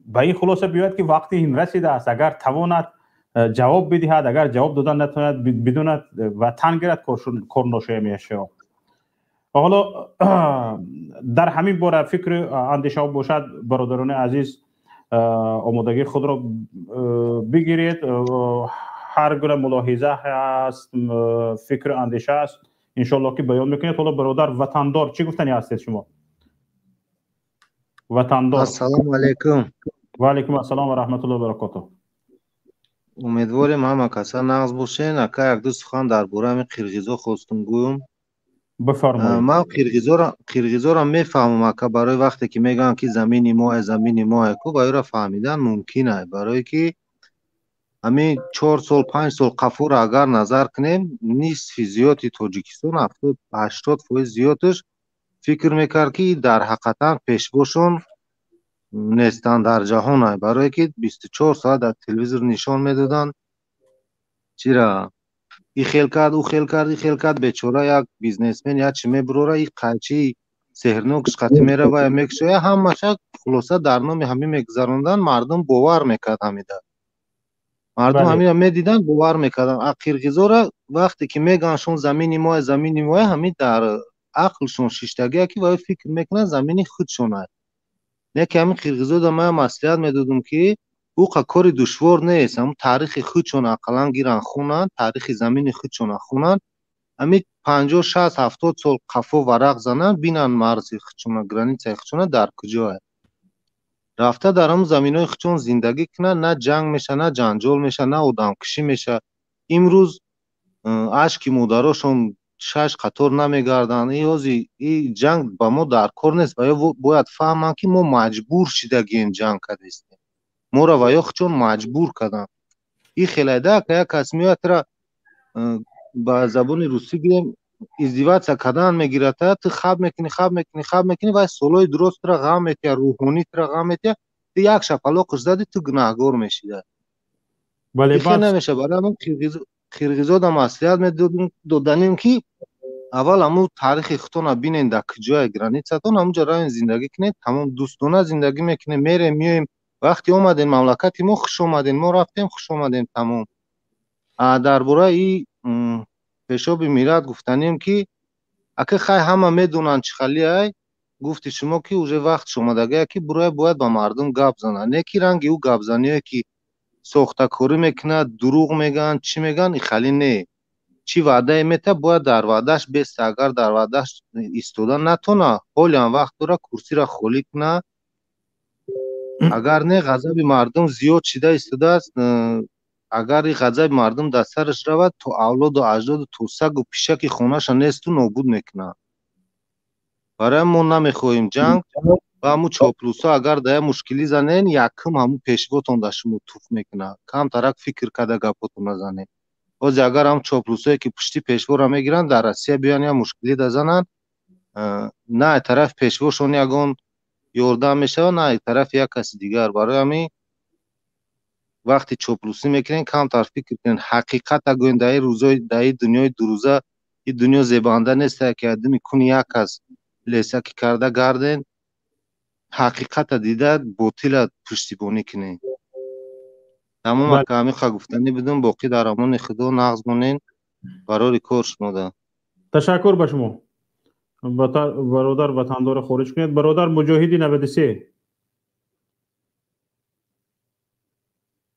ба ин хулоса биёяд, ки вақти ин расидааст. Агар тавонад, ҷавоб бидиҳад, агар ҷавоб додан натавонад, бидонад ва тан гирад, кор ношоя мешавад. Ҳоло дар ҳамин бора фикру андешаҳо бошад, бародарони азиз, омодагии худро бигиред. Ҳар гуна мулоҳиза ҳаст, фикру андеша аст, иншоалло ки баён мекунед. Ҳоло бародар Ватандор, чӣ гуфтани ҳастед шумо, Ватандор? Ассалому алайкум. Ва алайкум ассалом ва раҳматуллоҳи ва баракотуҳ. Умедворем, ҳама каса нағз бошен. Ака, якду сухан дар бораи ҳамин қирғизо хостум гӯям. Бифармоед. Ман қирғизоро мефаҳмам, ака, барои вақте ки мегӯянд, ки замини моэ, замини моэ, ку ба ӯро фаҳмидан мумкин ай, барое ки ҳамин 4 сол, 5 сол қафуро агар назар кунем, нисфи зиёди Тоҷикистон, 70-80% зиёдаш фикр мекард, ки дар ҳақиқатан пешвошон нестанд дар ҷаҳон ай, барое ки 24 соат дар телевизор нишон медоданд, чира и хел кард, ӯ хел кард, и хел кард. Бечора як бизнесмен як чи мебурора, и қайчии сеҳрнокш қати мерава, мекушоя, ҳамаша хулоса дар номи ҳамин мегузаронданд. Мардум бовар мекард, ҳамида мардум ҳамина медиданд, бовар мекарданд. А қирғизора вақте ки мегӯянд шон замини моя, замини моя, ҳамин дар ақлшон шиштагия, ки ваё фикр мекунанд, замини худшон ай. Не ки ҳамин қирғизода ман маслиҳат медодум, ки ӯ кори душвор нест, ҳамн таърихи худшон ақаллан гиранд, хунанд, таърихи замини худшона хунанд, ҳамин 50, 60, 70 сол қафо варақ зананд, бинанд марзи худшона, границаи худшона дар куҷое. Рафта дар ҳамн заминҳои худшон зиндагӣ кунанд, на ҷанг меша, на ҷанҷол меша, на одамкушӣ меша. Имрӯз ашки модарошон шаш қатор намегарданд. И и ҷанг ба мо дар кор нест. Ва ё бояд фаҳманд, ки мо маҷбур шидагием, ҷанг кардистем, моро ва ё худшон маҷбур карданд. И хелайда, ака, як кас меояд, тра ба забони русӣ гирем, издеваться кардан мегирад, ту хаб мекунӣ, хаб мекунӣ, хаб мекунӣ, вай солҳои дуроз тура ғам метиҳад, рӯҳонӣ тура ғам метиҳад. Ту як шапалоқш задӣ, ту гунаҳгор мешида. Хел намеша. Барои ҳамин қирғизода маслиҳат доданем, ки аввал ҳамун таърихи худтона бинен, дар куҷое границатон, ҳамунҷо равем, зиндагӣ кунед, тамом, дӯстона зиндагӣ мекунем, мерем, меоем. Вақте омадем мамлакати мо, хуш омадем, мо рафтем, хуш омадем, тамом. Дар бораи пешоби миллат гуфтанем, ки ака, хай, ҳама медонанд, чӣ хали ай. Гуфти шумо, ки уже вақтш омадагия, ки буроя, бояд ба мардум гап занад. Не ки ранги ӯ гапзаниое, ки сохтакорӣ мекунад, дурӯғ мегӯянд, чӣ мегӯянд, ихали не. Чӣ ваъдае мета, бояд дар ваъдааш беста. Агар дар ваъдааш истода натона, ҳолиам вақт дора, курсиро холӣ куна. Агар не, ғазаби мардум зиёд шида истодааст. Агар и ғазаби мардум дар сараш равад, то авлоду аҷдоду, то сагу пишаки хонаша несту нобуд мекунад. Барои мо намехоҳем ҷанг. Ва ҳамун чоплусо агар дар як мушкилӣ занен, якум ҳамун пешвотон дар шумо туф мекунад. Камтарак фикр карда гапотона занед. Ҳозир агар ҳам чоплусое, ки пушти пешворо мегиранд, дар Россия биёянд, як мушкилӣ да зананд, на ай тарафи пешвошон ягон ёрдам мешавад, на ай тарафи як каси дигар. Барои ҳамин вақте чоплусӣ мекунед, камтар фикр кунед, ҳақиқата гӯед. Дар ин рӯзои, дар ин дунёи дурӯза, ин дунё зебанда нестае, ки адами куни як кас лесаки карда гарден. Ҳақиқата дида, ботила пуштибонӣ кунед. Тамом, ака, ҳамиқа гуфтанӣ будум. Боқӣ дар амони Худо, нағз монен, барори кор шумода. Ташаккур ба шумо, бародар Ватандорро хориҷ кунед. Бародар Муҷоҳиди 93,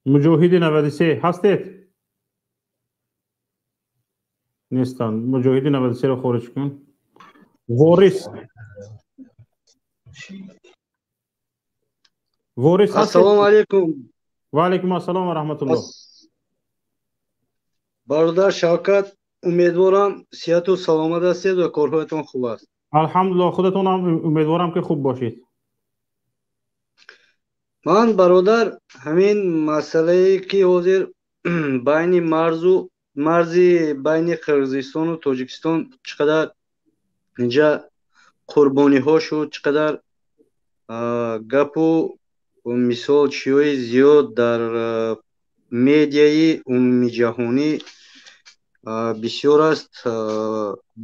Муҷоҳиди 93 ҳастед? Нестанд. Муҷоҳиди 93-ро хориҷ кун. Ворис, Ворис. Ассалому алайкум. Ва алайкум ассалом ва раҳматуллоҳ. Бародар Шавкат, умедворам, сиҳату саломат ҳастед ва корҳоятон хуб аст. Алҳамдулиллоҳ, худатон ҳам умедворам, ки хуб бошед. Ман, бародар, ҳамин масъалае, ки ҳозир байни марзу марзи байни Қирғизистону Тоҷикистон чӣ қадар инҷа қурбониҳо шуд, чӣ қадар гапу мисол чиҳои зиёд дар медиаи умумиҷаҳонӣ бисёр аст.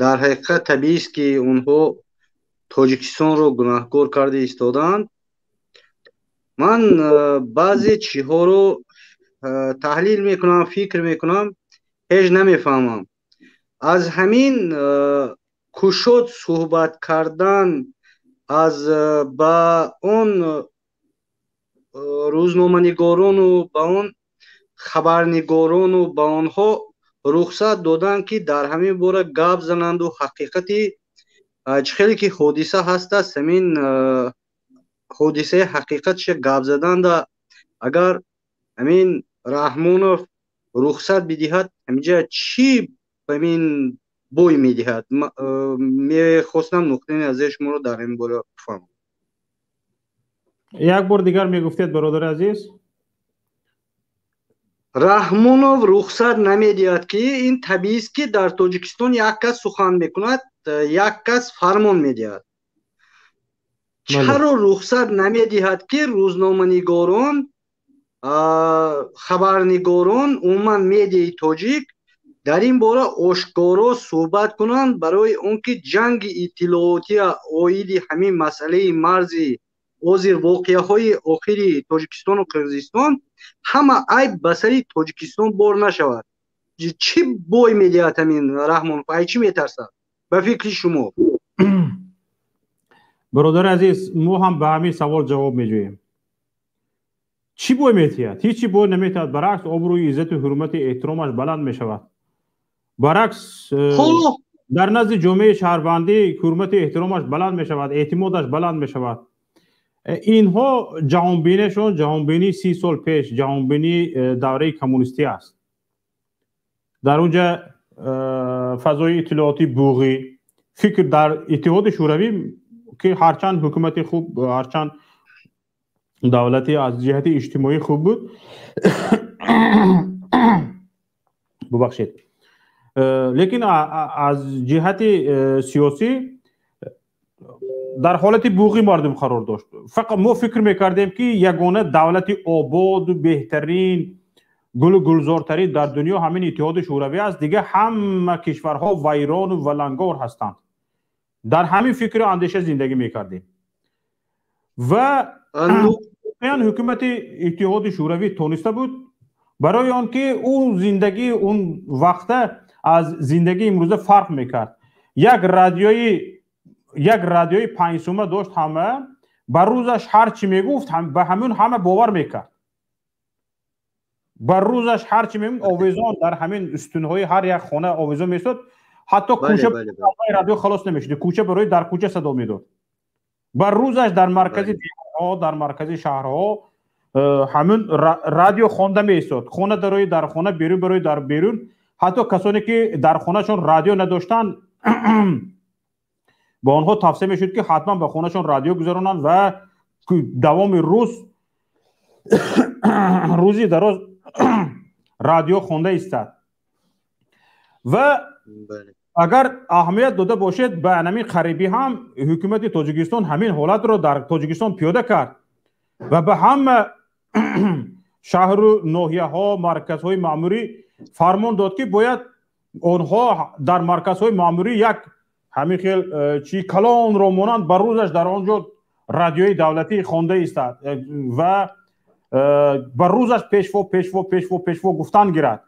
Дар ҳақиқат, табиист, ки онҳо Тоҷикистонро гунаҳкор карда истодаанд. Ман баъзе чиҳоро таҳлил мекунам, фикр мекунам, ҳеҷ намефаҳмам. Аз ҳамин кушод суҳбат кардан аз ба он рӯзноманигорону ба он хабарнигорону ба онҳо рухсат додан, ки дар ҳамин бора гап зананду ҳақиқати чӣ хеле ки ҳодиса ҳастаст, ҳамин ҳодисаи ҳақиқатша гап заданда агар ҳамин Раҳмонов рухсат бидиҳад, ҳаминҷа чӣ ҳамин бой медиҳад? Мехостам нуқтаи назари шуморо дар ин бора бифаҳмам. Як бор дигар мегуфтед, бародари азиз? Раҳмонов рухсат намедиҳад, ки ин табиист, ки дар Тоҷикистон як кас сухан мекунад, як кас фармон медиҳад. Чаро рухсат намедиҳад, ки рӯзноманигорон, хабарнигорон, умуман медиаи тоҷик дар ин бора ошкоро суҳбат кунанд, барои он ки ҷанги иттилоотия оиди ҳамин масъалаи марзи ҳозир воқеаҳои охири Тоҷикистону Қирғизистон ҳама айб ба сари Тоҷикистон бор нашавад? Чӣ бой медиҳад ҳамин Раҳмонов? Ай чӣ метарсад ба фикри шумо? Бародари азиз, мо ҳам ба ҳамин савол ҷавоб меҷӯем. Чӣ бой метиҳад? Ҳеҷ чӣ бой наметиҳад. Баръакс, обрӯи, иззату ҳурмати, эҳтиромаш баланд мешавад. Баръакс, дар назди ҷомеаи шаҳрвандӣ ҳурмати эҳтиромаш баланд мешавад, эътимодаш баланд мешавад. Инҳо ҷаҳонбинишон ҷаҳонбинии 30 сол пеш, ҷаҳонбинии давраи коммунистӣ аст. Дар онҷа фазои иттилоотӣ буғӣ, фикр дар Иттиҳоди Шӯравӣ, ки ҳарчанд ҳукумати хуб, ҳарчанд давлати аз ҷиҳати иҷтимоӣ хуб буд, бубахшед, лекин аз ҷиҳати сиёсӣ дар ҳолати буғӣ мардум қарор дошт. Фақат мо фикр мекардем, ки ягона давлати ободу беҳтарин, гулу гулзортарин дар дунё ҳамин Иттиҳоди Шӯравӣ аст, дигар ҳама кишварҳо вайрону валангор ҳастанд. Дар ҳамин фикру андеша зиндагӣ мекардем ва воқеан ҳукумати Иттиҳоди Шӯравӣ тониста буд, барои он ки ӯ зиндагии он вақта аз зиндагии имрӯза фарқ мекард. Як радиои 5 сӯма дошт, ҳама ба рӯзаш ҳар чӣ мегуфт, ба ҳамин ҳама бовар мекард. Ба рӯзаш ҳар чӣ мегуфт, овезон дар ҳамин устунҳои ҳар як хона овезон месод, ҳатто кӯча радио халос намешуд, кӯча барои дар кӯча садо медод. Ба рӯзаш дар маркази деҳаҳо, дар маркази шаҳрҳо ҳамин радио хонда меистод. Хона дарои дар хона, берун барои дар берун. Ҳатто касоне ки дар хонаашон радио надоштанд, ба онҳо тавсия мешуд, ки ҳатман ба хонаашон радио гузаронанд ва давоми рӯз, рӯзи дароз радио хонда истад. Ва агар аҳамият дода бошед, ба ҳамин қарибӣ ҳам ҳукумати Тоҷикистон ҳамин ҳолатро дар Тоҷикистон пиёда кард ва ба ҳама шаҳру ноҳияҳо, марказҳои маъмурӣ фармон дод, ки бояд онҳо дар марказҳои маъмурӣ як ҳамин хел чи калонро монанд, ба рӯзаш дар он ҷо радиои давлатӣ хонда истад ва ба рӯзаш «Пешво, пешво, пешво, пешво» гуфтан гирад.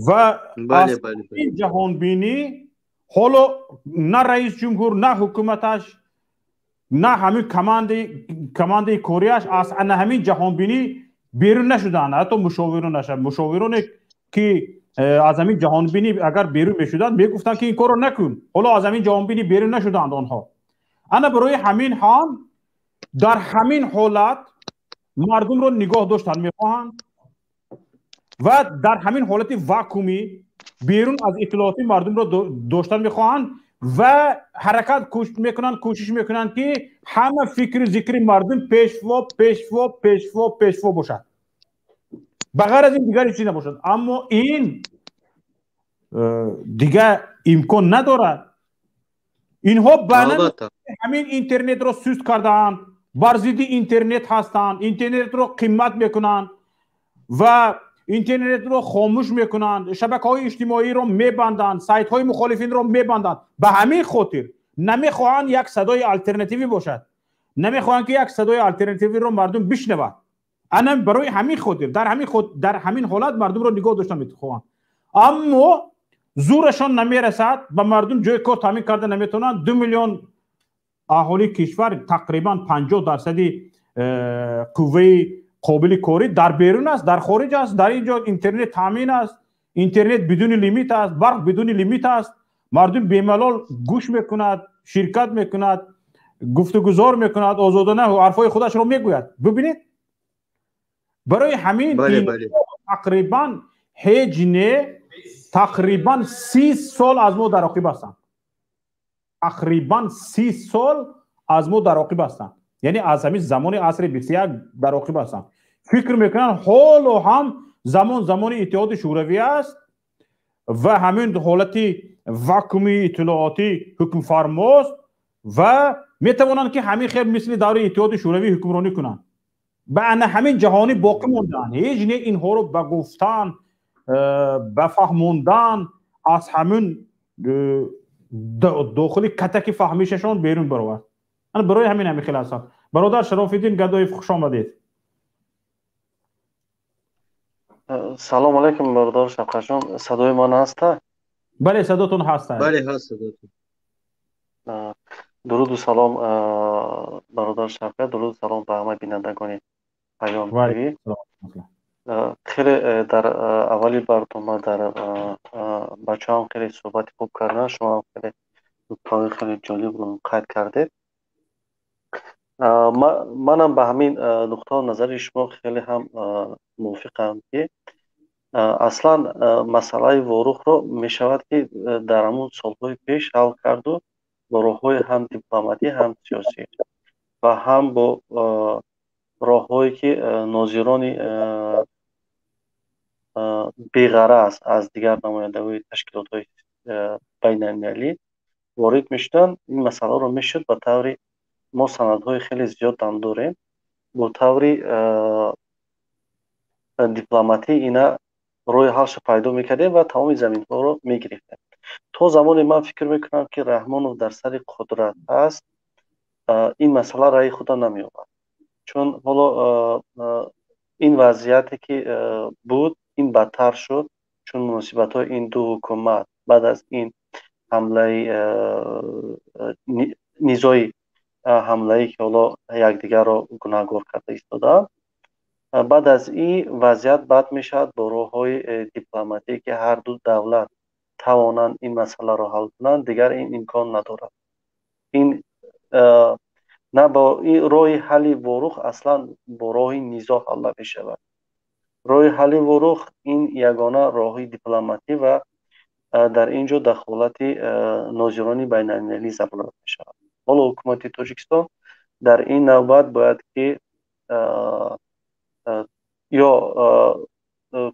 Ва аз ин ҷаҳонбинӣ ҳоло на раис ҷумҳур, на ҳукуматаш, на ҳамин командаи кориаш аз ана ҳамин ҷаҳонбинӣ берун нашуданд. Ҳатто мушовиронаша, мушовироне ки аз ҳамин ҷаҳонбинӣ агар берун мешуданд, мегуфтанд, ки ин корро накун. Ҳоло аз ҳамин ҷаҳонбинӣ берун нашуданд онҳо. Ана барои ҳамин ҳам дар ҳамин ҳолат мардумро нигоҳ доштан мехоҳанд ва дар ҳамин ҳолати вакуумӣ берун аз иттилооти мардумро доштан мехоҳанд ва ҳаракат мекунанд, кӯшиш мекунанд, ки ҳама фикру зикри мардум «Пешво, пешво, пешво, пешво» бошад, ба ғайр аз ин дигар ҳеҷ чиз набошад. Аммо ин дигар имкон надорад. Инҳо ба ҳамин интернетро суст кардаанд, бар зидди интернет ҳастанд, интернетро қимат мекунанд ва интернетро хомӯш мекунанд, шабакаҳои иҷтимоиро мебанданд, сайтҳои мухолифинро мебанданд. Ба ҳамин хотир Намехоҳанд як садои алтернативӣ бошад, намехоҳанд ки як садои алтернативиро мардум бишнавад. Ана барои ҳамин хотир дар ҳамин ҳолат мардумро нигоҳ дошта мехоҳанд, аммо зӯрашон намерасад, ба мардум ҷои кор таъмин карда наметавонанд. 2 миллион аҳолии кишвар, тақрибан 50% қувваи қобили корӣ дар берун аст, дар хориҷ аст. Дар ин ҷо интернет таъмин аст, интернет бидуни лимит аст, барқ бидуни лимит аст. Мардум бемалол гӯш мекунад, ширкат мекунад, гуфтугузор мекунад, озодона ҳарфҳои худашро мегӯяд. Бибинед, барои ҳамин тақрибан ҳеҷ не, тақрибан 30 сол аз мо дар оқиб ҳастанд. Тақрибан 30 сол аз мо дар оқиб ҳастанд, яъне аз ҳамин замони асри 21 дар оқиб ҳастанд. Фикр мекунанд ҳоло ҳам замон замони Иттиҳоди Шӯравӣ аст ва ҳамин ҳолати вакууми иттилоотӣ ҳукмфармост ва метавонанд ки ҳамин хел мисли давраи Иттиҳоди Шӯравӣ ҳукмронӣ кунанд. Ба ана ҳамин ҷаҳонӣ боқӣ мондаанд. Ҳеҷ не инҳоро ба гуфтан, ба фаҳмондан аз ҳамин дохили катаки фаҳмишашон берун баровард. Ана барои ҳамин ҳамин хел ҳастанд. Бародар Шарофиддин Гадоев, хуш омадед. Салом алайкум, бародар Шавқатҷон, садои ман ҳаста? Бале, садотон ҳаста. Бале, ҳаст садотон. Дуруду салом, бародар Шавқат, дуруду салом ба ҳамаи бинандагони Паём ТВ. Хеле дар аввали барнома дар бачаҳам хеле суҳбати хуб карданд, шумоам хеле нуктаҳои хеле ҷолибро қайд кардед. Манам ба ҳамин нуқтаи назари шумо хеле ҳам мувофиқам, ки аслан масъалаи Ворухро мешавад ки дар ҳамун солҳои пеш ҳал карду бо роҳҳои ҳам дипломатӣ, ҳам сиёсӣ ва ҳам бо роҳҳое ки нозирони беғараз аз дигар намояндагони ташкилотҳои байналмилалӣ ворид мешуданд, ин масъаларо мешуд ба таври мо санадҳои хеле зиёд ҳам дорем, бо таври дипломатӣ ина роҳи ҳалша пайдо мекардем ва тамоми заминҳоро мегирифтем. То замоне ман фикр мекунам ки Раҳмонов дар сари қудрат аст, ин масъала раъи худа намеёбад, чун ҳоло ин вазъияте ки буд, ин бадтар шуд, чун муносибатҳои ин ду ҳукумат баъд аз ин ҳамлаи низои ҳамлае ки ҳоло якдигарро гунаҳгор карда истодаанд, баъд аз ин вазъият бад мешавад. Бо роҳҳои дипломатие ки ҳар ду давлат тавонанд ин масъаларо ҳал кунанд, дигар ин имкон надорад. Ин на бо роҳи ҳалли Ворух аслан бо роҳи низоъ ҳал намешавад. Роҳи ҳалли Ворух ин ягона роҳи дипломатӣ ва дар ин ҷо дахолати нозирони байналмилалӣ зарурат мешавад. Ҳоло ҳукумати Тоҷикистон дар ин навбат бояд ки ё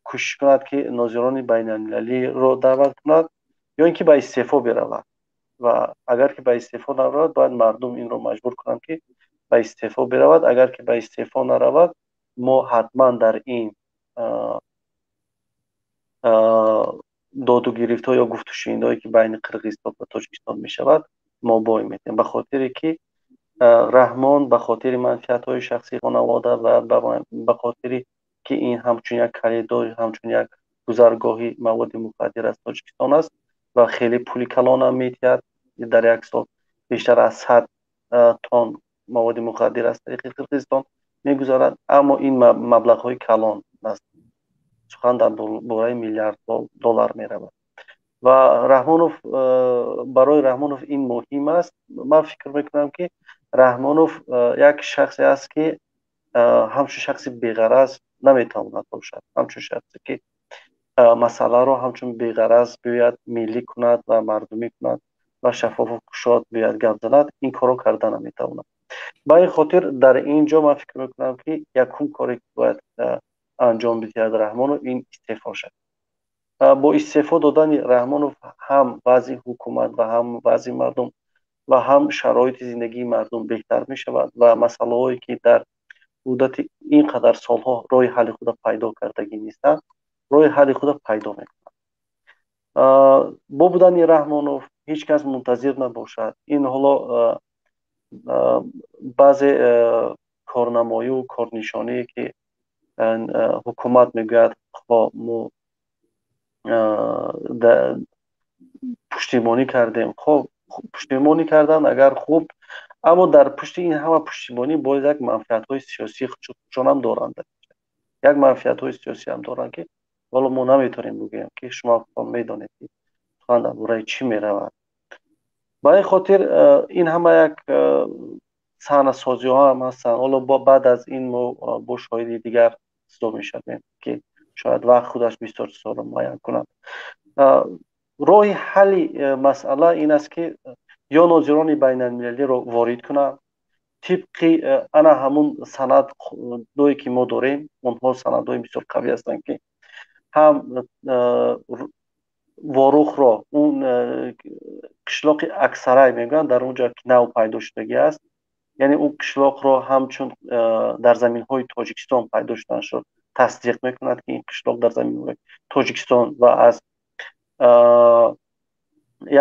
кӯшиш кунад ки нозирони байналмилалиро даъват кунад, ё ин ки ба истеъфо биравад. Ва агар ки ба истеъфо наравад, бояд мардум инро маҷбур кунанд ки ба истеъфо биравад. Агар ки ба истеъфо наравад, мо ҳатман дар ин доду гирифтҳо ё гуфтушунидҳое ки байни Қирғизистон ва Тоҷикистон мешавад, мо бой метем, ба хотире ки Раҳмон ба хотири манфиатҳои шахсии хонавода ва ба хотири ки ин ҳамчун як коридор, ҳамчун як гузаргоҳи маводи мухаддир аз Тоҷикистон аст ва хеле пули калонам метиҳад, дар як сол бештар аз 100 тонн маводи мухаддир аз тариқи Қирғизистон мегузарад, аммо ин маблағҳои калон аст, сухан дар бораи миллиард доллар меравад. Ва Раҳмонов, барои Раҳмонов ин муҳим аст. Ман фикр мекунам ки Раҳмонов як шахсе аст ки ҳамчун шахси беғараз наметавонад бошад, ҳамчун шахсе ки масъаларо ҳамчун беғараз биёяд миллӣ кунад ва мардумӣ кунад ва шаффофу кушод биёяд гап занад, ин корро карда наметавонад. Ба ин хотир дар ин ҷо ман фикр мекунам ки якум коре ки бояд анҷом бидиҳад Раҳмонов ин истеъфо шавад. Бо истеъфо додани Раҳмонов ҳам вазъи ҳукумат ва ҳам вазъи мардум ва ҳам шароити зиндагии мардум беҳтар мешавад ва масъалаҳое ки дар муддати ин қадар солҳо роҳи ҳалли худа пайдо кардагӣ нестанд, роҳи ҳалли худа пайдо мекунанд. Бо будани Раҳмонов, Ҳеҷ кас мунтазир набошад. Ин ҳоло баъзе корнамоию корнишоние ки ҳукумат мегӯяд, хо мо пуштибонӣ кардем, хоб пуштибонӣ кардан агар хуб, аммо дар пушти ин ҳама пуштибонӣ боз як манфиатҳои сиёсии худшонам доранд, як манфиатҳои сиёсӣ ҳам доранд, ки ҳоло мо наметавонем бигӯем, ки шумо медонед, ки сухан дар бораи чӣ меравад. Ба ин хотир ин ҳама як саҳнасозиҳо ҳам ҳастанд. Ҳоло баъд аз ин мо бо шоҳиди дигар чизо мешавем, ки шояд вақт худаш бисёр чизҳоро муайян кунад. Роҳи ҳалли масъала ин аст, ки ё нозирони байналмилалиро ворид кунанд тибқи ана ҳамун санадҳое ки мо дорем. Онҳо санадҳои бисёр қавӣ ҳастанд, ки ҳам Ворухро, он қишлоқи Аксарай мегӯянд, дар он ҷо ки нав пайдо шудагӣ аст, яъне он қишлоқро ҳамчун дар заминҳои Тоҷикистон пайдо шуданашро тасдиқ мекунад, ки ин қишлоқ дар заминҳои Тоҷикистон ва аз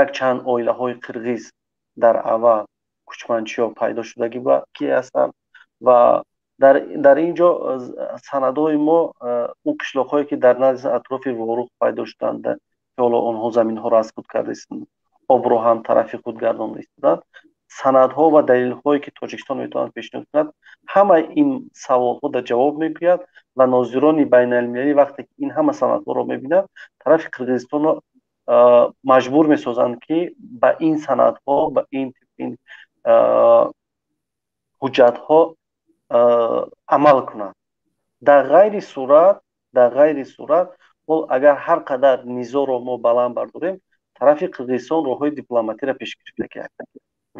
якчанд оилаҳои қирғиз дар аввал кӯчманчиҳо пайдо шудагӣ ки ҳастанд. Ва дар ин ҷо санадҳои мо, он қишлоқҳое ки дар назди атрофи Ворух пайдо шуданд, ки ҳоло онҳо заминҳоро аз худ карда обро ҳам тарафи худ гардонда истоданд, санадҳо ва далелҳое ки Тоҷикистон метавонад пешниҳод кунад, ҳамаи ин саволҳо дар ҷавоб мегӯяд. Ва нозирони байналмилалӣ вақте ки ин ҳама санадҳоро мебинанд, тарафи Қирғизистонро маҷбур месозанд, ки ба ин санадҳо, ба ин ҳуҷҷатҳо амал кунанд. Дар ғайри сурат ҳол агар ҳар қадар низоро мо баланд бардорем, тарафи Қирғизистон роҳҳои дипломатиро пеш гирифта кард,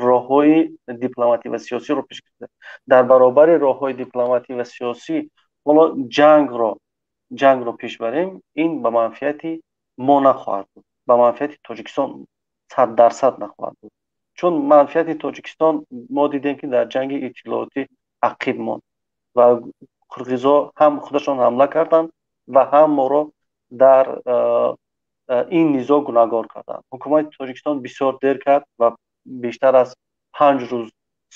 роҳҳои дипломатӣ ва сиёсиро пеш гирифта. Дар баробари роҳҳои дипломатӣ ва сиёсӣ ҳоло ҷангро пеш барем, ин ба манфиати мо нахоҳад буд, ба манфиати Тоҷикистон 100% нахоҳад буд. Чун манфиати Тоҷикистон мо дидем, ки дар ҷанги иттилоотӣ ақиб монд ва қирғизҳо ҳам худашон ҳамла карданд ва ҳам моро дар ин низоъ гунаҳгор карданд. Ҳукумати Тоҷикистон бисёр дер кард ва бештар аз 5 рӯз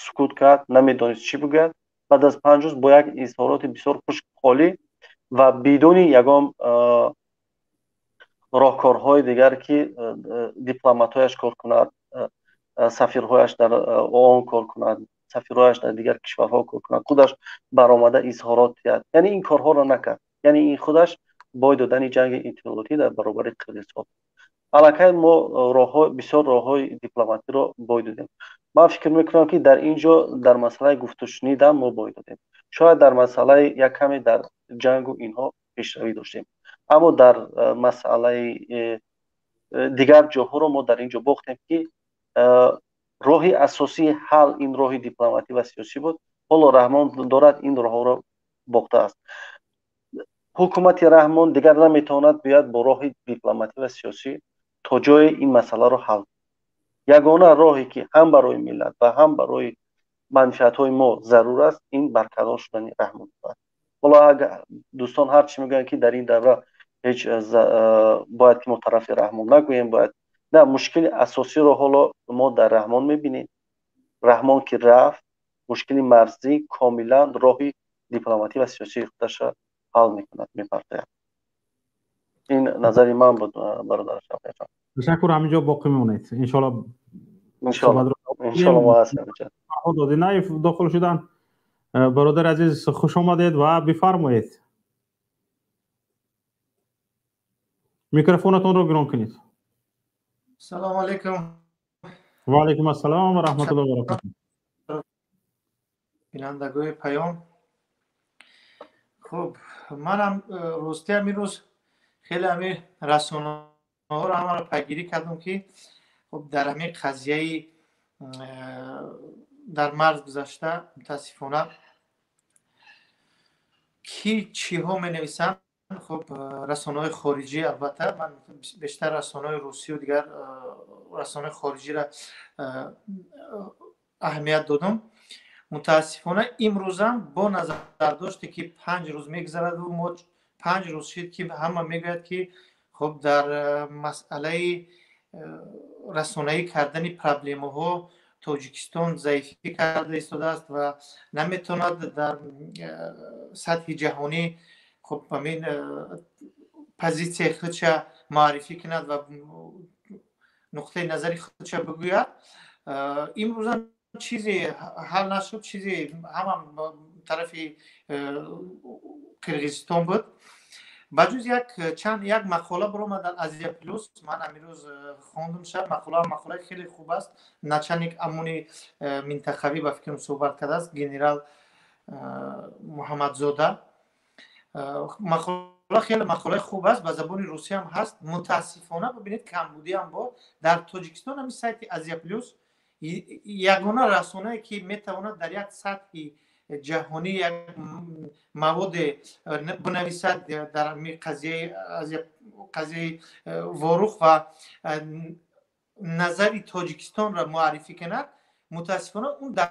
сукут кард, намедонист чӣ бигӯяд. Баъд аз 5 рӯз бо як изҳороти бисёр хушкхолӣ ва бидуни ягон роҳкорҳои дигар, ки дипломатҳояш кор кунад, сафирҳояш дар ООН кор кунад, сафирҳояш дар дигар кишварҳо кор кунад, худаш баромада изҳорот диҳад, яъне ин корҳоро накард. Яъне ин худаш бой додани ҷанги иттилоотӣ дар баробари қирғизҳо. Аллакай мо роҳҳо, бисёр роҳҳои дипломатиро бой додем. Ман фикр мекунам, ки дар ин ҷо дар масъалаи гуфтушунидам мо бой додем. Шояд дар масъалаи як каме дар ҷангу инҳо пешравӣ доштем, аммо дар масъалаи дигар ҷоҳоро мо дар ин ҷо бохтем, ки роҳи асосии ҳал ин роҳи дипломатӣ ва сиёсӣ буд. Ҳоло Раҳмон дорад ин роҳҳоро бохтааст. Ҳукумати Раҳмон дигар наметавонад биёяд бо роҳи дипломатӣ ва сиёсӣ то ҷое ин масъаларо ҳал. Ягона роҳе ки ҳам барои миллат ва ҳам барои манфиатҳои мо зарур аст, ин барқарор шудани Раҳмон аст. Ҳоло агар дӯстон ҳар чӣ мегӯянд, ки дар ин давра ҳеҷ бояд ки мо тарафи Раҳмон нагӯем, бояд на, мушкили асосиро ҳоло мо дар Раҳмон мебинем. Раҳмон ки рафт, мушкили марзӣ комилан роҳи дипломатӣ ва сиёсии худашро ҳал мекунад, мепартояд. Ин назари ман буд, бародар Шавкатҷон. Ташаккур, ҳаминҷо боқӣ мемонед. Иншоалло. Иншоалло, мо ҳастем. Фарҳод Одинаев дохил шуданд. Бародар азиз, хуш омадед ва бифармоед. Микрофонатонро гирон кунед. Салом алейкум. Ва алейкум ассалом ва раҳматуллоҳи ва баракатуҳ. Бинандагони паём. Хуб, манам рости ҳамин рӯз хеле ҳамин расонаҳоро ҳамаро пайгирӣ кардам, ки хуб дар ҳамин қазияи дар марз гузашта мутаассифона ки чиҳо менависанд. Хуб, расонаҳои хориҷӣ, албатта ман бештар расонаҳои русию дигар расонаҳои хориҷиро аҳамият додам. Мутаассифона имрӯзам бо назардоште ки 5 рӯз мегузараду мо 5 рӯз шид, ки ҳама мегӯяд, ки хуб дар масъалаи Расонаӣ кардани проблемаҳо Тоҷикистон заифӣ карда истодааст ва наметавонад дар сатҳи ҷаҳонӣ, хуб, ҳамин позитсияи худша муаррифӣ кунад ва нуқтаи назари худша бигӯяд. Имрӯза чизе ҳал нашуд, чизе ҳама тарафи Қирғизистон буд, ба ҷуз як чанд як мақола баромад дар Азия Плюс. Ман амирӯз хондум шаб мақола, мақолаи хеле хуб аст. Начальник ОМОНи минтақавӣ, ба фикрам, суҳбат кардааст, генерал Муҳаммадзода. Мақола хеле мақолаи хуб аст, ба забони русӣ ҳам ҳаст. Мутаассифона, бибинед, камбудиам бо дар Тоҷикистон ҳамин сайти Азия Плюс ягона расонае, ки метавонад дар як сатҳи ҷаҳонӣ як маводе бинависад дар қазияи Ворух ва назари Тоҷикистонро муаррифӣ кунад, мутаассифона, он дар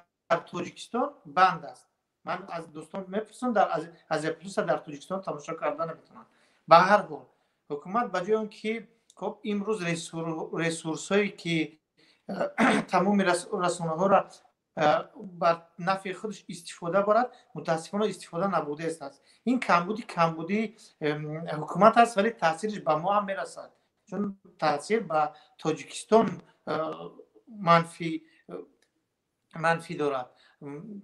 Тоҷикистон банд аст. Ман аз дӯстон мепурсам, дар Азия Плюса дар Тоҷикистон тамошо карда наметавонанд. Ба ҳар ҳол, ҳукумат ба ҷои он ки, хоб, имрӯз ресурсҳое ки тамоми расонаҳоро бар нафъи худаш истифода барад, мутаассифона, истифода набудааст. Ин камбудии ҳукумат аст, вале таъсираш ба мо ҳам мерасад, чун таъсир ба Тоҷикистон манфӣ дорад,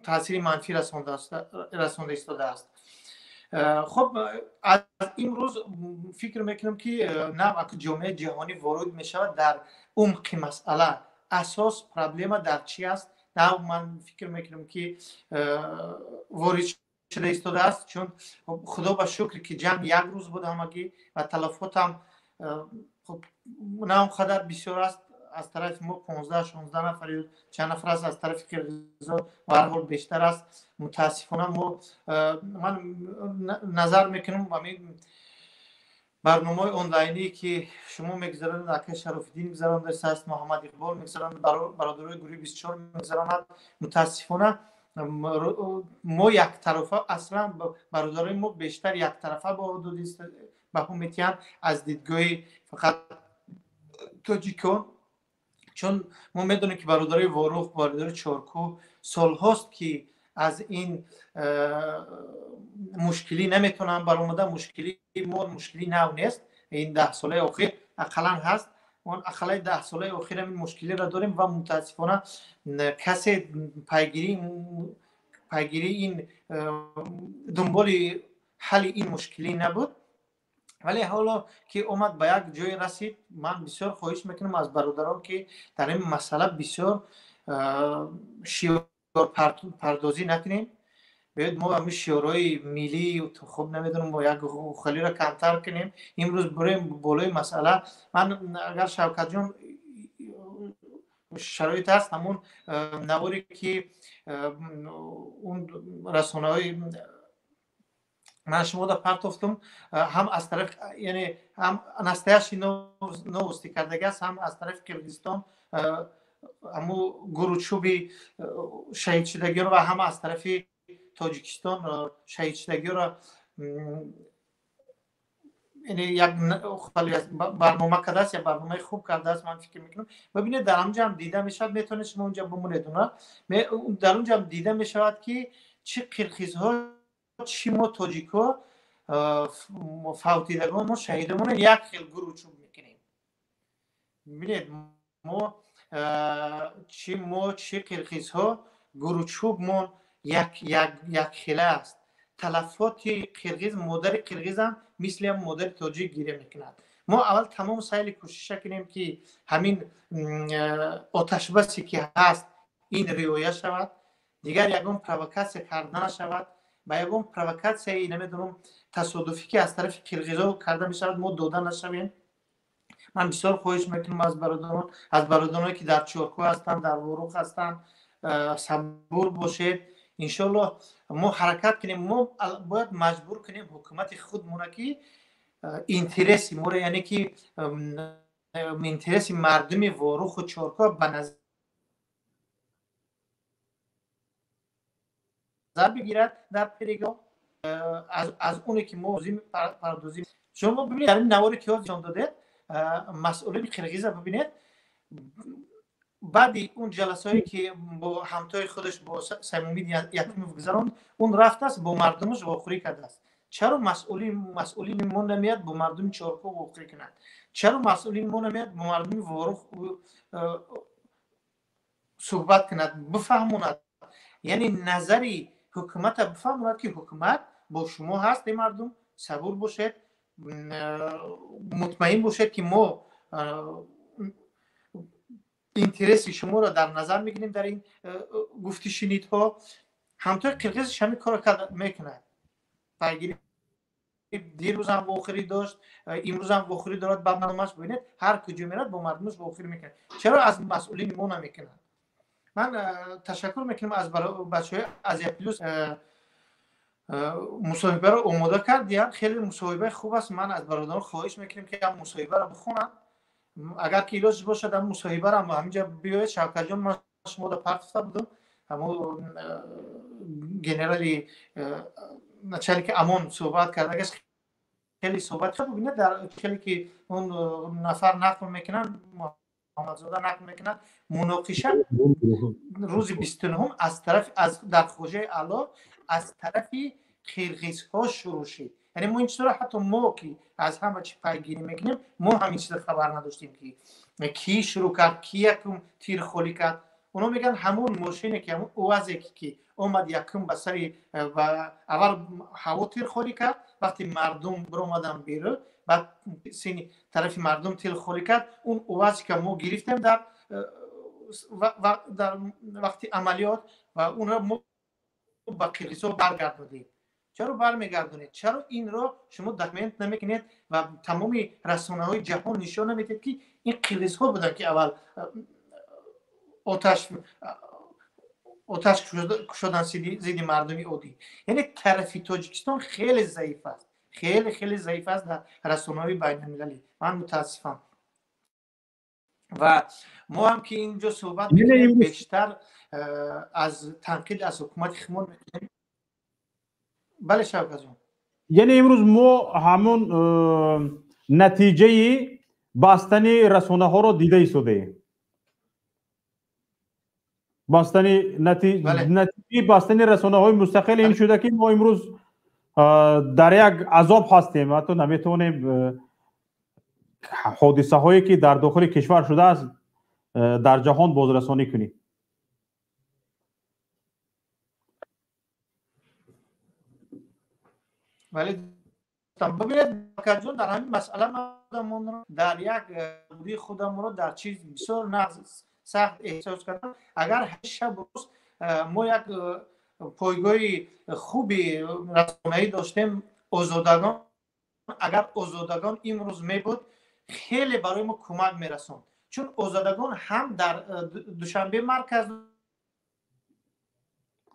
таъсири манфӣ расонда истодааст. Хоб, аз имрӯз фикр мекунам, ки нав ҷомеаи ҷаҳонӣ ворид мешавад дар умқи масъала, асос проблема дар чӣ аст. Нав ман фикр мекунам, ки ворид шуда истодааст, чун худо ба шукр, ки ҷанг як рӯз буд ҳамагӣ ва талафотам на он қадар бисёр аст. Аз тарафи мо 15-16 нафар ё чанд нафар аст, аз тарафи қирғизо ба ҳар ҳол бештар аст. Мутаассифона, мо, ман назар мекунам, ҳамин барномаҳои онлайние, ки шумо мегузаронед, акай Шарофиддин гузарондааст, Муҳаммад Иқбол мегузаронад, бародарои гурӯҳи 24 мегузаронад, мутаассифона, мо яктарафа, аслан бародарои мо бештар яктарафа баҳо метиҳанд аз дидгоҳи фақат тоҷикон. Чун мо медонем, ки бародарои Ворух, бародарои Чоркӯ солҳост, ки аз ин мушкилӣ наметавонанд баромада. Мушкили мо мушкили нав нест, ин 10 солаи охир ақаллан ҳаст. Он ақаллаи 10 солаи охир ҳамин мушкилиро дорем ва мутаассифона, касе пайгирии ин, дунболи ҳалли ин мушкилӣ набуд. Вале ҳоло ки омад, ба як ҷое расид, ман бисёр хоҳиш мекунам аз бародарон, ки дар ин масъала бисёр шиорпардозӣ накунем. Биёед, мо ҳамин шиорҳои миллӣ, хуб, намедонам, мо як халиро камтар кунем, имрӯз бурем болои масъала. Ман агар, Шавкатҷон, шароит ҳаст, ҳамун наворе, ки он расонаҳои ман шумода партофтум, ҳам аз тараф, яъне ҳам Настоящие новости кардаги аст, ҳам аз тарафи Қирғизистон ҳаму гуручӯби шаҳидшудагиён ва ҳам аз тарафи Тоҷикистон шаҳидшудагиёро, яъне як барнома кардааст, як барномаи хуб кардааст, ман фикр мекунам. Бибинед, дар ҳамҷа ҳам дида мешавад, метавонед шумо унҷа бимонед, дар унҷа ҳам дида мешавад, ки чӣ қирғизҳо, чӣ мо тоҷикҳо фавтидагон мо, шаҳидамона як хел гуручӯб мекунем. Бибинед, мо, чӣ мо, чӣ қирғизҳо, гуручӯбмон якхела аст. Талафоти қирғиз, модари қирғизам мисли ҳам модари тоҷик гиря мекунад. Мо аввал тамом сайли кӯшиша кунем, ки ҳамин оташбасе, ки ҳаст, ин риоя шавад, дигар ягон провокатсия карда нашавад. Ба ягон провокатсияи, намедонам, тасодуфӣ, ки аз тарафи қирғизо карда мешавад, мо дода нашавем. Ман бисёр хоҳиш мекунам аз бародарон, аз бародароне, ки дар Чоркӯ ҳастанд, дар Ворух ҳастанд, сабур бошед. Иншоаллоҳ, мо ҳаракат кунем, мо бояд маҷбур кунем ҳукумати худмона, ки интереси моро, яъне ки интереси мардуми Воруху Чоркӯ ба назар бигирад дар переговорҳо, аз оне ки мо пардозим. Шумо бибинед, дар ин наворе, ки ҳозир нишон додед, масъулини қирғиза бибинед. Баъди он ҷаласаҳое ки бо ҳамтои худаш бо Саймумид Ятимов гузаронд, он рафтааст бо мардумаш вохӯрӣ кардааст. Чаро масъулини мо намеяд бо мардуми Чоркӯҳ вохӯрӣ кунад? Чаро масъулини мо намеяд бо мардуми Ворух суҳбат кунад, бифаҳмонад, яъне назари ҳукумата бифаҳмонад, ки ҳукумат бо шумо ҳаст, эй мардум, сабур бошед, мутмаин бошед, ки мо интереси шуморо дар назар мегирем дар ин гуфтишунидҳо. Ҳамтои қирғизш ҳамин корро мекунад. Пайгирӣ дирӯзам вохӯрӣ дошт, имрӯзам вохӯрӣ дорад ба мардумаш. Бибинед, ҳар куҷо мерад бо мардумаш вохӯрӣ мекунад. Чаро аз масъулини мо намекунад? Ман ташаккур мекунам аз бачаҳои Азия Плюс, мусоҳибаро омода кардиям. Хеле мусоҳибаи хуб аст. Ман аз бародарон хоҳиш мекунем, ки ҳам мусоҳибаро бихонанд. Агар ки илоҷ бошад, ҳам мусоҳибаро ҳам ҳаминҷа биёед. Шавкатҷон, ман шуморо партофта будам, ҳамун генерали начальники ОМОН суҳбат кардагаш, хеле суҳбат. Бибинед, дар хеле ки он нафар нақл мекунанд, Муҳаммадзода нақл мекунад, муноқиша рӯзи 29-ум аз тарафи аз дар Хоҷаи Аъло аз тарафи қирғизҳо шурӯъ шид. Яъне мо ин чизро, ҳатто мо ки аз ҳама чи пайгирӣ мекунем, мо ҳам ин чизро хабар надоштем, ки кӣ шурӯъ кард, кӣ якум тир холӣ кард. Оно мегӯянд, ҳамон мошине ки, ҳамон УАЗе ки омад якум ба сари аввал ҳаво тир холӣ кард, вақте мардум биромаданд берун, баъд сини тарафи мардум тир холӣ кард. Он УАЗе ки мо гирифтем дар вақти амалиёт ва онро мо ба қирғизҳо баргардонидем. Чаро бармегардонед? Чаро инро шумо документ намекунед ва тамоми расонаҳои ҷаҳон нишон намедиҳед, ки ин қирғизҳо буданд, ки аввал оташ кушодан зидди мардуми оддӣ? Яъне тарафи Тоҷикистон хеле заиф аст, хеле хеле заиф аст дар расонаҳои байналмилалӣ. Ман мутаассифам. Ва мо ҳам ки инҷо суҳбат мекунем, бештар аз танқид аз ҳукумати худмон мекунем. Бале, Шавкатҷон. Яъне имрӯз мо ҳамон натиҷаи бастани расонаҳоро дида истодаем. Бастани натиҷаи бастани расонаҳои мустақил ин шуда, ки мо имрӯз дар як азоб ҳастем, ҳатто наметавонем ҳодисаҳое ки дар дохили кишвар шудааст дар ҷаҳон бозрасонӣ кунем. Вале бибинед, Бакарҷон, дар ҳамин масъала ман дар як буди худамро дар чиз бисёр нағз сахт эҳсос кардам. Агар шаб рӯз мо як пойгоҳи хуби расонаӣ доштем, Озодагон, агар Озодагон имрӯз мебуд, хеле барои мо кӯмак мерасонд, чун Озодагон ҳам дар Душанбе марказ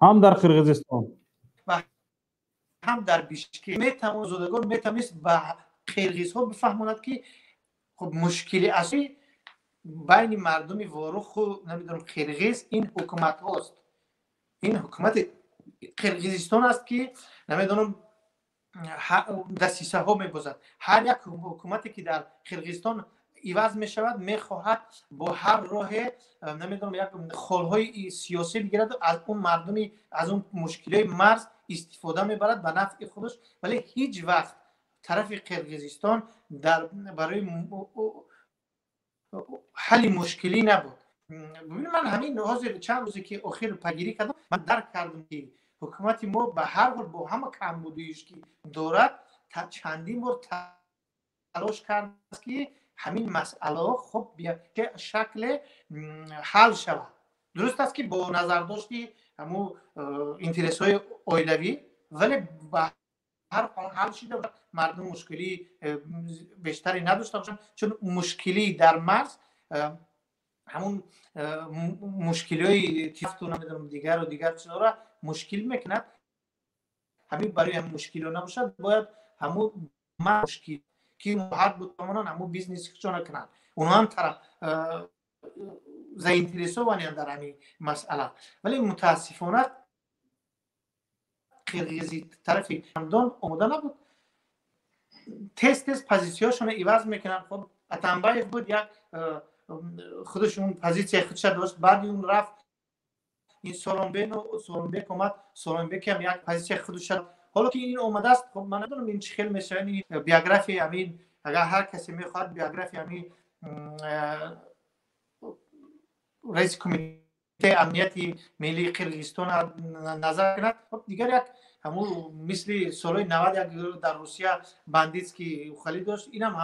ҳам дар Қирғизистон ва ҳам дар Бишкек метавон, Озодагон метавонист ба қирғизҳо бифаҳмонад, ки хуб, мушкили асосӣ байни мардуми Воруху намедонам қирғиз ин ҳукуматҳост, ин ҳукумати Қирғизистон аст, ки намедонам дасисаҳо мебозад. Ҳар як ҳукумате ки дар Қирғизистон иваз мешавад, мехоҳад бо ҳар роҳе намедонам як холҳои сиёсӣ бигирад, аз он мардуми аз он мушкилиҳои марз истифода мебарад ба нафъи худаш. Вале ҳеҷ вақт тарафи Қирғизистон дар барои ҳалли мушкилӣ набуд. Бибин, ман ҳамин ҳозир чанд рӯзе ки охир пайгирӣ кардам, ман дарк кардам, ки ҳукумати мо ба ҳар ҳол бо ҳама камбудииш ки дорад, чандин бор талош кардааст, ки ҳамин масъалаҳо хуб шакле ҳал шавад. Дуруст аст, ки бо назардошти ҳамун интересҳои оилавӣ, вале ба ҳар ҳол ҳал шида, мардум мушкилии бештаре надошта бошанд, чун мушкилӣ дар марз ҳамун мушкилиҳои тифту намедонам дигару дигар чизҳоро мушкил мекунад. Ҳамин барои ҳамин мушкилиҳо набошад, бояд ҳамун мушкил ки ҳар ду томонан ҳамун бизнеси худшона кунанд. Онҳо ҳам тараф заинтересованианд дар ҳамин масъала. Вале мутаассифона қирғизи тарафи ҳамдон омода набуд. Тез тез позитсияҳошонро иваз мекунанд. Хуб, Атамбаев буд, як Худаш он позитсияи худша дошт. Баъди он рафт ин Сооронбек омад. Сооронбек ҳам як позитсияи худша. Ҳоло ки ин омадааст, хуб, ман намедонам ин чӣ хел мешавад. Ин биографияи ҳамин, агар ҳар касе мехоҳад биографияи ҳамин раиси кумитаи амнияти миллии Қирғизистон назар кунад, хуб, дигар як ҳамун мисли солҳои 91 дар Русия бандитский хали дошт, инам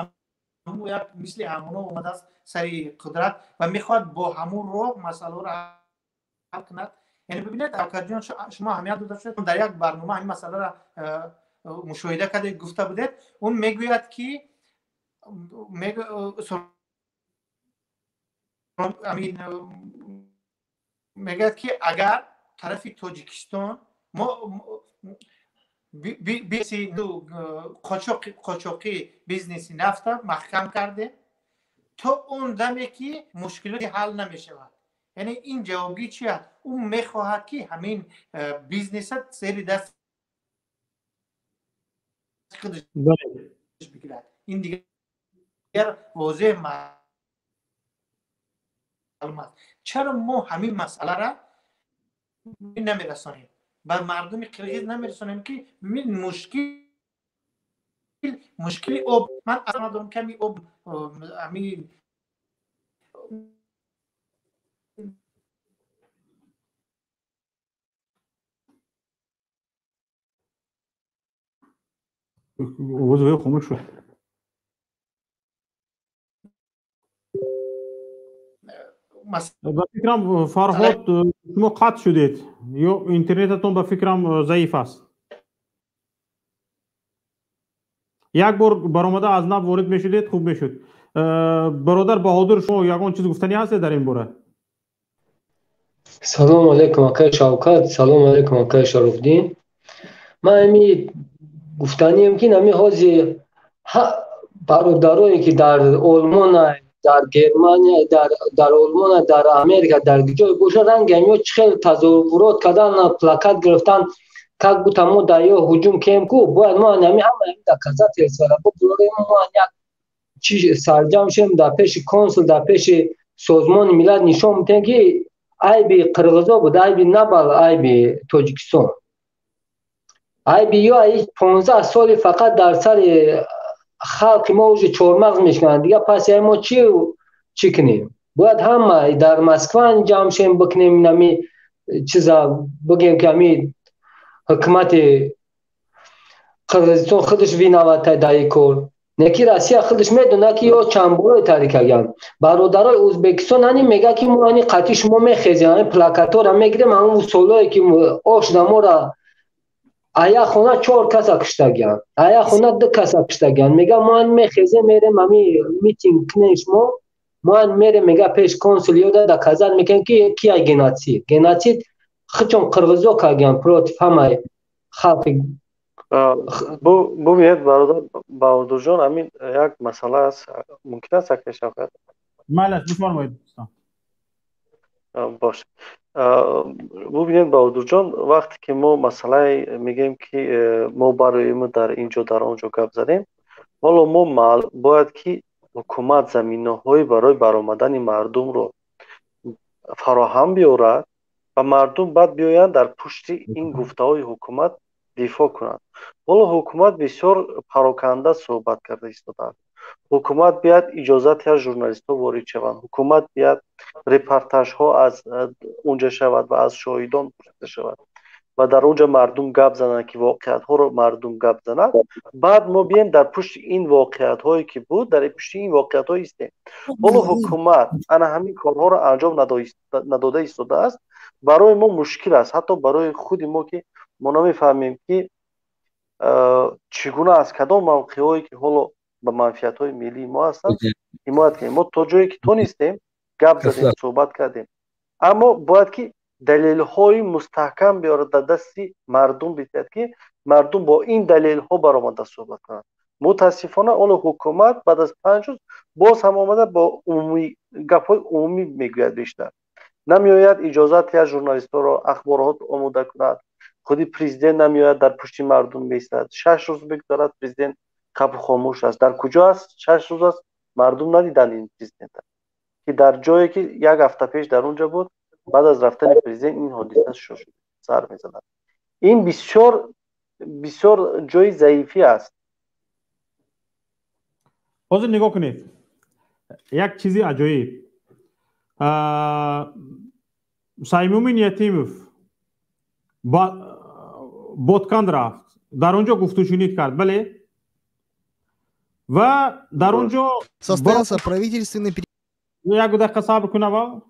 ҳамун як мисли ҳамоно омадааст сари қудрат ва мехоҳад бо ҳамун роҳ масъаларо ҳал кунад. Яъне бибинед, Авкарҷон, шумо аҳамият дода шуд, дар як барнома ҳамин масъаларо мушоҳида кардед, гуфта будед. Он мегӯяд ки мегӯяд ки агар тарафи Тоҷикистон мо қочоқи бизнеси нафта маҳкам кардем то он даме ки мушкилоти ҳал намешавад. Яъне ин ҷавобгӣ чи аст? Ӯ мехоҳад ки ҳамин бизнеса зери даст худаш бигирад. Ин дигар возеҳ маълум аст. Чаро мо ҳамин масъалара намерасонем ба мардуми қирғиз, намерасонем ки бибин, мушкили об, ман асло надорам, ками об ҳамин. Овози хомӯш шуд. Ба фикрам, Фарҳод, шумо қатъ шудед ё интернетатон, ба фикрам, заиф аст. Як бор баромада аз нав ворид мешудед, хуб мешуд. Бародар Баҳодур, шумо ягон чиз гуфтанӣ ҳастед дар ин бора? Салому алайкум, акай Шавкат, салому алайкум, акай Шарофдин. Ман ами гуфтанием ки нами ҳозир бародарое ки дар Олмона, дар Германия, дар Олмона, дар Америка, дар ҷое боша, ранги ҳамиё чӣ хел тазоҳурот кардан, плакат гирифтан, как будто мо дар ё ҳуҷум кем ку, бояд мо ҳами ҳама ҳами доказательствора бибурем, мо як чи сарҷам шем, дар пеши консул, дар пеши Созмони Миллат нишон бидем ки айби қирғизо буд, айби набал айби Тоҷикистон, айби ё 15 соли фақат дар сари халқи мо уже чормағз мешкананд. Дигар пас мо чӣ чӣ кунем? Бояд ҳама дар Москва ҷамъ шем, бикунем нами чиза, бигем ки ҳами ҳукумати Қирғизистон худаш виновата дар ин кор. Неки Россия худаш медонад ки ё чандборои таҳрик карданд. Бародарои Ӯзбекистон ани мега ки мо ани қатъи шумо мехезем, ами плакатора мегирем. Ҳамун солое ки ош дамора ая хона чор каса киштагианд, ая хона ду каса киштагианд, мега мо ани мехезем, мерем, ами митинг кунем шумо, мо ани мерем, мега, пеш консул ёда доказать мекунем ки кия геноцид худшон қирғизо кардагианд против ҳамаи халқи. Бубинед, бародар Баҳодурҷон, ҳамин як масъала аст. Мумкин аст, акай Шавкат? Майлаш, бифармоед. Бош, бубинед, Баҳодурҷон, вақте ки мо масъалае мегӯем ки мо барои мо дар ин ҷо, дар он ҷо гап задем, ҳоло мо бояд ки ҳукумат заминаҳои барои баромадани мардумро фароҳам биёрад ва мардум баъд биёянд, дар пушти ин гуфтаҳои ҳукумат дифоъ кунанд. Ҳоло ҳукумат бисёр пароканда суҳбат карда истодааст. Ҳукумат биёяд, иҷозат диҳад журналистҳо ворид шаванд, ҳукумат биёяд, репортажҳо аз унҷа шавад ва аз шоҳидон пурсида шавад ва дар онҷа мардум гап зананд, ки воқеиятҳоро мардум гап занад. Баъд мо бием, дар пушти ин воқеиятҳое ки буд, дар пушти ин воқеиятҳо истем. Ҳоло ҳукумат ана ҳамин корҳоро анҷом надода истодааст. Барои мо мушкил аст, ҳатто барои худи мо, ки мо намефаҳмем ки чӣ гуна, аз кадом мавқеъҳое ки ҳоло ба манфиатҳои миллии мо ҳастанд, ҳимоят кунем. Мо то ҷое ки тонистем, гап задем, суҳбат кардем, аммо бояд ки далелҳои мустаҳкам биёрад, дар дасти мардум бидиҳад, ки мардум бо ин далелҳо баромада суҳбат кунанд. Мутаассифона, ҳоло ҳукумат баъд аз 5 рӯз боз ҳам омада, бо умумӣ гапҳои умумӣ мегӯяд, бештар намеояд иҷозат диҳад журналистҳоро ахборот омода кунад. Худи президент намеояд, дар пушти мардум меистад. 6 рӯз мегузарад, президент қапу хомӯш аст. Дар куҷо аст? 6 рӯз аст, мардум надиданд ин президента. ки дар ҷое ки як ҳафта пеш дар он ҷо буд, баъд аз рафтани президент ин ҳодиса сар мезанад. Ин бисёр бисёр ҷои заифӣ аст. Ҳозир нигоҳ кунед, як чизи аҷоиб. Саймумин Ятимов Ботканд рафт, дар он ҷо гуфтушунид кард, бале, ва дар он ҷо состоялся правительственный як дақиқа сабр кун аввал.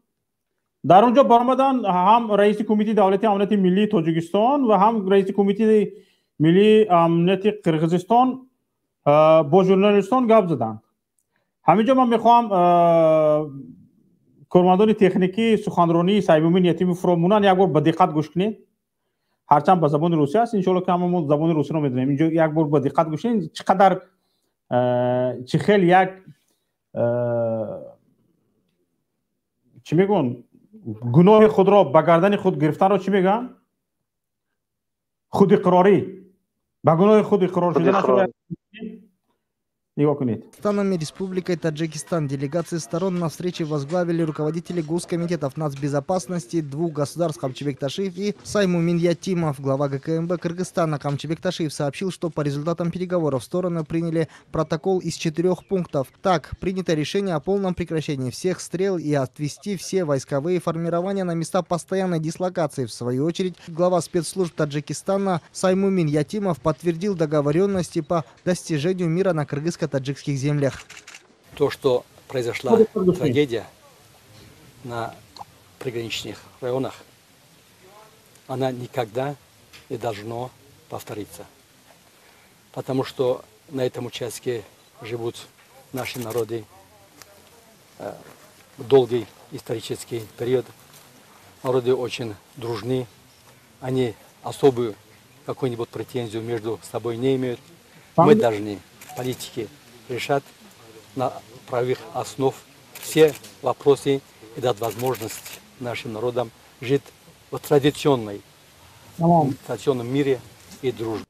Дар он ҷо баромаданд ҳам раиси Кумитаи давлатии амнияти миллии Тоҷикистон ва ҳам раиси Кумитаи миллии амнияти Қирғизистон бо журналистон гап заданд. Ҳамин ҷо ман мехоҳам кормандони техникӣ суханронии Саймумин Ятимовро монанд, як бор ба диққат гӯш кунед. Ҳарчанд ба забони русӣ аст, иншоалло ки ҳама мо забони русиро медонем. Инҷо як бор ба диққат гӯш кунед, чӣ қадар чӣ хел як чӣ мегӯн, гуноҳи худро ба гардани худ гирифтанро чӣ мегӯянд? Худиқрорӣ, ба гуноҳи худ иқрор шудан. Нигоҳ кунед. Станами Республикой Таджикистан делегации сторон на встрече возглавили руководители госкомитетов нацбезопасности двух государств Камчыбек Ташиев и Саймумин Ятимов. Глава ГКНБ Кыргызстана Камчыбек Ташиев сообщил, что по результатам переговоров стороны приняли протокол из 4 пунктов. Так, принято решение о полном прекращении всех стрел и отвести все войсковые формирования на места постоянной дислокации. В свою очередь, глава спецслужб Таджикистана Саймумин Ятимов подтвердил договоренности по достижению мира на кыргызско таджикских землях. То, что произошла трагедия на приграничных районах, она никогда не должна повториться. Потому что на этом участке живут наши народы долгий исторический период. Народы очень дружны, они особую какую-нибудь претензию между собой не имеют. Мы должны, политики, решать на правовых основ все вопросы и дать возможность нашим народам жить в традиционном мире и дружбе.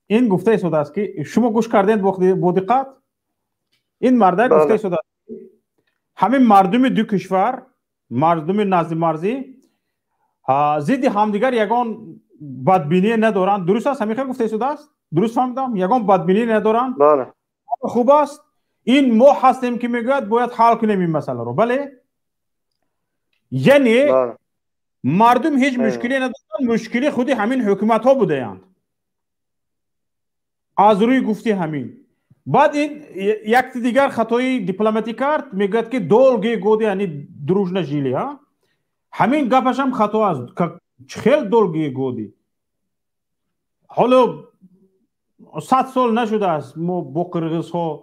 Ин гуфта истодааст ки шумо гӯш кардед бо диққат. Ин мардак гуфта истодааст, ҳамин мардуми ду кишвар, мардуми наздимарзӣ зидди ҳамдигар ягон бадбиние надоранд. Дуруст аст? Ҳамин хел гуфта истодааст? Дуруст фаҳмидам? Ягон бадбинӣ надоранд? Хуб аст. Ин мо ҳастем ки мегӯяд бояд ҳал кунем ин масъаларо, бале? Яъне мардум ҳеҷ мушкиле надоранд, мушкили худи ҳамин ҳукуматҳо будаанд. Аз рӯи гуфти ҳамин. Баъд ин якти дигар хатои дипломатӣ кард, мегӯяд ки долгие годы они дружно жили, а? Ҳамин гапашам хато аст. Хел долгие годы. Ҳоло 100 сол нашудааст мо бо қирғизҳо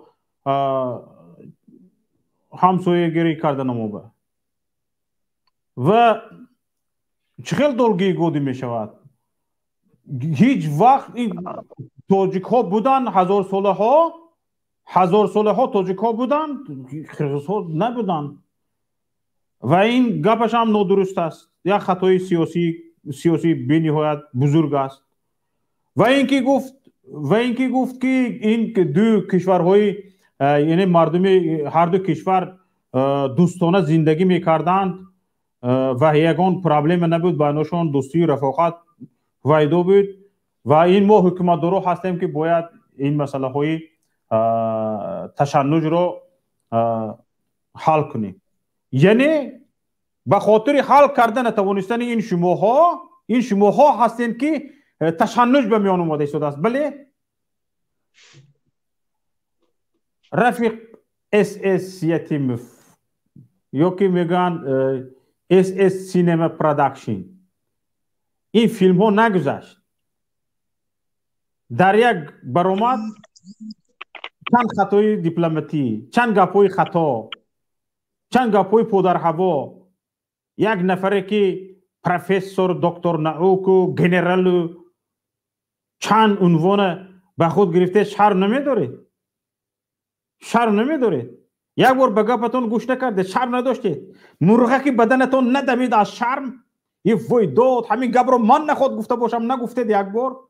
ҳамсоягирӣ карданамоба. Ва чӣ хел долгие годы мешавад? Ҳеҷ вақт ин тоҷикҳо буданд, ҳазорсолаҳо тоҷикҳо буданд, қирғизҳо набуданд. Ва ин гапаш ҳам нодуруст аст. Як хатои сиёсии бениҳоят бузург аст. Ва ин ки гуфт ки ин ду кишварҳои, яъне мардуми ҳар ду кишвар дӯстона зиндагӣ мекарданд ва ягон проблема набуд байношон, дӯстию рафоқат вайдо буд. Ва ин мо ҳукуматдоро ҳастем ки бояд ин масъалаҳои ташаннуҷро ҳал кунем. Яъне ба хотири ҳал карда натавонистани ин шумоҳо ҳастем ки ташаннуҷ ба миён омада истодааст. Бале? Рафиқ СС Ятимов ё ки мегӯянд СС Cinema Production, ин филмҳо нагузашт. Дар як баромад чанд хатои дипломатӣ, чанд гапҳои хато, чанд гапҳои подарҳаво, як нафаре ки профессор, доктор науку, генералу чанд унвона ба худ гирифта, шарм намедоред? Шарм намедоред? Як бор ба гапатон гӯш накардед, шарм надоштед? Мурғаки баданатон надамид аз шарм? И вой дод, ҳамин гапро ман наход гуфта бошам, нагуфтед як бор?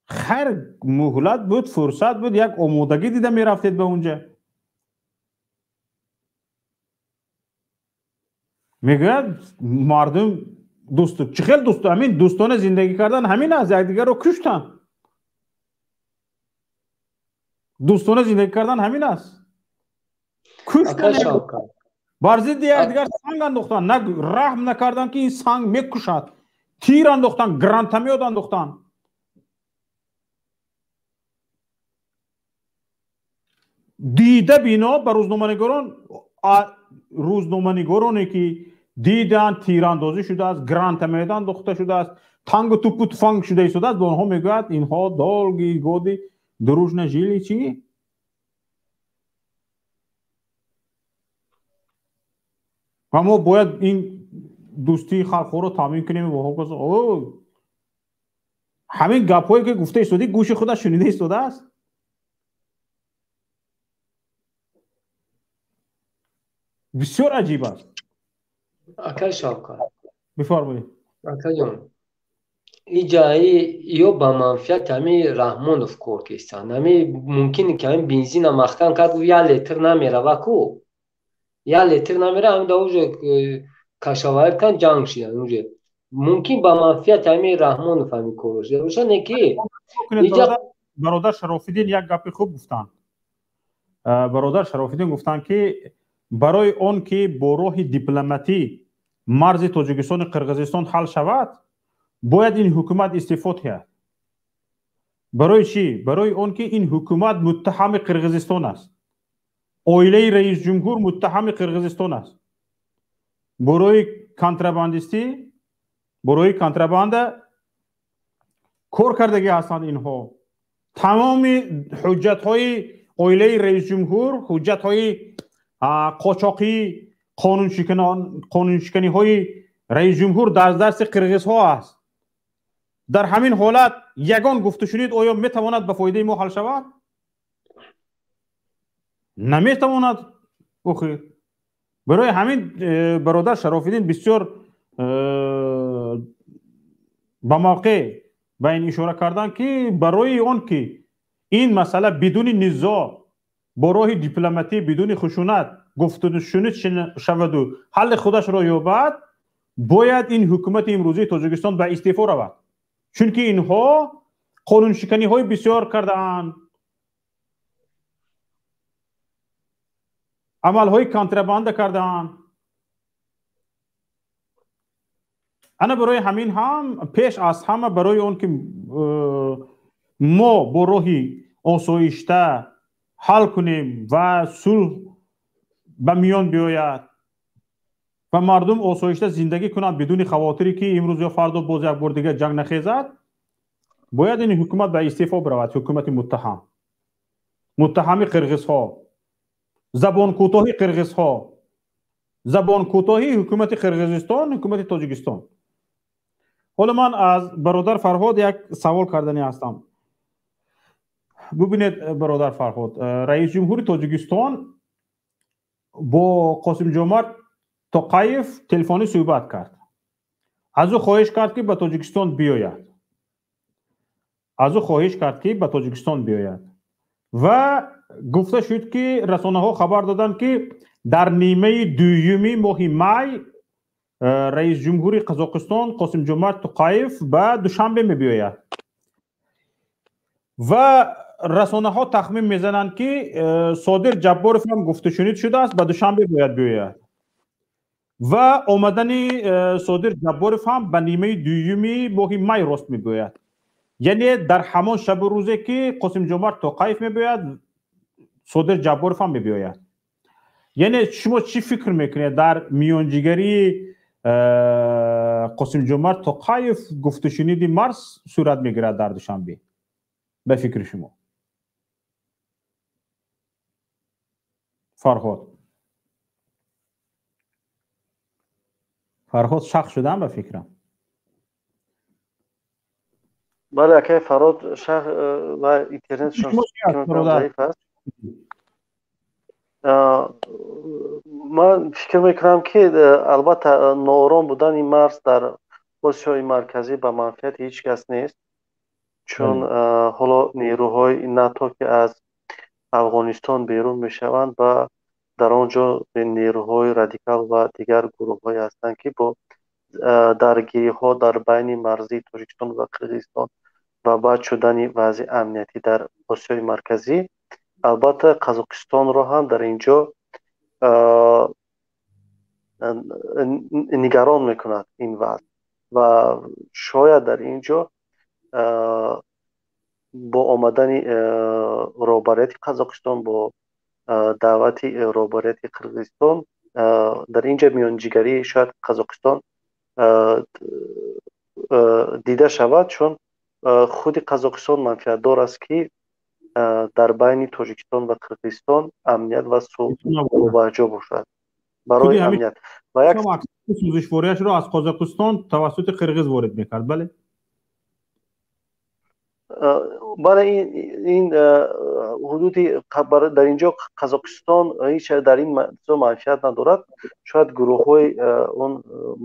Хайр, муҳлат буд, фурсат буд, як омодагӣ дида мерафтед ба унҷа. Мегӯяд мардум дӯст, чӣ хел дӯст? Ҳамин дӯстона зиндагӣ кардан ҳамин аст, якдигарро куштанд. Дӯстона зиндагӣ кардан ҳамин аст. Куштанд, бар зидди якдигар санг андохтанд, на раҳм накарданд, ки ин санг мекушад. Тир андохтанд, гранатомёт андохтанд. Дида бино ба рӯзноманигорон, рӯзноманигороне ки диданд тирандозӣ шудааст, гранатомёт андохта шудааст, тангу тупу туфанг шуда истодааст, ба онҳо мегӯяд инҳо долгие годы дружно жили. Чӣ? Ва мо бояд ин дӯстии халқҳоро таъмин кунем. Ҳамин гапҳое ки гуфта истодӣ, гӯши худаш шунида истодааст. Бисёр аҷиб аст. Акай Шавкат, бифармоед. Акаҷон, иҷаи ё ба манфиати ҳами Раҳмонов кор кестанд. Ҳами мумкин ки ҳами бензина маҳкам кард, як литр намерава ку, як литр намера, ҳами да уже кашаварид кан, ҷанг шидан уже. Мумкин ба манфиати ҳами Раҳмонов ҳами кор шуда бошад, не ки бародар Шарофиддин як гапи хуб гуфтанд. Бародар Шарофиддин гуфтанд, ки барои он ки бо роҳи дипломатӣ марзи Тоҷикистону Қирғизистон ҳал шавад, бояд ин ҳукумат истеъфо диҳад. Барои чӣ? Барои он ки ин ҳукумат муттаҳами Қирғизистон аст. Оилаи раисҷумҳур муттаҳами Қирғизистон аст. Барои контрабандистӣ, барои контрабанда кор кардагӣ ҳастанд инҳо. Тамоми ҳуҷҷатҳои оилаи раисҷумҳур, ҳуҷҷатҳои қочоқӣ, қонуншиканиҳои раисҷумҳур дар дасти қирғизҳо аст. Дар ҳамин ҳолат ягон гуфтушунид оё метавонад ба фоидаи мо ҳал шавад? Наметавонад. Охир барои ҳамин бародар Шарофиддин бисёр ба мавқеъ ба ин ишора карданд, ки барои он ки ин масъала бидуни низоъ, бо роҳи дипломатӣ, бидуни хушунат гуфтушунид шаваду ҳалли худашро ёбад, бояд ин ҳукумати имрӯзии Тоҷикистон ба истеъфо равад, чунки инҳо қонуншиканиҳои бисёр кардаанд, амалҳои контрабанда кардаанд. Ана барои ҳамин ҳам пеш аз ҳама, барои он ки мо бо роҳи осоишта ҳал кунем ва сулҳ ба миён биёяд ва мардум осоишта зиндагӣ кунанд бидуни хавотире ки имрӯз ё фардо боз як бор дигар ҷанг нахезад, бояд ин ҳукумат ба истеъфо биравад. Ҳукумати муттаҳам, муттаҳами қирғизҳо, забонкӯтоҳи қирғизҳо, забонкӯтоҳи ҳукумати Қирғизистон, ҳукумати Тоҷикистон. Ҳоло ман аз бародар Фарҳод як савол карданӣ ҳастам. Бубинед, бародар Фарҳод, раисҷумҳури Тоҷикистон бо Қосимҷомарт Тоқаев телефонӣ суҳбат кард. Аз ӯ хоҳиш кард, ки ба Тоҷикистон биёяд. Аз ӯ хоҳиш кард, ки ба Тоҷикистон биёяд. Ва гуфта шуд, ки расонаҳо хабар доданд, ки дар нимаи дуюми моҳи май раисҷумҳури Қазоқистон Қосимҷомарт Тоқаев ба Душанбе мебиёяд. Ва расонаҳо тахмин мезананд, ки Содир Ҷабборов ҳам гуфтушунид шудааст, ба Душанбе бояд биёяд. Ва омадани Содир Ҷабборов ҳам ба нимаи дуюми моҳи май рост мебиёяд. Яъне дар ҳамон шабу рӯзе ки Қосимҷомарт Тоқаев мебиёяд, Содир Ҷабборов ҳам мебиёяд. Яъне шумо чӣ фикр мекунед, дар миёнҷигарии Қосимҷомарт Тоқаев гуфтушуниди марз сурат мегирад дар Душанбе? Ба фикри шумо, Фарҳод? Фарҳод шах шудам ба фикрам. Бале, акай Фарҳод шах ва интернетшон заиф аст. Ман фикр мекунам, ки албатта ноором будани марз дар Осиёи Марказӣ ба манфиати ҳеҷ кас нест. Чун ҳоло нерӯҳои НАТО ки аз Афғонистон берун мешаванд ва дар он ҷо нерӯҳои радикал ва дигар гурӯҳҳое ҳастанд, ки бо даргириҳо дар байни марзии Тоҷикистон ва Қирғизистон ва бад шудани вазъи амниятӣ дар Осиёи Марказӣ, албатта Қазоқистонро ҳам дар ин ҷо нигарон мекунад ин вазъ ва шояд дар ин ҷо бо омадани роҳбарияти Қазоқистон, бо даъвати роҳбарияти Қирғизистон дар ин ҷо миёнҷигарии шояд Қазоқистон дида шавад, чун худи Қазоқистон манфиатдор аст, ки дар байни Тоҷикистон ва Қирғизистон амният ва сулҳ мубаҷо бошад барои амният. Ва як сӯзишвориашро аз Қазоқистон тавассути қирғиз ворид мекард, бале? Бале, ин ҳудуди дар ин ҷо Қазоқистон ҳеҷ дар ин мавзӯъ манфиат надорад. Шояд гурӯҳҳои он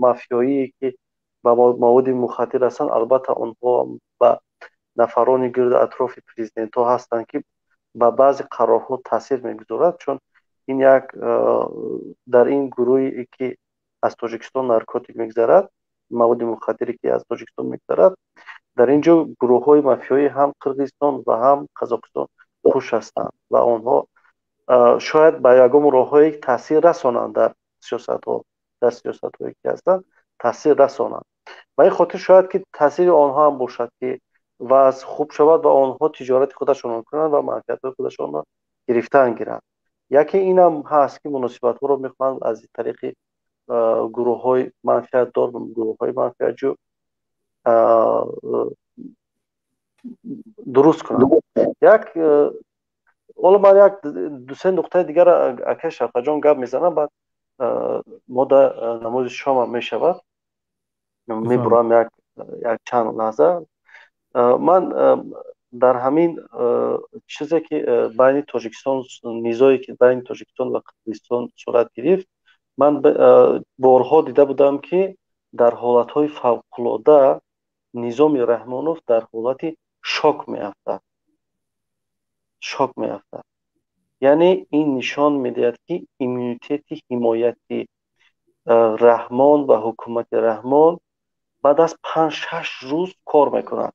мафиёие ки ба маводи мухаддир ҳастанд, албатта онҳо ба нафарони гирду атрофи президентҳо ҳастанд, ки ба баъзе қарорҳо таъсир мегузорад, чун ин як дар ин гурӯҳе ки аз Тоҷикистон наркотик мегузарад, маводи мухаддире ки аз Тоҷикистон мегузарад, дар ин ҷо гурӯҳҳои мафиёӣ ҳам Қирғизистон ва ҳам Қазоқистон хуш ҳастанд ва онҳо шояд ба ягон роҳҳое таъсир расонанд дар сиёсатҳо, дар сиёсатҳое ки ҳастанд таъсир расонанд. Ба ин хотир шояд ки таъсири онҳо ҳам бошад, ки вазъ хуб шавад ва онҳо тиҷорати худашонро кунанд ва манфиатҳои худашонро гирифтан гиранд. Яке инам ҳаст, ки муносибатҳоро мехоҳанд аз тариқи гурӯҳҳои манфиатдор, гурӯҳҳои манфиатҷӯ дуруст кунанд. Як ҳоло ман як ду-се нуқтаи дигар акай Шавқатҷон гап мезанам, баъд мо да намози шомам мешавад, мебурам як чанд лаҳза. Ман дар ҳамин чизе ки байни Тоҷикистон, низое ки байни Тоҷикистон ва Қирғизистон сурат гирифт, ман борҳо дида будам, ки дар ҳолатҳои фавқулода Низоми Раҳмонов дар ҳолати шок меафтад, шок меафтад. Яъне ин нишон медиҳад, ки иммунитети ҳимояти Раҳмон ва ҳукумати Раҳмон баъд аз 5-6 рӯз кор мекунад.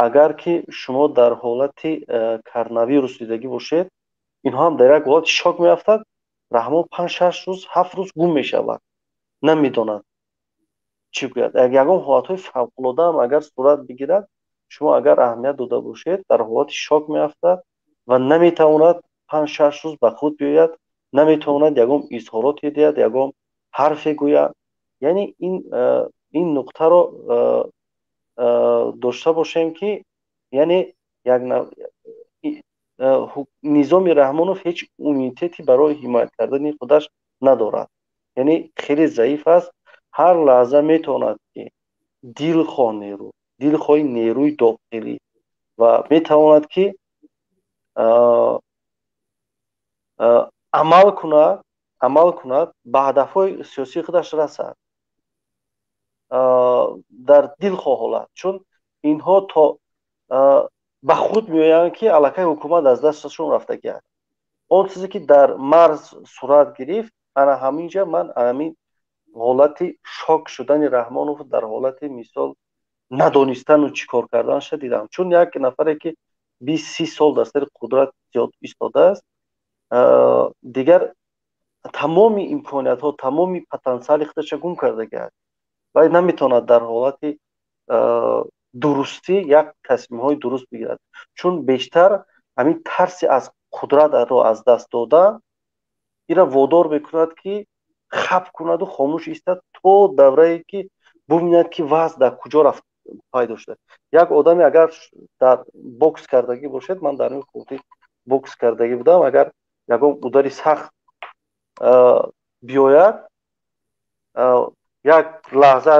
Агар ки шумо дар ҳолати коронавирус дидагӣ бошед, инҳо ҳам дар як ҳолати шок меафтад. Раҳмон 5-6 рӯз, 7 рӯз гум мешавад, намедонад чӣ гӯяд. Ягон ҳолатҳои фавқулода ҳам агар сурат бигирад, шумо агар аҳамият дода бошед, дар ҳолати шок меафтад ва наметавонад 5-6 рӯз ба худ биёяд, наметавонад ягон изҳороте диҳад, ягон ҳарфе гӯяд. Яъне ин нуқтаро дошта бошем, ки яъне як Низоми Раҳмонов ҳеҷ иммунитети барои ҳимоят кардани худаш надорад, яъне хеле заиф аст. Ҳар лаҳза метавонад ки дилхоҳ нерӯ, дилхоҳи нерӯи дохилӣ ва метавонад ки амал кунад, ба ҳадафҳои сиёсии худаш расад дар дилхоҳ ҳолат, чун инҳо то ба худ меоянд, ки аллакай ҳукумат аз дасташон рафтагӣ аст. Он чизе ки дар марз сурат гирифт, ана ҳамин ҷа ман ҳамин ҳолати шок шудани Раҳмонов дар ҳолати мисол надонистану чӣ кор карданша дидам. Чун як нафаре ки 20-30 сол дар сари қудрат зиёд истодааст, дигар тамоми имкониятҳо, тамоми потенсиали худаша гум кардагӣ аст ва наметавонад дар ҳолати дурустӣ як тасмимҳои дуруст бигирад, чун бештар ҳамин тарси аз қудратро аз даст дода инро водор мекунад, ки хап кунаду хомӯш истад то даврае ки бубинад, ки вазъ дар куҷо рафт пайдо шуда. Як одаме агар дар бокс кардагӣ бошед, ман дар ин хурдӣ бокс кардагӣ будам, агар ягон удари сахт биёяд, як лаҳза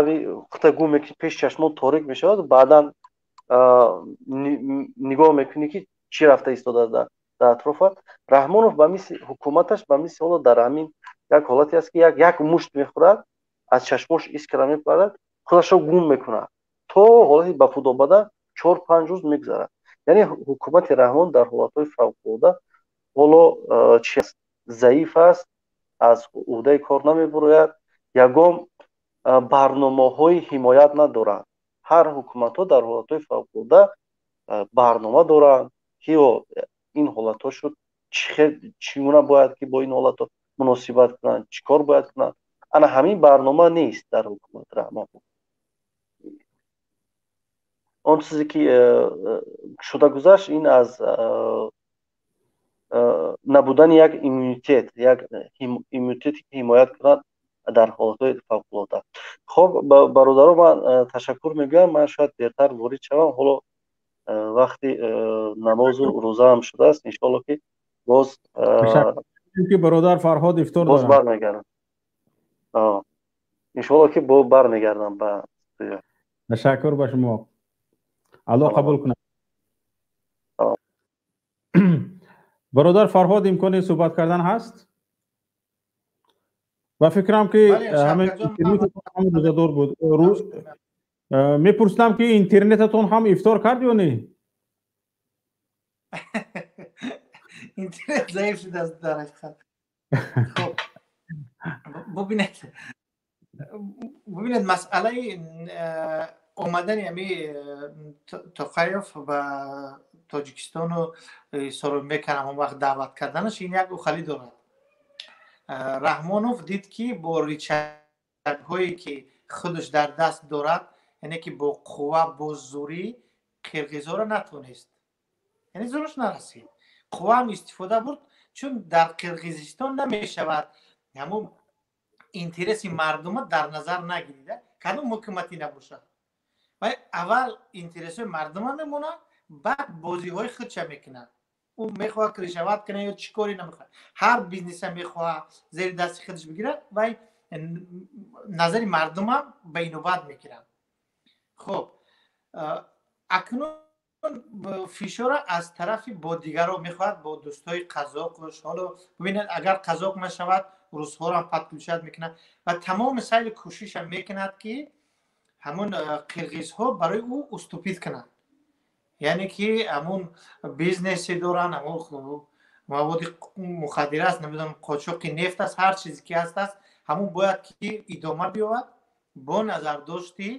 хута гум мекунӣ, пеши чашмон торик мешавад, баъдан нигоҳ мекунӣ, ки чӣ рафта истодааст дар атрофат. Раҳмонов ба мисли ҳукуматаш, ба мисли ҳоло дар ҳамин як ҳолате аст, ки як мушт мехӯрад, аз чашмош искра мепарад, худашро гум мекунад то ҳолати ба худ омада 4-5 рӯз мегузарад. Яъне ҳукумати Раҳмон дар ҳолатҳои фавқулода ҳоло чи аст? Заиф аст, аз ӯҳдаи кор намебурояд, ягон барномаҳои ҳимоят надоранд. Ҳар ҳукуматҳо дар ҳолатҳои фавқулода барнома доранд, ки ин ҳолатҳо шуд, чӣ гуна бояд ки бо ин ҳолатҳо муносибат кунанд, чӣ кор бояд кунанд. Ана ҳамин барнома нест дар ҳукумати Раҳмон. Он чизе ки шуда гузашт, ин аз набудани як иммунитет, як иммунитете ки ҳимоят кунад дар ҳолатҳои фавқулода. Хоб, бародаро, ман ташаккур мегӯям. Ман шояд дертар ворид шавам, ҳоло вақти намозу рӯзаам шудааст. Иншоалло ки боз ки бародар Фарҳод ифтор боз бармегардам. Иншоалло ки бармегардам ба студия. Ташаккур ба шумо, Аллоҳ қабул кунад. Бародар Фарҳод, имкони суҳбат кардан ҳаст? Ва фикрам ки ҳамин рӯзадор буд. Мепурсидам ки интернетатон ҳам ифтор кард ё не? Интернет заиф шудааст дар ҳақиқат. Хоб, бубинед, масъалаи омадани ами Тоқаев ба Тоҷикистону Сооронбек ҳамон вақт даъват карданаш ин як ухалӣ дорад. Раҳмонов дид, ки бо рычагҳое ки худаш дар даст дорад, яъне ки бо қувва, бо зӯрӣ қирғизҳоро натонист, яъне зӯраш нарасид, қувваам истифода бурд, чун дар Қирғизистон намешавад ҳамун интереси мардума дар назар нагирида, кадом ҳукуматӣ набошад. Вай аввал интересҳои мардума мемонад, баъд бозиҳои худша мекунад. Ӯ мехоҳад кришават кунад ё чӣ коре намехоҳад, ҳар бизнеса мехоҳад зери дасти худаш бигирад, вай назари мардумам ба инобат мегирад. Хоб, акнун фишора аз тарафи бо дигарро мехоҳад, бо дӯстои қазоқш. Ҳоло бибинед, агар қазоқ нашавад, русҳоро подключать мекунад ва тамоми сайли кӯшиша мекунад, ки ҳамун қирғизҳо барои ӯ уступить кунанд, яъне ки ҳамун бизнесе доранд, ҳамун маводи мухаддир аст, намедонам, қочоқи нефт аст, ҳар чизе ки ҳаст аст, ҳамун бояд ки идома биёбад бо назардошти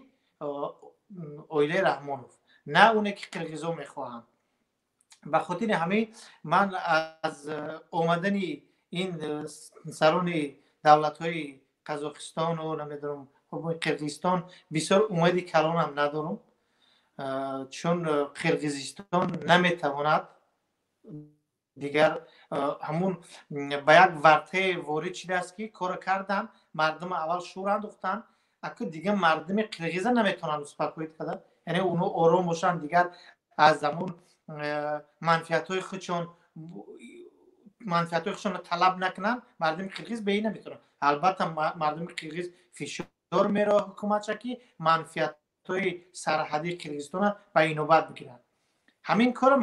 оилаи Раҳмонов, на оне ки қирғизҳо мехоҳанд. Ба хотири ҳамин ман аз омадани ин сарони давлатҳои Қазоқистону, намедонам, Қирғизистон бисёр умеди калонам надорам, чун Қирғизистон наметавонад дигар ҳамун ба як вартае ворид шудааст, ки кора кардан, мардума аввал шӯр андохтанд, аку дигар мардуми қирғиза наметавонанд успокоить кардан, яъне онҳо ором бошанд, дигар аз ҳамун манфиатҳои худшонро талаб накунанд. Мардуми қирғиз ба ин наметавонанд. Албатта, мардуми қирғиз фишор мероҳад ҳукуматша, ки манфиатҳои сарҳадии Қирғизистонро ба инобат бигиранд. Ҳамин корро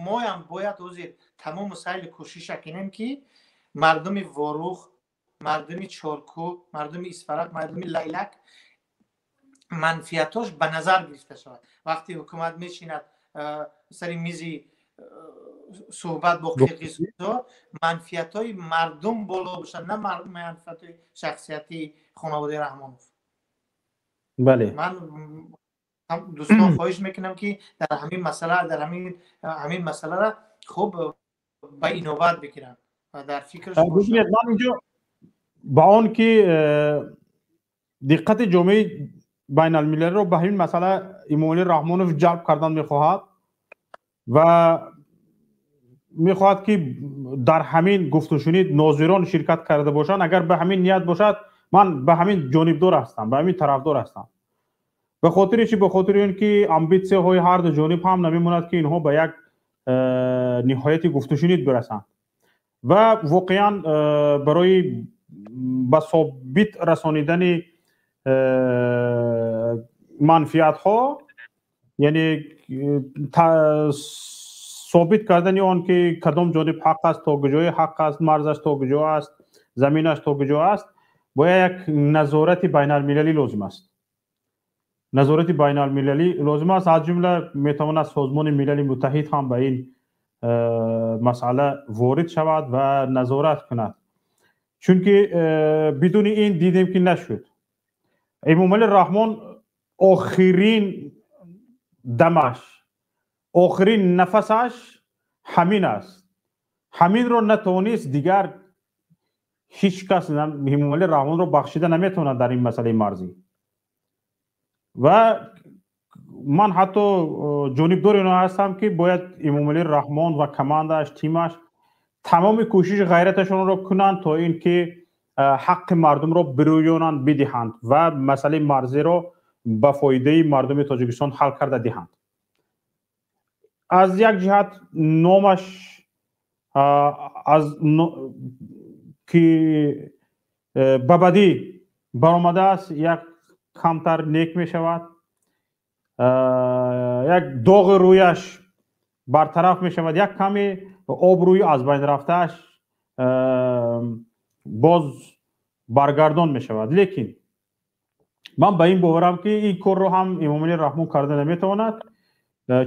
моям бояд ҳозир тамому сайли кӯшиша кунем, ки мардуми Ворух, мардуми Чоркӯ, мардуми Исфарак, мардуми Лайлак манфиатош ба назар гирифта шавад. Вақте ҳукумат мешинад сари мизи суҳбат бо қирғизҳо, манфиатҳои мардум боло бошад, на манфиатҳои шахсиятии хонаводаи Раҳмонов. Бале. Ман дӯстон хоҳиш мекунам, ки дар ҳамин масъалара хуб ба инобат бигиранд ва дар фикраш. Ман инҷо ба он ки диққати ҷомеаи байналмилалиро ба ҳамин масъала Эмомалӣ Раҳмонов ҷалб кардан мехоҳад ва мехоҳад, ки дар ҳамин гуфтушунид нозирон ширкат карда бошанд, агар ба ҳамин ният бошад, ман ба ҳамин ҷонибдор ҳастам, ба ҳамин тарафдор ҳастам. Ба хотири чи? Ба хотири он ки амбитсияҳои ҳарду ҷониб ҳам намемонад, ки инҳо ба як ниҳояти гуфтушунид бирасанд ва воқеан барои ба собит расонидани манфиатҳо, яъне собит кардани он ки кадом ҷониб ҳақ аст, то куҷои ҳақ аст, марзаш то куҷо аст, заминаш то куҷо аст, бояд як назорати байналмилалӣ лозим аст. Назорати байналмилалӣ лозим аст, аз ҷумла метавонад Созмони Милали Муттаҳид ҳам ба ин масъала ворид шавад ва назорат кунад, чунки бидуни ин дидем ки нашуд. Эмомалӣ Раҳмон охирин дамаш, охирин нафасаш ҳамин аст. Ҳаминро натавонист, дигар ҳеҷ кас Эмомалӣ Раҳмонро бахшида наметавонад дар ин масъалаи марзӣ. Ва ман ҳатто ҷонибдори оно ҳастам, ки бояд Эмомалӣ Раҳмон ва командааш, тимаш тамоми кӯшиши ғайраташонро кунанд, то ин ки ҳаққи мардумро бирӯёнанд, бидиҳанд ва масъалаи марзиро ба фоидаи мардуми Тоҷикистон ҳал карда диҳанд. Аз як ҷиҳат номаш аз ки ба бадӣ баромадааст, як камтар нек мешавад, як доғи рӯяш бартараф мешавад, як каме обрӯи аз байн рафтааш боз баргардон мешавад. Лекин ман ба ин боварам, ки ин корро ҳам Эмомалӣ Раҳмон карда наметавонад.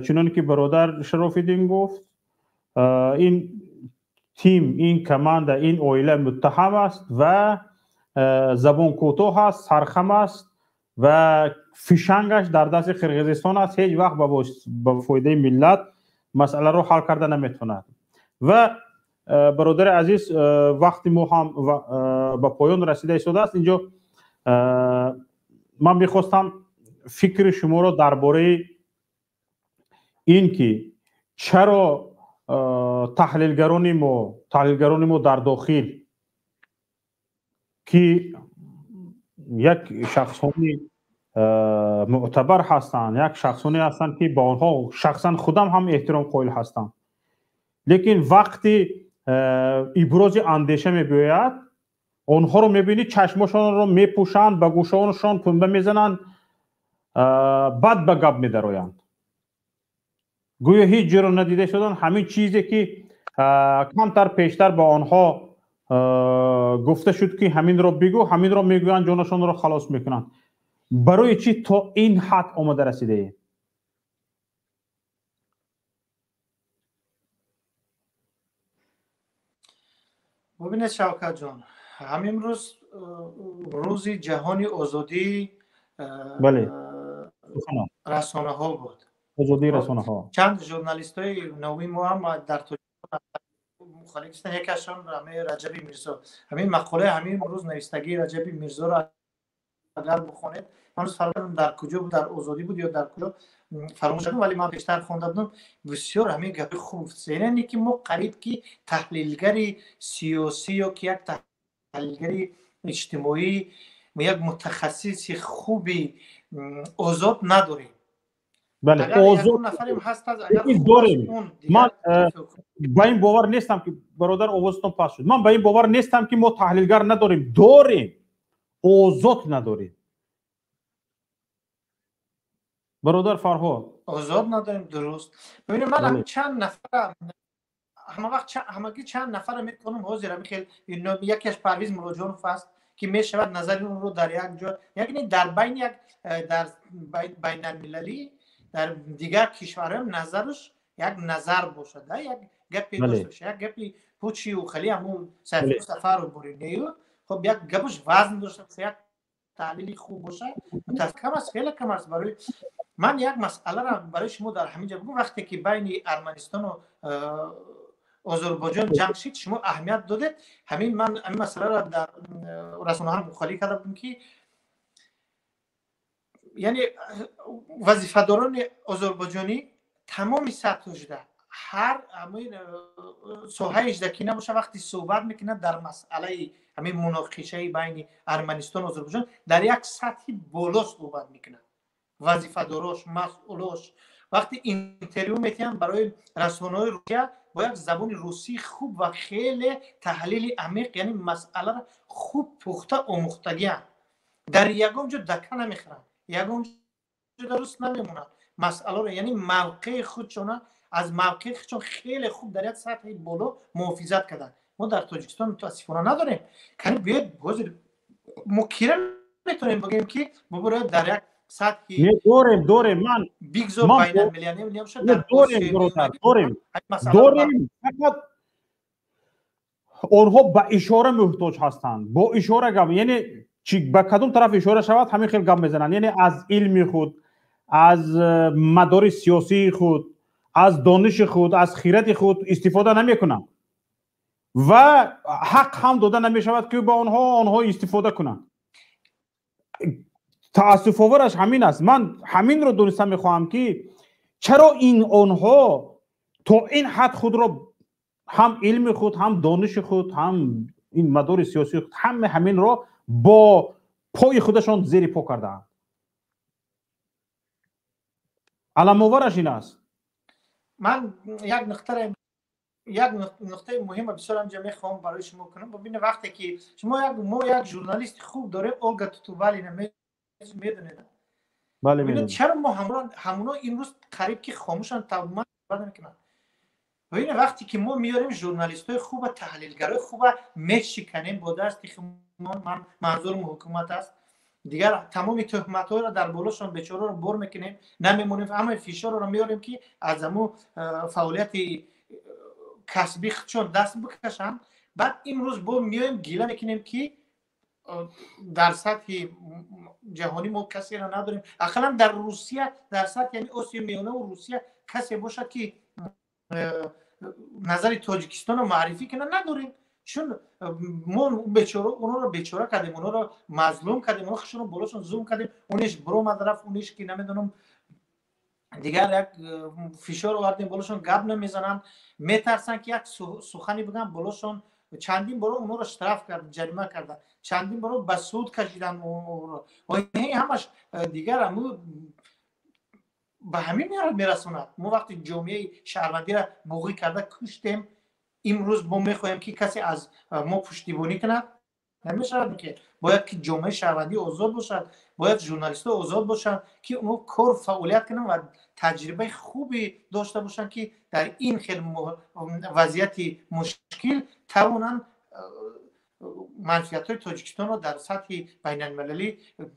Чуноне ки бародар Шарофиддин гуфт, ин тим, ин команда, ин оила муттаҳам аст ва забон кӯтоҳ аст, сархам аст ва фишангаш дар дасти Қирғизистон аст. Ҳеҷ вақт ба фоидаи миллат масъаларо ҳал карда наметавонад. Ва бародари азиз, вақти мо ҳам ба поён расида истодааст. Инҷо ман мехостам фикри шуморо дар бораи ин ки чаро таҳлилгарони мо дар дохил, ки як шахсони мӯътабар ҳастанд, як шахсоне ҳастанд, ки ба онҳо шахсан худам ҳам эҳтиром қоил ҳастам, лекин вақти ибрози андеша мебиёяд, онҳоро мебинӣ чашмошонро мепӯшанд, ба гӯшонашон пунба мезананд, бад ба гап медароянд, гӯё ҳеҷ ҷоро надида шуданд. Ҳамин чизе ки камтар пештар ба онҳо гуфта шуд, ки ҳаминро бигӯ, ҳаминро мегӯянд, ҷонашонро халос мекунанд. Барои чӣ то ин ҳад омада расидаем? Бубинед, Шавкатҷон, ҳамин рӯз рӯзи ҷаҳони озодии расонаҳо буд. Озодии расонаҳо. Чанд журналистҳои нави мо ҳам дар Тоҷикистон мухолиф ҳастанд. Якеашон ҳамин Раҷаби Мирзо. Ҳамин мақолаи ҳамин рӯз навиштагии Раҷаби Мирзоро агар бихонед, ман рӯз фаромӯш дар куҷо буд, дар Озодӣ буд ё дар куҷо фаромӯш кардам, вале ман пештар хонда будам. Бисёр ҳамин гапи хуб гуфт. Яъне ки мо қариб ки таҳлилгари сиёсӣ ё ки як таҳлилгари иҷтимоӣ, як мутахассиси хуби озод надорем. Бале, озод нафарем ҳаст, агар дорем. Ман ба ин бовар нестам, ки бародар овозатон паст шуд. Ман ба ин бовар нестам, ки мо таҳлилгар надорем. Дорем, озод надорем. Бародар Фарҳод, озод надорем, дуруст. Бибинед, ман чанд нафара ҳама вақт ҳамагӣ чанд нафара метавонам ҳозир ҳамин хел, якеаш Парвиз Муллоҷонов аст, ки мешавад назари онро дар як ҷо, яъне дар байни як дар байналмилалӣ, дар дигар кишварҳо назараш як назар бошад, як гапе дошта бошад, як гапи пучию хали ҳамун Сайфулло Сафаров буринею, хоб як гапаш вазн дошта бошад, як таҳлили хуб бошад. Кам аст, хеле кам аст. Барои ман як масъаларо барои шумо дар ҳамин ҷо бигӯм. Вақте ки байни Арманистону Озарбойҷон ҷанг шид, шумо аҳамият додед. Ҳамин ман ҳамин масъаларо дар расонаҳо мухолиф карда будам, ки яъне вазифадорони озарбойҷонӣ тамоми сатҳ шуда, ҳар ҳамин соҳаи ки набоша, вақте суҳбат мекунад дар масъалаи ҳамин муноқишаи байни Арманистон Озарбойҷон, дар як сатҳи боло суҳбат мекунад. Вазифадорош, масъулош вақте интервю метиҳанд барои расонаҳои Русия, бо як забони русии хуб ва хеле таҳлили амиқ, яъне масъаларо хуб пухта омӯхтагианд. Дар ягон ҷо дака намехӯранд, ягон ҷо дуруст намемонанд масъаларо, яъне мавқеи худшона аз мавқеи худшон хеле хуб дар як сатҳи боло муҳофизат карданд. Мо дар Тоҷикистон мутаассифона надорем. Кани биёед, ҳозир мо кира метавонем бигӯем, ки бубуред дар як сатҳи дорем, дорем, ман бигзор байналмилалӣ набошад, дорем, бародар, дорем, дорем. Фақат онҳо ба ишора муҳтоҷ ҳастанд, бо ишора гап, яъне чи ба кадом тараф ишора шавад, ҳамин хел гап мезананд. Яъне аз илми худ, аз мадори сиёсии худ, аз дониши худ, аз хирати худ истифода намекунанд ва ҳақ ҳам дода намешавад, ки ба онҳо истифода кунанд. Таассуфовараш ҳамин аст. Ман ҳаминро дониста мехоҳам, ки чаро ин онҳо то ин ҳад худро, ҳам илми худ, ҳам дониши худ, ҳам ин мадори сиёсии худ, ҳама ҳаминро бо пои худашон зери по кардаанд. Аламовараш ин аст. Ман як нуқтаи муҳима бисёр ҳамҷа мехоҳам барои шумо кунам. Бибинед, вақте ки шумо мо як журналисти хуб дорем, Олга Тутубалина, медонед? Бале, медонам. Чаро мо ҳамоно имрӯз қариб ки хомӯшанд, тамоман намекунанд? Бибинед, вақте ки мо меорем журналистҳои хуба, таҳлилгарои хуба, мешиканем бо дасти худмон, ман манзурам ҳукумат аст, дигар тамоми тӯҳматҳоро дар болошон бечораро бор мекунем, намемонем, ҳамаи фишорро меорем, ки аз ҳамун фаъолияти касбӣ худшон даст бикашанд. Баъд имрӯз бо меоем гила мекунем, ки дар сатҳи ҷаҳонӣ мо касеро надорем. Ақаллан дар Русия, дар сатҳи ҳамин Осиёи Миёнаву Русия касе бошад, ки назари Тоҷикистонро муаррифӣ кунад, надорем. Чун мо бечора онҳоро бечора кардем, онҳоро мазлум кардем, онҳо худшонро болошон зулм кардем. Онеш биромад рафт, онеш ки намедонам дигар як фишор овардем болошон, гап намезананд, метарсанд, ки як сухане бигӯянд болошон. Чандин бор онҳоро штраф кард, ҷарима карданд, чандин бор ба суд кашиданд. Ҳамаш дигар аму ба ҳамин мерасонад. Мо вақти ҷомеаи шаҳрвандиро буғӣ карда куштем, имрӯз мо мехоҳем, ки касе аз мо пуштибонӣ кунад. Намешавад, ки бояд ки ҷомеаи шаҳрвандӣ озод бошад, бояд журналистҳо озод бошанд, ки онҳо кор фаъолият кунанд ва таҷрибаи хубе дошта бошанд, ки дар ин хел вазъияти мушкил тавонанд манфиатҳои Тоҷикистонро дар сатҳи байналмилалӣ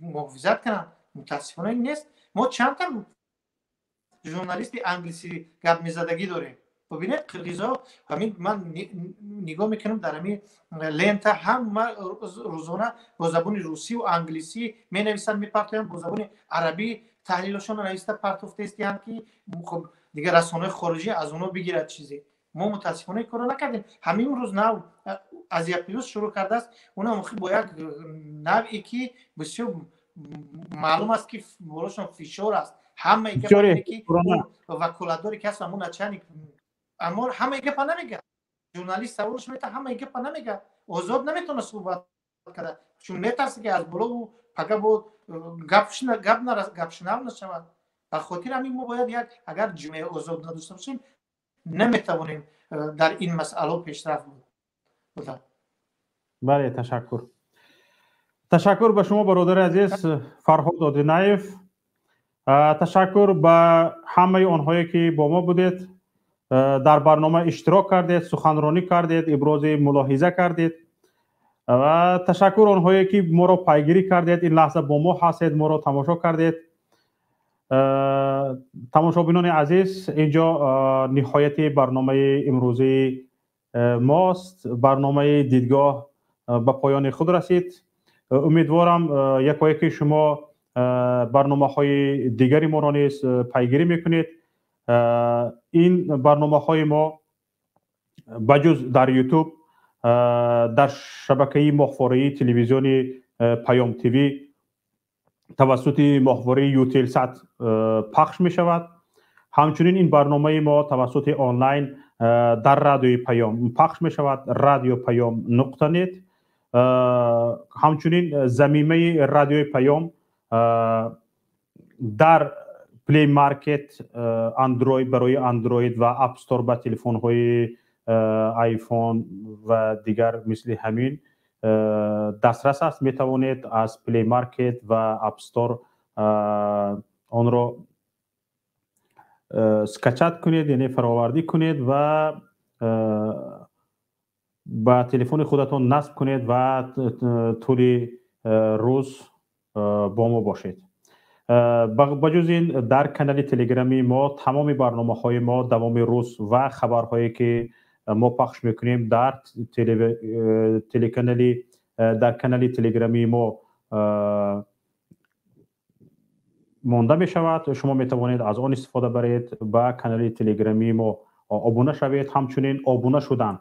муҳофизат кунанд. Мутаассифона ин нест. Мо чандта журналисти англисӣ гап мезадагӣ дорем. Бибинед, қирғизҳо, ҳамин ман нигоҳ мекунам дар ҳамин лента, ҳама рӯзона бо забони русӣ ва англисӣ менависанд, мепартоянд, бо забони арабӣ таҳлилошонро нависта партофтаистиянд, ки хуб дигар расонаҳои хориҷӣ аз онҳо бигирад чизе. Мо мутаассифона ин корро накардем. Ҳамин рӯз нав Азия Плюс шурӯъ кардааст, онам бо як навъе, ки бисёр маълум аст, ки болошон фишор аст. Ҳамаи гапе ки ваколатдоре ки ҳаст, ҳамон начальник, аммо ҳамаи гапа намегӯяд. Журналист саволш метавад, ҳамаи гапа намегӯяд, озод наметавонад суҳбат карда, чун метарсад, ки аз боло ӯ пага бо гапшунав нашавад. Ба хотири ҳамин мо бояд як, агар ҷомеаи озод надошта бошем, наметавонем дар ин масъалаҳо пешрафт буда. Бале, ташаккур. Ташаккур ба шумо, бародари азиз Фарҳод Одинаев. Ташаккур ба ҳамаи онҳое, ки бо мо будед, дар барнома иштирок кардед, суханронӣ кардед, ибрози мулоҳиза кардед. Ва ташаккур онҳое, ки моро пайгирӣ кардед, ин лаҳза бо мо ҳастед, моро тамошо кардед. Тамошобинони азиз, инҷо ниҳояти барномаи имрӯзии мост. Барномаи дидгоҳ ба поёни худ расид. Умедворам, якояки шумо барномаҳои дигари моро низ пайгирӣ мекунед. Ин барномаҳои мо ба ҷуз дар Ютуб, дар шабакаи моҳвораии телевизиони Паём ТВ тавассути моҳвораи Ютелсат пахш мешавад. Ҳамчунин ин барномаи мо тавассути онлайн дар радиои Паём пахш мешавад, радио Паём нуқта нет. Ҳамчунин замимаи радиои Паём дар Play Market Android барои Android ва App Store ба телефонҳои iPhone ва дигар мисли ҳамин дастрас аст. Метавонед аз Play Market ва App Store онро скачать кунед, яъне фаровардӣ кунед ва ба телефони худатон насб кунед ва тӯли рӯз бо мо бошед. Ба ҷуз ин, дар канали телеграмии мо тамоми барномаҳои мо давоми рӯз ва хабарҳое ки мо пахш мекунем дар телеканали дар канали телеграмии мо монда мешавад. Шумо метавонед аз он истифода баред, ба канали телеграмии мо обуна шавед. Ҳамчунин обуна шудан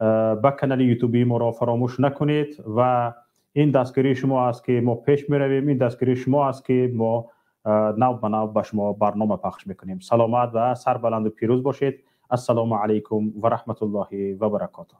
ба канали ютубии моро фаромӯш накунед ва ин дастгирии шумо аст ки мо пеш меравем, ин дастгирии шумо аст ки мо нав ба нав ба шумо барнома пахш мекунем. Саломат ва сарбаланду пирӯз бошед. Ассалому алайкум ва раҳматуллоҳи ва баракотуҳ.